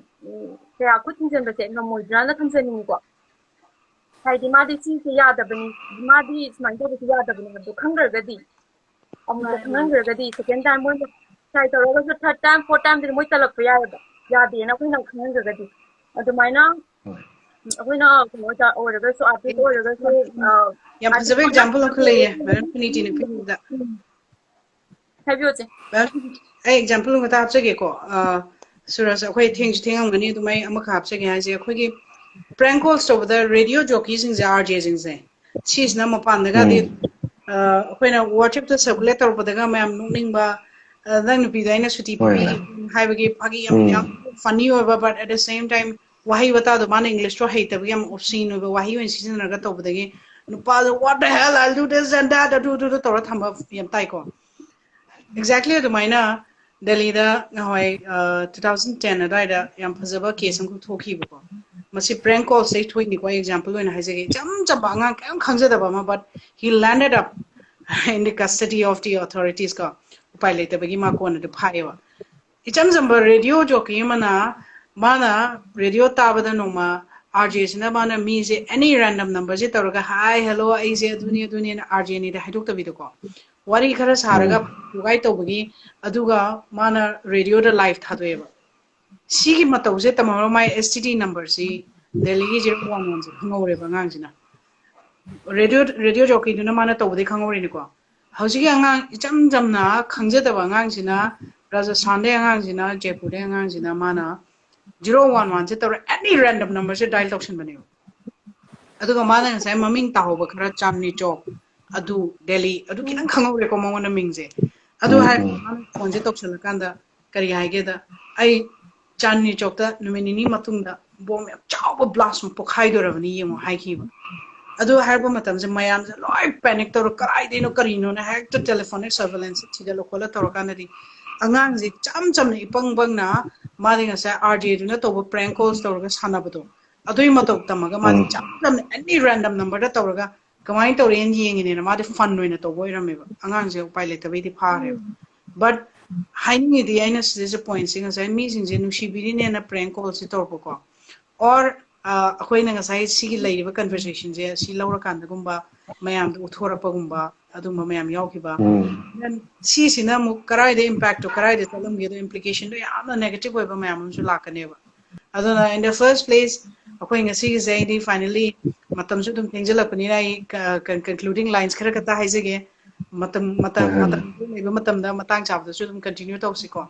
ꯎꯝ, ꯀꯌꯥ ꯈꯨꯠ ꯊꯤꯡꯖꯤꯟꯕꯁꯦ ꯉꯝꯃꯣꯏꯗ꯭ꯔꯥꯅ ꯊꯝꯖꯅꯤꯡꯉꯤꯀꯣ꯫ ꯍꯥꯏꯗꯤ ꯃꯥꯗꯤ ꯁꯤꯁꯦ ꯌꯥꯗꯕꯅꯤ, ꯃꯥꯗꯤ ꯁꯨꯃꯥꯏꯅ ꯇꯧꯕꯁꯦ ꯌꯥꯗꯕꯅꯤ ꯍꯥꯏꯕꯗꯣ ꯈꯪꯈ꯭ꯔꯒꯗꯤ, ꯑꯃꯨꯛꯇ ꯃꯥꯅꯦ, ꯃꯥꯅꯦ꯫ ꯈꯪꯍꯟꯈ꯭ꯔꯒꯗꯤ, ꯁꯦꯀꯦꯟ ꯇꯥꯏꯝ ꯃꯣꯏꯅ ꯇ꯭ꯔꯥꯏ ꯇꯧꯔꯒꯁꯨ ꯊꯥꯔꯠ ꯇꯥꯏꯝ, ꯐꯣꯔꯠ ꯇꯥꯏꯝꯗꯗꯤ ꯃꯣꯏ ꯇꯜꯂꯛꯄ ꯌꯥꯏꯑꯕ, ꯌꯥꯗꯦꯅ ꯑꯩꯈꯣꯏꯅ ꯈꯪꯍꯟꯈ꯭ꯔꯒꯗꯤ꯫ ꯑꯗꯨꯃꯥꯏꯅ ꯍꯣꯏ ꯑꯩꯈꯣꯏꯅ ꯀꯩꯅꯣ ꯑꯣꯏꯔꯒꯁꯨ, ꯑꯥꯔꯇꯤꯁ ꯑꯣꯏꯔꯒꯁꯨ, ꯑ, ꯌꯥꯝ ꯐꯖꯕ artist ꯑꯦꯛꯖꯥꯝꯄꯜ ꯑꯃꯈꯛ ꯂꯩꯌꯦ ꯑꯣꯏꯔꯒꯁꯨ, ꯃꯦꯗꯥꯝ ꯄꯨꯅꯤꯇꯤꯅ ꯄꯤꯕꯤꯕꯗ꯫ ꯎꯝ, ꯍꯥꯏꯕꯤꯌꯨ ꯆꯦ꯫ Well, ꯑꯩ ꯑꯦꯛꯖꯥꯝꯄꯜ ꯑꯃꯈꯛꯇ ꯍꯥꯞꯆꯒꯦꯀꯣ꯫ ꯑ, ꯁꯨꯔꯖ, ꯑꯩꯈꯣꯏ ꯊꯦꯡꯁꯨ ꯊꯦꯡꯉꯝꯒꯅꯤ, ꯑꯗꯨꯝ ꯑꯩ ꯑꯃꯈꯛ ꯍꯥꯞꯆꯒꯦ ꯍꯥꯏꯁꯦ, ꯑꯩꯈꯣꯏꯒꯤ ꯄ꯭ꯔꯦꯡ ꯀꯣꯜꯁ ꯇꯧꯕꯗ ꯔꯦꯗꯤꯑꯣ ꯖꯣꯀꯤꯁꯤꯡꯁꯦ, ꯑꯥꯔ ꯖꯦꯁꯤꯡꯁꯦ, ꯁꯤꯁꯤꯅ ꯃꯄꯥꯟꯗꯒꯗꯤ, ꯎꯝ ꯑ, ꯑꯩꯈꯣꯏꯅ ꯋꯥꯆꯦꯞꯇ ꯁꯔꯀꯨꯂꯦꯠ ꯇꯧꯔꯛꯄꯗꯒ ꯃꯌꯥꯝ ꯅꯣꯛꯅꯤꯡꯕ, ꯑ, "ꯅꯪ ꯅꯨꯄꯤꯗꯣ ꯑꯩꯅ ꯁꯨꯇꯤ ꯍꯣꯏ ꯄꯤꯕꯤꯒꯦ" ꯍꯥꯏꯕꯒꯤ ꯐꯥꯒꯤ ꯌꯥꯝ, ꯎꯝ ꯌꯥꯝ ꯐꯅꯤ ꯑꯣꯏꯕ, but at the same time ꯋꯥꯍꯩ ꯋꯥꯇꯥꯗꯣ ꯃꯥꯅ ꯏꯪꯂꯤꯁꯇꯣ ꯍꯩꯇꯕꯒꯤ ꯌꯥꯝ ꯑꯣꯞꯁꯤꯟ ꯑꯣꯏꯕ ꯋꯥꯍꯩ ꯑꯣꯏꯅ ꯁꯤꯖꯤꯟꯅꯔꯒ ꯇꯧꯕꯗꯒꯤ ꯅꯨꯄꯥꯗꯣ "What the hell, I'll do this and that, ꯑꯗꯨ ꯑꯗꯨꯗ" ꯇꯧꯔ ꯊꯝꯕ ꯌꯥꯝ ꯇꯥꯏꯀꯣ꯫ Exactly ꯑꯗꯨꯃꯥꯏꯅ ꯗꯦꯜꯂꯤꯗ ꯅꯍꯥꯟꯋꯥꯏ, ꯑ, two thousand ten ꯑꯗꯨꯋꯥꯏꯗ ꯌꯥꯝ ꯐꯖꯕ ꯀꯦꯁ ꯑꯃꯈꯛ ꯊꯣꯛꯈꯤꯕꯀꯣ꯫ ꯃꯁꯤ ꯄ꯭ꯔꯦꯡ ꯀꯣꯜꯁꯇꯩ ꯊꯣꯛꯏꯅꯤꯀꯣ, ꯑꯩ ꯑꯦꯛꯖꯥꯝꯄꯜ ꯑꯣꯏꯅ ꯍꯥꯏꯖꯒꯦ꯫ ꯏꯆꯝ ꯆꯝꯕ ꯑꯉꯥꯡ ꯀꯌꯥꯝ ꯈꯪꯖꯗꯕ ꯑꯃ, but he landed up in the custody of the authorities ꯀꯣ꯫ ꯎꯄꯥꯏ ꯂꯩꯇꯕꯒꯤ ꯃꯥ ꯀꯣꯟꯅꯗꯤ ꯐꯥꯏꯌꯦꯕ꯫ ꯏꯆꯝ ꯆꯝꯕ ꯔꯦꯗꯤꯑꯣ ꯖꯣꯀꯤ ꯑꯃꯅ, ꯃꯥꯅ ꯔꯦꯗꯤꯑꯣ ꯇꯥꯕꯗ ꯅꯣꯡꯃ ꯑꯥꯔ ꯖꯦꯁꯤꯅ ꯃꯥꯅ ꯃꯤꯁꯦ ꯑꯦꯅꯤ ꯔꯦꯟꯗꯝ ꯅꯝꯕꯔꯁꯦ ꯇꯧꯔꯒ "ꯍꯥꯏ, ꯍꯦꯜꯂꯣ, ꯑꯩꯁꯦ ꯑꯗꯨꯅꯤ ꯑꯗꯨꯅꯤꯅ" ꯑꯥꯔ ꯖꯦꯅꯤꯗ ꯍꯥꯏꯗꯣꯛꯇꯕꯤꯗꯀꯣ, ꯋꯥꯔꯤ ꯈꯔ ꯁꯥꯔꯒ ꯎꯝ ꯄꯨꯒꯥꯏ ꯇꯧꯕꯒꯤ, ꯑꯗꯨꯒ ꯃꯥꯅ ꯔꯦꯗꯤꯑꯣꯗ ꯂꯥꯏꯚ ꯊꯥꯗꯣꯛꯑꯦꯕ꯫ ꯁꯤꯒꯤ ꯃꯇꯧꯁꯦ ꯇꯝꯍꯧꯔ ꯃꯥꯏ ꯑꯦꯁ ꯇꯤ ꯗꯤ ꯅꯝꯕꯔꯁꯤ, ꯗꯦꯜꯂꯤꯒꯤ ꯖꯤꯔꯣ ꯋꯥꯟ ꯋꯥꯟꯁꯦ ꯈꯪꯍꯧꯔꯦꯕ ꯑꯉꯥꯡꯁꯤꯅ꯫ ꯔꯦꯗꯤꯑꯣ, ꯔꯦꯗꯤꯑꯣ ꯖꯣꯀꯤꯗꯨꯅ ꯃꯥꯅ ꯇꯧꯕꯗꯩ ꯈꯪꯍꯧꯔꯤꯅꯤꯀꯣ꯫ ꯍꯧꯖꯤꯛꯀꯤ ꯑꯉꯥꯡ ꯏꯆꯝ ꯆꯝꯅ ꯈꯪꯖꯗꯕ ꯑꯉꯥꯡꯁꯤꯅ, ꯔꯥꯖꯁꯊꯥꯟꯗꯩ ꯑꯉꯥꯡꯁꯤꯅ, ꯖꯩꯄꯨꯔꯗꯩ ꯑꯉꯥꯡꯁꯤꯅ ꯃꯥꯅ ꯖꯤꯔꯣ ꯋꯥꯟ ꯋꯥꯟꯁꯦ ꯇꯧꯔ ꯑꯦꯅꯤ ꯔꯦꯟꯗꯝ ꯅꯝꯕꯔꯁꯦ ꯗꯥꯏꯜ ꯇꯧꯁꯟꯕꯅꯦꯕ꯫ ꯑꯗꯨꯒ ꯃꯥꯅ ꯉꯁꯥꯏ ꯃꯃꯤꯡ ꯇꯥꯍꯧꯕ ꯈꯔ, ꯆꯥꯟꯗꯅꯤ ꯆꯧꯛ, ꯑꯗꯨ ꯗꯦꯜꯂꯤ, ꯑꯗꯨ ꯈꯤꯇꯪ ꯈꯪꯍꯧꯔꯦꯀꯣ ꯃꯉꯣꯟꯗ ꯃꯤꯡꯁꯦ꯫ ꯑꯗꯨ ꯎꯝ ꯍꯥꯏ ꯎꯝ ꯃꯥꯅ ꯐꯣꯟꯁꯦ ꯇꯧꯁꯜꯂꯀꯥꯟꯗ ꯀꯔꯤ ꯍꯥꯏꯒꯦꯗ, "ꯑꯩ ꯆꯥꯟꯗꯅꯤ ꯆꯧꯛꯇ ꯅꯨꯃꯤꯠ ꯅꯤꯅꯤ ꯃꯇꯨꯡꯗ ꯕꯣꯝ ꯌꯥꯝ ꯆꯥꯎꯕ ꯕ꯭ꯂꯥꯁ ꯑꯃ ꯄꯣꯛꯈꯥꯏꯗꯣꯔꯕꯅꯤ, ꯌꯦꯡꯉꯣ" ꯍꯥꯏꯈꯤꯕ꯫ ꯑꯗꯨ ꯍꯥꯏꯔꯛꯄ ꯃꯇꯝꯁꯦ ꯃꯌꯥꯝꯁꯦ ꯂꯣꯏ panic ꯇꯧꯔ ꯀꯗꯥꯏꯗꯩꯅꯣ ꯀꯔꯤꯅꯣꯅ ꯍꯦꯛꯇ telephonic surveillance ꯊꯤꯒꯠꯂ ꯈꯣꯠꯂ ꯇꯧꯔꯀꯥꯟꯗꯗꯤ ꯑꯉꯥꯡꯁꯦ ꯏꯆꯝ ꯆꯝꯅ ꯏꯄꯪ ꯄꯪꯅ ꯃꯥꯗꯤ ꯉꯁꯥꯏ RJꯗꯨꯅ ꯇꯧꯕ prank calls ꯇꯧꯔꯒ ꯁꯥꯟꯅꯕꯗꯣ ꯑꯗꯨꯒꯤ ꯃꯇꯧ ꯇꯝꯃꯒ ꯃꯥꯗꯤ ꯏꯆꯝ ꯆꯝꯅ any random numberꯗ ꯇꯧꯔꯒ ꯀꯃꯥꯏꯅ ꯇꯧꯔꯦꯅ ꯌꯦꯡꯉꯤꯅꯦꯅ ꯃꯥꯗꯤ fun ꯑꯣꯏꯅ ꯇꯧꯕ ꯑꯣꯏꯔꯝꯃꯦꯕ꯫ ꯑꯉꯥꯡꯁꯦ ꯎꯄꯥꯏ ꯂꯩꯇꯕꯩꯗꯤ ꯐꯥꯔꯦꯕ꯫ But ꯍꯥꯏꯅꯤꯡꯉꯤꯗꯤ ꯑꯩꯅ ꯁꯤꯗꯩꯁꯦ pointꯁꯦ ꯉꯁꯥꯏ ꯃꯤꯁꯤꯡꯁꯦ ꯅꯨꯡꯁꯤꯕꯤꯔꯤꯅꯦꯅ prank callꯁꯦ ꯇꯧꯔꯛꯄꯀꯣ, or ꯑꯩꯈꯣꯏꯅ ꯉꯁꯥꯏ ꯁꯤꯒꯤ ꯂꯩꯔꯤꯕ conversationꯁꯦ ꯁꯤ ꯂꯧꯔꯀꯥꯟꯗꯒꯨꯝꯕ ꯃꯌꯥꯝꯗ ꯎꯠꯊꯣꯔꯛꯄꯒꯨꯝꯕ ꯑꯗꯨꯝꯕ ꯃꯌꯥꯝ ꯌꯥꯎꯈꯤꯕ꯫ Then ꯁꯤꯁꯤꯅ ꯑꯃꯨꯛ ꯀꯔꯥꯏꯗ impactꯇꯣ ꯀꯔꯥꯏꯗ ꯆꯠꯂꯝꯒꯦꯗꯣ implicationꯗꯣ ꯌꯥꯝꯅ negative ꯑꯣꯏꯕ ꯃꯌꯥꯝ ꯑꯃꯁꯨ ꯂꯥꯛꯀꯅꯦꯕ꯫ ꯑꯗꯨꯅ in the first place ꯑꯩꯈꯣꯏ ꯉꯁꯤꯒꯤꯁꯦ ꯑꯩꯗꯤ finally ꯃꯇꯝꯁꯨ ꯑꯗꯨꯝ ꯊꯦꯡꯖꯤꯜꯂꯛꯄꯅꯤꯅ ꯑꯩ concluding lines ꯈꯔ ꯈꯛꯇ ꯍꯥꯏꯖꯒꯦ꯫ ꯃꯇꯝ ꯃꯇꯝ ꯃꯇꯝ ꯂꯩꯕ ꯃꯇꯝꯗ ꯃꯇꯥꯡ ꯆꯥꯕꯗꯁꯨ ꯑꯗꯨꯝ continue ꯇꯧꯁꯤꯀꯣ꯫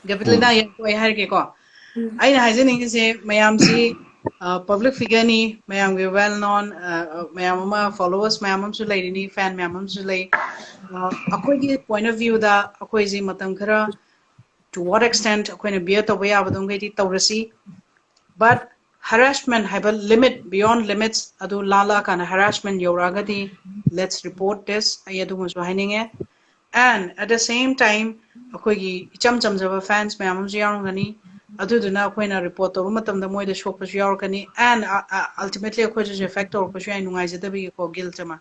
ꯒꯕꯤꯂꯤꯅꯥ ꯌꯦꯡꯀꯣ ꯑꯩ ꯍꯥꯏꯔꯒꯦꯀꯣ꯫ ꯑꯩꯅ ꯍꯥꯏꯖꯅꯤꯡꯉꯤꯁꯦ ꯃꯌꯥꯝꯁꯤ public figureꯅꯤ, ꯃꯌꯥꯝꯒꯤ well known, ꯃꯌꯥꯝ ꯑꯃ followers ꯃꯌꯥꯝ ꯑꯃꯁꯨ ꯂꯩꯔꯤꯅꯤ, fan ꯃꯌꯥꯝ ꯑꯃꯁꯨ ꯂꯩ꯫ ꯑꯩꯈꯣꯏꯒꯤ point of viewꯗ ꯑꯩꯈꯣꯏꯁꯤ ꯃꯇꯝ ꯈꯔ to what extent ꯑꯩꯈꯣꯏꯅ bear ꯇꯧꯕ ꯌꯥꯕꯗꯨꯝꯈꯩꯗꯤ ꯇꯧꯔꯁꯤ꯫ But harassment ꯍꯥꯏꯕ limit, beyond limits ꯑꯗꯨ ꯂꯥꯜꯂꯛꯑꯀꯥꯟꯗ harassment ꯌꯧꯔꯛꯑꯒꯗꯤ let's report this, ꯑꯩ ꯑꯗꯨꯃꯁꯨ ꯍꯥꯏꯅꯤꯡꯉꯦ꯫ And at the same time ꯑꯩꯈꯣꯏꯒꯤ ꯏꯆꯝ ꯆꯝꯖꯕ fans ꯃꯌꯥꯝ ꯑꯃꯁꯨ ꯌꯥꯎꯔꯝꯒꯅꯤ꯫ ꯑꯗꯨꯗꯨꯅ ꯑꯩꯈꯣꯏꯅ report ꯇꯧꯕ ꯃꯇꯝꯗ ꯃꯣꯏꯗ ꯁꯣꯛꯄꯁꯨ ꯌꯥꯎꯔꯛꯀꯅꯤ, and ultimately ꯑꯩꯈꯣꯏꯗꯁꯨ effect ꯇꯧꯔꯛꯄꯁꯨ ꯌꯥꯏ, ꯅꯨꯡꯉꯥꯏꯖꯗꯕꯒꯤꯀꯣ, guilt ꯑꯃ꯫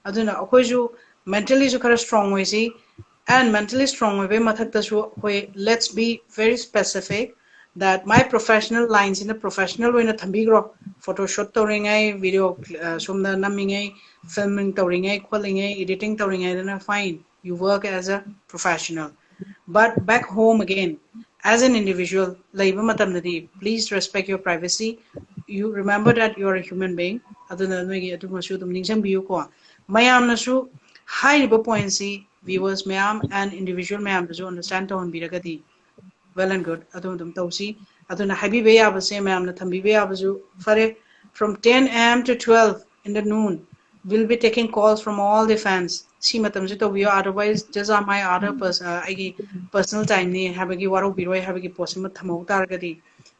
ꯑꯗꯨꯅ ꯑꯩꯈꯣꯏꯁꯨ mentallyꯁꯨ ꯈꯔ strong ꯑꯣꯏꯁꯤ꯫ And mentally strong ꯑꯣꯏꯕꯩ ꯃꯊꯛꯇꯁꯨ ꯑꯩꯈꯣꯏ let's be very specific that my professional lineꯁꯤꯅ professional ꯑꯣꯏꯅ ꯊꯝꯕꯤꯈ꯭ꯔꯣ꯫ Photoshoot ꯇꯧꯔꯤꯉꯩ, video ꯁꯣꯝꯗ ꯅꯝꯃꯤꯉꯩ, filming ꯇꯧꯔꯤꯉꯩ ꯈꯣꯠꯂꯤꯉꯩ, editing ꯇꯧꯔꯤꯉꯩꯗꯅ fine, you work as a professional, but back home again as an individual ꯂꯩꯕ ꯃꯇꯝꯗꯗꯤ please respect your privacy, you remember that you are a human being꯫ ꯑꯗꯨꯅ ꯅꯣꯏꯒꯤ ꯑꯗꯨꯃꯁꯨ ꯑꯗꯨꯝ ꯅꯤꯡꯁꯤꯡꯕꯤꯌꯨꯀꯣ꯫ ꯃꯌꯥꯝꯅꯁꯨ ꯍꯥꯏꯔꯤꯕ pointꯁꯤ viewers ꯃꯌꯥꯝ and individual ꯃꯌꯥꯝꯗꯁꯨ understand ꯇꯧꯍꯟꯕꯤꯔꯒꯗꯤ well and good, ꯑꯗꯨꯝ ꯑꯗꯨꯝ ꯇꯧꯁꯤ꯫ ꯑꯗꯨꯅ ꯍꯥꯏꯕꯤꯕ ꯌꯥꯕꯁꯦ ꯃꯌꯥꯝꯅ ꯊꯝꯕꯤꯕ ꯌꯥꯕꯁꯨ ꯐꯔꯦ꯫ From ten AM to twelve in the noon we'll be taking calls from all the fans꯫ ꯁꯤ ꯃꯇꯝꯁꯦ ꯇꯧꯕꯤꯌꯣ, otherwise just my other ꯑꯩꯒꯤ personal timeꯅꯤ ꯍꯥꯏꯕꯒꯤ ꯋꯥꯔꯧꯕꯤꯔꯣꯏ ꯍꯥꯏꯕꯒꯤ ꯄꯣꯠꯁꯤꯃ ꯊꯝꯍꯧ ꯇꯥꯔꯒꯗꯤ,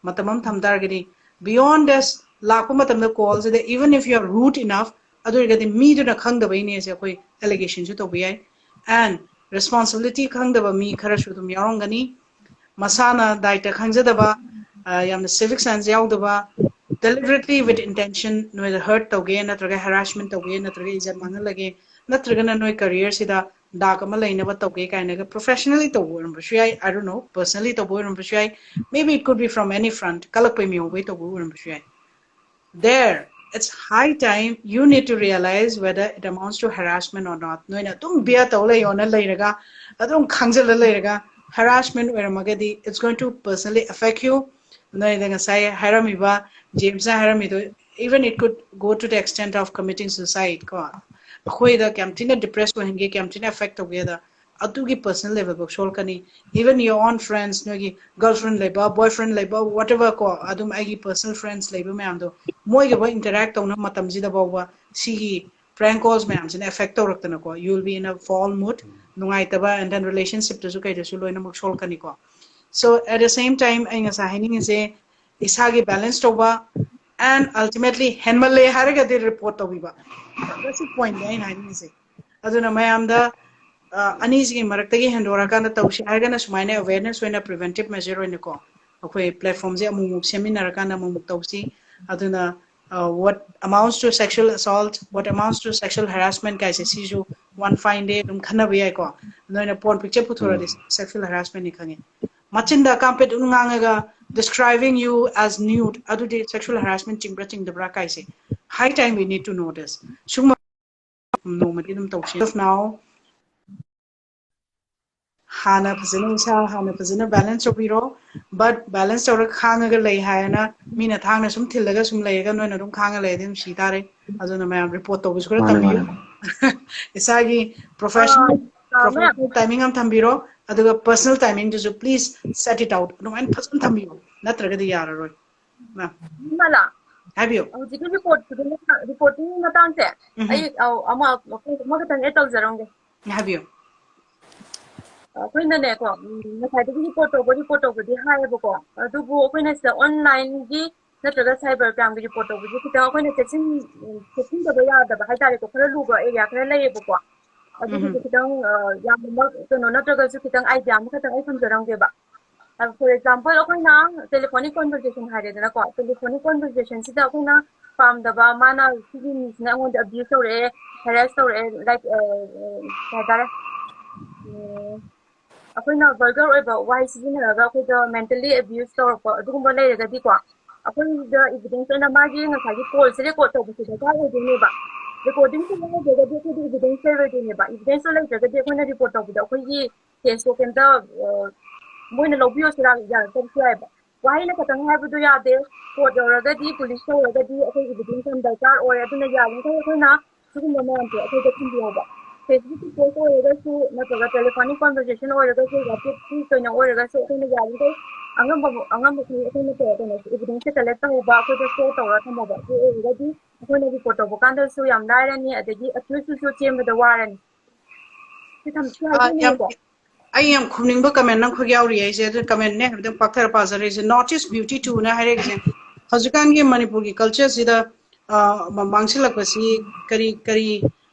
ꯃꯇꯝ ꯑꯃ ꯊꯝ ꯇꯥꯔꯒꯗꯤ, beyond this ꯂꯥꯛꯄ ꯃꯇꯝꯗ call ꯁꯤꯗ, even if you are rude enough, ꯑꯗꯨ ꯑꯣꯏꯔꯒꯗꯤ ꯃꯤꯗꯨꯅ ꯈꯪꯗꯕꯩꯅꯦꯁꯦ ꯑꯩꯈꯣꯏ allegation ꯁꯨ ꯇꯧꯕ ꯌꯥꯏ꯫ And responsibility ꯈꯪꯗꯕ ꯃꯤ ꯈꯔꯁꯨ ꯑꯗꯨꯝ ꯌꯥꯎꯔꯝꯒꯅꯤ꯫ ꯃꯁꯥꯅ ꯗꯥꯏꯇ ꯈꯪꯖꯗꯕ, ꯑ, ꯌꯥꯝꯅ civic sense ꯌꯥꯎꯗꯕ, deliberately with intention ꯅꯣꯏꯗ hurt ꯇꯧꯒꯦ, ꯅꯠꯇ꯭ꯔꯒ harassment ꯇꯧꯒꯦ, ꯅꯠꯇ꯭ꯔꯒ ꯏꯖꯠ ꯃꯥꯡꯍꯜꯂꯒꯦ, ꯅꯠꯇ꯭ꯔꯒꯅ ꯅꯣꯏ career ꯁꯤꯗ ꯗꯥꯛ ꯑꯃ ꯂꯩꯅꯕ ꯇꯧꯒꯦ ꯀꯥꯏꯅꯒ professionally ꯇꯧꯕ ꯑꯣꯏꯔꯝꯕꯁꯨ ꯌꯥꯏ, I don't know, personally ꯇꯧꯕ ꯑꯣꯏꯔꯝꯕꯁꯨ ꯌꯥꯏ, maybe it could be from any front, ꯀꯂꯛꯄꯩ ꯃꯤꯑꯣꯡꯕꯩ ꯇꯧꯕ ꯑꯣꯏꯔꯝꯕꯁꯨ ꯌꯥꯏ꯫ There, it's high time you need to realize whether it amounts to harassment or not. ꯅꯣꯏꯅ ꯑꯗꯨꯝ bear ꯇꯧ ꯂꯩꯌꯣꯅ ꯂꯩꯔꯒ, ꯑꯗꯨꯝ ꯈꯥꯡꯖꯜꯂ ꯂꯩꯔꯒ, harassment ꯑꯣꯏꯔꯝꯃꯒꯗꯤ, it's going to personally affect you. ꯅꯣꯏꯗ ꯉꯁꯥꯏ ꯍꯥꯏꯔꯝꯃꯤꯕ, ꯖꯦꯝꯁꯅ ꯍꯥꯏꯔꯝꯃꯤꯗꯣ, even it could go to the extent of committing suicide ꯀꯣ꯫ ꯑꯩꯈꯣꯏꯗ ꯀꯌꯥꯝ ꯊꯤꯅ depress ꯑꯣꯏꯍꯟꯒꯦ, ꯀꯌꯥꯝ ꯊꯤꯅ affect ꯇꯧꯒꯦꯗ, ꯑꯗꯨꯒꯤ personal level ꯐꯥꯎ ꯁꯣꯛꯂꯛꯀꯅꯤ꯫ Even your own friends, ꯅꯣꯏꯒꯤ girlfriend ꯂꯩꯕ, boyfriend ꯂꯩꯕ, whatever ꯀꯣ, ꯑꯗꯨꯝ ꯑꯩꯒꯤ personal friends ꯂꯩꯕ ꯃꯌꯥꯝꯗꯣ, ꯃꯣꯏꯒ ꯐꯥꯎ interact ꯇꯧꯅꯕ ꯃꯇꯝꯁꯤꯗ ꯐꯥꯎꯕ ꯁꯤꯒꯤ prank calls ꯃꯌꯥꯝꯁꯤꯅ affect ꯇꯧꯔꯛꯇꯅꯀꯣ, you will be in a foul mood, ꯅꯨꯡꯉꯥꯏꯇꯕ, and then relationship ꯇꯁꯨ ꯀꯩꯗꯁꯨ ꯂꯣꯏꯅꯃꯛ ꯁꯣꯛꯂꯛꯀꯅꯤꯀꯣ꯫ So at the same time, ꯑꯩ ꯉꯁꯥꯏ ꯍꯥꯏꯅꯤꯡꯉꯤꯁꯦ, ꯏꯁꯥꯒꯤ balance ꯇꯧꯕ, and ultimately ꯍꯦꯟꯃꯜꯂꯦ ꯍꯥꯏꯔꯒꯗꯤ report ꯇꯧꯕꯤꯕ꯫ That's the point ꯑꯩꯅ ꯍꯥꯏꯅꯤꯡꯉꯤꯁꯦ꯫ ꯑꯗꯨꯅ ꯃꯌꯥꯝꯗ, ꯑ, ꯑꯅꯤꯁꯤꯒꯤ ꯃꯔꯛꯇꯒꯤ ꯍꯦꯟꯗꯣꯔꯛꯑꯀꯥꯟꯗ ꯇꯧꯁꯤ ꯍꯥꯏꯔꯒꯅ ꯁꯨꯃꯥꯏꯅ awareness ꯑꯣꯏꯅ preventive measure ꯑꯣꯏꯅꯀꯣ, ꯑꯩꯈꯣꯏ platform ꯁꯦ ꯑꯃꯨꯛꯃꯨꯛ ꯁꯦꯝꯃꯤꯟꯅꯔꯀꯥꯟꯗ ꯑꯃꯨꯛꯃꯨꯛ ꯇꯧꯁꯤ꯫ ꯑꯗꯨꯅ, ꯑ, what amounts to sexual assault, what amounts to sexual harassment ꯀꯥꯏꯁꯦ ꯁꯤꯁꯨ one fine day ꯑꯗꯨꯝ ꯈꯟꯅꯕ ꯌꯥꯏꯀꯣ꯫ ꯅꯣꯏꯅ porn picture ꯄꯨꯊꯣꯔꯛꯑꯗꯤ sexual harassment ꯅꯤ ꯈꯪꯉꯦ꯫ ꯃꯆꯤꯟꯗ ꯀꯥꯝꯄꯦꯠ ꯑꯗꯨꯝ ꯉꯥꯡꯉꯒ describing you as nude, ꯑꯗꯨꯗꯤ sexual harassment ꯆꯤꯡꯕ꯭ꯔꯥ ꯆꯤꯡꯗꯕ꯭ꯔꯥ ꯀꯥꯏꯁꯦ, high time we need to know this꯫ ꯁꯤꯒꯨꯝꯕ ꯅꯣꯡꯃꯗꯤ ꯑꯗꯨꯝ ꯇꯧꯁꯤ꯫ Now, ꯍꯥꯟꯅ ꯐꯖꯅ, ꯏꯁꯥ ꯍꯥꯟꯅ ꯐꯖꯅ balance ꯇꯧꯕꯤꯔꯣ꯫ But balance ꯇꯧꯔꯒ ꯈꯥꯡꯉꯒ ꯂꯩ ꯍꯥꯏꯅ ꯃꯤꯅ ꯊꯥꯡꯅ ꯁꯨꯝ ꯊꯤꯜꯂꯒ ꯁꯨꯝ ꯂꯩꯔꯒ ꯅꯣꯏꯅ ꯑꯗꯨꯝ ꯈꯥꯡꯉ ꯂꯩꯔꯗꯤ ꯑꯗꯨꯝ ꯁꯤ ꯇꯥꯔꯦ꯫ ꯑꯗꯨꯅ ꯃꯌꯥꯝ report ꯇꯧꯕꯁꯨ ꯈꯔ ꯃꯥꯅꯦ, ꯇꯝꯕꯤꯌꯨ꯫ ꯃꯥꯅꯦ꯫ ꯏꯁꯥꯒꯤ professional, ꯑ, ꯑ, professional timing ꯑꯃ ꯊꯝꯕꯤꯔꯣ, ꯑꯗꯨꯒ personal timing ꯗꯨꯁꯨ please set it out ꯑꯗꯨꯃꯥꯏꯅ ꯐꯖꯅ ꯊꯝꯕꯤꯌꯣ, ꯅꯠꯇ꯭ꯔꯒꯗꯤ ꯌꯥꯔꯔꯣꯏ꯫ ꯃꯥ꯫ ꯃꯥꯂꯥ, ꯍꯥꯏꯕꯤꯌꯨ꯫ ꯍꯧꯖꯤꯛꯀꯤ report ꯀꯤꯗꯨꯅ, report ꯀꯤ ꯃꯇꯥꯡꯁꯦ, ꯎꯝ꯫ ꯑꯩ, ꯑ, ꯑꯃ, ꯑꯃꯈꯛꯇꯪ add ꯇꯧꯖꯔꯝꯒꯦ꯫ ꯍꯥꯏꯕꯤꯌꯨ꯫ ꯑꯩꯈꯣꯏꯅꯅꯦꯀꯣ, ꯎꯝ, ꯉꯁꯥꯏꯗꯒꯤ report ꯇꯧꯕ, report ꯇꯧꯕꯗꯤ ꯍꯥꯏꯌꯦꯕꯀꯣ, ꯑꯗꯨꯕꯨ ꯑꯩꯈꯣꯏꯅ ꯁꯤꯗ online ꯒꯤ ꯅꯠꯇ꯭ꯔꯒ cyber crime ꯒꯤ report ꯇꯧꯕꯁꯦ ꯈꯤꯇꯪ ꯑꯩꯈꯣꯏꯅ ꯆꯦꯛꯁꯤꯟ ꯆꯦꯛꯁꯤꯟꯗꯕ ꯌꯥꯗꯕ ꯍꯥꯏꯇꯥꯔꯦꯀꯣ, ꯈꯔ ꯂꯨꯕ area ꯈꯔ ꯂꯩꯌꯦꯕꯀꯣ꯫ ꯑꯗꯨꯒꯤꯁꯨ ꯈꯤꯇꯪ ꯑ, ꯌꯥꯝꯅꯃꯛ ꯀꯩꯅꯣ ꯅꯠꯇ꯭ꯔꯒꯁꯨ ꯈꯤꯇꯪ idea ꯑꯃꯈꯛꯇꯪ ꯑꯩ ꯊꯝꯖꯔꯝꯒꯦꯕ꯫ ꯑ, for example, ꯑꯩꯈꯣꯏꯅ telephonic conversation ꯍꯥꯏꯔꯦꯗꯅꯀꯣ, telephonic conversation ꯁꯤꯗ ꯑꯩꯈꯣꯏꯅ ꯄꯥꯝꯗꯕ, ꯃꯥꯅ ꯁꯤꯒꯤ ꯃꯤꯁꯤꯅ ꯑꯩꯉꯣꯟꯗ abuse ꯇꯧꯔꯛꯑꯦ, harass ꯇꯧꯔꯛꯑꯦ, like, ꯑ, ꯑ, ꯀꯩ ꯍꯥꯏꯇꯥꯔꯦ, ꯎꯝ, ꯑꯩꯈꯣꯏꯅ vulgar ꯑꯣꯏꯕ ꯋꯥꯍꯩ ꯁꯤꯖꯤꯟꯅꯔꯒ ꯑꯩꯈꯣꯏꯗ mentally abuse ꯇꯧꯔꯛꯄ ꯑꯗꯨꯒꯨꯝꯕ ꯂꯩꯔꯒꯗꯤꯀꯣ, ꯑꯩꯈꯣꯏꯗ evidence ꯑꯣꯏꯅ ꯃꯥꯒꯤ ꯉꯁꯥꯏꯒꯤ call ꯁꯦ record ꯇꯧꯕꯁꯦ ꯗꯔꯀꯥꯔ ꯑꯣꯏꯗꯣꯏꯅꯦꯕ꯫ Recording ꯁꯦ ꯌꯥꯎꯗ꯭ꯔꯒꯗꯤ ꯑꯩꯈꯣꯏꯗ evidence ꯂꯩꯔꯣꯏꯗꯣꯏꯅꯦꯕ꯫ Evidence ꯇꯣ ꯂꯩꯇ꯭ꯔꯒꯗꯤ ꯑꯩꯈꯣꯏꯅ report ꯇꯧꯕꯗ ꯑꯩꯈꯣꯏꯒꯤ case ꯇꯣ ꯀꯩꯝꯇ, ꯑ, ꯃꯣꯏꯅ ꯂꯧꯕꯤꯌꯣꯁꯨ ꯌꯥ-, ꯌꯥꯔꯛꯇꯕꯁꯨ ꯌꯥꯏꯑꯕ꯫ ꯋꯥꯍꯩꯅ ꯈꯛꯇꯪ ꯍꯥꯏꯕꯗꯣ ꯌꯥꯗꯦ꯫ Court ꯌꯧꯔꯒꯗꯤ, police ꯌꯧꯔꯒꯗꯤ ꯑꯩꯈꯣꯏ evidence ꯌꯥꯝ ꯗꯔꯀꯥꯔ ꯑꯣꯏ꯫ ꯑꯗꯨꯅ ꯌꯥꯔꯤꯃꯈꯩ ꯑꯩꯈꯣꯏꯅ ꯁꯤꯒꯨꯝꯕ ꯃꯌꯥꯝꯁꯦ ꯑꯩꯈꯣꯏꯗ ꯊꯝꯕꯤꯌꯣꯕ꯫ Facebook ꯀꯤ post ꯑꯣꯏꯔꯒꯁꯨ, ꯅꯠꯇ꯭ꯔꯒ telephonic conversation ꯑꯣꯏꯔꯒꯁꯨ, WhatsApp ꯀꯤ ꯀꯩꯅꯣ ꯑꯣꯏꯔꯒꯁꯨ, ꯑꯩꯈꯣꯏꯅ ꯌꯥꯔꯤꯃꯈꯩ ꯑꯉꯝꯕ, ꯑꯉꯝꯕ ꯈꯔ ꯑꯩꯈꯣꯏꯅ ꯀꯩꯅꯣ, evidence ꯁꯦ collect ꯇꯧꯍꯧꯕ, ꯑꯩꯈꯣꯏꯗ store ꯇꯧꯔꯒ ꯊꯝꯍꯧꯕ꯫ ꯑꯗꯨ ꯑꯣꯏꯔꯒꯗꯤ ꯑꯩꯈꯣꯏꯅ report ꯇꯧꯕ ꯀꯥꯟꯗꯁꯨ ꯌꯥꯝ ꯂꯥꯏꯔꯅꯤ, ꯑꯗꯒꯤ accused ꯇꯨꯁꯨ ꯆꯦꯟꯕꯗ ꯋꯥꯔꯅꯤ꯫ ꯁꯤ ꯊꯝ-, ꯁꯤ ꯑ, ꯌꯥꯝ, ꯍꯥꯏꯖꯅꯤꯡꯉꯤꯀꯣ꯫ ꯑꯩ ꯌꯥꯝ ꯈꯨꯝꯅꯤꯡꯕ comment ꯑꯃꯈꯛ ꯌꯥꯎꯔꯤ ꯑꯩꯁꯦ, ꯑꯗꯨ comment ꯅꯦ ꯍꯥꯏꯐꯦꯠꯇꯪ ꯄꯥꯛꯊꯔ ꯄꯥꯖꯔꯛꯏꯁꯦ꯫ North East Beauty ꯇꯨ ꯅ ꯍꯥꯏꯔꯛꯏꯁꯦ, ꯍꯧꯖꯤꯛꯀꯥꯟꯒꯤ ꯃꯅꯤꯄꯨꯔꯒꯤ culture ꯁꯤꯗ, ꯑ, ꯃ-, ꯃꯥꯡꯁꯤꯜꯂꯛꯄꯁꯤ ꯀꯔꯤ, ꯀꯔꯤ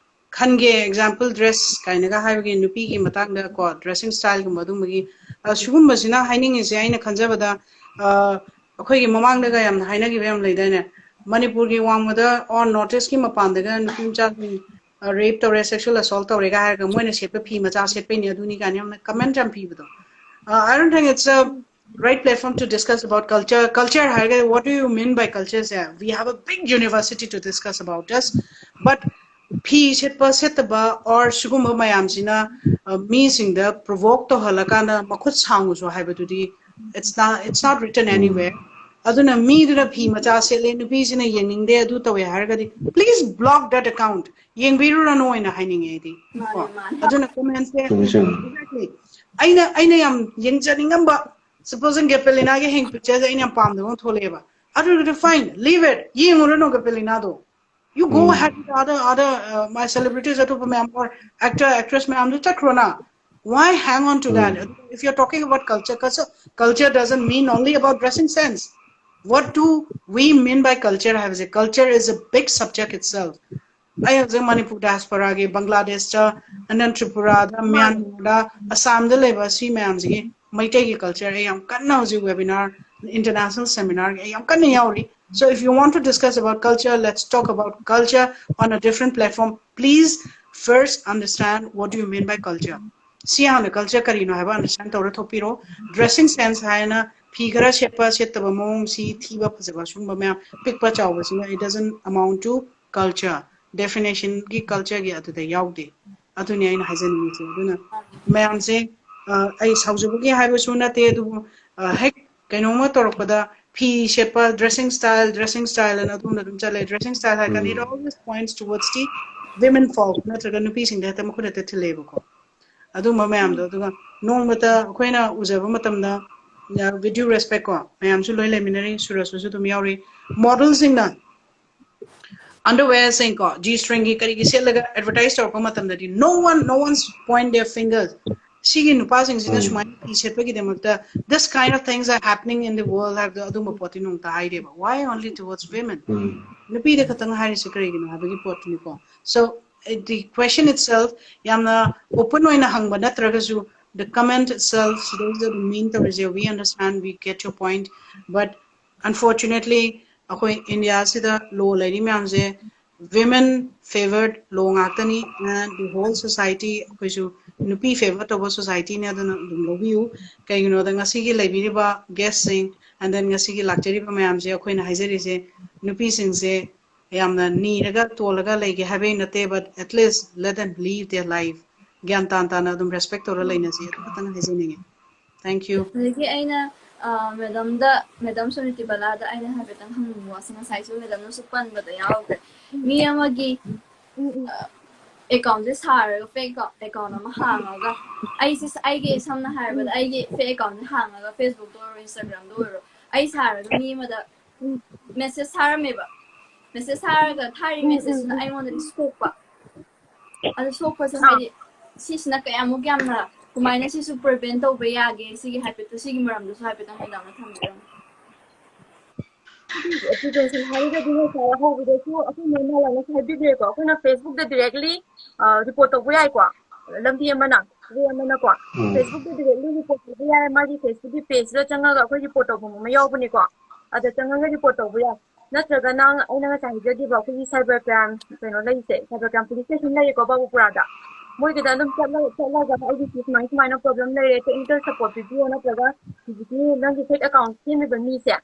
ꯈꯟꯒꯦ? Example, dress ꯀꯥꯏꯅꯒ ꯍꯥꯏꯕꯒꯤ, ꯅꯨꯄꯤꯒꯤ ꯃꯇꯥꯡꯗ ꯀꯣ, dressing style ꯒꯨꯝꯕ ꯑꯗꯨꯝꯕꯒꯤ, ꯑ, ꯁꯤꯒꯨꯝꯕꯁꯤꯅ ꯍꯥꯏꯅꯤꯡꯉꯤꯁꯦ, ꯑꯩꯅ ꯈꯟꯖꯕꯗ, ꯑ, ꯑꯩꯈꯣꯏꯒꯤ ꯃꯃꯥꯡꯗꯒ ꯌꯥꯝꯅ ꯍꯥꯏꯅꯈꯤꯕ ꯌꯥꯝ ꯂꯩꯗꯥꯏꯅꯦ, ꯃꯅꯤꯄꯨꯔꯒꯤ ꯋꯥꯡꯃꯗ or North East ꯀꯤ ꯃꯄꯥꯟꯗꯒ ꯅꯨꯄꯤ ꯃꯆꯥꯁꯤꯡ rape ꯇꯧꯔꯦ, sexual assault ꯇꯧꯔꯦꯒ ꯍꯥꯏꯔꯒ ꯃꯣꯏꯅ ꯁꯦꯠꯄ ꯐꯤ ꯃꯆꯥ ꯁꯦꯠꯄꯩꯅꯦ, ꯑꯗꯨꯅꯤ ꯀꯥꯏꯅ ꯌꯥꯝꯅ comment ꯌꯥꯝ ꯄꯤꯕꯗꯣ꯫ Uh, I don't think it's a right platform to discuss about culture. Culture ꯍꯥꯏꯔꯒ, what do you mean by culture say? We have a big university to discuss about this. But ꯐꯤ ꯁꯦꯠꯄ ꯁꯦꯠꯇꯕ or ꯁꯤꯒꯨꯝꯕ ꯃꯌꯥꯝꯁꯤꯅ, ꯑ, ꯃꯤꯁꯤꯡꯗ provoke ꯇꯧꯍꯜꯂꯀꯥꯟꯗ ꯃꯈꯨꯠ ꯁꯥꯡꯉꯨꯁꯨ ꯍꯥꯏꯕꯗꯨꯗꯤ, it's not, it's not written anywhere. ꯑꯗꯨꯅ ꯃꯤꯗꯨꯅ ꯐꯤ ꯃꯆꯥ ꯁꯦꯠꯂꯦ, ꯅꯨꯄꯤꯁꯤꯅ ꯌꯦꯡꯅꯤꯡꯗꯦ, ꯑꯗꯨ ꯇꯧꯋꯦ ꯍꯥꯏꯔꯒꯗꯤ, please block that account. ꯌꯦꯡꯕꯤꯔꯨꯔꯅꯨ ꯑꯣꯏꯅ ꯍꯥꯏꯅꯤꯡꯉꯦ ꯑꯩꯗꯤ꯫ ꯀꯣ? ꯑꯗꯨꯅ comment ꯁꯦ, ꯆꯨꯝꯃꯤ, ꯆꯨꯝꯃꯤ꯫ Exactly. ꯑꯩꯅ, ꯑꯩꯅ ꯌꯥꯝ ꯌꯦꯡꯖꯅꯤꯡꯉꯝꯕ, supposing ꯒꯦꯄꯦꯂꯤꯅꯥꯒꯤ ꯍꯌꯦꯡ picture ꯁꯦ ꯑꯩꯅ ꯌꯥꯝ ꯄꯥꯝꯗꯕ ꯑꯃ ꯊꯣꯛꯂꯛꯑꯦꯕ, ꯑꯗꯨ ꯑꯣꯏꯔꯒꯗꯤ fine, leave it, ꯌꯦꯡꯉꯨꯔꯅꯨ ꯒꯦꯄꯦꯂꯤꯅꯥꯗꯣ꯫ You go ahead with other, other, uh, my celebrities, ꯑꯇꯣꯞꯄ ꯃꯌꯥꯝ, or actor, actress ꯃꯌꯥꯝꯗꯨ ꯆꯠꯈ꯭ꯔꯣꯅ꯫ Why hang on to that? If you're talking about culture, culture, culture doesn't mean only about dressing sense. What do we mean by culture ꯍꯥꯏꯕꯁꯦ? Culture is a big subject itself. ꯑꯩ ꯍꯧꯖꯤꯛ ꯃꯅꯤꯄꯨꯔ diasporaꯒꯤ ꯕꯪꯒ꯭ꯂꯥꯗꯦꯁꯇ, ꯑꯅꯟ ꯇ꯭ꯔꯤꯄꯨꯔꯥꯗ, ꯃ꯭ꯌꯥꯟꯃꯥꯔꯗ, ꯑꯁꯥꯝꯗ ꯂꯩꯕ ꯁꯤ ꯃꯌꯥꯝꯁꯤꯒꯤ ꯃꯩꯇꯩꯒꯤ culture ꯑꯩ ꯌꯥꯝ ꯀꯟꯅ ꯍꯧꯖꯤꯛ webinar, international seminarꯒꯤ ꯑꯩ ꯌꯥꯝ ꯀꯟꯅ ꯌꯥꯎꯔꯤ. So if you want to discuss about culture, let's talk about culture on a different platform. Please first understand what do you mean by culture. ꯁꯤ ꯍꯥꯟꯅ culture ꯀꯔꯤꯅꯣ ꯍꯥꯏꯕ understand ꯇꯧꯔ ꯊꯣꯛꯄꯤꯔꯣ. Dressing sense ꯍꯥꯏꯅ ꯐꯤ ꯈꯔ ꯁꯦꯠꯄ ꯁꯦꯠꯇꯕ ꯃꯑꯣꯡ, ꯁꯤ ꯊꯤꯕ ꯐꯖꯕ, ꯁꯨꯝꯕ ꯃꯌꯥꯝ ꯄꯤꯛꯄ ꯆꯥꯎꯕꯁꯤꯅ it doesn't amount to culture. Definitionꯒꯤ cultureꯒꯤ ꯑꯗꯨꯗ ꯌꯥꯎꯗꯦ. ꯑꯗꯨꯅꯤ ꯑꯩꯅ ꯍꯥꯏꯖꯅꯤꯡꯉꯤꯁꯦ. ꯑꯗꯨꯅ ꯃꯌꯥꯝꯁꯦ ꯑ, ꯑꯩ ꯁꯥꯎꯖꯕꯒꯤ ꯍꯥꯏꯕꯁꯨ ꯅꯠꯇꯦ, ꯑꯗꯨꯕꯨ ꯑ, ꯍꯦꯛ ꯀꯩꯅꯣꯝꯃ ꯇꯧꯔꯛꯄꯗ ꯐꯤ ꯁꯦꯠꯄ, dressing style, dressing style ꯑꯅ ꯑꯗꯣꯝꯗ ꯑꯗꯨꯝ ꯆꯠꯂꯦ. Dressing style ꯍꯥꯏꯔ ꯀꯥꯟꯗ it always points towards the women folk ꯅꯠꯇ꯭ꯔꯒ ꯅꯨꯄꯤꯁꯤꯡꯗ ꯍꯦꯛꯇ ꯃꯈꯨꯠ ꯍꯦꯛꯇ ꯊꯤꯜꯂꯛꯑꯦꯕꯀꯣ. ꯑꯗꯨꯝꯕ ꯃꯌꯥꯝꯗꯣ, ꯑꯗꯨꯒ ꯅꯣꯡꯃꯇ ꯑꯩꯈꯣꯏꯅ ꯎꯖꯕ ꯃꯇꯝꯗ, with due respect ꯀꯣ, ꯃꯌꯥꯝꯁꯨ ꯂꯣꯏ ꯂꯩꯃꯤꯟꯅꯔꯤ, ꯁꯨꯔꯁꯨꯁꯨ ꯑꯗꯨꯝ ꯌꯥꯎꯔꯤ, modelꯁꯤꯡꯅ underwearꯁꯤꯡ ꯀꯣ, G stringꯒꯤ ꯀꯔꯤꯒꯤ ꯁꯦꯠꯂꯒ advertise ꯇꯧꯔꯛꯄ ꯃꯇꯝꯗꯗꯤ no one, no one's point their fingers. ꯁꯤꯒꯤ ꯅꯨꯄꯥꯁꯤꯡꯁꯤꯅ ꯁꯨꯃꯥꯏꯅ ꯐꯤ ꯁꯦꯠꯄꯒꯤꯗꯃꯛꯇ this kind of things are happening in the world ꯍꯥꯏꯕꯗꯣ ꯑꯗꯨꯝꯕ ꯄꯣꯠꯇꯤ ꯅꯣꯡꯇ ꯍꯥꯏꯗꯦꯕ. Why only towards women? ꯅꯨꯄꯤꯗ ꯈꯛꯇꯪ ꯍꯥꯏꯔꯤꯁꯦ ꯀꯔꯤꯒꯤꯅꯣ ꯍꯥꯏꯕꯒꯤ ꯄꯣꯠꯇꯨꯅꯤꯀꯣ. So the question itself ꯌꯥꯝꯅ open ꯑꯣꯏꯅ ꯍꯪꯕ ꯅꯠꯇ꯭ꯔꯒꯁꯨ, the comment itself ꯁꯤꯗꯩꯁꯤꯗ ꯑꯗꯨꯝ mean ꯇꯧꯔꯤꯁꯦ, we understand, we get your point, but unfortunately ꯑꯩꯈꯣꯏ ꯏꯟꯗꯤꯌꯥꯁꯤꯗ law ꯂꯩꯔꯤ ꯃꯌꯥꯝꯁꯦ women favoured law ꯉꯥꯛꯇꯅꯤ, and the whole society ꯑꯩꯈꯣꯏꯁꯨ ꯅꯨꯄꯤ favour ꯇꯧꯕ societyꯅꯦ, ꯑꯗꯨꯅ ꯑꯗꯨꯝ ꯂꯧꯕꯤꯌꯨ. ꯀꯩꯒꯤꯅꯣꯗ ꯉꯁꯤꯒꯤ ꯂꯩꯕꯤꯔꯤꯕ guestꯁꯤꯡ and then ꯉꯁꯤꯒꯤ ꯂꯥꯛꯆꯔꯤꯕ ꯃꯌꯥꯝꯁꯦ ꯑꯩꯈꯣꯏꯅ ꯍꯥꯏꯖꯔꯤꯁꯦ ꯅꯨꯄꯤꯁꯤꯡꯁꯦ ꯌꯥꯝꯅ ꯅꯤꯔꯒ ꯇꯣꯜꯂꯒ ꯂꯩꯒꯦ ꯍꯥꯏꯕꯩ ꯅꯠꯇꯦ, but at least let them live their life. ꯒ꯭ꯌꯥꯟ ꯇꯥꯅ ꯇꯥꯅ ꯑꯗꯨꯝ respect ꯇꯧꯔ ꯂꯩꯅꯁꯤ, ꯑꯗꯨ ꯈꯛꯇꯪ ꯍꯥꯏꯖꯅꯤꯡꯉꯤ. Thank you. ꯑꯗꯒꯤ ꯑꯩꯅ madamꯗ, madam ꯁꯨꯅꯤꯇꯤ ꯕꯂꯥꯗ ꯑꯩꯅ ꯍꯥꯏꯐꯦꯠꯇꯪ ꯍꯪꯅꯤꯡꯕ ꯋꯥꯁꯦ, ꯉꯁꯥꯏꯁꯨ madamꯅꯁꯨ ꯄꯟꯕꯗ ꯌꯥꯎꯈ꯭ꯔꯦ, ꯃꯤ ꯑꯃꯒꯤ accountꯁꯦ ꯁꯥꯔꯒ fake account ꯑꯃ ꯍꯥꯡꯉꯒ ꯑꯩꯁꯦ ꯑꯩꯒꯤ ꯁꯝꯅ ꯍꯥꯏꯔꯕꯗ ꯑꯩꯒꯤ fake accountꯁꯦ ꯍꯥꯡꯉꯒ Facebookꯇ ꯑꯣꯏꯔꯣ Instagramꯗ ꯑꯣꯏꯔꯣ ꯑꯩ ꯁꯥꯔꯒ ꯃꯤ ꯑꯃꯗ message ꯊꯥꯔꯝꯃꯦꯕ꯫ Message ꯊꯥꯔꯒ ꯊꯥꯔꯤ messageꯇꯨꯅ ꯑꯩꯉꯣꯟꯗꯗꯤ ꯁꯣꯛꯄ꯫ ꯑꯗꯨ ꯁꯣꯛꯄꯁꯦ ꯍꯥꯏꯗꯤ ꯁꯤꯁꯤꯅ ꯀꯌꯥꯃꯨꯛ ꯌꯥꯝꯅ ꯀꯃꯥꯏꯅ ꯁꯤꯁꯨ prevent ꯇꯧꯕ ꯌꯥꯒꯦ, ꯁꯤꯒꯤ ꯍꯥꯏꯐꯦꯠꯇ, ꯁꯤꯒꯤ ꯃꯔꯝꯗꯁꯨ ꯍꯥꯏꯐꯦꯠꯇꯪ madamꯅ ꯊꯝꯕꯤꯔꯝꯃꯨ꯫ Prevention ꯍꯥꯏꯔꯒꯗꯤ ꯉꯁꯥꯏ ꯍꯧꯕꯗꯁꯨ ꯑꯩꯈꯣꯏ ꯃꯦꯝ ꯃꯥꯂꯥꯅꯁꯨ ꯍꯥꯏꯕꯤꯈ꯭ꯔꯦꯀꯣ, ꯑꯩꯈꯣꯏꯅ Facebookꯇ directly report ꯇꯧꯕ ꯌꯥꯏꯀꯣ꯫ ꯂꯝꯕꯤ ꯑꯃꯅ, way ꯑꯃꯅꯀꯣ, Facebookꯇ directly report ꯇꯧꯕ ꯌꯥꯏ꯫ ꯃꯥꯒꯤ Facebookꯀꯤ pageꯇ ꯆꯪꯉꯒ ꯑꯩꯈꯣꯏ report ꯇꯧꯐꯝ ꯑꯃ ꯌꯥꯎꯕꯅꯤꯀꯣ, ꯑꯗ ꯆꯪꯉꯒ report ꯇꯧꯕ ꯌꯥꯏ꯫ ꯅꯠꯇ꯭ꯔꯒꯅ ꯑꯩꯅ ꯉꯁꯥꯏ ꯍꯥꯏꯖꯈꯤꯕ ꯑꯩꯈꯣꯏꯒꯤ cyber crime ꯀꯩꯅꯣ ꯂꯩꯔꯤꯁꯦ, cyber crime police station ꯂꯩꯔꯦꯀꯣ ꯕꯥꯕꯨꯄꯨꯔꯥꯗ, ꯃꯣꯏꯒꯤꯗ ꯑꯗꯨꯝ ꯆꯠꯂꯒ, ꯆꯠꯂꯒ ꯑꯩꯒꯤ ꯁꯤ ꯁꯨꯃꯥꯏꯅ ꯁꯨꯃꯥꯏꯅ problem ꯂꯩꯔꯦ, technical support ꯄꯤꯕꯤꯌꯣ, ꯅꯠꯇ꯭ꯔꯒ ꯍꯧꯖꯤꯛꯀꯤ ꯅꯪꯒꯤ fake account ꯁꯦꯝꯃꯤꯕ ꯃꯤꯁꯦ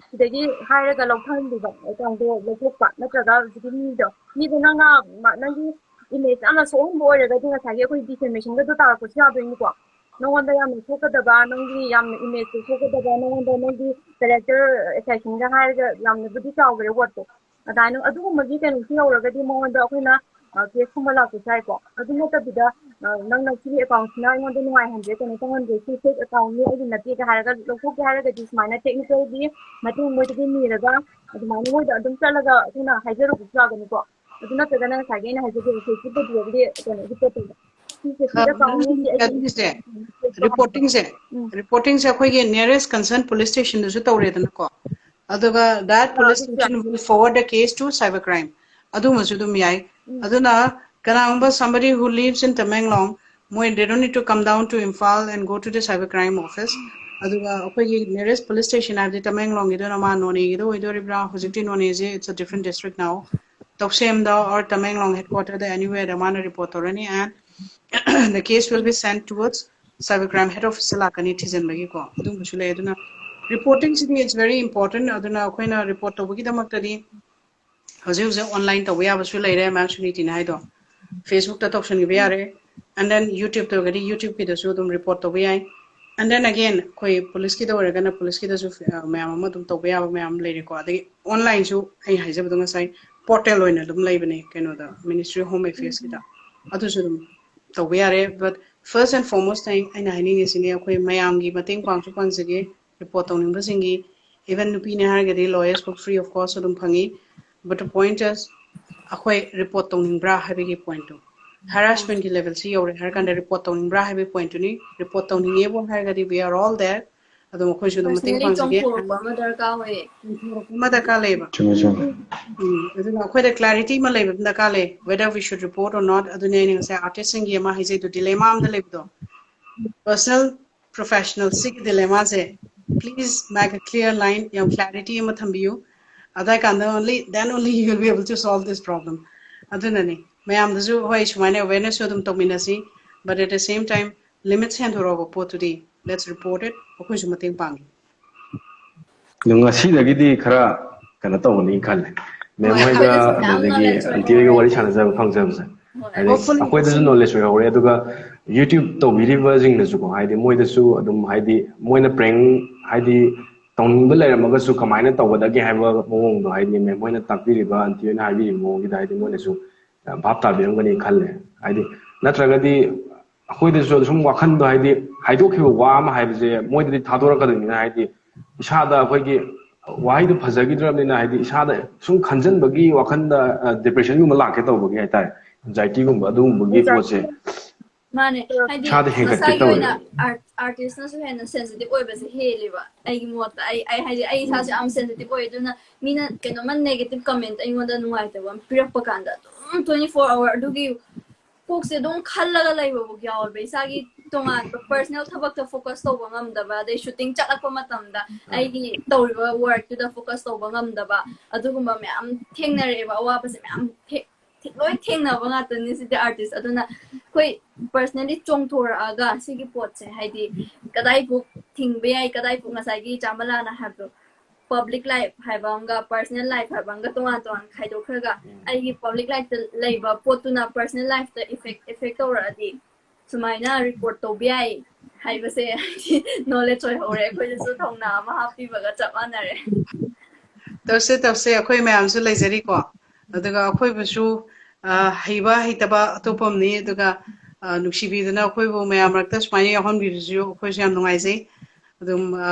ꯁꯤꯗꯒꯤ ꯍꯥꯏꯔꯒ ꯂꯧꯊꯍꯟꯕꯤꯕ, accountꯗꯣ ꯂꯧꯊꯣꯛꯄ, ꯅꯠꯇ꯭ꯔꯒ ꯍꯧꯖꯤꯛꯀꯤ ꯃꯤꯗꯣ, ꯃꯤꯗꯣ ꯅꯪꯅ ꯃ-, ꯅꯪꯒꯤ image ꯌꯥꯝꯅ ꯁꯣꯛꯍꯟꯕ ꯑꯣꯏꯔꯒꯗꯤ ꯉꯁꯥꯏꯒꯤ ꯑꯩꯈꯣꯏ defamationꯒꯗꯣ ꯇꯥꯔꯛꯄꯁꯨ ꯌꯥꯗꯣꯏꯅꯤꯀꯣ꯫ ꯅꯉꯣꯟꯗ ꯌꯥꯝꯅ ꯁꯣꯛꯀꯗꯕ, ꯅꯪꯒꯤ ꯌꯥꯝꯅ imageꯇ ꯁꯣꯛꯀꯗꯕ, ꯅꯉꯣꯟꯗ ꯅꯪꯒꯤ character assassinꯒ ꯍꯥꯏꯔꯒ ꯌꯥꯝꯅꯕꯨꯗꯤ ꯆꯥꯎꯈ꯭ꯔꯦ wordꯇꯣ꯫ ꯑꯗꯨꯃꯥꯏꯅ ꯑꯗꯨꯒꯨꯝꯕꯒꯤ ꯀꯩꯅꯣꯁꯨ ꯌꯧꯔꯒꯗꯤ ꯃꯉꯣꯟꯗ ꯑꯩꯈꯣꯏꯅ caseꯀꯨꯝꯕ ꯂꯥꯛꯄꯁꯨ ꯌꯥꯏꯀꯣ꯫ ꯑꯗꯨ ꯅꯠꯇꯕꯤꯗ, ꯑ, ꯅꯪꯅ ꯁꯤꯒꯤ accountꯁꯤꯅ ꯑꯩꯉꯣꯟꯗ ꯅꯨꯡꯉꯥꯏꯍꯟꯗ꯭ꯔꯦ, ꯀꯩꯅꯣ ꯇꯧꯍꯟꯗ꯭ꯔꯦ, ꯁꯤ fake accountꯅꯤ, ꯑꯩꯒꯤ ꯅꯠꯇꯦꯒ ꯍꯥꯏꯔꯒ ꯂꯧꯊꯣꯛꯀꯦ ꯍꯥꯏꯔꯒꯗꯤ ꯁꯨꯃꯥꯏꯅ technicalꯒꯤ ꯃꯇꯦꯡ ꯃꯣꯏꯗꯒꯤ ꯅꯤꯔꯒ ꯑꯗꯨꯃꯥꯏꯅ ꯃꯣꯏꯗ ꯑꯗꯨꯝ ꯆꯠꯂꯒ ꯑꯩꯈꯣꯏꯅ ꯍꯥꯏꯖꯔꯨꯕꯁꯨ ꯌꯥꯒꯅꯤꯀꯣ꯫ ꯑꯗꯨ ꯅꯠꯇ꯭ꯔꯒꯅ ꯉꯁꯥꯏꯒꯤ ꯑꯩꯅ ꯍꯥꯏꯖꯈꯤꯕ Facebookꯇ directly ꯀꯩꯅꯣ report ꯇꯧꯕ꯫ ꯁꯤꯁꯦ ꯑ, fake accountꯅꯤ, ꯁꯤ ꯑꯩꯒꯤ ꯑꯗꯨꯒꯤꯁꯦ reportingꯁꯦ, reportingꯁꯦ ꯑꯩꯈꯣꯏꯒꯤ nearest concerned police stationꯗꯁꯨ ꯇꯧꯔꯦꯗꯅꯀꯣ, ꯑꯗꯨꯒ that police station will forward the case to cyber crime, ꯑꯗꯨꯃꯁꯨ ꯑꯗꯨꯝ ꯌꯥꯏ꯫ ꯑꯗꯨꯅ ꯀꯅꯥꯒꯨꯝꯕ somebody who lives in Tamenglong, ꯃꯣꯏ they don't need to come down to Imphal and go to the cyber crime office. ꯑꯗꯨꯒ ꯑꯩꯈꯣꯏꯒꯤ nearest police station ꯍꯥꯏꯕꯗꯤ ꯇꯃꯦꯡꯂꯣꯡꯒꯤꯗꯨꯅ ꯃꯥ ꯅꯣꯅꯦꯒꯤꯗ ꯑꯣꯏꯗꯣꯔꯤꯕ꯭ꯔꯥ? ꯍꯧꯖꯤꯛꯇꯤ ꯅꯣꯅꯦꯁꯦ it's a different district now. ꯇꯧꯁꯦꯝꯗ or Tamenglong headquarterꯗ anywhereꯗ ꯃꯥꯅ report ꯇꯧꯔꯅꯤ and the case will be sent towards cyber crime head officeꯇ ꯂꯥꯛꯀꯅꯤ ꯊꯤꯖꯤꯟꯕꯒꯤꯀꯣ꯫ ꯑꯗꯨꯝꯕꯁꯨ ꯂꯩ꯫ ꯑꯗꯨꯅ reportingꯁꯤꯗꯤ it's very important. ꯑꯗꯨꯅ ꯑꯩꯈꯣꯏꯅ report ꯇꯧꯕꯒꯤꯗꯃꯛꯇꯗꯤ ꯍꯧꯖꯤꯛ ꯍꯧꯖꯤꯛ online ꯇꯧꯕ ꯌꯥꯕꯁꯨ ꯂꯩꯔꯦ, ꯃꯦꯝ ꯁꯨꯅꯤꯇꯤꯅ ꯍꯥꯏꯗꯣ꯫ Facebookꯇ ꯇꯧꯁꯟꯈꯤꯕ ꯌꯥꯔꯦ, and then YouTubeꯇ ꯑꯣꯏꯔꯒꯗꯤ YouTubeꯀꯤꯗꯁꯨ ꯑꯗꯨꯝ report ꯇꯧꯕ ꯌꯥꯏ꯫ And then again ꯑꯩꯈꯣꯏ policeꯀꯤꯗ ꯑꯣꯏꯔꯒꯅ policeꯀꯤꯗꯁꯨ, ꯑ, ꯃꯌꯥꯝ ꯑꯃ ꯑꯗꯨꯝ ꯇꯧꯕ ꯌꯥꯕ ꯃꯌꯥꯝ ꯂꯩꯔꯦꯀꯣ꯫ ꯑꯗꯒꯤ onlineꯁꯨ ꯑꯩ ꯍꯥꯏꯖꯕꯗꯣ ꯉꯁꯥꯏ portal ꯑꯣꯏꯅ ꯑꯗꯨꯝ ꯂꯩꯕꯅꯦ ꯀꯩꯅꯣꯗ, Ministry of Home Affairsꯀꯤꯗ, ꯑꯗꯨꯁꯨ ꯑꯗꯨꯝ ꯇꯧꯕ ꯌꯥꯔꯦ꯫ But first and foremost ꯑꯩ, ꯑꯩꯅ ꯍꯥꯏꯅꯤꯡꯉꯤꯁꯤꯅꯤ, ꯑꯩꯈꯣꯏ ꯃꯌꯥꯝꯒꯤ ꯃꯇꯦꯡ ꯄꯥꯡꯁꯨ ꯄꯥꯡꯖꯒꯦ, report ꯇꯧꯅꯤꯡꯕꯁꯤꯡꯒꯤ, even ꯅꯨꯄꯤꯅꯦ ꯍꯥꯏꯔꯒꯗꯤ lawyers book free of cost ꯑꯗꯨꯝ ꯐꯪꯉꯤ꯫ But the point is ꯑꯩꯈꯣꯏ report ꯇꯧꯅꯤꯡꯕ꯭ꯔꯥ ꯍꯥꯏꯕꯒꯤ pointꯇꯣ, harassmentꯀꯤ levelꯁꯤ ꯌꯧꯔꯦ ꯍꯥꯏꯔ ꯀꯥꯟꯗ report ꯇꯧꯅꯤꯡꯕ꯭ꯔꯥ ꯍꯥꯏꯕꯒꯤ pointꯇꯨꯅꯤ꯫ Report ꯇꯧꯅꯤꯡꯉꯦꯕꯨ ꯍꯥꯏꯔꯒꯗꯤ we are all there, ꯑꯗꯨꯝ ꯑꯩꯈꯣꯏꯁꯨ ꯑꯗꯨꯝ ꯃꯇꯦꯡ ꯄꯥꯡꯖꯒꯦ꯫ ꯆꯣꯡꯊꯣꯔꯛꯄ ꯑꯃ ꯗꯔꯀꯥꯔ ꯑꯣꯏꯌꯦ꯫ ꯑꯃ ꯗꯔꯀꯥꯔ ꯂꯩꯌꯦꯕ꯫ ꯆꯨꯝꯃꯦ ꯆꯨꯝꯃꯦ꯫ ꯎꯝ, ꯑꯗꯨꯅ ꯑꯩꯈꯣꯏꯗ clarity ꯑꯃ ꯂꯩꯕ ꯑꯗꯨꯝ ꯗꯔꯀꯥꯔ ꯂꯩ, whether we should report or not꯫ ꯑꯗꯨꯅꯦ ꯑꯩꯅ ꯉꯁꯥꯏ artistꯁꯤꯡꯒꯤ ꯑꯃ ꯍꯥꯏꯖꯩꯗꯣ, dilemma ꯑꯃꯗ ꯂꯩꯕꯗꯣ꯫ Personal, professional, ꯁꯤꯒꯤ dilemmaꯁꯦ please make a clear line, ꯌꯥꯝ clarity ꯑꯃ ꯊꯝꯕꯤꯌꯨ꯫ ꯑꯗꯥꯏ ꯀꯥꯟꯗ only, then only you will be able to solve this problem꯫ ꯑꯗꯨꯅꯅꯤ ꯃꯌꯥꯝꯗꯁꯨ, ꯍꯣꯏ, ꯁꯨꯃꯥꯏꯅ awarenessꯁꯨ ꯑꯗꯨꯝ ꯇꯧꯃꯤꯟꯅꯁꯤ, but at the same time limits ꯍꯦꯟꯗꯣꯔꯛꯑꯕ ꯄꯣꯠꯇꯨꯗꯤ let's report it, ꯑꯩꯈꯣꯏꯁꯨ ꯃꯇꯦꯡ ꯄꯥꯡꯒꯦ꯫ ꯑꯗꯨ ꯉꯁꯤꯗꯒꯤꯗꯤ ꯈꯔ ꯀꯩꯅꯣ ꯇꯧꯒꯅꯤ ꯈꯜꯂꯦ꯫ ꯃꯦꯝ ꯍꯣꯏꯗ ꯑꯗꯨꯗꯒꯤ ꯑꯟꯇꯤ ꯍꯣꯏꯒ ꯋꯥꯔꯤ ꯁꯥꯟꯅꯖꯕ ꯐꯪꯖꯕꯁꯦ ꯍꯥꯏꯗꯤ ꯑꯩꯈꯣꯏꯗꯁꯨ knowledge ꯑꯣꯏꯍꯧꯔꯦ꯫ ꯑꯗꯨꯒ YouTube ꯇꯧꯕꯤꯔꯤꯕꯁꯤꯡꯅꯁꯨꯀꯣ, ꯍꯥꯏꯗꯤ ꯃꯣꯏꯗꯁꯨ ꯑꯗꯨꯝ, ꯍꯥꯏꯗꯤ ꯃꯣꯏꯅ prank ꯍꯥꯏꯗꯤ ꯇꯧꯅꯤꯡꯕ ꯂꯩꯔꯝꯃꯒꯁꯨ ꯀꯃꯥꯏꯅ ꯇꯧꯒꯗꯒꯦ ꯍꯥꯏꯕ ꯃꯑꯣꯡꯗꯣ, ꯍꯥꯏꯗꯤ ꯃꯦꯝ ꯍꯣꯏꯅ ꯇꯥꯛꯄꯤꯔꯤꯕ, ꯑꯟꯇꯤ ꯍꯣꯏꯅ ꯍꯥꯏꯕꯤꯔꯤꯕ ꯃꯑꯣꯡꯒꯤꯗ ꯍꯥꯏꯗꯤ ꯃꯣꯏꯅꯁꯨ ꯚꯥꯞ ꯇꯥꯕꯤꯔꯝꯒꯅꯤ ꯈꯜꯂꯦ꯫ ꯍꯥꯏꯗꯤ ꯅꯠꯇ꯭ꯔꯒꯗꯤ ꯑꯩꯈꯣꯏꯗꯁꯨ ꯁꯨꯝ ꯋꯥꯈꯟꯗꯣ, ꯍꯥꯏꯗꯤ ꯍꯥꯏꯗꯣꯛꯈꯤꯕ ꯋꯥ ꯑꯃ ꯍꯥꯏꯕꯁꯦ ꯃꯣꯏꯗꯗꯤ ꯊꯥꯗꯣꯔꯛꯀꯗꯣꯏꯅꯤꯅ, ꯍꯥꯏꯗꯤ ꯏꯁꯥꯗ ꯑꯩꯈꯣꯏꯒꯤ ꯋꯥꯍꯩꯗꯣ ꯐꯖꯈꯤꯗ꯭ꯔꯕꯅꯤꯅ, ꯍꯥꯏꯗꯤ ꯏꯁꯥꯗ ꯁꯨꯝ ꯈꯟꯖꯟꯕꯒꯤ ꯋꯥꯈꯟꯗ depressionꯒꯨꯝꯕ ꯂꯥꯛꯀꯦ ꯇꯧꯕꯒꯤ ꯍꯥꯏꯇꯥꯔꯦ, anxietyꯒꯨꯝꯕ ꯑꯗꯨꯒꯨꯝꯕꯒꯤ ꯄꯣꯠꯁꯦ ꯃꯥꯅꯦ꯫ ꯍꯥꯏꯗꯤ ꯏꯁꯥꯗ ꯍꯦꯟꯒꯠꯀꯦ ꯃꯁꯥꯒꯤ ꯇꯧꯋꯦ꯫ ꯑꯣꯏꯅ artistꯅꯁꯨ ꯍꯦꯟꯅ sensitive ꯑꯣꯏꯕꯁꯦ ꯍꯦꯜꯂꯦꯕ꯫ ꯑꯩꯒꯤ ꯃꯣꯠꯇ, ꯑꯩ ꯑꯩ ꯍꯥꯏꯗꯤ ꯑꯩ ꯏꯁꯥꯁꯦ ꯌꯥꯝ sensitive ꯑꯣꯏ꯫ ꯑꯗꯨꯅ ꯃꯤꯅ ꯀꯩꯅꯣꯝꯃ negative comment ꯑꯩꯉꯣꯟꯗ ꯅꯨꯡꯉꯥꯏꯇꯕ ꯑꯃ ꯄꯤꯔꯛꯄ ꯀꯥꯟꯗ ꯑꯗꯨꯝ twenty four hour ꯑꯗꯨꯒꯤ ꯀꯣꯛꯁꯦ ꯑꯗꯨꯝ ꯈꯜꯂꯒ ꯂꯩꯕꯕꯨ ꯌꯥꯎꯋꯦꯕ꯫ ꯏꯁꯥꯒꯤ ꯇꯣꯉꯥꯟꯕ personal ꯊꯕꯛꯇ focus ꯇꯧꯕ ꯉꯝꯗꯕ, ꯑꯗꯩ shooting ꯆꯠꯂꯛꯄ ꯃꯇꯝꯗ ꯑꯩꯒꯤ ꯇꯧꯔꯤꯕ workꯇꯨꯗ focus ꯇꯧꯕ ꯉꯝꯗꯕ, ꯑꯗꯨꯒꯨꯝꯕ ꯃꯌꯥꯝ ꯊꯦꯡꯅꯔꯛꯑꯦꯕ꯫ ꯑꯋꯥꯕꯁꯦ ꯃꯌꯥꯝ ꯊꯦ- ꯊꯦ- ꯂꯣꯏ ꯊꯦꯡꯅꯕ ꯉꯥꯛꯇꯅꯤ ꯁꯤꯗꯤ artist꯫ ꯑꯗꯨꯅ ꯑꯩꯈꯣꯏ personally ꯆꯣꯡꯊꯣꯔꯛꯑꯒ ꯁꯤꯒꯤ ꯄꯣꯠꯁꯦ, ꯍꯥꯏꯗꯤ ꯀꯗꯥꯏꯐꯥꯎ ꯊꯤꯡꯕ ꯌꯥꯏ, ꯀꯗꯥꯏꯐꯥꯎ, ꯉꯁꯥꯏꯒꯤ ꯆꯥꯃꯂꯥꯅ ꯍꯥꯏꯕꯗꯣ, public life ꯍꯥꯏꯕ ꯑꯃꯒ personal life ꯍꯥꯏꯕ ꯑꯃꯒ ꯇꯣꯉꯥꯟ ꯇꯣꯉꯥꯟ ꯈꯥꯏꯗꯣꯛꯈ꯭ꯔꯒ ꯑꯩꯒꯤ public lifeꯇ ꯂꯩꯕ ꯄꯣꯠꯇꯨꯅ personal lifeꯇ effect effect ꯇꯧꯔꯛꯑꯗꯤ ꯁꯨꯃꯥꯏꯅ report ꯇꯧꯕ ꯌꯥꯏ ꯍꯥꯏꯕꯁꯦ ꯍꯥꯏꯗꯤ knowledge ꯑꯣꯏꯍꯧꯔꯦ꯫ ꯑꯩꯈꯣꯏꯗꯁꯨ ꯊꯧꯅꯥ ꯑꯃ ꯍꯥꯞꯄꯤꯕꯒ ꯆꯞ ꯃꯥꯟꯅꯔꯦ꯫ ꯇꯧꯁꯦ ꯇꯧꯁꯦ, ꯑꯩꯈꯣꯏ ꯃꯌꯥꯝꯁꯨ ꯂꯩꯖꯔꯤꯀꯣ꯫ ꯑꯗꯨꯒ ꯑꯩꯈꯣꯏꯕꯨꯁꯨ ꯑ, ꯍꯩꯕ ꯍꯩꯇꯕ ꯑꯇꯣꯞꯄ ꯑꯃꯅꯤ꯫ ꯑꯗꯨꯒ ꯑ, ꯅꯨꯡꯁꯤꯕꯤꯗꯨꯅ ꯑꯩꯈꯣꯏꯕꯨ ꯃꯌꯥꯝ ꯃꯔꯛꯇ ꯁꯨꯃꯥꯏꯅ ꯌꯥꯎꯍꯟꯕꯤꯕꯁꯤꯁꯨ ꯑꯩꯈꯣꯏꯁꯨ ꯌꯥꯝ ꯅꯨꯡꯉꯥꯏꯖꯩ꯫ ꯑꯗꯨꯝ ꯑ,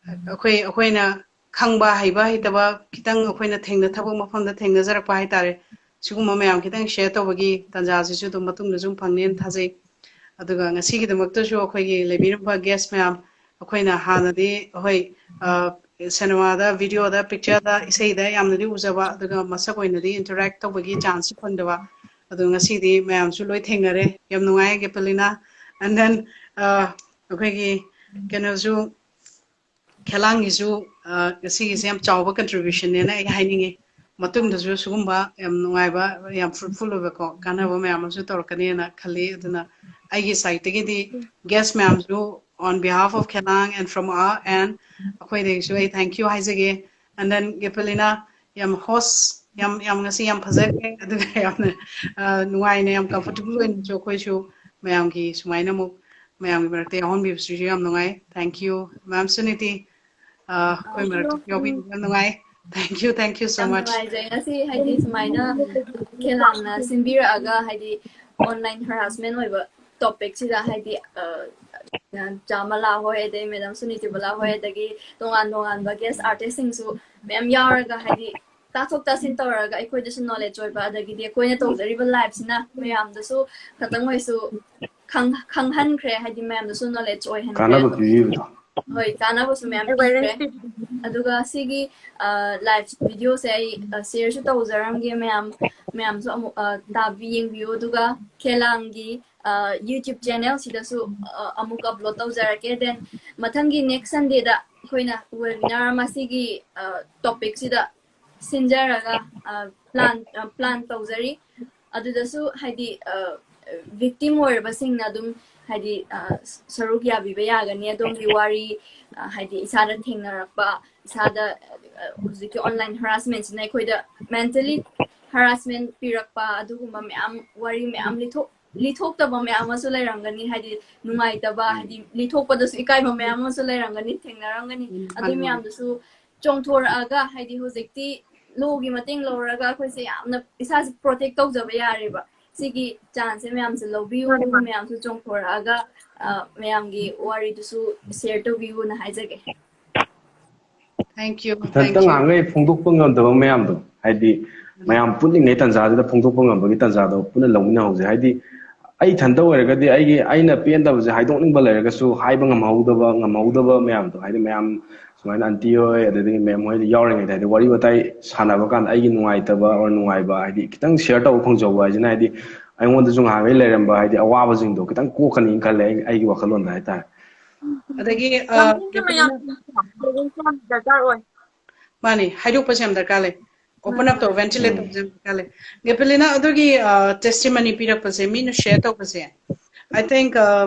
ꯑꯩꯈꯣꯏ ꯑꯩꯈꯣꯏꯅ ꯈꯪꯕ ꯍꯩꯕ ꯍꯩꯇꯕ ꯈꯤꯇꯪ ꯑꯩꯈꯣꯏꯅ ꯊꯦꯡꯅ ꯊꯕꯛ ꯃꯐꯝꯗ ꯊꯦꯡꯅꯖꯔꯛꯄ ꯍꯥꯏꯇꯥꯔꯦ꯫ ꯁꯤꯒꯨꯝꯕ ꯃꯌꯥꯝ ꯈꯤꯇꯪ share ꯇꯧꯕꯒꯤ ꯇꯥꯟꯖꯥꯁꯤꯁꯨ ꯑꯗꯨꯝ ꯃꯇꯨꯡꯗꯁꯨ ꯐꯪꯅꯦꯅ ꯊꯥꯖꯩ꯫ ꯑꯗꯨꯒ ꯉꯁꯤꯒꯤꯗꯃꯛꯇꯁꯨ ꯑꯩꯈꯣꯏꯒꯤ ꯂꯩꯕꯤꯔꯝꯕ guest ꯃꯌꯥꯝ ꯑꯩꯈꯣꯏꯅ ꯍꯥꯟꯅꯗꯤ, ꯍꯣꯏ, ꯁꯤꯅꯦꯃꯥꯗ, ꯚꯤꯗꯤꯑꯣꯗ, ꯄꯤꯛꯆꯔꯗ, ꯏꯁꯩꯗ ꯌꯥꯝꯅꯗꯤ ꯎꯖꯕ, ꯑꯗꯨꯒ ꯃꯁꯛ ꯑꯣꯏꯅꯗꯤ ꯏꯟꯇꯔꯦꯛ ꯇꯧꯕꯒꯤ ꯆꯥꯟꯁꯁꯨ ꯐꯪꯗꯕ꯫ ꯑꯗꯣ ꯉꯁꯤꯗꯤ ꯃꯌꯥꯝꯁꯨ ꯂꯣꯏ ꯊꯦꯡꯅꯔꯦ꯫ ꯌꯥꯝ ꯅꯨꯡꯉꯥꯏ, ꯒꯦꯄꯂꯤꯅꯥ꯫ ꯑꯦꯟ ꯗꯦꯟ ꯑꯩꯈꯣꯏꯒꯤ ꯀꯩꯅꯣꯁꯨ, ꯈꯦꯂꯥꯡꯒꯤꯁꯨ ꯉꯁꯤꯒꯤꯁꯦ ꯌꯥꯝ ꯆꯥꯎꯕ ꯀꯟꯇ꯭ꯔꯤꯕ꯭ꯌꯨꯁꯟꯅꯦꯅ ꯑꯩ ꯍꯥꯏꯅꯤꯡꯉꯤ꯫ ꯃꯇꯨꯡꯗꯁꯨ ꯁꯤꯒꯨꯝꯕ ꯌꯥꯝ ꯅꯨꯡꯉꯥꯏꯕ, ꯌꯥꯝ ꯐ꯭ꯔꯨꯠꯐꯨꯜ ꯑꯣꯏꯕꯀꯣ, ꯀꯥꯟꯅꯕ ꯃꯌꯥꯝ ꯑꯃꯁꯨ ꯇꯧꯔꯛꯀꯅꯤꯅ ꯈꯜꯂꯤ꯫ ꯑꯗꯨꯅ ꯑꯩꯒꯤ ꯁꯥꯏꯠꯇꯒꯤꯗꯤ ꯒꯦꯁ ꯃꯌꯥꯝꯁꯨ, on behalf of Khelang and from our end, ꯑꯩꯈꯣꯏꯗꯒꯤꯁꯨ ꯑꯩ thank you ꯍꯥꯏꯖꯒꯦ꯫ ꯑꯦꯟ ꯗꯦꯟ ꯒꯦꯄꯂꯤꯅꯥ, ꯌꯥꯝ ꯍꯣꯁ, ꯌꯥꯝ, ꯌꯥꯝ ꯉꯁꯤ ꯌꯥꯝ ꯐꯖꯈ꯭ꯔꯦ, ꯑꯗꯨꯒ ꯌꯥꯝꯅ ꯅꯨꯡꯉꯥꯏꯅ, ꯌꯥꯝ ꯀꯝꯐꯣꯔꯇꯦꯕꯜ ꯑꯣꯏꯅꯁꯨ ꯑꯩꯈꯣꯏꯁꯨ ꯃꯌꯥꯝꯒꯤ ꯁꯨꯃꯥꯏꯅ ꯑꯃꯨꯛ ꯃꯌꯥꯝꯒꯤ ꯃꯔꯛꯇ ꯌꯥꯎꯍꯟꯕꯤꯕꯁꯤꯁꯨ ꯌꯥꯝ ꯅꯨꯡꯉꯥꯏ꯫ Thank you, ꯃꯦꯝ ꯁꯨꯅꯤꯇꯤ꯫ ꯑꯩꯈꯣꯏ ꯃꯔꯛꯇ ꯌꯥꯎꯕꯤꯕ ꯌꯥꯝ ꯅꯨꯡꯉꯥꯏ꯫ Thank you, thank you so much. ꯌꯥꯝ ꯅꯨꯡꯉꯥꯏꯖꯩ ꯉꯁꯤ, ꯍꯥꯏꯗꯤ, ꯁꯨꯃꯥꯏꯅ ꯈꯦꯂꯥꯡꯅ ꯁꯤꯟꯕꯤꯔꯛꯑꯒ, ꯍꯥꯏꯗꯤ, online harassment ꯑꯣꯏꯕ ꯇꯣꯄꯤꯛꯁꯤꯗ, ꯍꯥꯏꯗꯤ, ꯆꯥꯃꯂꯥ ꯍꯣꯏ, ꯑꯗꯩ ꯃꯦꯗꯥꯝ ꯁꯨꯅꯤꯇꯤꯕꯂꯥ ꯍꯣꯏ, ꯑꯗꯒꯤ ꯇꯣꯉꯥꯟ ꯇꯣꯉꯥꯟꯕ ꯒꯦꯁ ꯑꯥꯔꯇꯤꯁꯁꯤꯡꯁꯨ ꯃꯌꯥꯝ ꯌꯥꯎꯔꯒ, ꯍꯥꯏꯗꯤ, ꯇꯥꯊꯣꯛ ꯇꯥꯁꯤꯟ ꯇꯧꯔꯒ ꯑꯩꯈꯣꯏꯗꯁꯨ ꯅꯣꯂꯦꯖ ꯑꯣꯏꯕ, ꯑꯗꯒꯤꯗꯤ ꯑꯩꯈꯣꯏꯅ ꯇꯧꯖꯔꯤꯕ ꯂꯥꯏꯐꯁꯤꯅ ꯃꯌꯥꯝꯗꯁꯨ ꯈꯇꯪ ꯑꯣꯏꯁꯨ ꯈꯪꯍꯟꯈ꯭ꯔꯦ, ꯍꯥꯏꯗꯤ, ꯃꯌꯥꯝꯗꯁꯨ ꯅꯣꯂꯦꯖ ꯑꯣꯏꯍꯟꯈ꯭ꯔꯦ꯫ ꯍꯣꯏ, ꯀꯥꯟꯅꯕꯁꯨ ꯃꯌꯥꯝ ꯄꯤꯈ꯭ꯔꯦ꯫ ꯑꯗꯨꯒ ꯁꯤꯒꯤ ꯂꯥꯏꯐ ꯚꯤꯗꯤꯑꯣꯁꯦ ꯑꯩ ꯁꯤꯌꯔꯁꯨ ꯇꯧꯖꯔꯝꯒꯦ꯫ ꯃꯌꯥꯝ, ꯃꯌꯥꯝꯁꯨ ꯑꯃꯨꯛ ꯇꯥꯕꯤ ꯌꯦꯡꯕꯤꯌꯨ꯫ ꯑꯗꯨꯒ ꯈꯦꯂꯥꯡꯒꯤ YouTube ꯆꯦꯅꯦꯜꯁꯤꯗꯁꯨ ꯑꯃꯨꯛ ꯑꯞꯂꯣꯗ ꯇꯧꯖꯔꯛꯀꯦ꯫ ꯗꯦꯟ ꯃꯊꯪꯒꯤ ꯅꯦꯛꯁ ꯁꯟꯗꯦꯗ ꯑꯩꯈꯣꯏꯅ ꯋꯦꯕꯤꯅꯥꯔ ꯑꯃ ꯁꯤꯒꯤ ꯇꯣꯄꯤꯛꯁꯤꯗ ꯁꯤꯟꯖꯔꯒ ꯄ꯭ꯂꯥꯟ, ꯄ꯭ꯂꯥꯟ ꯇꯧꯖꯔꯤ꯫ ꯑꯗꯨꯗꯁꯨ, ꯍꯥꯏꯗꯤ, ꯚꯤꯛꯇꯤꯝ ꯑꯣꯏꯔꯕꯁꯤꯡꯅ ꯑꯗꯨꯝ, ꯍꯥꯏꯗꯤ, ꯁꯔꯨꯛ ꯌꯥꯕꯤꯕ ꯌꯥꯒꯅꯤ꯫ ꯑꯗꯣꯝꯒꯤ ꯋꯥꯔꯤ, ꯍꯥꯏꯗꯤ, ꯏꯁꯥꯗ ꯊꯦꯡꯅꯔꯛꯄ, ꯏꯁꯥꯗ, ꯍꯧꯖꯤꯛꯀꯤ online harassmentꯁꯤꯅ ꯑꯩꯈꯣꯏꯗ mentally harassment ꯄꯤꯔꯛꯄ, ꯑꯗꯨꯒꯨꯝꯕ ꯃꯌꯥꯝ, ꯋꯥꯔꯤ ꯃꯌꯥꯝ ꯂꯤꯊꯣꯛ-, ꯂꯤꯊꯣꯛꯇꯕ ꯃꯌꯥꯝ ꯑꯃꯁꯨ ꯂꯩꯔꯝꯒꯅꯤ꯫ ꯍꯥꯏꯗꯤ, ꯅꯨꯡꯉꯥꯏꯇꯕ, ꯍꯥꯏꯗꯤ, ꯂꯤꯊꯣꯛꯄꯗꯁꯨ ꯏꯀꯥꯏꯕ ꯃꯌꯥꯝ ꯑꯃꯁꯨ ꯂꯩꯔꯝꯒꯅꯤ, ꯊꯦꯡꯅꯔꯝꯒꯅꯤ꯫ ꯑꯗꯨ ꯃꯌꯥꯝꯗꯨꯁꯨ ꯆꯣꯡꯊꯣꯔꯛꯑꯒ, ꯍꯥꯏꯗꯤ, ꯍꯧꯖꯤꯛꯇꯤ ꯂꯣꯒꯤ ꯃꯇꯦꯡ ꯂꯧꯔꯒ ꯑꯩꯈꯣꯏꯁꯦ ꯌꯥꯝꯅ ꯏꯁꯥꯁꯦ ꯄ꯭ꯔꯣꯇꯦꯛ ꯇꯧꯖꯕ ꯌꯥꯔꯦꯕ꯫ ꯁꯤꯒꯤ ꯆꯥꯟꯁꯁꯦ ꯃꯌꯥꯝꯁꯦ ꯂꯧꯕꯤꯌꯨ, ꯑꯗꯨꯒ ꯃꯌꯥꯝꯁꯨ ꯆꯣꯡꯊꯣꯔꯛꯑꯒ, ꯃꯌꯥꯝꯒꯤ ꯋꯥꯔꯤꯗꯨꯁꯨ ꯁꯤꯌꯔ ꯇꯧꯕꯤꯌꯨꯅ ꯍꯥꯏꯖꯒꯦ꯫ Thank you, ꯏꯊꯟꯇ thank you. ꯉꯥꯡꯉꯩ ꯐꯣꯡꯗꯣꯛꯄ ꯉꯝꯗꯕ ꯃꯌꯥꯝꯗꯣ, ꯍꯥꯏꯗꯤ, ꯃꯌꯥꯝ ꯄꯨꯜꯂꯤꯉꯩ ꯇꯥꯟꯖꯥꯗꯨꯗ ꯐꯣꯡꯗꯣꯛꯄ ꯉꯝꯕꯒꯤ ꯇꯥꯟꯖꯥꯗꯣ ꯄꯨꯟꯅ ꯂꯧꯃꯤꯟꯅꯍꯧꯁꯦ꯫ ꯍꯥꯏꯗꯤ, ꯑꯩ ꯏꯊꯟꯇ ꯑꯣꯏꯔꯒꯗꯤ ꯑꯩꯒꯤ, ꯑꯩꯅ ꯄꯦꯟꯗꯕꯁꯦ ꯍꯥꯏꯗꯣꯛꯅꯤꯡꯕ ꯂꯩꯔꯒꯁꯨ ꯍꯥꯏꯕ ꯉꯝꯍꯧꯗꯕ, ꯉꯝꯍꯧꯗꯕ ꯃꯌꯥꯝꯗꯣ, ꯍꯥꯏꯗꯤ ꯃꯌꯥꯝ ꯁꯨꯃꯥꯏꯅ ꯑꯟꯇꯤ ꯍꯣꯏ ꯑꯗꯨꯗꯒꯤ ꯃꯦꯝ ꯍꯣꯏ ꯌꯥꯎꯔꯤꯉꯩꯗ, ꯍꯥꯏꯗꯤ ꯋꯥꯔꯤ ꯋꯥꯇꯥꯏ ꯁꯥꯟꯅꯕ ꯀꯥꯟꯗ ꯑꯩꯒꯤ ꯅꯨꯡꯉꯥꯏꯇꯕ or ꯅꯨꯡꯉꯥꯏꯕ, ꯍꯥꯏꯗꯤ ꯈꯤꯇꯪ ꯁꯤꯌꯔ ꯇꯧꯕ ꯐꯪꯖꯧꯕ ꯍꯥꯏꯁꯤꯅ, ꯍꯥꯏꯗꯤ ꯑꯩꯉꯣꯟꯗꯁꯨ ꯉꯍꯥꯡꯈꯩ ꯂꯩꯔꯝꯕ ꯍꯥꯏꯗꯤ ꯑꯋꯥꯕꯁꯤꯡꯗꯣ ꯈꯤꯇꯪ ꯀꯣꯛꯀꯅꯤꯅ ꯈꯜꯂꯦ ꯑꯩ, ꯑꯩꯒꯤ ꯋꯥꯈꯜꯂꯣꯟꯗ ꯍꯥꯏꯇꯥꯔꯦ꯫ ꯑꯗꯒꯤ ꯌꯥꯝ ꯃꯌꯥꯝ ꯗꯔꯀꯥꯔ ꯑꯣꯏ꯫ ꯃꯥꯅꯤ, ꯍꯥꯏꯗꯣꯛꯄꯁꯦ ꯌꯥꯝ ꯗꯔꯀꯥꯔ ꯂꯩ꯫ Open up ꯇꯧ, ventilate ꯇꯧꯕꯁꯦ ꯌꯥꯝ ꯗꯔꯀꯥꯔ ꯂꯩ꯫ ꯒꯦꯄꯦꯂꯤꯅꯥ, ꯑꯗꯨꯒꯤ testimony ꯄꯤꯔꯛꯄꯁꯦ, ꯃꯤꯅ share ꯇꯧꯕꯁꯦ, I think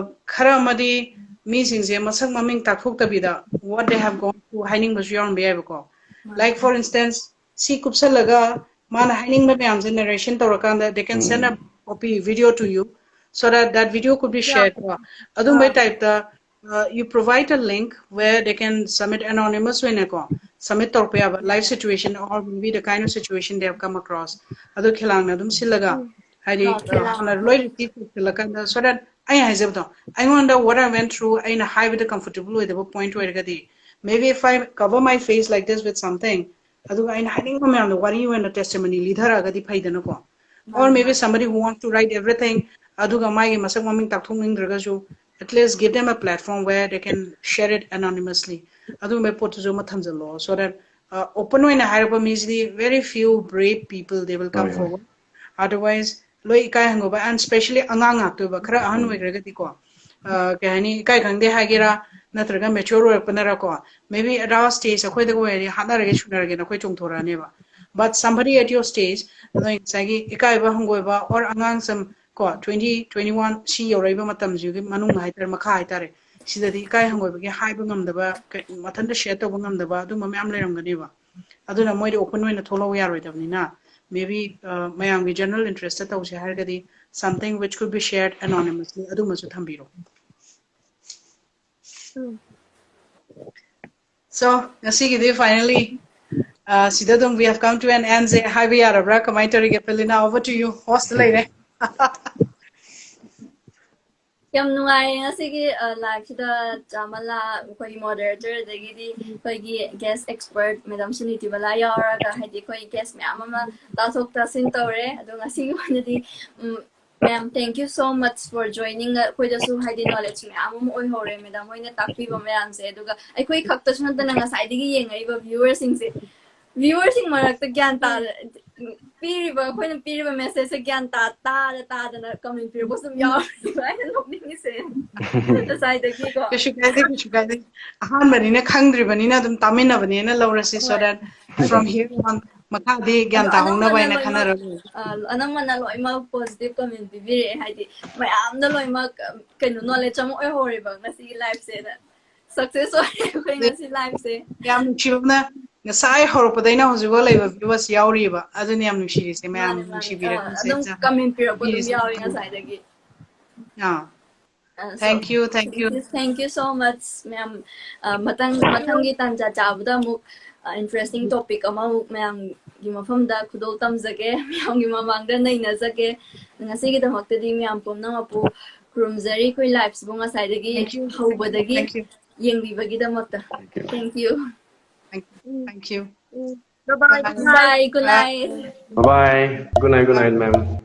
ꯈꯔ ꯑꯃꯗꯤ ꯃꯤꯁꯤꯡꯁꯦ ꯃꯁꯛ ꯃꯃꯤꯡ ꯇꯥꯛꯊꯣꯛꯇꯕꯤꯗ what they have gone through ꯍꯥꯏꯅꯤꯡꯕꯁꯨ ꯌꯥꯎꯔꯝꯕ ꯌꯥꯏꯕꯀꯣ꯫ Like for instance, ꯁꯤ ꯀꯨꯞꯁꯜꯂꯒ ꯃꯥꯅ ꯍꯥꯏꯅꯤꯡꯕ ꯃꯌꯥꯝꯁꯦ narration ꯇꯧꯔꯀꯥꯟꯗ they can send a copy video to you so that that video could be shared ꯀꯣ꯫ ꯑꯗꯨꯝꯕꯩ type ꯇ uh, you provide a link where they can submit anonymous ꯑꯣꯏꯅꯀꯣ, submit ꯇꯧꯔꯛꯄ ꯌꯥꯕ life situation or maybe the kind of situation they have come across, ꯑꯗꯨ ꯈꯤꯂꯥꯡꯅ ꯑꯗꯨꯝ ꯁꯤꯜꯂꯒ, ꯍꯥꯏꯗꯤ ꯍꯥꯟꯅ ꯂꯣꯏ receive ꯇꯧꯁꯤꯜꯂꯀꯥꯟꯗ, so that ꯑꯩ ꯍꯥꯏꯖꯕꯗꯣ, ꯑꯩꯉꯣꯟꯗ what I went through ꯑꯩꯅ ꯍꯥꯏꯕꯗ comfortable ꯑꯣꯏꯗꯕ point ꯑꯣꯏꯔꯒꯗꯤ, maybe if I cover my face like this with something, ꯑꯗꯨꯒ ꯑꯩꯅ ꯍꯥꯏꯅꯤꯡꯕ ꯃꯌꯥꯝꯗꯣ ꯋꯥꯔꯤ ꯑꯣꯏꯅ testimony ꯂꯤꯊꯔꯛꯑꯒꯗꯤ ꯐꯩꯗꯅꯀꯣ꯫ Or maybe somebody who wants to write everything, ꯑꯗꯨꯒ ꯃꯥꯒꯤ ꯃꯁꯛ ꯃꯃꯤꯡ ꯇꯥꯛꯊꯣꯛꯅꯤꯡꯗ꯭ꯔꯒꯁꯨ, at least give them a platform where they can share it anonymously. ꯑꯗꯨꯒꯨꯝꯕ ꯄꯣꯠꯇꯨꯁꯨ ꯑꯃ ꯊꯝꯖꯜꯂꯣ, so that uh, open ꯑꯣꯏꯅ ꯍꯥꯏꯔꯛꯄ ꯃꯤꯁꯤꯗꯤ very few brave people they will come forward. Otherwise ꯂꯣꯏ ꯏꯀꯥꯏ ꯍꯪꯒꯣꯏꯕ, and especially ꯑꯉꯥꯡ ꯉꯥꯛꯇ ꯑꯣꯏꯕ, ꯈꯔ ꯑꯍꯟ ꯑꯣꯏꯈ꯭ꯔꯒꯗꯤꯀꯣ, ꯑ, ꯀꯩ ꯍꯥꯏꯅꯤ, ꯏꯀꯥꯏ ꯈꯪꯗꯦ ꯍꯥꯏꯒꯦꯔꯥ, ꯅꯠꯇ꯭ꯔꯒ mature ꯑꯣꯏꯔꯛꯄꯅꯔꯀꯣ, maybe ꯑꯗꯥ stage ꯑꯩꯈꯣꯏꯗꯒ ꯑꯣꯏꯔꯗꯤ ꯍꯥꯠꯅꯔꯒꯦ ꯁꯨꯅꯔꯒꯦꯅ ꯑꯩꯈꯣꯏ ꯆꯣꯡꯊꯣꯔꯛꯑꯅꯦꯕ꯫ But somebody at your stage, ꯑꯗꯣ ꯉꯁꯥꯏꯒꯤ ꯏꯀꯥꯏꯕ ꯍꯪꯒꯣꯏꯕ or ꯑꯉꯥꯡ ꯁꯝ ꯀꯣ, twenty, twenty-one ꯁꯤ ꯌꯧꯔꯛꯏꯕ ꯃꯇꯝꯁꯤꯒꯤ ꯃꯅꯨꯡ ꯍꯥꯏꯇꯥꯔꯦ, ꯃꯈꯥ ꯍꯥꯏꯇꯥꯔꯦ, ꯁꯤꯗꯗꯤ ꯏꯀꯥꯏ ꯍꯪꯒꯣꯏꯕꯒꯤ ꯍꯥꯏꯕ ꯉꯝꯗꯕ, ꯀ- ꯃꯊꯟꯇ share ꯇꯧꯕ ꯉꯝꯗꯕ ꯑꯗꯨꯝꯕ ꯃꯌꯥꯝ ꯂꯩꯔꯝꯒꯅꯦꯕ꯫ ꯑꯗꯨꯅ ꯃꯣꯏꯗꯤ open ꯑꯣꯏꯅ ꯊꯣꯛꯂꯛꯎ ꯌꯥꯔꯣꯏꯗꯕꯅꯤꯅ, maybe ꯑ, ꯃꯌꯥꯝꯒꯤ general interest ꯇꯧꯁꯦ ꯍꯥꯏꯔꯒꯗꯤ something which could be shared anonymously ꯑꯗꯨꯃꯁꯨ ꯊꯝꯕꯤꯔꯣ꯫ So ꯉꯁꯤꯒꯤꯗꯤ finally uh, ꯁꯤꯗ ꯑꯗꯨꯝ we have come to an end ꯁꯦ ꯍꯥꯏꯕ ꯌꯥꯔꯕ꯭ꯔꯥ? ꯀꯃꯥꯏꯅ ꯇꯧꯔꯤꯒꯦ ꯄꯦꯂꯤꯅꯥ? Over to you, host ꯂꯩꯔꯦ꯫ ꯌꯥꯝ ꯅꯨꯡꯉꯥꯏꯌꯦ ꯉꯁꯤꯒꯤ live ꯁꯤꯗ ꯆꯥꯃꯂꯥ, ꯑꯩꯈꯣꯏꯒꯤ moderator, ꯑꯗꯒꯤꯗꯤ ꯑꯩꯈꯣꯏꯒꯤ guest expert madam ꯁꯨꯅꯤꯇꯤ ꯕꯂꯥ ꯌꯥꯎꯔꯒ, ꯍꯥꯏꯗꯤ ꯑꯩꯈꯣꯏ guest ꯃꯌꯥꯝ ꯑꯃ ꯇꯥꯊꯣꯛ ꯇꯥꯁꯤꯟ ꯇꯧꯔꯦ꯫ ꯑꯗꯣ ꯉꯁꯤꯒꯤ ꯑꯣꯏꯅꯗꯤ ꯎꯝ, Ma'am, thank you so much for joining. ꯑꯩꯈꯣꯏꯗꯁꯨ ꯍꯥꯏꯗꯤ knowledge ꯃꯌꯥꯝ ꯑꯃ ꯑꯣꯏꯍꯧꯔꯦ ꯃꯦꯗꯥꯝ ꯍꯣꯏꯅ ꯇꯥꯛꯄꯤꯕ ꯃꯌꯥꯝꯁꯦ꯫ ꯑꯗꯨꯒ ꯑꯩꯈꯣꯏ ꯈꯛꯇꯁꯨ ꯅꯠꯇꯅ ꯉꯁꯥꯏꯗꯒꯤ ꯌꯦꯡꯉꯛꯏꯕ viewerꯁꯤꯡꯁꯦ, viewerꯁꯤꯡ ꯃꯔꯛꯇ ꯒ꯭ꯌꯥꯟ ꯇꯥ ꯄꯤꯔꯤꯕ, ꯑꯩꯈꯣꯏꯅ ꯄꯤꯔꯤꯕ messageꯁꯦ ꯒ꯭ꯌꯥꯟ ꯇꯥ ꯇꯥꯗ ꯇꯥꯗꯅ comment ꯄꯤꯔꯛꯄꯁꯨ ꯑꯗꯨꯝ ꯌꯥꯎꯔꯤꯕ꯫ ꯑꯩꯅ ꯅꯣꯛꯅꯤꯡꯉꯤꯁꯦ ꯉꯁꯥꯏꯗꯒꯤꯀꯣ꯫ ꯀꯩꯁꯨ ꯀꯥꯏꯗꯦ, ꯀꯩꯁꯨ ꯀꯥꯏꯗꯦ꯫ ꯑꯍꯥꯟꯕꯅꯤꯅ ꯈꯪꯗ꯭ꯔꯤꯕꯅꯤꯅ ꯑꯗꯨꯝ ꯇꯥꯃꯤꯟꯅꯕꯅꯦꯅ ꯂꯧꯔꯁꯤ꯫ So ꯍꯣꯏ꯫ That from here on ꯃꯈꯥꯗꯤ ꯒ꯭ꯌꯥꯟ ꯑꯗꯣ ꯇꯥꯍꯧꯅꯕ ꯑꯅꯝꯕꯅ ꯍꯥꯏꯅ ꯂꯣꯏꯅꯃꯛ ꯈꯟꯅꯔꯒ ꯂꯣꯏꯔꯦ꯫ ꯑ, ꯑꯅꯝꯕꯅ ꯂꯣꯏꯅꯃꯛ positive comment ꯄꯤꯕꯤꯔꯛꯑꯦ꯫ ꯍꯥꯏꯗꯤ ꯃꯌꯥꯝꯅ ꯂꯣꯏꯅꯃꯛ, ꯑ, ꯀꯩꯅꯣ, knowledge ꯑꯃ ꯑꯣꯏꯍꯧꯔꯦꯕ ꯉꯁꯤꯒꯤ liveꯁꯦ꯫ Success ꯑꯣꯏꯔꯦ ꯑꯩꯈꯣꯏ ꯉꯁꯤ liveꯁꯦ꯫ ꯌꯥꯝ ꯅꯨꯡꯁꯤꯕꯅ ꯉꯁꯥꯏ ꯍꯧꯔꯛꯄꯗꯩꯅ ꯍꯧꯖꯤꯛꯐꯥꯎ ꯂꯩꯕ viewers ꯌꯥꯎꯔꯤꯕ, ꯑꯗꯨꯅ ꯌꯥꯝ ꯅꯨꯡꯁꯤꯔꯤꯁꯦ ꯃꯌꯥꯝ꯫ ꯃꯥꯅꯦ, ꯃꯥꯅꯦ꯫ ꯅꯨꯡꯁꯤꯕꯤꯔꯦ ꯑ, ꯉꯁꯥꯏ ꯑꯗꯨꯝ ꯆꯥ- comment ꯄꯤꯔꯛꯄ ꯑꯗꯨꯝ ꯄꯤꯔꯤꯁꯦ꯫ ꯌꯥꯎꯔꯦ ꯉꯁꯥꯏꯗꯒꯤ꯫ ꯑꯥ, ꯑ, so, thank you, thank you. thank you so much, ꯃꯌꯥꯝ꯫ ꯑ, ꯃꯊꯪ, ꯃꯊꯪꯒꯤ ꯇꯥꯟꯖꯥ ꯆꯥꯕꯗ ꯑꯃꯨꯛ, ꯑ, interesting topic ꯑꯃꯃꯨꯛ ꯃꯌꯥꯝꯒꯤ ꯃꯐꯝꯗ ꯈꯨꯗꯣꯜ ꯇꯝꯖꯒꯦ, ꯃꯌꯥꯝꯒꯤ ꯃꯃꯥꯡꯗ ꯅꯩꯅꯖꯒꯦ꯫ ꯉꯁꯤꯒꯤꯗꯃꯛꯇꯗꯤ ꯃꯌꯥꯝ ꯄꯨꯝꯅꯃꯛꯄꯨ ꯈꯨꯔꯨꯝꯖꯔꯤ꯫ ꯑꯩꯈꯣꯏ liveꯁꯤꯕꯨ ꯉꯁꯥꯏꯗꯒꯤ Thank you. ꯍꯧꯕꯗꯒꯤ Thank you. ꯌꯦꯡꯕꯤꯕꯒꯤꯗꯃꯛꯇ꯫ Thank you. Thank you. Thank you. Bye bye. Bye, good night. Bye bye. Good night, good night, ma'am.